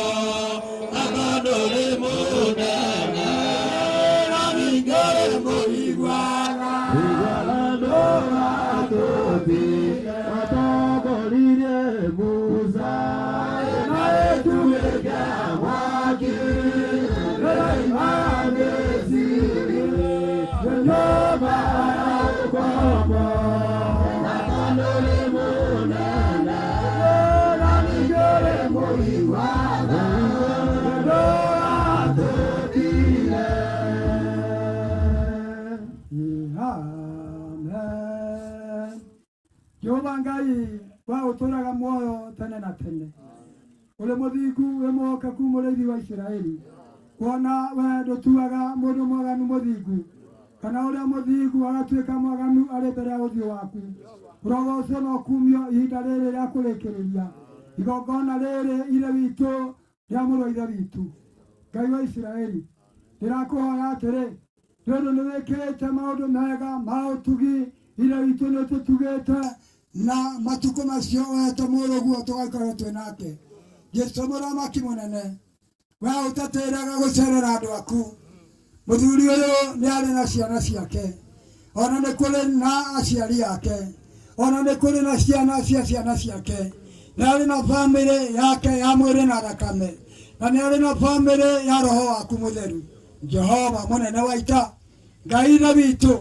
na tondũ ũrĩ mũnene na ningĩ ũrĩ mũiguana atongoririe Musa na ĩtuĩke mwaki ĩroima Misiri nyũmba ya ũkombo na tondũ ũrĩ mũnene na ningĩ ũrĩ mũiguana ndũratũtire. Amen. Jehova Ngai wa ũtũũraga muoyo tene na tene, ũrĩ mũthingu wĩ mwĩhokeku mũrĩithi wa Isiraeli, kuona we ndũtuaga mũndũ mwaganu mũthingu kana ũrĩa mũthingu agatuĩka mwaganu arĩ mbere ya ũthiũ waku. Ũrogocwo na ũkumio ihinda rĩrĩ rĩa kũrĩkĩrĩria igongona rĩrĩ ithe witũ rĩa mũrũ wa ithe witũ. Ngai wa Isiraeli, ndĩrakũhoya atĩrĩ, nĩ ũndũ nĩwĩkĩrĩte maũndũ mega ma ũtugi, ithe witũ nĩũtũtugĩte na matukũ macio wete mũrũguo tũgaikarwo twĩ nake. Jesũ mũthamaki mũnene, we ũtatĩraga gũcerera andũ aku. Mũthuri ũyũ nĩ arĩ na ciana ciake, ona nĩ kũrĩ na aciari ake, ona nĩ kũrĩ na ciana cia ciana ciake, nĩ arĩ na bamĩrĩ yake ya mwĩrĩ na thakame, na nĩ arĩ na bamĩrĩ ya roho waku mũtheru. Jehova mũnene wa ita, Ngai ithe witũ,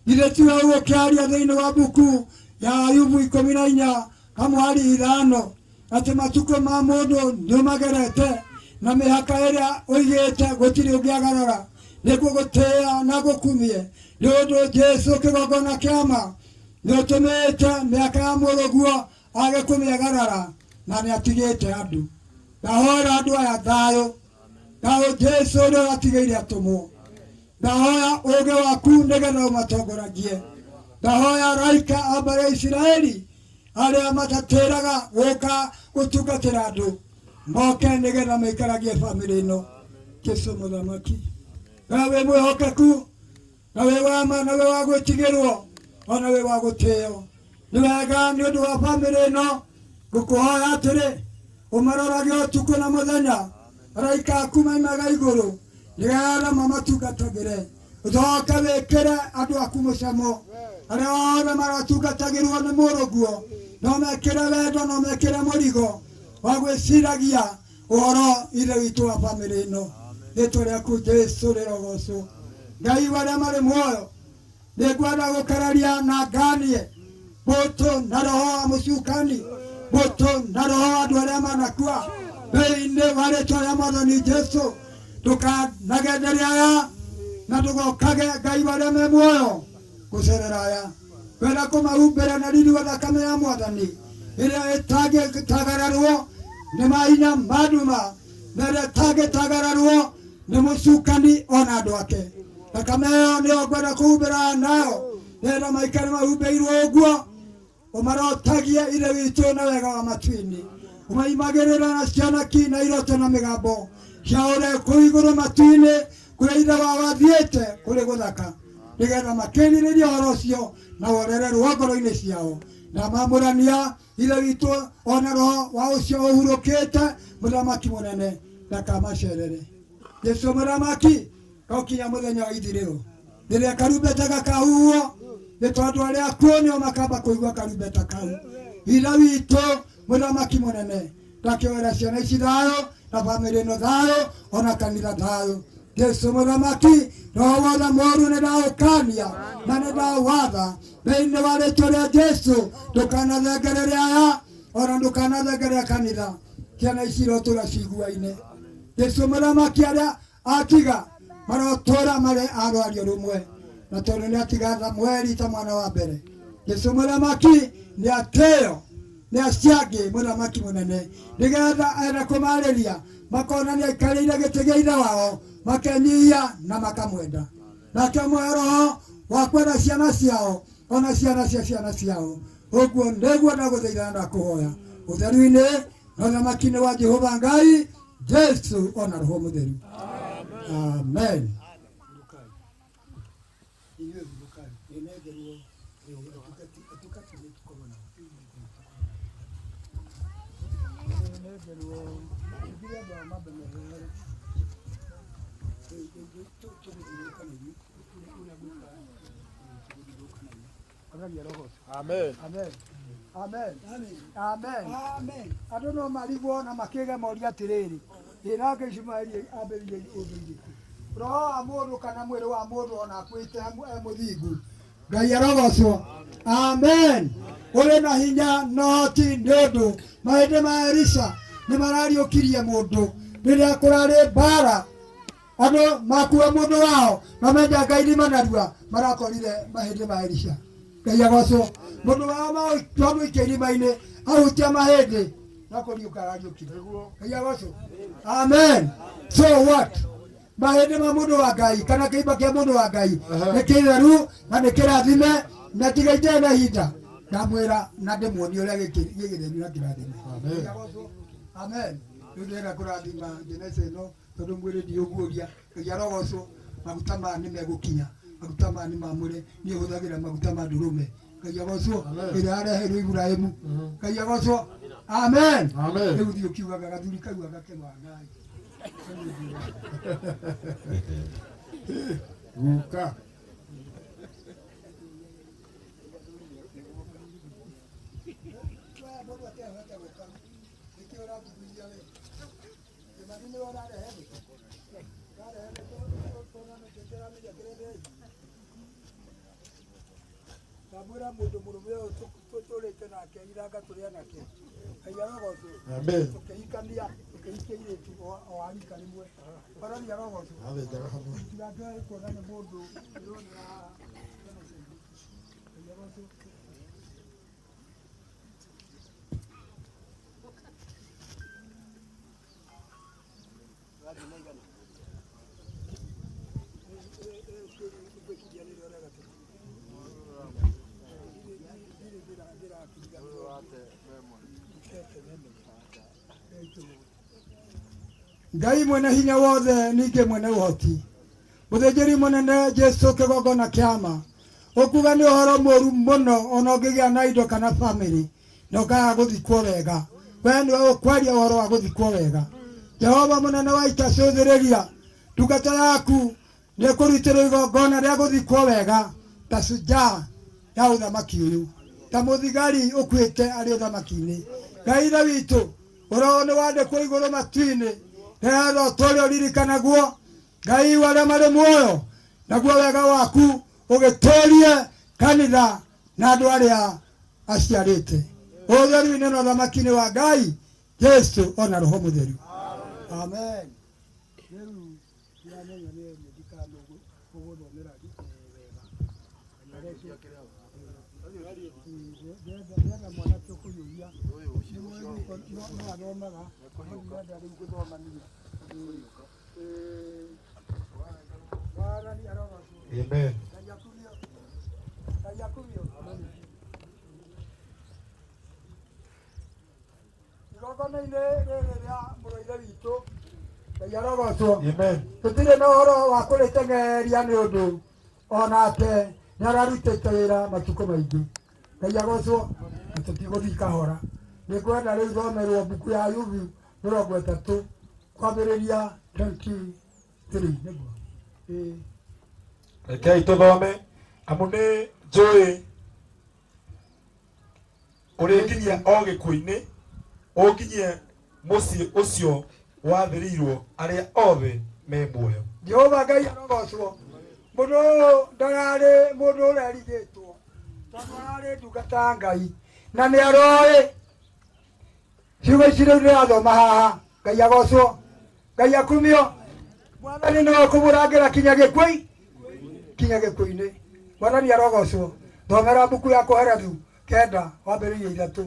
Ithe tiwe ũgũkĩaria thĩinĩ wa mbuku ya Ayubu 14 kamwari 5 atĩ matukũ ma mũndũ nĩũmagerete na mĩhaka ĩrĩa ũigĩte gũtirĩ ũngĩagarara nĩguo gũtĩĩa na gũkumie nĩ ũndũ Jesũ kĩgongona kĩama nĩũtũmĩte mĩaka ya mũrũguo age kũmĩagarara na nĩatigĩte andũ. Ndahoera andũ aya thayũ, thayũ Jesũ ũrĩa ũratigĩire atũmwo. Ndahoya ũũgĩ waku nĩgetha ũmatongoragie. Ndahoya araika a mbarĩ ya Isiraeli arĩa matatĩraga gũka gũtungatĩra andũ moke nĩgetha maikaragie bamĩrĩ ĩno. Jesũ mũthamaki, we wĩ mwĩhokeku na wĩ wa ma na wĩ wa gwĩtigĩrwo ona wĩ wa gũtĩo. Nĩ wega nĩ ũndũ wa bamĩrĩ ĩno ngũkũhoya atĩrĩ ũmarorage ũtukũ na mũthenya, araika aku maimaga igũrũ nĩgetha mamatungatagĩre. Ũcoke wĩkĩre andũ aku mũcamo, arĩa othe maratungatagĩrwo nĩ mũrũguo no mekĩre wendo, no mekĩre mũrigo wa gwĩciragia ũhoro ithe witũ wa bamĩrĩ ĩno. Rĩtwa rĩaku Jesũ rĩrogocwo. Ngai wa arĩa marĩ muoyo, nĩngwenda gũkararia na nganie mbũtũ na roho wa mũcukani, mbũtũ na roho wa andũ arĩa manakua thĩinĩ wa rĩtwa rĩa Mwathani Jesũ. Ndũkanagendere aya na ndũgokage Ngai wa arĩa me muoyo gũcerera aya. Ngwenda kũmahumbĩra na riri wa thakame ya Mwathani ĩrĩa ĩtangĩtagararwo nĩ mahinya ma nduma na ĩrĩa ĩtangĩtagararwo nĩ mũcukani ona andũ ake. Thakame ĩyo nĩyo ngwenda kũhumbĩra aya nayo nĩgetha maikare mahumbĩirwo ũguo. Ũmarotagie ithe witũ na wega wa matu-inĩ, ũmaimagĩrĩra na cioneki na iroto na mĩgambo cia ũrĩa kũu igũrũ matu-inĩ kũrĩa ithe wao athiĩte kũrĩ gũthaka, nĩgetha makĩrirĩrie ũhoro ũcio na worererwo ngoro-inĩ ciao. Na mamũrania ithe witũ ona roho wa ũcio ũhurũkĩte mũthamaki mũnene ndakamacerere. Jesũ mũthamaki gokinya mũthenya wa ithirĩro rĩrĩa karumbeta gakahuhwo, nĩ tondũ arĩa akuũ nĩo makamba kũigua karumbeta kau. Ithe witũ mũthamaki mũnene ndakĩoera ciana ici thayũ na bamĩrĩ ĩno thayũ ona kanitha thayũ. Jesũ mũthamaki, roho wothe mũũru nĩ ndaũkania na nĩ ndaũwatha thĩinĩ wa rĩtwa rĩa Jesũ. Ndũkanathengerere aya ona ndũkanathengerere kanitha, ciana ici irotũra ciguaine. Jesũ mũthamaki, arĩa atiga marotũra marĩ a rwario rũmwe, na tondũ nĩ atiga Samueli ta mwana wa mbere. Jesũ mũthamaki nĩ atĩo nĩ acio angĩ mũthamaki mũnene, nĩgetha enda kũmarĩria makona nĩ aikarĩire gĩtĩ gĩa ithe wao, makenyihia na makamwenda. Nake mũhe roho wa kwenda ciana ciao ona ciana cia ciana ciao. Ũguo nĩguo ndagũthaitha na ndakũhoya ũtheru-inĩ na ũthamaki-inĩ wa Jehova Ngai, Jesũ ona Roho Mũtheru. Amen. Amen. Amen. Amen. Amen. Amen. Andũ no marigwo na makĩge moria atĩrĩrĩ, ĩ nake Ishumaeli ambĩrĩirie ũndũire kũ? Roho wa mũndũ kana mwĩrĩ wa mũndũ ona akuĩte e mũthingu. Ngai arogocwo. Amen. Ũrĩ na hinya no ti nĩ ũndũ mahĩndĩ ma Elisha nĩ marariũkirie mũndũ rĩrĩa kũrarĩ mbara. Andũ makua mũndũ wao na menjaga irima narua marakorire mahĩndĩ ma Elisha. Ngai agocwo. Mũndũ wao mamũikia irima-inĩ ahutia mahĩndĩ na kũriũka arariũkire. Ngai agocwo. Amen. So what? Mahĩndĩ ma mũndũ wa Ngai kana kĩimba kĩa mũndũ wa Ngai nĩ kĩtheru na nĩ kĩrathime na tiga itarĩ na ihinda ndamwĩra na ndĩmuonie ũrĩa gĩgĩtheru na kĩrathime. Ngai agocwo. Amen. Rĩu ndĩrenda kũrathima njenesa ĩno tondũ mwĩrĩ ndiũguũria. Ngai arogocwo. Maguta maya nĩ megũkinya, maguta maya nĩ mamũre. Niĩ hũthagĩra maguta ma ndũrũme. Ngai agocwo. Ĩrĩa yareheirwo Iburahĩmu. Ngai agocwo. Amen. Rĩu thiĩ ũkiugaga gathuri kau agakema Ngai. Guka. Ndamwĩra mũndũ mũrũme ũyũ tũtũrĩte nake iranga tũrĩ anake. Ngai arogocwo. Amen. Tũkĩhikania, tũkĩhikia airĩtu o a rika rĩmwe. Mwathani arogocwo. Athĩnjaga hamwe. Ndigakĩae kuona nĩ mũndũ ndĩronera haha. Ngai arogocwo. Ngai mwene hinya wothe ningĩ mwene ũhoti mũthĩnjĩri mũnene Jesu kĩgongona kĩama ũkuga nĩ ũhoro mũru mũno ona ũngĩgĩa na indo kana bamĩrĩ na ũkaga gũthikwo wega we nĩwe ũkwaria ũhoro wa gũthikwo wega Jehova mũnene wa ita cũthĩrĩria ndungata yaku nĩ ĩkũrutĩrwo igongona rĩa gũthikwo wega ta shujaa ya ũthamaki ũyũ ta mũthigari ũkuĩte arĩ ũthamaki-inĩ Ngai ithe witũ ũroho nĩ wandĩkwo igũrũ matu-inĩ nĩgetha ũtũũre ũririkanagwo Ngai wa arĩa marĩ muoyo naguo wega waku ũgĩtũũrie kanitha na andũ arĩa aciarĩte ũtheru-inĩ na ũthamaki-inĩ wa Ngai Jesu ona Roho Mũtheru amen. Rĩu ndiramenya nĩ ndikana ũgũthomera wega. Ndĩrenda mwanake ũkũiyũria no athomaga no ndirenda rĩu gũthomania. Mwathani arogocwo. Amen. Ngai akumio. Ngai akumio. Igongona-inĩ rĩrĩ rĩa mũrũ ithe witũ Ngai arogocwo. Amen. Tũtirĩ na ũhoro wa kũrĩteng'eria nĩ ũndũ onake nĩ ararutĩte wĩra matukũ maingĩ. Ngai agocwo na tũtigũthiĩ kahora. Nĩ ngwenda rĩu thomerwo mbuku ya Ayubu 30 kwambĩrĩria 23 nĩguo. Ĩĩ. Rekei tũthome amu nĩ njũĩ ũrĩnginyia o gĩkuũ-inĩ ũnginyie mũciĩ ũcio wathĩrĩirwo arĩa othe me muoyo. Jehova Ngai arogocwo. Mũndũ ũyũ ndararĩ mũndũ ũrerigĩtwo tondũ ararĩ ndungata ya Ngai na nĩ aroĩ ciugo ici rĩu ndĩrathoma haha. Ngai agocwo, Ngai akumio. Mwathani no kũmũrangĩra kinya gĩkuũ kinya gĩkuũ-inĩ. Mwathani arogocwo. Thomera mbuku ya Kohelethu 9 wambĩrĩrie 3.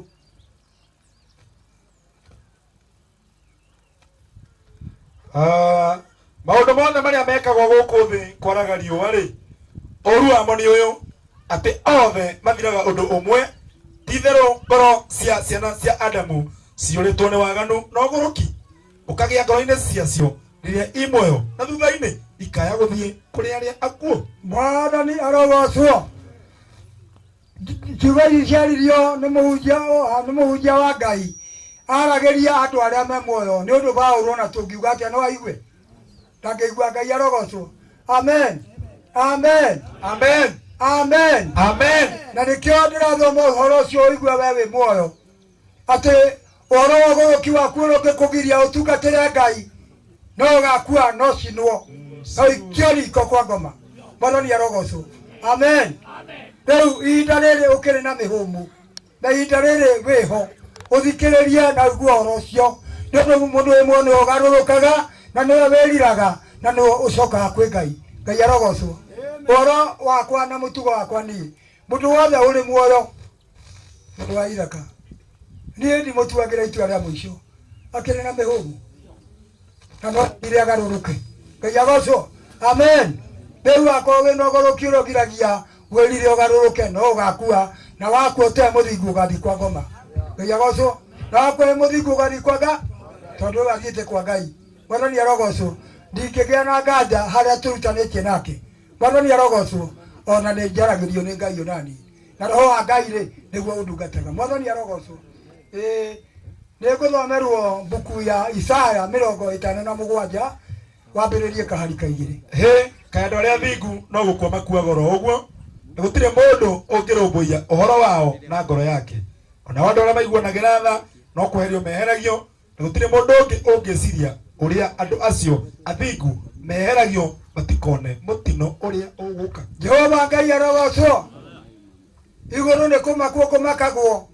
Maũndũ mothe marĩa mekagwo gũkũ thĩ kwaraga riũa rĩ, ũũru wamo nĩ ũyũ atĩ othe mathiraga ũndũ ũmwe, ti-itherũ ngoro cia ciana cia Adamu ciyũrĩtwo nĩ waganu na ũgũrũki, ũkagĩa ngoro-inĩ ciacio rĩrĩa i muoyo, na thutha-inĩ ikaya gũthiĩ kũrĩ arĩa akuũ. Mwathani arogocwo. Ciugo ici ciaririo nĩ mũhunjia nĩ mũhunjia wa Ngai aragĩria andũ arĩa me muoyo nĩ ũndũ Paũlũ ona tũngiuga atĩa no aigue ndangĩigua. Ngai arogocwo. Amen. Amen. Amen. Amen. Amen. Na nĩkĩo ndĩrathoma ũhoro ũcio ũigue we wĩ muoyo atĩ ũhoro wa ũgũrũki waku ũrĩa ũngĩkũgiria ũtungatĩre Ngai no ũgakua no cinwo no ikio riko kwa ngoma. Mwathani arogocwo. Amen. Rĩu ihinda rĩrĩ ũkĩrĩ na mĩhũmũ na ihinda rĩrĩ wĩho ũthikĩrĩrie na ũigue ũhoro ũcio nĩ ũndũ mũndũ wĩ muoyo nĩwe ũgarũrũkaga na nĩwe wĩriraga na nĩwe ũcokaga kwĩ Ngai. Ngai arogocwo. Ũhoro wakwa na mũtugo wakwa niĩ mũndũ wothe ũrĩ muoyo mũndũ wa ithaka niĩ ndimũtuagĩra itua rĩa mũico akĩrĩ na mĩhũmũ na no ire agarũrũke. Ngai agocwo. Amen. Rĩu akorwo wĩna ũgũrũki ũrĩa ũgiragia wĩrire ũgarũrũke no ũgakua na wakua ũtarĩ mũthingu ũgathiĩ kwa ngoma. Ngai agocwo. Na wakua wĩ mũthingu ũgathiĩ kwa nga tondũ ũyũ athiĩte kwa Ngai. Mwathani arogocwo. Ndingĩgĩa na nganja harĩa tũrutanĩtie nake. Mwathani arogocwo. Ona nĩ njaragĩrio nĩ Ngai onani na roho wa Ngai rĩ nĩguo ũndungataga. Mwathani arogocwo. Ĩĩ nĩ ngũthomerwo mbuku ya Isaya 57 wambĩrĩrie kahari ka 2. Hĩ, kaĩ andũ arĩa athingu no gũkua makuaga oro ũguo, na gũtirĩ mũndũ ũngĩrũmbũiya ũhoro wao na ngoro yake. O nao andũ arĩa maiguanagĩra tha no kweherio meheragio, na gũtirĩ mũndũ ũngĩ ũngĩciria ũrĩa andũ acio athingu meheragio matikone mũtino ũrĩa ũgũka. Jehova Ngai arogocwo. Igũrũ nĩ kũmakwo kũmakagwo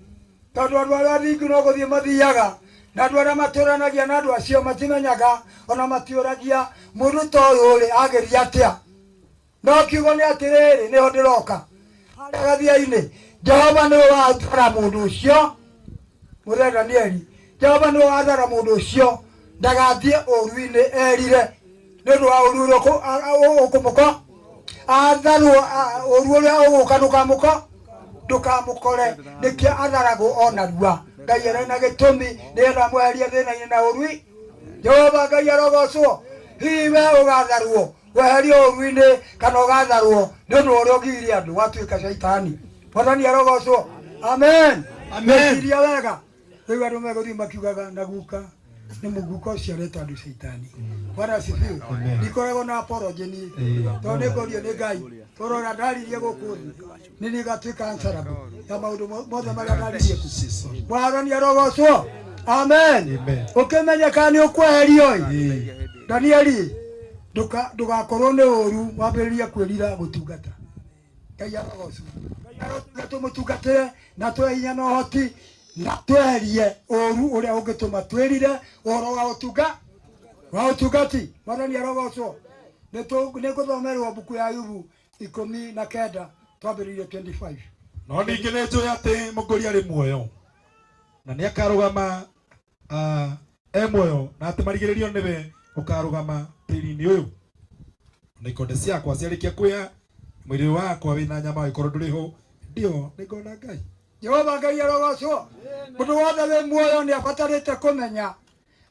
tondũ andũ arĩa athingu no gũthiĩ mathiaga na andũ arĩa matũranagia na andũ acio matimenyaga ona matiũragia mũndũ ta ũyũ rĩ ageria atĩa. No kiugo nĩ atĩrĩrĩ, nĩho ndĩroka harĩa gathia-inĩ. Jehova nĩwe wathara mũndũ ũcio, mũthee Danieli, Jehova nĩwe wathara mũndũ ũcio ndagathiĩ ũũru-inĩ erire nĩ ũndũ wa ũũru ũrĩa ũkũmũko atharwo ũũru ũrĩa ũgũka ndũkamũko ndũkamũkore. Nĩkĩo atharagwo o narua. Ngai arĩ na gĩtũmi nĩgetha amweherie thĩna-inĩ na ũũru. Jehova Ngai arogocwo. Hihi we ũgatharwo weherio ũũru-inĩ kana ũgatharwo nĩ ũndũ wa ũrĩa ũgiire andũ watuĩka caitani? Mwathani arogocwo. Amen. Meciria wega. Rĩu andũ megũthiĩ makiugaga na guka nĩ mũguka ũcio aretwo andũ caitani. Bwana asifiwe. Ndikoragwo na apology niĩ tondũ nĩ ngũrio nĩ Ngai tũrora ndaririe gũkũ thĩ nĩ niĩ ngatuĩka answerable ya maũndũ mothe marĩa ndaririe ku. Mwathani arogocwo. Amen. Ũkĩmenye kana nĩ ũkweherio ĩ Danieli, ndũgakorwo nĩ ũru wambĩrĩrie kwĩrira gũtungata. Ngai arogocwo. Ngai arotuga tũmũtungatĩre na tũhe hinya na ũhoti na tweherie ũru ũrĩa ũngĩtũma twĩrire ũhoro wa ũtunga wa ũtungati. Mwathani arogocwo. Nĩ ngũthomerwo mbuku ya Ayubu 19 twambĩrĩirie 25. No ningĩ nĩ njũĩ atĩ mũngũri arĩ muoyo na nĩ akarũgama e muoyo na atĩ marigĩrĩrio nĩwe ũkarũgama tĩri-inĩ ũyũ. Na ikonde ciakwa ciarĩkia kwĩha, mwĩrĩ wakwa wĩna nyama ũgĩkorwo ndũrĩ ho, ndio nĩngona Ngai. Jehova Ngai arogocwo. Mũndũ wothe wĩ muoyo nĩ abatarĩte kũmenya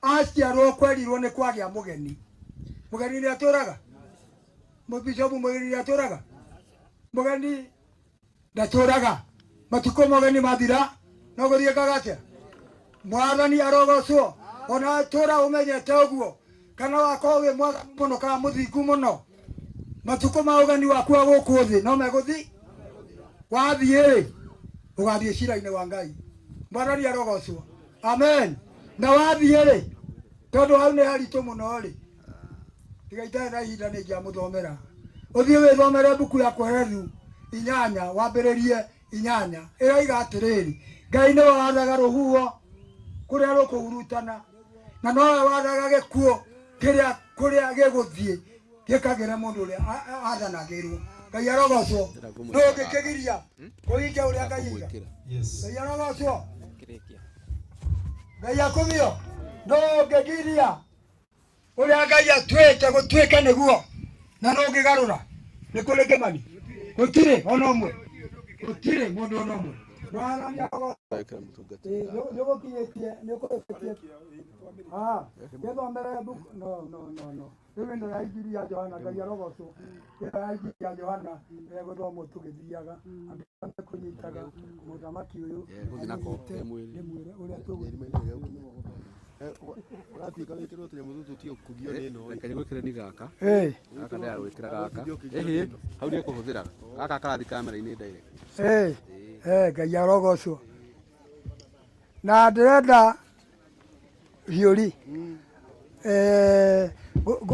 aciarwo kwerirwo nĩ kwagĩa mũgeni. Mũgeni nĩ atũraga? Mũbicobu mũgeni nĩ atũraga? Mũgeni ndatũraga. Matukũ mũgeni mathira no gũthiĩkaga atĩa? Mwathani arogocwo. Ona tũra ũmenyete ũguo kana wakorwo wĩ mwaganu mũno kana mũthingu mũno, matukũ ma ũgeni waku wa gũkũ thĩ no megũthi. Wathiĩ rĩ, ũgathiĩ cira-inĩ wa Ngai. Mwathani arogocwo. Amen. Na wathiĩ rĩ, tondũ hau nĩ haritũ mũno rĩ, tiga itarĩ na ihinda nĩ ingĩamũthomera. Ũthiĩ wĩthomere mbuku ya Kohelethu 8 wambĩrĩrie 8 ĩroiga atĩrĩrĩ, Ngai nĩwe wathaga rũhuho kũrĩa rũkũhurutana na nowe wathaga gĩkuũ kĩrĩa kũrĩa gĩgũthiĩ gĩkagĩre mũndũ ũrĩa athanagĩrwo. Ngai arogocwo. Nũ ũngĩkĩgiria kũhingia ũrĩa Ngai aiga? Ngai arogocwo. Ngai akumio. Nũ ũngĩgiria ũrĩa Ngai atuĩte gũtuĩke nĩguo na nũ ũngĩgarũra? Nĩ kũrĩ kĩmani? Gũtirĩ ona ũmwe, gũtirĩ mũndũ ona ũmwe. Mwathani arogocwo. Nĩũgũkinyĩtie, nĩũkũrĩkĩtie. Gĩthomere mbuku. No, no, no, no. Rĩu ĩno ya Injiri ya Johana, Ngai arogocwo. Ĩno ya Injiri ya Johana ĩgũthomwo tũgĩthiaga. Andũ mekũnyitaga mũthamaki ũyũ anyite ndĩmwĩre ũrĩa tũgũthiĩ. Ũratuĩka wĩkĩrwo tũnyamũ tũtũ tũtige kũgio nĩ ĩno. Reke ngwĩkĩre ni gaka. Ĩĩ. Gaka ndĩragwĩkĩra gaka. Ĩhĩ, hau nĩekũhũthĩra. Gaka karathiĩ kamera-inĩ direct. Ĩĩ. Ĩĩ, Ngai arogocwo. Na ndĩrenda hiũri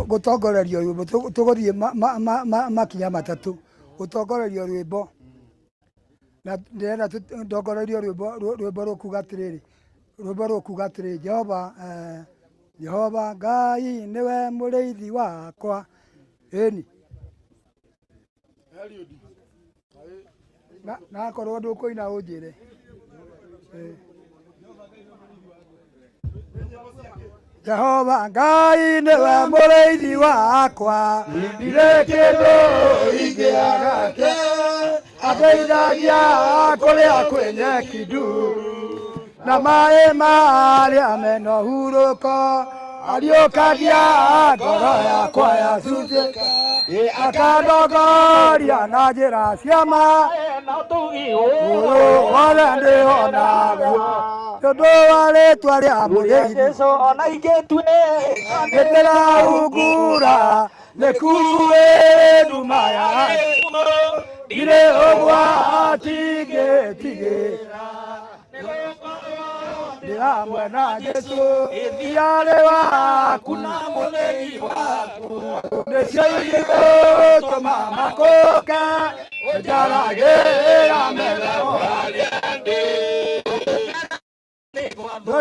gũtongorerio rwĩmbo tũgũthiĩ makinya matatũ gũtongorerio rwĩmbo na ndĩrenda ndongorerio rwĩmbo rwĩmbo rũkuga atĩrĩrĩ, rwĩmbo rũkuga atĩrĩrĩ, Jehova Jehova Ngai nĩwe mũrĩithi wakwa. Ĩni na akorwo ndũkũina ũnjĩre. Jehova Ngai nĩwe mũrĩithi wakwa, ndirĩ kĩndũ ingĩaga kĩo, andeithagia kũrĩa kwĩ nyeki nduru na maĩ marĩa mena ũhurũko, ariũkagia ngoro yakwa yacunjĩka, akandongoria na njĩra cia ma ũyũ wothe ndĩonaguo tondũ wa rĩtwa rĩa mũrĩithi. Jesu ona ingĩtuĩka nĩndĩrahungura nĩkuĩ nduma ya ndirĩ ũgwati ngĩtigĩra. Hamwe na Jesu ithiarĩ waku na mũthĩgi waku nĩcio igũtũma makũke ũnjaragĩra metha thũ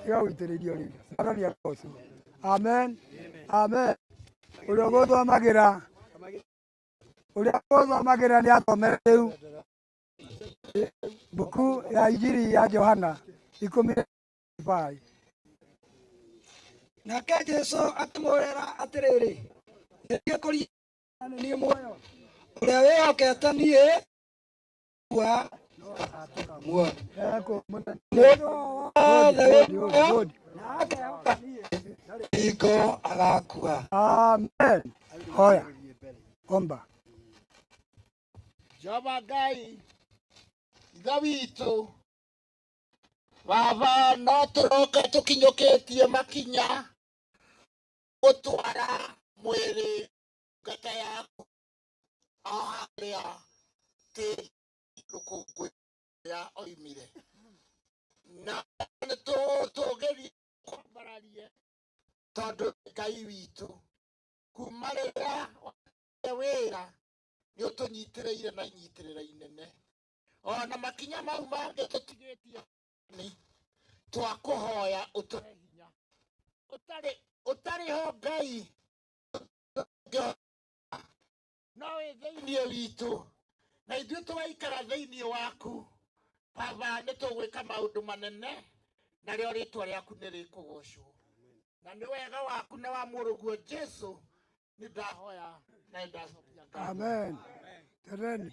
Igagũitĩrĩrio rĩu. Mwathani arogocwo. Amen. Amen. Ũrĩa ũgũthomagĩra ũrĩa ũgũthomagĩra nĩ athomere rĩu mbuku ya Injiri ya Johana 15. Nake Jesu akĩmwĩra atĩrĩrĩ, nĩ niĩ kũriũka na nĩ niĩ muoyo, ũrĩa wĩhokete niĩ kua muoyo. Mũndũ o wothe wĩ muoyo na akehoka niĩ ndarĩ hingo agakua. Amen. Hoya. Omba. Jehova Ngai ithe witũ baba no tũroka tũkinyũkĩtie makinya gũtwara mwĩrĩ ngata yaku o harĩa tĩri rũkũngũ rĩa oimire na nĩ tũgerie kwambararie tondũ Ngai witũ kuma rĩrĩa wambire wĩra nĩ ũtũnyitĩrĩire na inyitĩrĩra inene ona makinya mau mangĩ tũtigĩtie nĩ twakũhoya ũtũhe hinya ũtarĩ ũtarĩ ho Ngai no wĩ thĩinĩ witũ na ithuĩ tũgaikara thĩinĩ waku baba nĩ tũgwĩka maũndũ manene narĩo rĩtwa rĩaku nĩ rĩkũgocwo na nĩ wega waku na wa mũrũguo Jesu nĩ ndahoya na nĩ ndacokia ngatho. Amen. Tereni.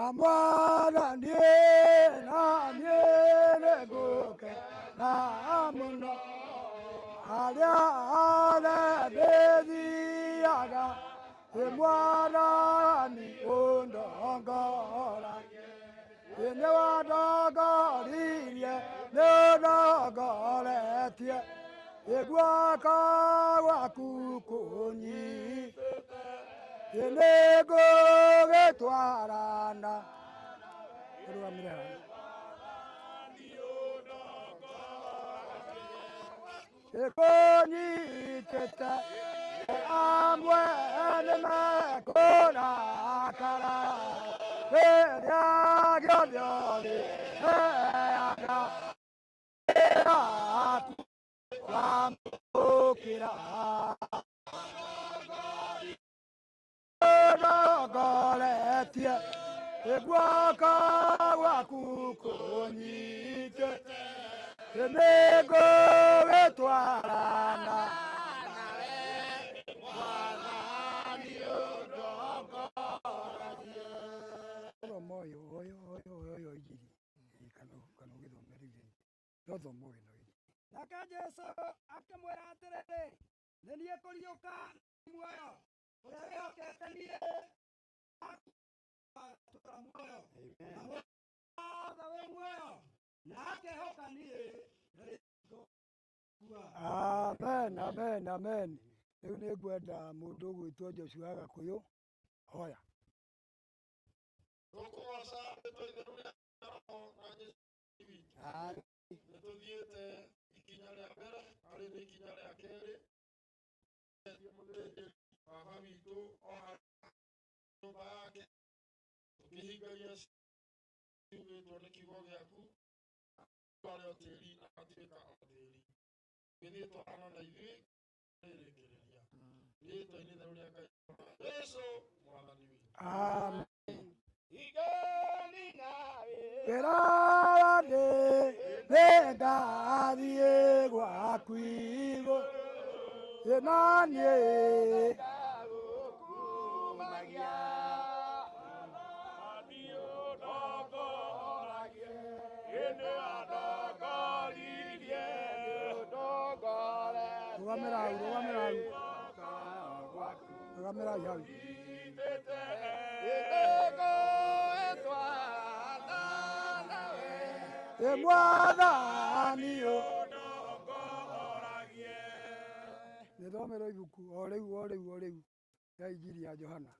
Amwana niĩ na niĩ nĩngũkena mũno harĩa hothe ndĩthiaga ĩ Mwathani ũndongoragie ĩ nĩwandongoririe nĩũndongoretie ĩ guoko gwaku kũnyitĩte ĩ nĩngũgĩtwarana rũgamĩre haha ĩkũnyitĩte amwe nĩmekũrakara rĩrĩa gĩothe ũrĩheaga yaku kwamũkĩra ũndongoretie ĩ guoko gwaku kũnyitĩte ĩ nĩngũgĩtwarana Thoma ũyũ ũyũ ũyũ ũyũ Injiri kana kana ũgĩthome rĩu rĩngĩ no thoma ũyũ no Injiri. Nake Jesu akĩmwĩra atĩrĩrĩ, nĩ niĩ kũriũka na muoyo, ũrĩa wĩhokete niĩ agatũũra muoyo, na mũndũ wothe wĩ muoyo na akehoka niĩ ndarĩ hingo agakua. Amen, amen, amen. Rĩu nĩ ngwenda mũndũ ũgwĩtwo Joshua Gakũyũ hoya. Tũkũgoca rĩtwa itheru rĩa Roho na Jesũ witũ. Nĩ tũthiĩte ikinya rĩa mbere arĩ nĩ ikinya rĩa kerĩ mũthĩnjĩri baba witũ o harĩa nyũmba yake tũkĩhingagia ciugĩtwo nĩ kiugo gĩaku arĩ o tĩri na agatuĩka o tĩri gĩthiĩ twarana na ithuĩ rĩrĩkĩrĩria rĩtwa-inĩ itheru rĩa Ngai Jesũ mwathani witũ. Amen. Wĩra wa ndĩ nĩngathiĩ gwaku igũrũ ĩ na niĩ rũgamĩra hau rũgamĩra hau rũgamĩra hau hau ĩ Mwathani nĩ thomerwo ibuku o rĩu o rĩu o rĩu ya Injiri ya Johana.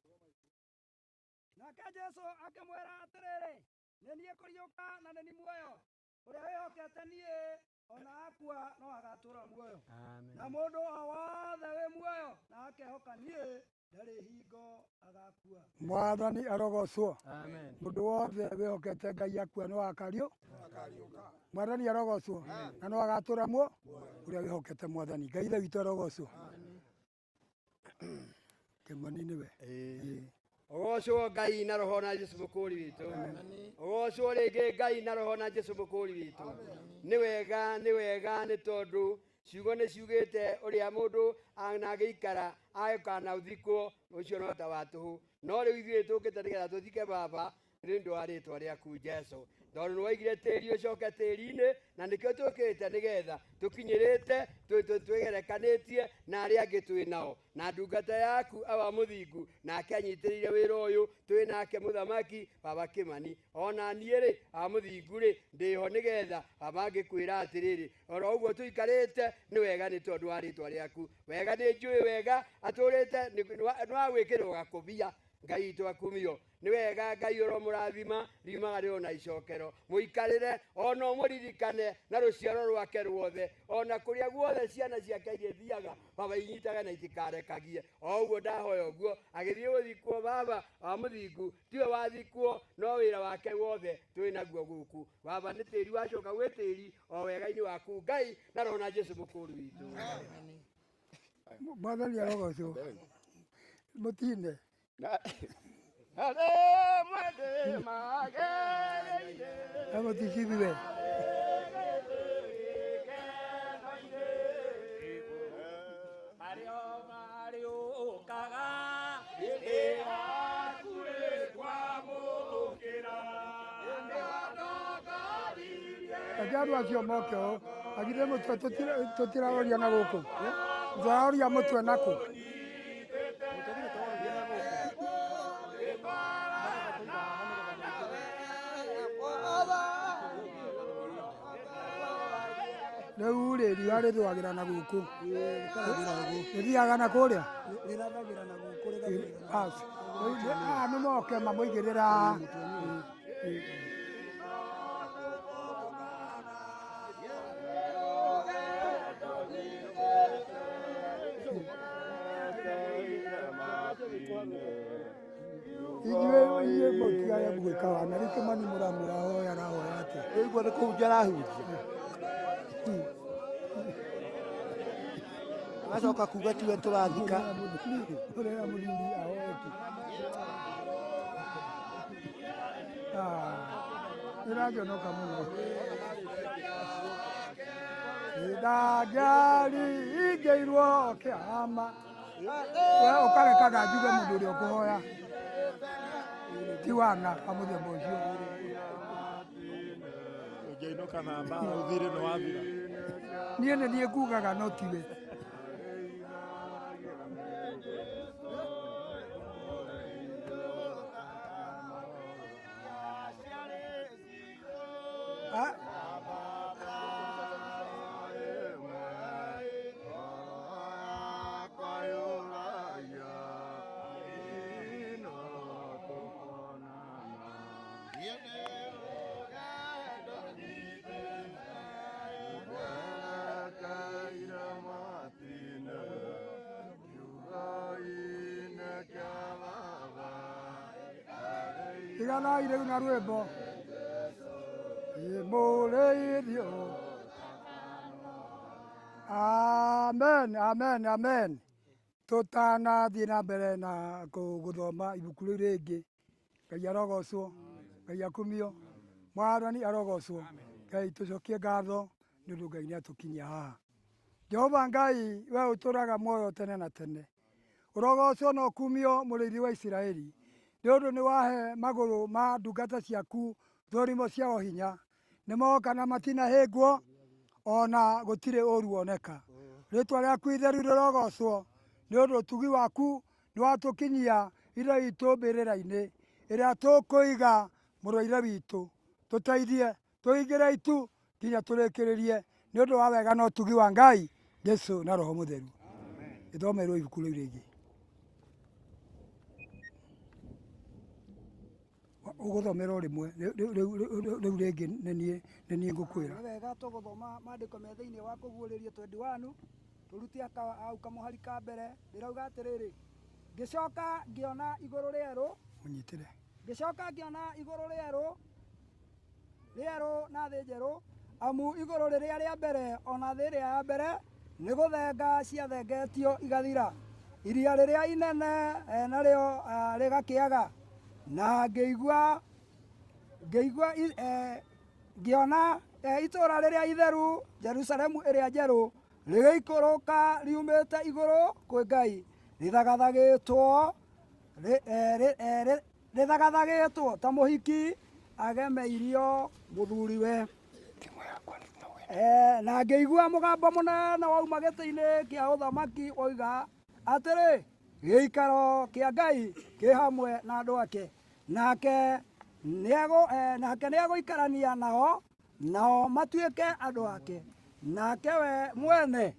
Nake Jesũ akĩmwĩra atĩrĩrĩ, nĩ niĩ kũriũka na nĩ niĩ muoyo. Ũrĩa wĩhokete niĩ ona akua no agatũũra muoyo. Na mũndũ o wothe wĩ muoyo na akehoka niĩ ndarĩ hingo agakua. Mwathani arogocwo. Amen. Mũndũ wothe wĩhokete Ngai akua no akario. Mwathani arogocwo na no agatũra muo ũrĩa wĩhokete Mwathani. Ngai ithe witũ arogocwo. Kĩmani nĩwe. Ũgocwo Ngai na roho na Jesu mũkũri witũ. Ũgocwo rĩngĩ Ngai na roho na Jesu mũkũri witũ. Nĩ wega nĩ wega nĩ tondũ ciugo nĩ ciugĩte ũrĩa mũndũ anagĩikara agĩkana ũthikwo ũcio no ta wa tũhũ. No rĩu ithuĩ tũkĩte nĩgetha tũthike baba nĩ ũndũ wa rĩtwa rĩaku Jesu. Tondũ nĩ waigire tĩri ũcoke tĩri-inĩ na nĩkĩo tũkĩte nĩgetha tũkinyĩrĩte twĩgerekanĩtie na arĩa angĩ twĩ nao na ndungata yaku awa mũthingu nake anyitĩrĩire wĩra ũyũ twĩ nake mũthamaki baba Kĩmani ona niĩ rĩ awa mũthingu rĩ ndĩho nĩgetha baba ngĩkwĩra atĩrĩrĩ oro ũguo tũikarĩte nĩ wega nĩ tondũ wa rĩtwa rĩaku wega nĩ njũĩ wega atũrĩte nĩ wa gwĩkĩrwo gakũbia Ngai witũ akumio nĩ wega Ngai ũromũrathima riumaga rĩo na icokero mũikarĩre ona ũmũririkane na rũciaro rwake ruothe ona kũrĩa guothe ciana ciake irĩthiaga baba inyitage na itikarekagie o ũguo ndahoya ũguo agĩthiĩ gũthikwo baba wa mũthingu tiwe wathikwo no wĩra wake wothe twĩ naguo gũkũ baba nĩ tĩri wacoka gwĩ tĩri o wega-inĩ waku Ngai na roho na Jesu mũkũri witũ. Mwathani arogocwo. Mũtine. Mũticithiwe. Reke andũ acio moke ũũ agithĩ mũtwe tũtiraroria na gũkũ tũraroria mũtwe nakũ. Rĩu rĩ riũa rĩthũagĩra na gũkũ rĩthiaga na kũrĩa Rĩrathagĩra na gũkũ bas aya nĩ moke mamũigĩrĩra. Ithuĩ mũtigage gwĩka wana rĩu Kĩmani mũramwĩra ahoya arahoya atĩa? Ũguo nĩ kũhunjia arahunjia Agacoka kuga tiwe tũrathika. Ũrĩa mũthuri ahoe kĩ? Nĩrajonoka mũno. Ndangĩaringĩirwo kĩama. We ũkarekaga njuge mũndũ ũrĩa ũkũhoya ti wana wa mũthemba ũcio. Ũngĩinũka na mbara ũthirĩ nĩ wathira. Niĩ nĩ niĩ ngugaga no tiwe. Tiganai rĩu na rwĩmbo. Mũrĩithio. Amen, amen, amen. Tũtanathiĩ na mbere na gũthoma ibuku rĩu rĩngĩ. Ngai arogocwo, Ngai akumio, Mwathani arogocwo. Ngai tũcokie ngatho nĩ ũndũ Ngai nĩatũkinyia haha. Jehova Ngai we ũtũraga muoyo tene na tene. Ũrogocwo na ũkumio mũrĩithi wa Isiraeli. Nĩ ũndũ nĩ wahe magũrũ ma ndungata ciaku thũrimo ciao hinya. Nĩ moka na matinahĩngwo ona gũtirĩ ũru woneka. Rĩtwa rĩaku itheru rĩrogocwo nĩ ũndũ ũtugi waku nĩ watũkinyia ithe witũ mbĩrĩra-inĩ ĩrĩa tũkũiga mũrũire witũ. Tũteithie tũingĩre itu nginya tũrĩkĩrĩrie nĩ ũndũ wa wega na ũtugi wa Ngai Jesu na Roho Mũtheru. Ĩthomerwo ibuku rĩu rĩngĩ. Ũgũthomera o rĩmwe rĩu rĩngĩ nĩ niĩ nĩ niĩ ngũkwĩra. Nĩ wega tũgũthoma maandĩko me thĩinĩ wa kũguũrĩrio 21 tũrute hau kamũhari ka mbere ndĩrauga atĩrĩrĩ, ngĩcoka ngĩona igũrũ rĩerũ, Ũnyitĩre. ngĩcoka ngĩona igũrũ rĩerũ rĩerũ na thĩ njerũ, amu igũrũ rĩrĩa rĩa mbere ona thĩ ĩrĩa ya mbere nĩ gũthenga ciathengetio igathira, iria rĩrĩa inene narĩo rĩgakĩaga. Na ngĩigua ngĩigua ngĩona itũũra rĩrĩa itheru Jerusalemu ĩrĩa njerũ rĩgĩikũrũka riumĩte igũrũ kwĩ Ngai, rĩthagathagĩtwo rĩthagathagĩtwo ta mũhiki agemeirio mũthuriwe. Na ngĩigua mũgambo mũnene wauma gĩtĩ-inĩ kĩa ũthamaki woiga atĩrĩ, gĩikaro kĩa Ngai kĩ hamwe na andũ ake, nake nĩegũikarania nao, nao matuĩke andũ ake, nake we mwene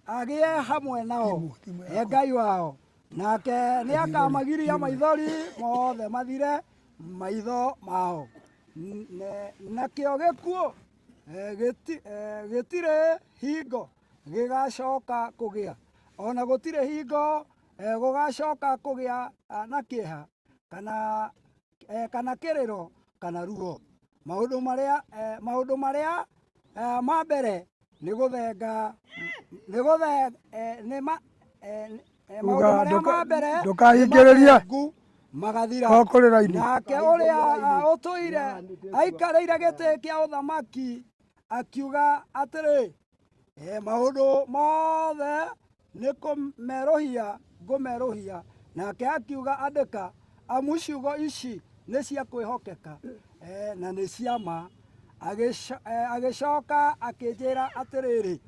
agĩe hamwe nao, e Ngai wao, nake nĩakamagiria maithori mothe mathire maitho mao. Nakĩo gĩkuũ gĩtirĩ hingo gĩgacoka kũgĩa, ona gũtirĩ hingo gũgacoka kũgĩa na kĩeha kana kĩrĩro kana ruo. Maũndũ marĩa ma mbere nĩ gũthenga nĩ maũndũ marĩa ma mbere Ndũkahingĩrĩrie. magathira. O kũrĩ raini. Nake ũrĩa ũtũire aikarĩire gĩtĩ kĩa ũthamaki akiuga atĩrĩ, maũndũ mothe nĩ kũmerũhia ngũmerũhia. Nake akiuga, andĩka, amu ciugo ici nĩ cia kwĩhokeka na nĩ cia ma. Agĩcoka akĩnjĩra atĩrĩrĩ,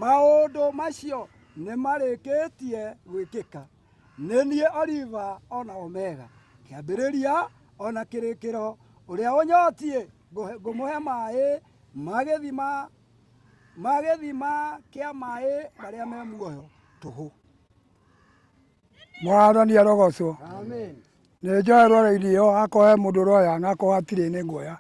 maũndũ macio nĩ marĩkĩtie gwĩkĩka. Nĩ niĩ Oliva ona Omega, kĩambĩrĩria ona kĩrĩkĩro. Ũrĩa ũnyotiĩ ngũmũhe maĩ ma gĩthima kĩa maĩ marĩa me muoyo tũhũ. Mwathani arogocwo. Amen. Nĩ njoe rwara-inĩ ĩyo akorwo he mũndũ ũroya na akorwo hatirĩ nĩ nguoya.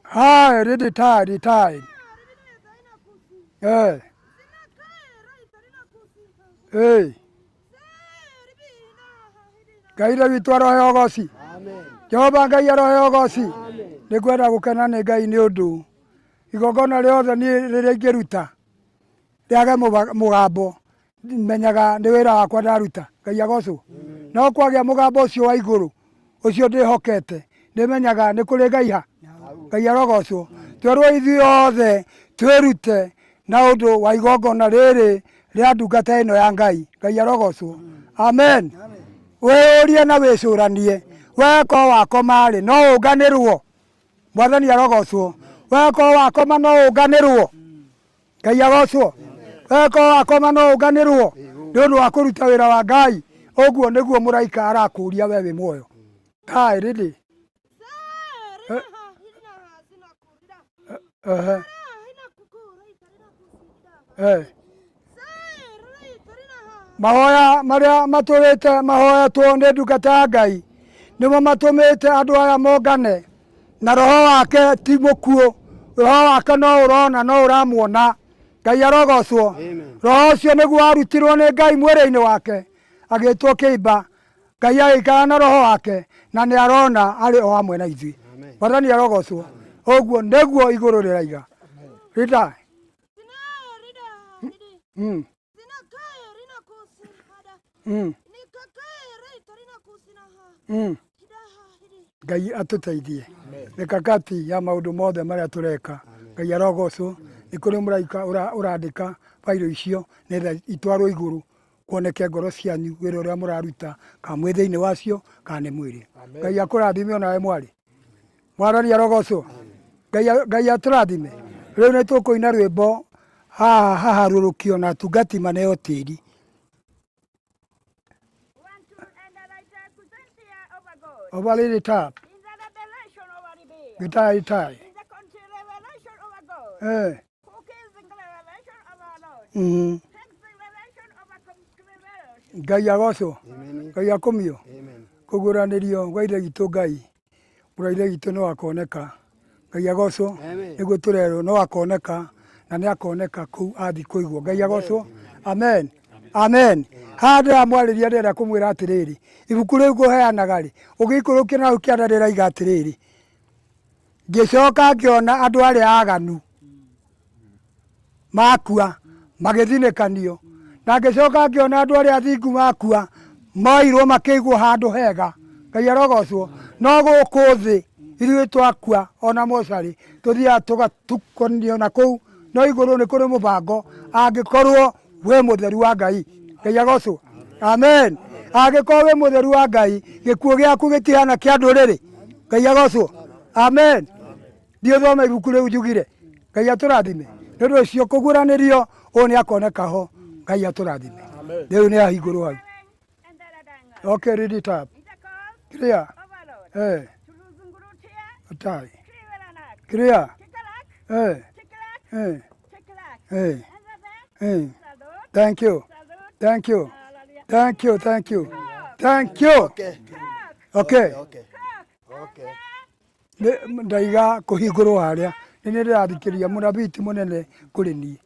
Hai, retired, retired. Eh. Eh. Ngai ithe witũ arohe ũgoci. Jehova Ngai arohe ũgoci. Nĩ ngwenda gũkena nĩ Ngai nĩ ũndũ igongona rĩothe niĩ rĩrĩa ingĩruta rĩage mũgambo menyaga nĩ wĩra wakwa ndaruta. Ngai agocwo. No kwagĩa mũgambo ũcio wa igũrũ ũcio ndĩhokete nĩmenyaga nĩ kũrĩ Ngai ha. Ngai arogocwo. Twerwo ithuĩ othe twĩrute na ũndũ wa igongona rĩrĩ rĩa ndungata ĩno ya Ngai. Ngai arogocwo. Amen. Wĩyũrie na wĩcũranie weko wakoma rĩ no ũnganĩrwo. Mwathani arogocwo. Weko wakoma no ũnganĩrwo. Ngai agocwo. Weko wakoma no ũnganĩrwo nĩ ũndũ wa kũruta wĩra wa Ngai. Ũguo nĩguo mũraika arakũria we wĩ muoyo. Kai rĩrĩ. Mahoya marĩa matũrĩte mahoyetwo nĩ ndungata ya Ngai nĩmo matũmĩte andũ aya mongane na roho wake ti mũkuũ, roho wake no ũrona no ũramuona. Ngai arogocwo. Roho ũcio nĩguo warutirwo nĩ Ngai mwĩrĩ-inĩ wake agĩtwo kĩimba. Ngai agĩikara na roho wake na nĩ arona arĩ o hamwe na ithuĩ. Mwathani arogocwo. Ũguo nĩguo igũrũ rĩraiga. Rita. Ngai atũteithie mikakati ya maũndũ mothe marĩa tũreka. Ngai arogocwo. Nĩ kũrĩ mũraika ũrandĩka bairo icio nĩgetha itwarwo igũrũ kuoneke ngoro cianyu wĩra ũrĩa mũraruta kana mwĩ thĩinĩ wacio kana nĩ mwĩrĩ. Ngai akũrathime onawe mwarĩ. Mwathani arogocwo. Ngai atũrathime. Rĩu nĩ tũkũina rwĩmbo haha haharũrũkio na atungati maneo tĩri. Over the top. Gitai tai. Eh. Ngai agocwo. Ngai akumio. Kũguũranĩrio gwa ithe witũ Ngai. Mũrũ ithe witũ no akoneka. Ngai agocwo. Nĩguo tũrerwo no akoneka na nĩ akoneka kũu athi kũigwo. Ngai agocwo. Amen. Amen. Haha ndĩramwarĩria ndĩrenda kũmwĩra atĩrĩrĩ, ibuku rĩu ngũheanaga rĩ, ũgĩikũrũkia na hau kĩanda rĩraiga atĩrĩrĩ, ngĩcoka ngĩona andũ arĩa aganu makua magĩthinĩkanio, na ngĩcoka ngĩona andũ arĩa athingu makua moirwo makĩigwo handũ hega. Ngai arogocwo. No gũkũ thĩ ithuĩ twakua ona mocarĩ tũthiaga tũgatukanio na kũu, no igũrũ nĩ kũrĩ mũbango angĩkorwo wĩ mũtheru wa Ngai. Ngai agocwo. Amen. Angĩkorwo wĩ mũtheru wa Ngai, gĩkuũ gĩaku gĩtihana kĩa ndũrĩrĩ. Ngai agocwo. Amen. Thiĩ ũthome ibuku rĩu njugire. Ngai atũrathime. Nĩ ũndũ ũcio kũguũranĩrio ũyũ nĩ akoneka ho. Ngai atũrathime. Rĩu nĩ ahingũrwo hau. Okay, read it up. Clear. Eh. Tai. Clear. Eh. Eh. Eh. Eh. Thank you. Thank you. Thank you. Thank you. Thank you. Okay. Okay. Okay. Okay. Ndaiga kũhingũrwo harĩa nĩ nĩ ndĩrathikĩrĩria mũnabii ti mũnene kũrĩ niĩ.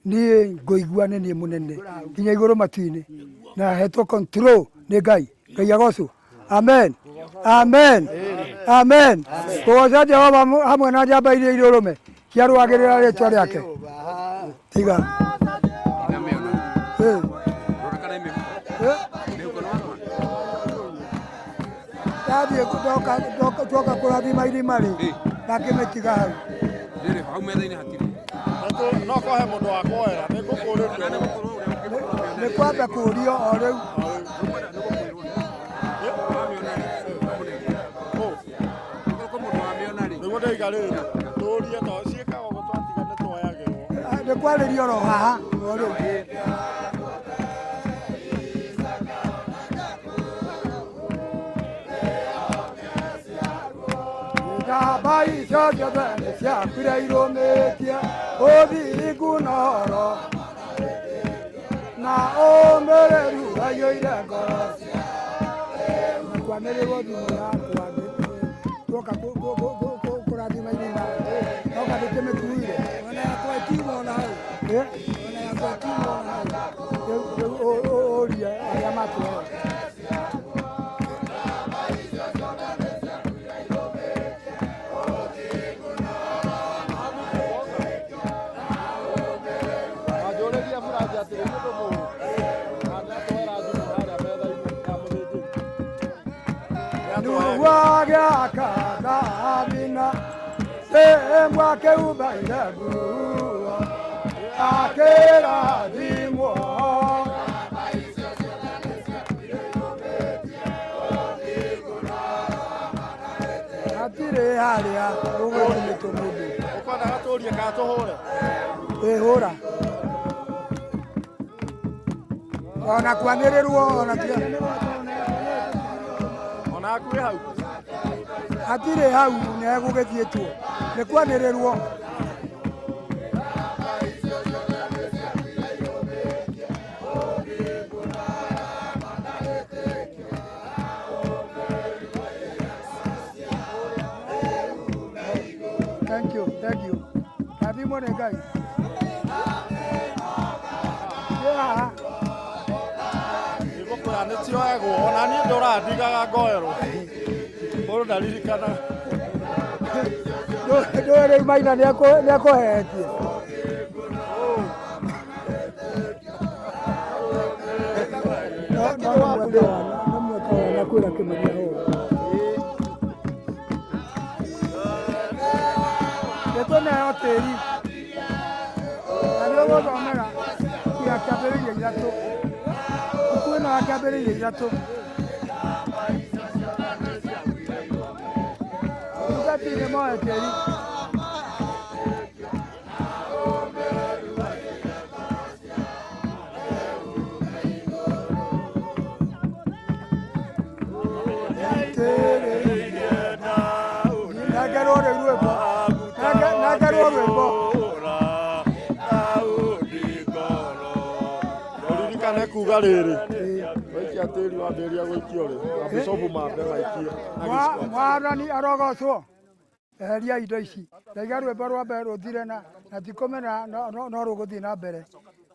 Niĩ ngũigua nĩ niĩ mũnene nginya igũrũ matu-inĩ na hetwo control nĩ Ngai. Ngai agocwo. Amen. Amen. Amen. Kũgoca Jehova hamwe na njamba iria irĩ ũrũme ciarũagĩrĩra rĩtwa rĩake. Tiga. Ndathiĩ ndoka tuoka kũrathima irima rĩ, ndakĩmĩtiga hau. Ndĩrĩ hau metha-inĩ hatirĩ. No kohe mũndũ wa kuoera nĩ ngũkũrĩrio. Nĩ kwamba kũũrio o rĩu. Nĩguo ndaiga rĩrĩ tũrie to ciĩkaga ũguo twatiga nĩ tuoyagĩrwo. Nĩ kwarĩrio oro haha o rĩu. Njamba icio ciothe nĩ ciakuire irũmĩtie ũthingu na ũhoro na ũmĩrĩru waiyũire ngoro ciao. Kwanĩrĩrwo thimũ yakwa tuoka kũrathima irima noka ndĩkĩmĩkuire. Ona yakwa ĩkiuma ona hau. Ona yakwa ĩkiuma ona hau. Rĩu ũrie arĩa matũhe. Anjũrĩria Buranja atĩrĩ nĩ ũndũ mũũru. Na nĩatwera thimũ harĩa metha-inĩ ya mũthĩnjĩri. Nuwagĩakathamina sehemu akĩumba nguo akĩrathimwo. Hatirĩ harĩa gũgũtũmĩtwo mũndũ. Ũkwendaga tũrie kana tũhũre? Ĩhũra. Ona kwanĩrĩrwo ona tiga. Ona hakuhĩ hau. Hatirĩ hau nĩ hegũgĩthiĩtwo. Nĩ kwanĩrĩrwo. Thank you, thank you. Rathimwo nĩ Ngai. Yeah. Nĩngũkwĩra nĩ cioyagwo ona niĩ ndũraga ndigaga ngoerwo. Mũndũ ndaririkana. Ndũĩ rĩu Maina nĩekũhehetie. No no mweka wana kwĩra Kĩmani ahũre. Nĩtũneo tĩri na nĩũgũthomera ya kĩambĩrĩria ithatũ. Ibuku ĩno ya kĩambĩrĩria ithatũ. Tungatĩ nĩmoe tĩri. Nguga rĩrĩ waikia tĩri wambĩrĩria gũikio rĩ abicobu mambe maikie na gĩciko. Mwathani arogocwo. Eheria indo ici. Ndaiga rwĩmbo rwa mbere rũthire na tikũmena no rũgũthiĩ na mbere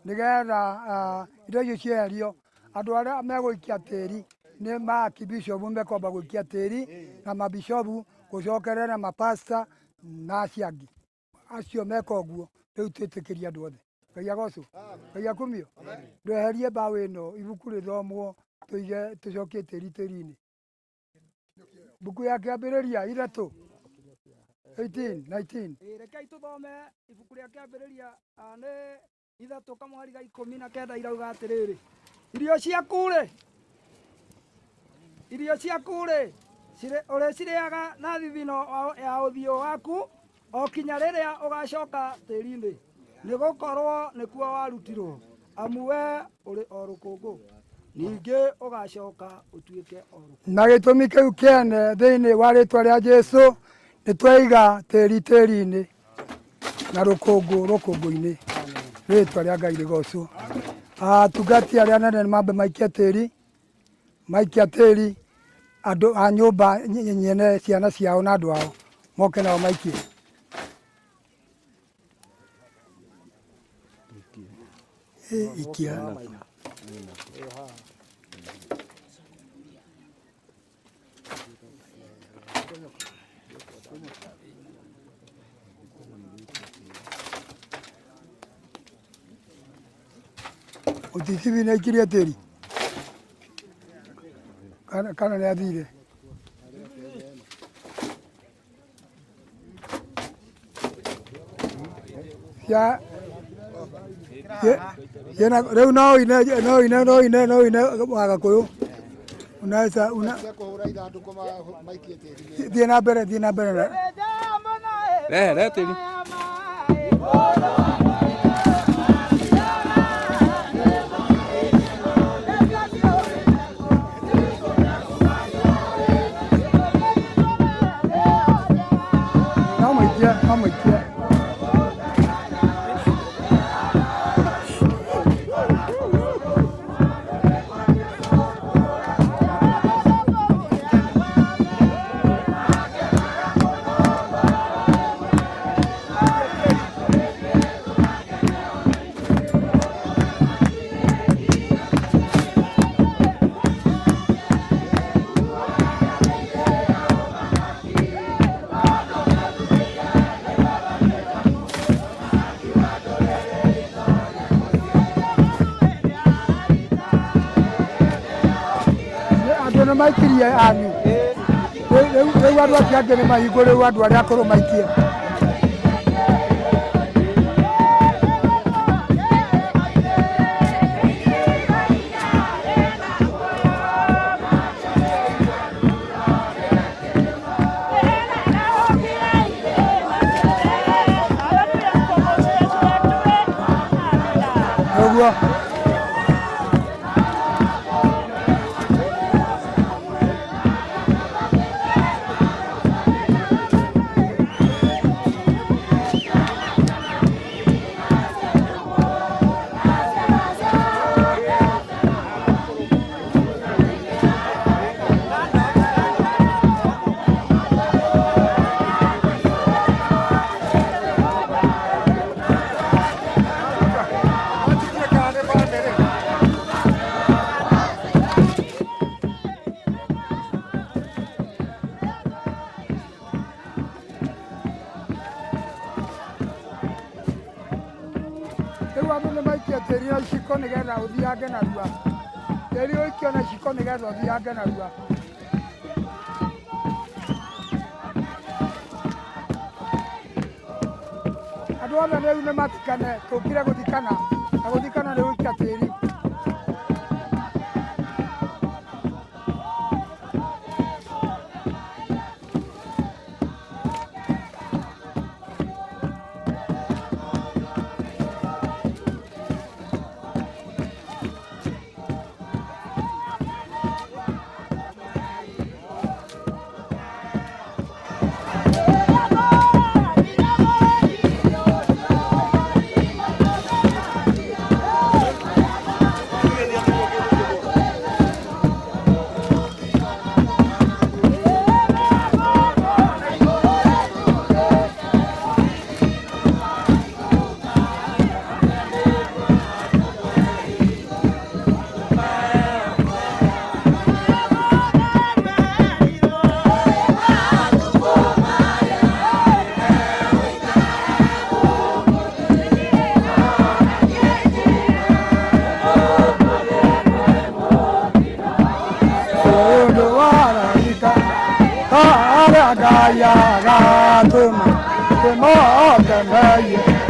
nĩgetha indo icio cieherio. Andũ arĩa megũikia tĩri nĩ maakibishobu mekwamba gũikia tĩri na mabishobu gũcokerera na mapasta na acio angĩ acio meka ũguo. Rĩu twĩtĩkĩrie andũ othe. Ngai agocwo. Ngai akumio. Ndweherie mbaũ ĩno ibuku rĩthomwo tũige tũcokie tĩri tĩri-inĩ. Mbuku ya kĩambĩrĩria 3 18 19. Rekei tũthome ibuku rĩa kĩambĩrĩria nĩ 3 kamũhari ga 19 irauga atĩrĩrĩ, irio ciaku rĩ ũrĩcirĩaga na thithino ya ũthiũ waku o kinya rĩrĩa ũgacoka tĩri-inĩ, nĩgũkorwo nĩkuo warutirwo, amu we ũrĩ o rũkũngũ, ningĩ ũgacoka ũtuĩke o rũkũngũ. Na gĩtũmi kĩu kĩene thĩinĩ wa rĩtwa rĩa Jesũ nĩtwaiga tĩri tĩri-inĩ na rũkũngũ rũkũngũ-inĩ. Rĩtwa rĩa Ngai rĩgocwo. Atungati arĩa anene nĩ mambe maikie tĩri, maikia tĩri andũ a nyũmba nyene ciana ciao na andũ ao moke nao maikie. Ikia. Ũticibi nĩ aikirie tĩri kana nĩ athire? Rĩu no ine Wagĩkũyũ. Unaweza thiĩ na mbere, thiĩ na mbere. Rehe tĩri. No maikie. Maikirie anyu rĩu andũ acio angĩ nĩ mahingwo, rĩu andũ arĩa akũrũ maikie. Ũguo. Rĩu andũ nĩ maikie tĩri na iciko nĩgetha ũthiange narua. Tĩri ũikio na iciko nĩgetha ũthiange narua. Andũ othe rĩu nĩ mathikane, tũkire gũthikana, na gũthikana nĩ gũikia tĩri. moke meye.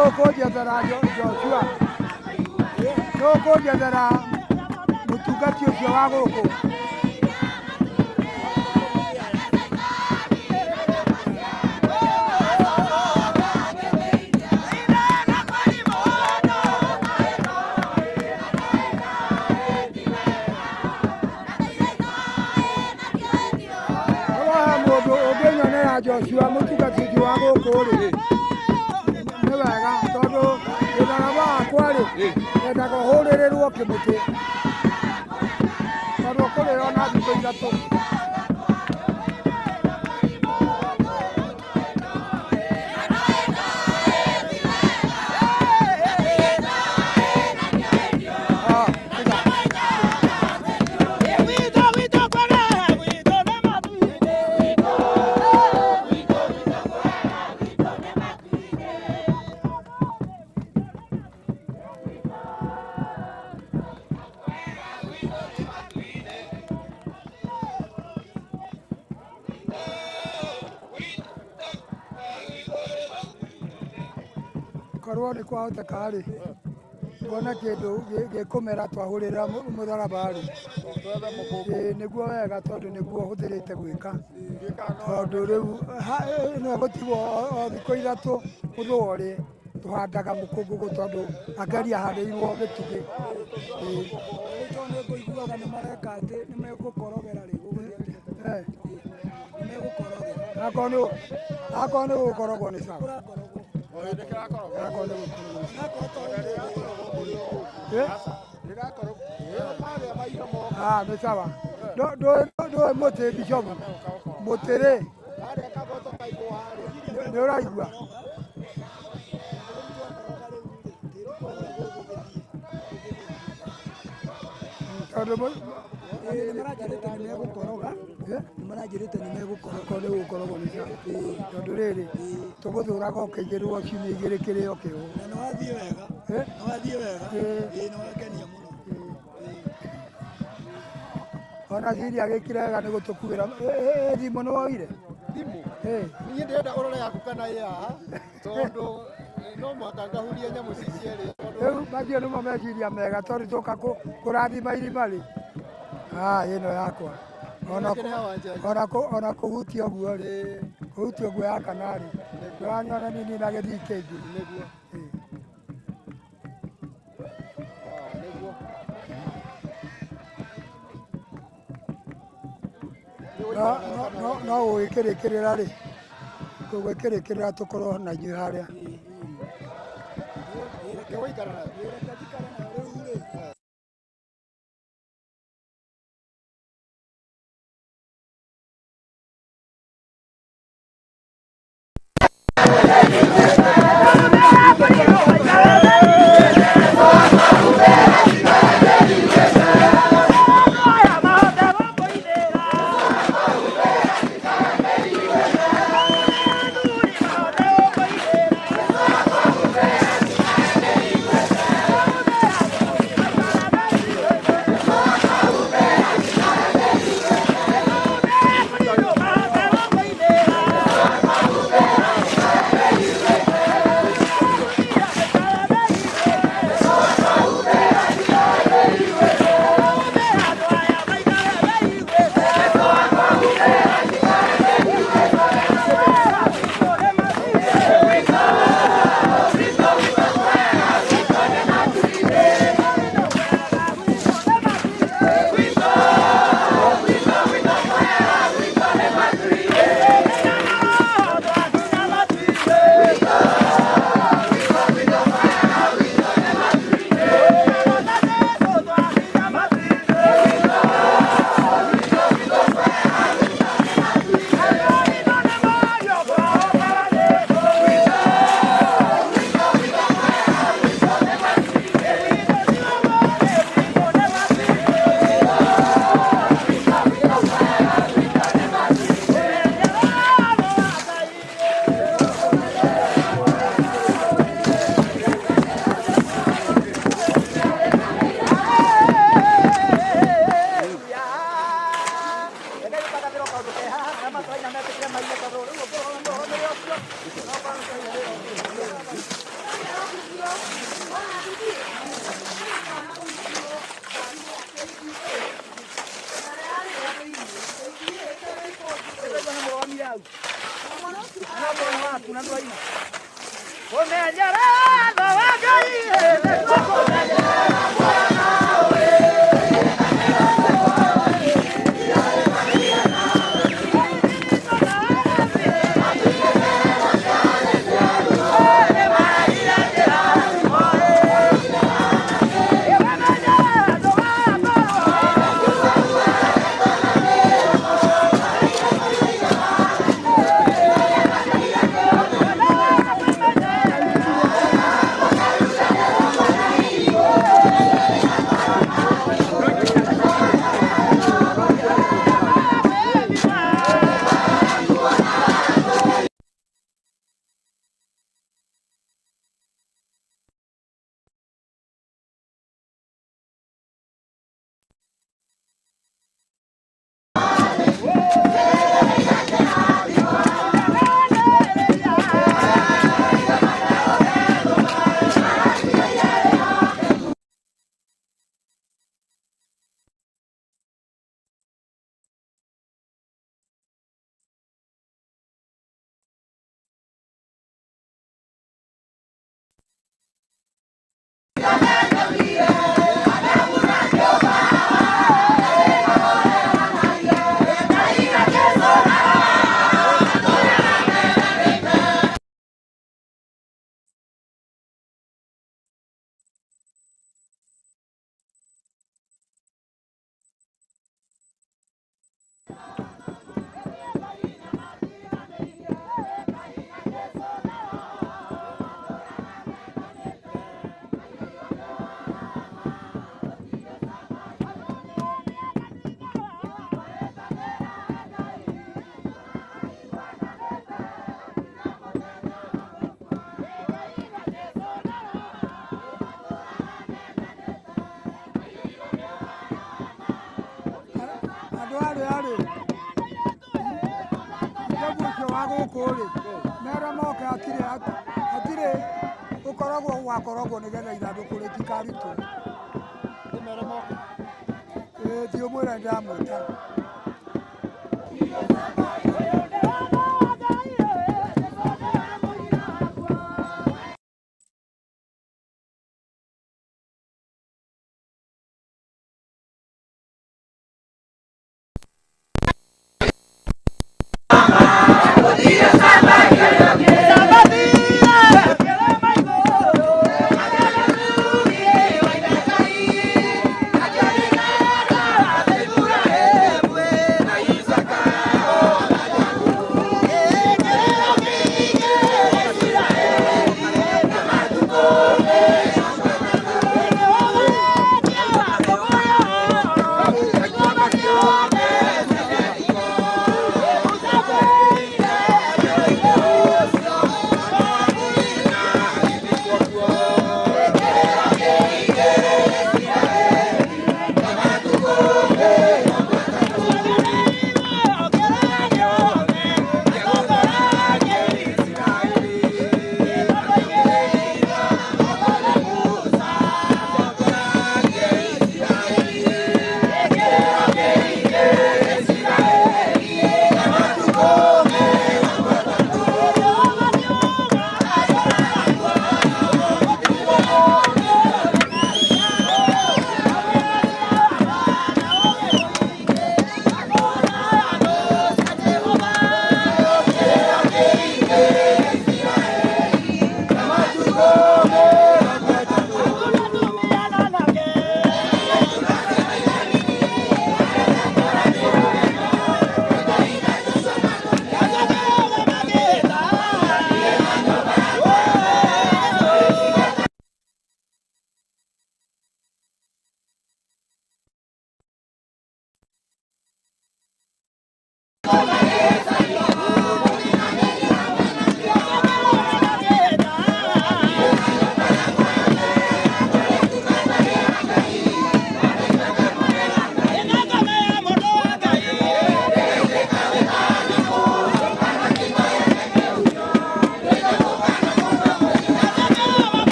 No ũkũnjethera Joshua. No ũkũnjethera mũtungati ũcio wa gũkũ. Joshua mũtungati ũcio wa gũkũ rĩ nĩ wega tondũ mũtharaba wakwa rĩ nyendaga ũhũrĩrĩrwo kĩmũtĩ tondũ ũkũrĩo na thikũ ithatũ. Korwo nĩ kwahoteka rĩ tuone kĩndũ gĩkũmera twahũrĩra mũtharaba rĩ nĩguo wega tondũ nĩguo hũthĩrĩte gwĩka tondũ rĩu no gũtigwo o thikũ ithatũ mũthũo rĩ tũhandaga mũkũngũgũ tondũ angaria handĩirwo mĩtugĩ. Tondũ nĩngũiguaga nĩ mareka atĩ nĩ megũkorogera rĩ gũgũthiĩ atĩa? Nĩ megũkorogera. Akorwo nĩ gũkorogwo nĩ sawa. Nĩ sawa. Ndũĩ mũtĩ bishop mũtĩ rĩ nĩ ũraigua tondũ nĩ maranjĩrĩte nĩ megũkoroga nĩ maranjĩrĩte nĩ megũkoroga nĩ gũkorogwo nĩ sawa tondũ rĩrĩ tũgũthũraga ũkĩigĩrwo ciumia igĩrĩ kĩrĩo kĩũ na nĩ wathiĩ wega nĩ wathiĩ wega ĩĩ nĩ wangenia mũno. Ona ciria gĩkire wega nĩ gũtũkuĩra thimũ nĩ woire thimũ niĩ ndĩrenda ũrore yaku kana ĩ haha tondũ no mũhaka ngahurie nyamũ ici cierĩ rĩu macio nĩmo meciria mega tondũ tũka kũrathima irima rĩ ĩno yakwa ona kũhutia ũguo rĩ kũhutia ũguo ya kana rĩ ndũranyona nini na gĩthii kĩngĩ. No gũgĩkĩrĩkĩrĩra rĩ gũgĩkĩrĩkĩrĩra tũkorwo na inyuĩ harĩa. Yaku na ndũraina. Kũmenyera watho wa Ngai nĩkuo kũmenyera Bwana. Andũ arĩa rĩ ndebu ũcio wa gũkũ rĩ merwo moke hatirĩ hatirĩ gũkoragwo gwakoragwo nĩgetha ithandũkũ rĩtikarutwo. Ndĩmere moke. Ĩĩ thiĩ ũmwĩre nĩndamwĩta.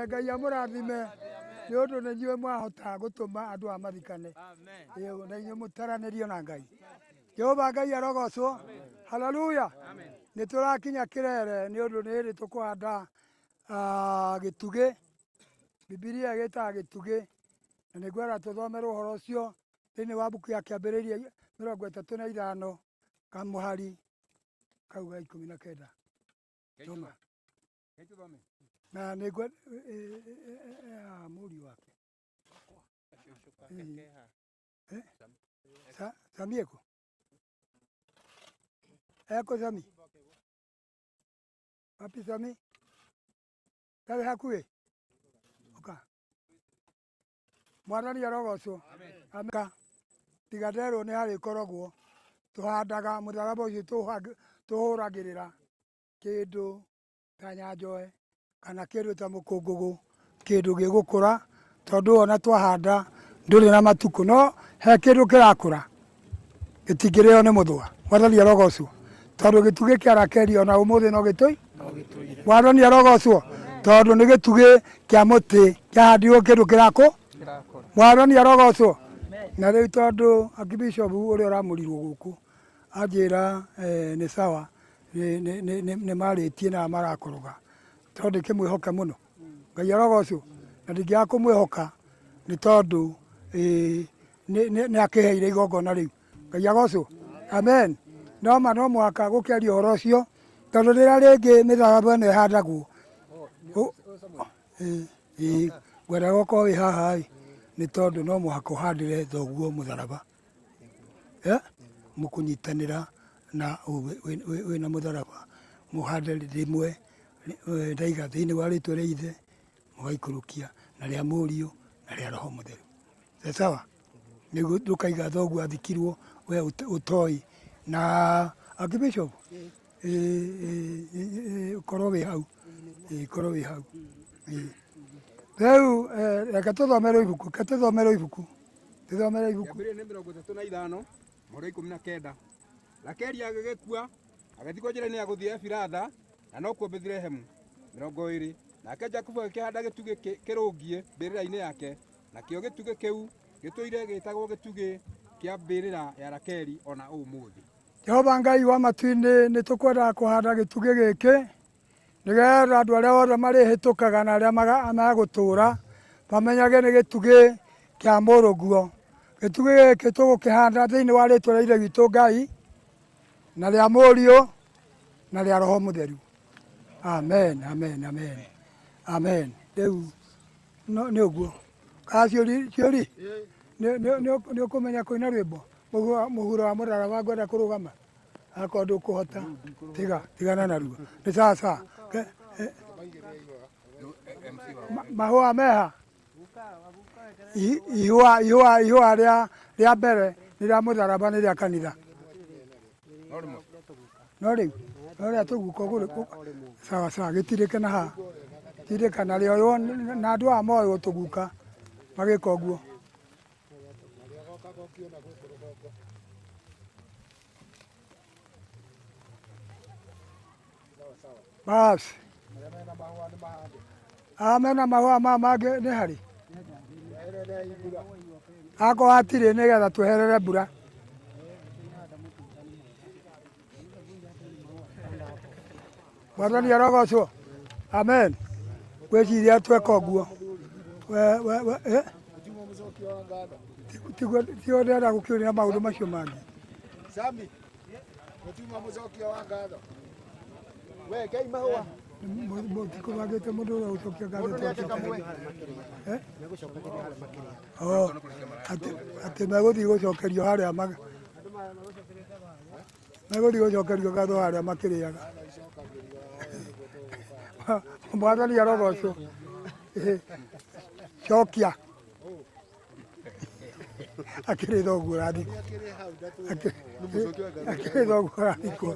amũrathime, Ngai amũrathime. Nĩ ũndũ nĩ inyuĩ mwahota gũtũma andũ aya mathikane. Ĩĩ, na inyuĩ mũtaranĩrio na Ngai. Jehova Ngai arogocwo. Haleluya. Nĩ tũrakinya kĩrere nĩ ũndũ nĩ hĩndĩ tũkũhanda gĩtugĩ. Bibilia ĩgĩtaga gĩtugĩ, na nĩ ngwenda tũthomerwo ũhoro ũcio thĩinĩ wa mbuku ya Kĩambĩrĩria 35 kamũhari kau ga 19. Thoma. Na nĩ ngwenda mũriũ wake. Sami eko? Eko Sami? Wapi Sami? Ndarĩ hakuhĩ? Ũka. Mwathani arogocwo. Amen. Tiga nderwo nĩ harĩkoragwo tũhandaga mũtharaba ũcio tũhũragĩrĩra kĩndũ ta nyanjoe kana kĩndũ ta mũkũngũgũ, kĩndũ gĩgũkũra, tondũ ona twahanda ndũrĩ na matukũ, no he kĩndũ kĩrakũra gĩtingĩrĩo nĩ mũthũa. Mwathani arogocwo. Tondũ gĩtugĩ kĩa Rakeli ona ũmũthĩ no gĩtũi. Mwathani arogocwo. Tondũ nĩ gĩtugĩ kĩa mũtĩ kĩahandirwo kĩndũ kĩrakũ. Mwathani arogocwo. Na rĩu tondũ Archbishop ũrĩa ũramũrirwo gũkũ anjĩra nĩ sawa, nĩ marĩtie na marakoroga, tondũ ndĩkĩmwĩhoke mũno. Ngai arogocwo. Na ndingĩaga kũmwĩhoka nĩ tondũ nĩ akĩheire igongona rĩu. Ngai agocwo. Amen. No ma no mũhaka gũkĩaria ũhoro ũcio, tondũ rĩrĩa rĩngĩ mĩtharaba ĩno ĩhandagwo, ngwendaga ũkorwo wĩ haha ĩ, nĩ tondũ no mũhaka ũhandĩre thoguo mũtharaba. Mũkũnyitanĩra na wĩna mũtharaba, mũhande rĩmwe ndaiga thĩinĩ wa rĩtwa rĩa Ithe, mũgaikũrũkia na rĩa Mũriũ na rĩa Roho Mũtheru. Nĩ sawa? Nĩguo ndũkaiga thoguo athikirwo we ũtoĩ. Na Archbishop, korwo wĩ hau, korwo wĩ hau. Rĩu reke tũthomerwo ibuku, reke tũthomerwo ibuku, tũthomerwo ibuku. Kĩambĩrĩria nĩ 35 mũhari wa 19. Rakeli agĩgĩkua agĩthikwo njĩra-inĩ ya gũthiĩ Efiratha, na nokuo Bethlehemu. 20. Nake Jakubu agĩkĩhanda gĩtugĩ kĩrũngiĩ mbĩrĩra-inĩ yake, nakĩo gĩtugĩ kĩu gĩtũire gĩtagwo gĩtugĩ kĩa mbĩrĩra ya Rakeli ona ũmũthĩ. Jehova Ngai wa matu-inĩ, nĩ tũkwendaga kũhanda gĩtugĩ gĩkĩ nĩgetha andũ arĩa othe marĩhĩtũkaga na arĩa magũtũũra mamenyage nĩ gĩtugĩ kĩa mũrũguo. Gĩtugĩ gĩkĩ tũgũkĩhanda thĩinĩ wa rĩtwa rĩa Ithe witũ Ngai na rĩa Mũriũ na rĩa Roho Mũtheru. Amen, amen, amen. Amen. Rĩu nĩ ũguo. Kana ciũri, ciũri? Nĩ ũkũmenya kũina rwĩmbo? Mũhuro wa mũtharaba ngwenda kũrũgama. Akorwo ndũkũhota, tigana naruo. Nĩ sawa sawa. Mahũa meha? Ihũa, ihũa, ihũa rĩa mbere nĩ rĩa mũtharaba, nĩ rĩa kanitha. No rĩu, no rĩa tũguka ũguo, sawa sawa, gĩtirĩke na haha. Gĩtirĩka na rĩoywo na andũ aya moywo tũguka magĩka ũguo. Bas. Mena mahũa ma mangĩ nĩ harĩ? Akorwo hatirĩ nĩgetha tweherere mbura. Mwathani arogocwo. Amen. Gwĩciria tweka ũguo. Tiguo ndĩrenda gũkĩũria maũndũ macio mangĩ. Sami, gũtiuma mũcokia wa ngatho. We, kei mahũa. Mũtikũbangĩte mũndũ ũrĩa gũcokia ngatho. Mũndũ nĩake kamwe. Oh, atĩ megũthiĩ gũcokerio harĩa megũthiĩ gũcokerio ngatho harĩa makĩrĩaga. Mwathani arogocwo. Cokia. Akĩrĩ thoguo ũrathikwo. Akĩrĩ thoguo ũrathikwo.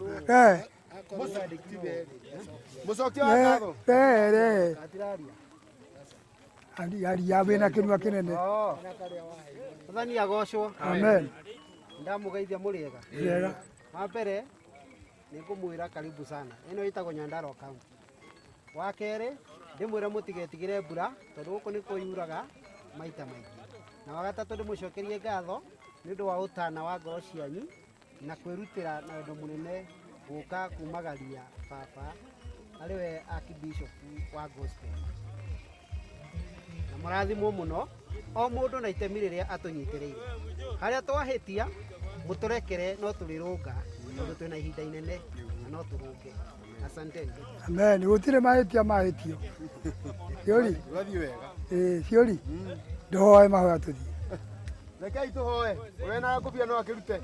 Mũcokia wa ngatho. Re. Aria wĩna kĩnua kĩnene. Mwathani agocwo. Amen. Ndamũgeithia mũrĩega. Rĩega. Wa mbere nĩ ngũmwĩra karibu sana. Ĩno ĩtagwo Nyandarua County. Wa kerĩ Ndĩmwĩre mũtigetigĩre mbura tondũ gũkũ nĩ kũyuraga maita maingĩ. Na wa gatatũ ndĩmũcokerie ngatho nĩ ũndũ wa ũtana wa ngoro cianyu na kwĩrutĩra na wendo mũnene gũka kumagaria baba arĩ we Archbishop wa gospel. Na mũrathimwo mũno o mũndũ na itemi rĩrĩa atũnyitĩrĩire. Harĩa twahĩtia mũtũrekere no tũrĩrũnga tondũ twĩna ihinda inene na no tũrũnge. Asanteni. Amen. Gũtirĩ mahĩtia mahĩtio. Ciũri. Ũrathiĩ wega. Ĩĩ, ciũri. Ndũhoe mahoya tũthiĩ. Rekei tũhoe ũrĩa na ngũbia no akĩrute.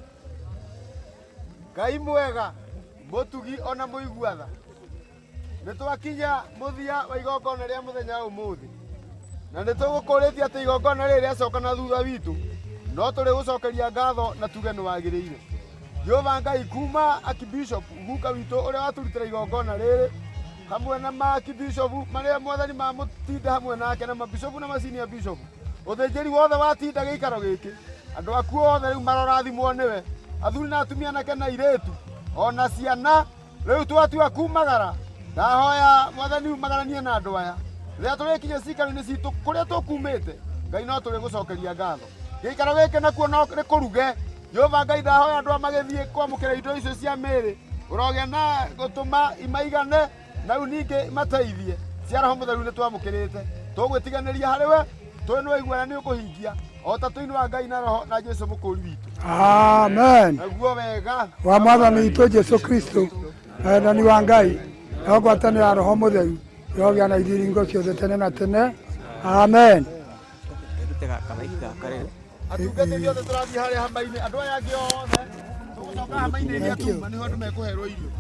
Ngai mwega mũtugi ona mũigua tha, nĩ twakinya mũthia wa igongona rĩa mũthenya wa ũmũthĩ, na nĩ tũgũkũrĩtie atĩ igongona rĩrĩ rĩacoka na thutha witũ no tũrĩgũcokeria ngatho na tuge nĩ wagĩrĩire. Jehova Ngai kuma Archbishop guka witũ ũrĩa watũrutĩra igongona rĩrĩ hamwe na ma Archbishop marĩa mwathani mamũtinda hamwe nake na mabishopu na ma-senior bishop, ũthĩnjĩri wothe watinda gĩikaro gĩkĩ, andũ aku othe rĩu marorathimwo nĩwe, athuri na atumia anake na airĩtu ona ciana. Rĩu twatua kumagara, ndahoya mwathani umagaranie na andũ aya rĩrĩa tũrĩkinya cikaro-inĩ citũ kũrĩa tũkumĩte. Ngai no tũrĩgũcokeria ngatho. Gĩikaro gĩkĩ nakuo no nĩ kũruge. Jehova Ngai ndahoya andũ aya magĩthiĩ kwamũkĩra indo icio cia mĩĩrĩ, ũrogĩa na gũtũma imaigane na rĩu ningĩ mateithie cia Roho Mũtheru nĩ twamũkĩrĩte. Tũgwĩtiganĩria harĩ we tũĩ nĩ waigua na nĩ ũkũhingia o ta tũinĩ wa Ngai na Roho na Jesũ mũkũũri witũ. Amen. Naguo wega Wa mwathani witũ Jesũ Kristo na wendani wa Ngai na ngwatanĩro ya Roho Mũtheru irogĩa na ithuĩ hingo ciothe tene na tene. Amen. Atungatĩri othe tũrathiĩ harĩa hama-inĩ, andũ aya angĩ othe tũgũcoka hama-inĩ ĩrĩa tuma nĩho andũ mekũherwo irio.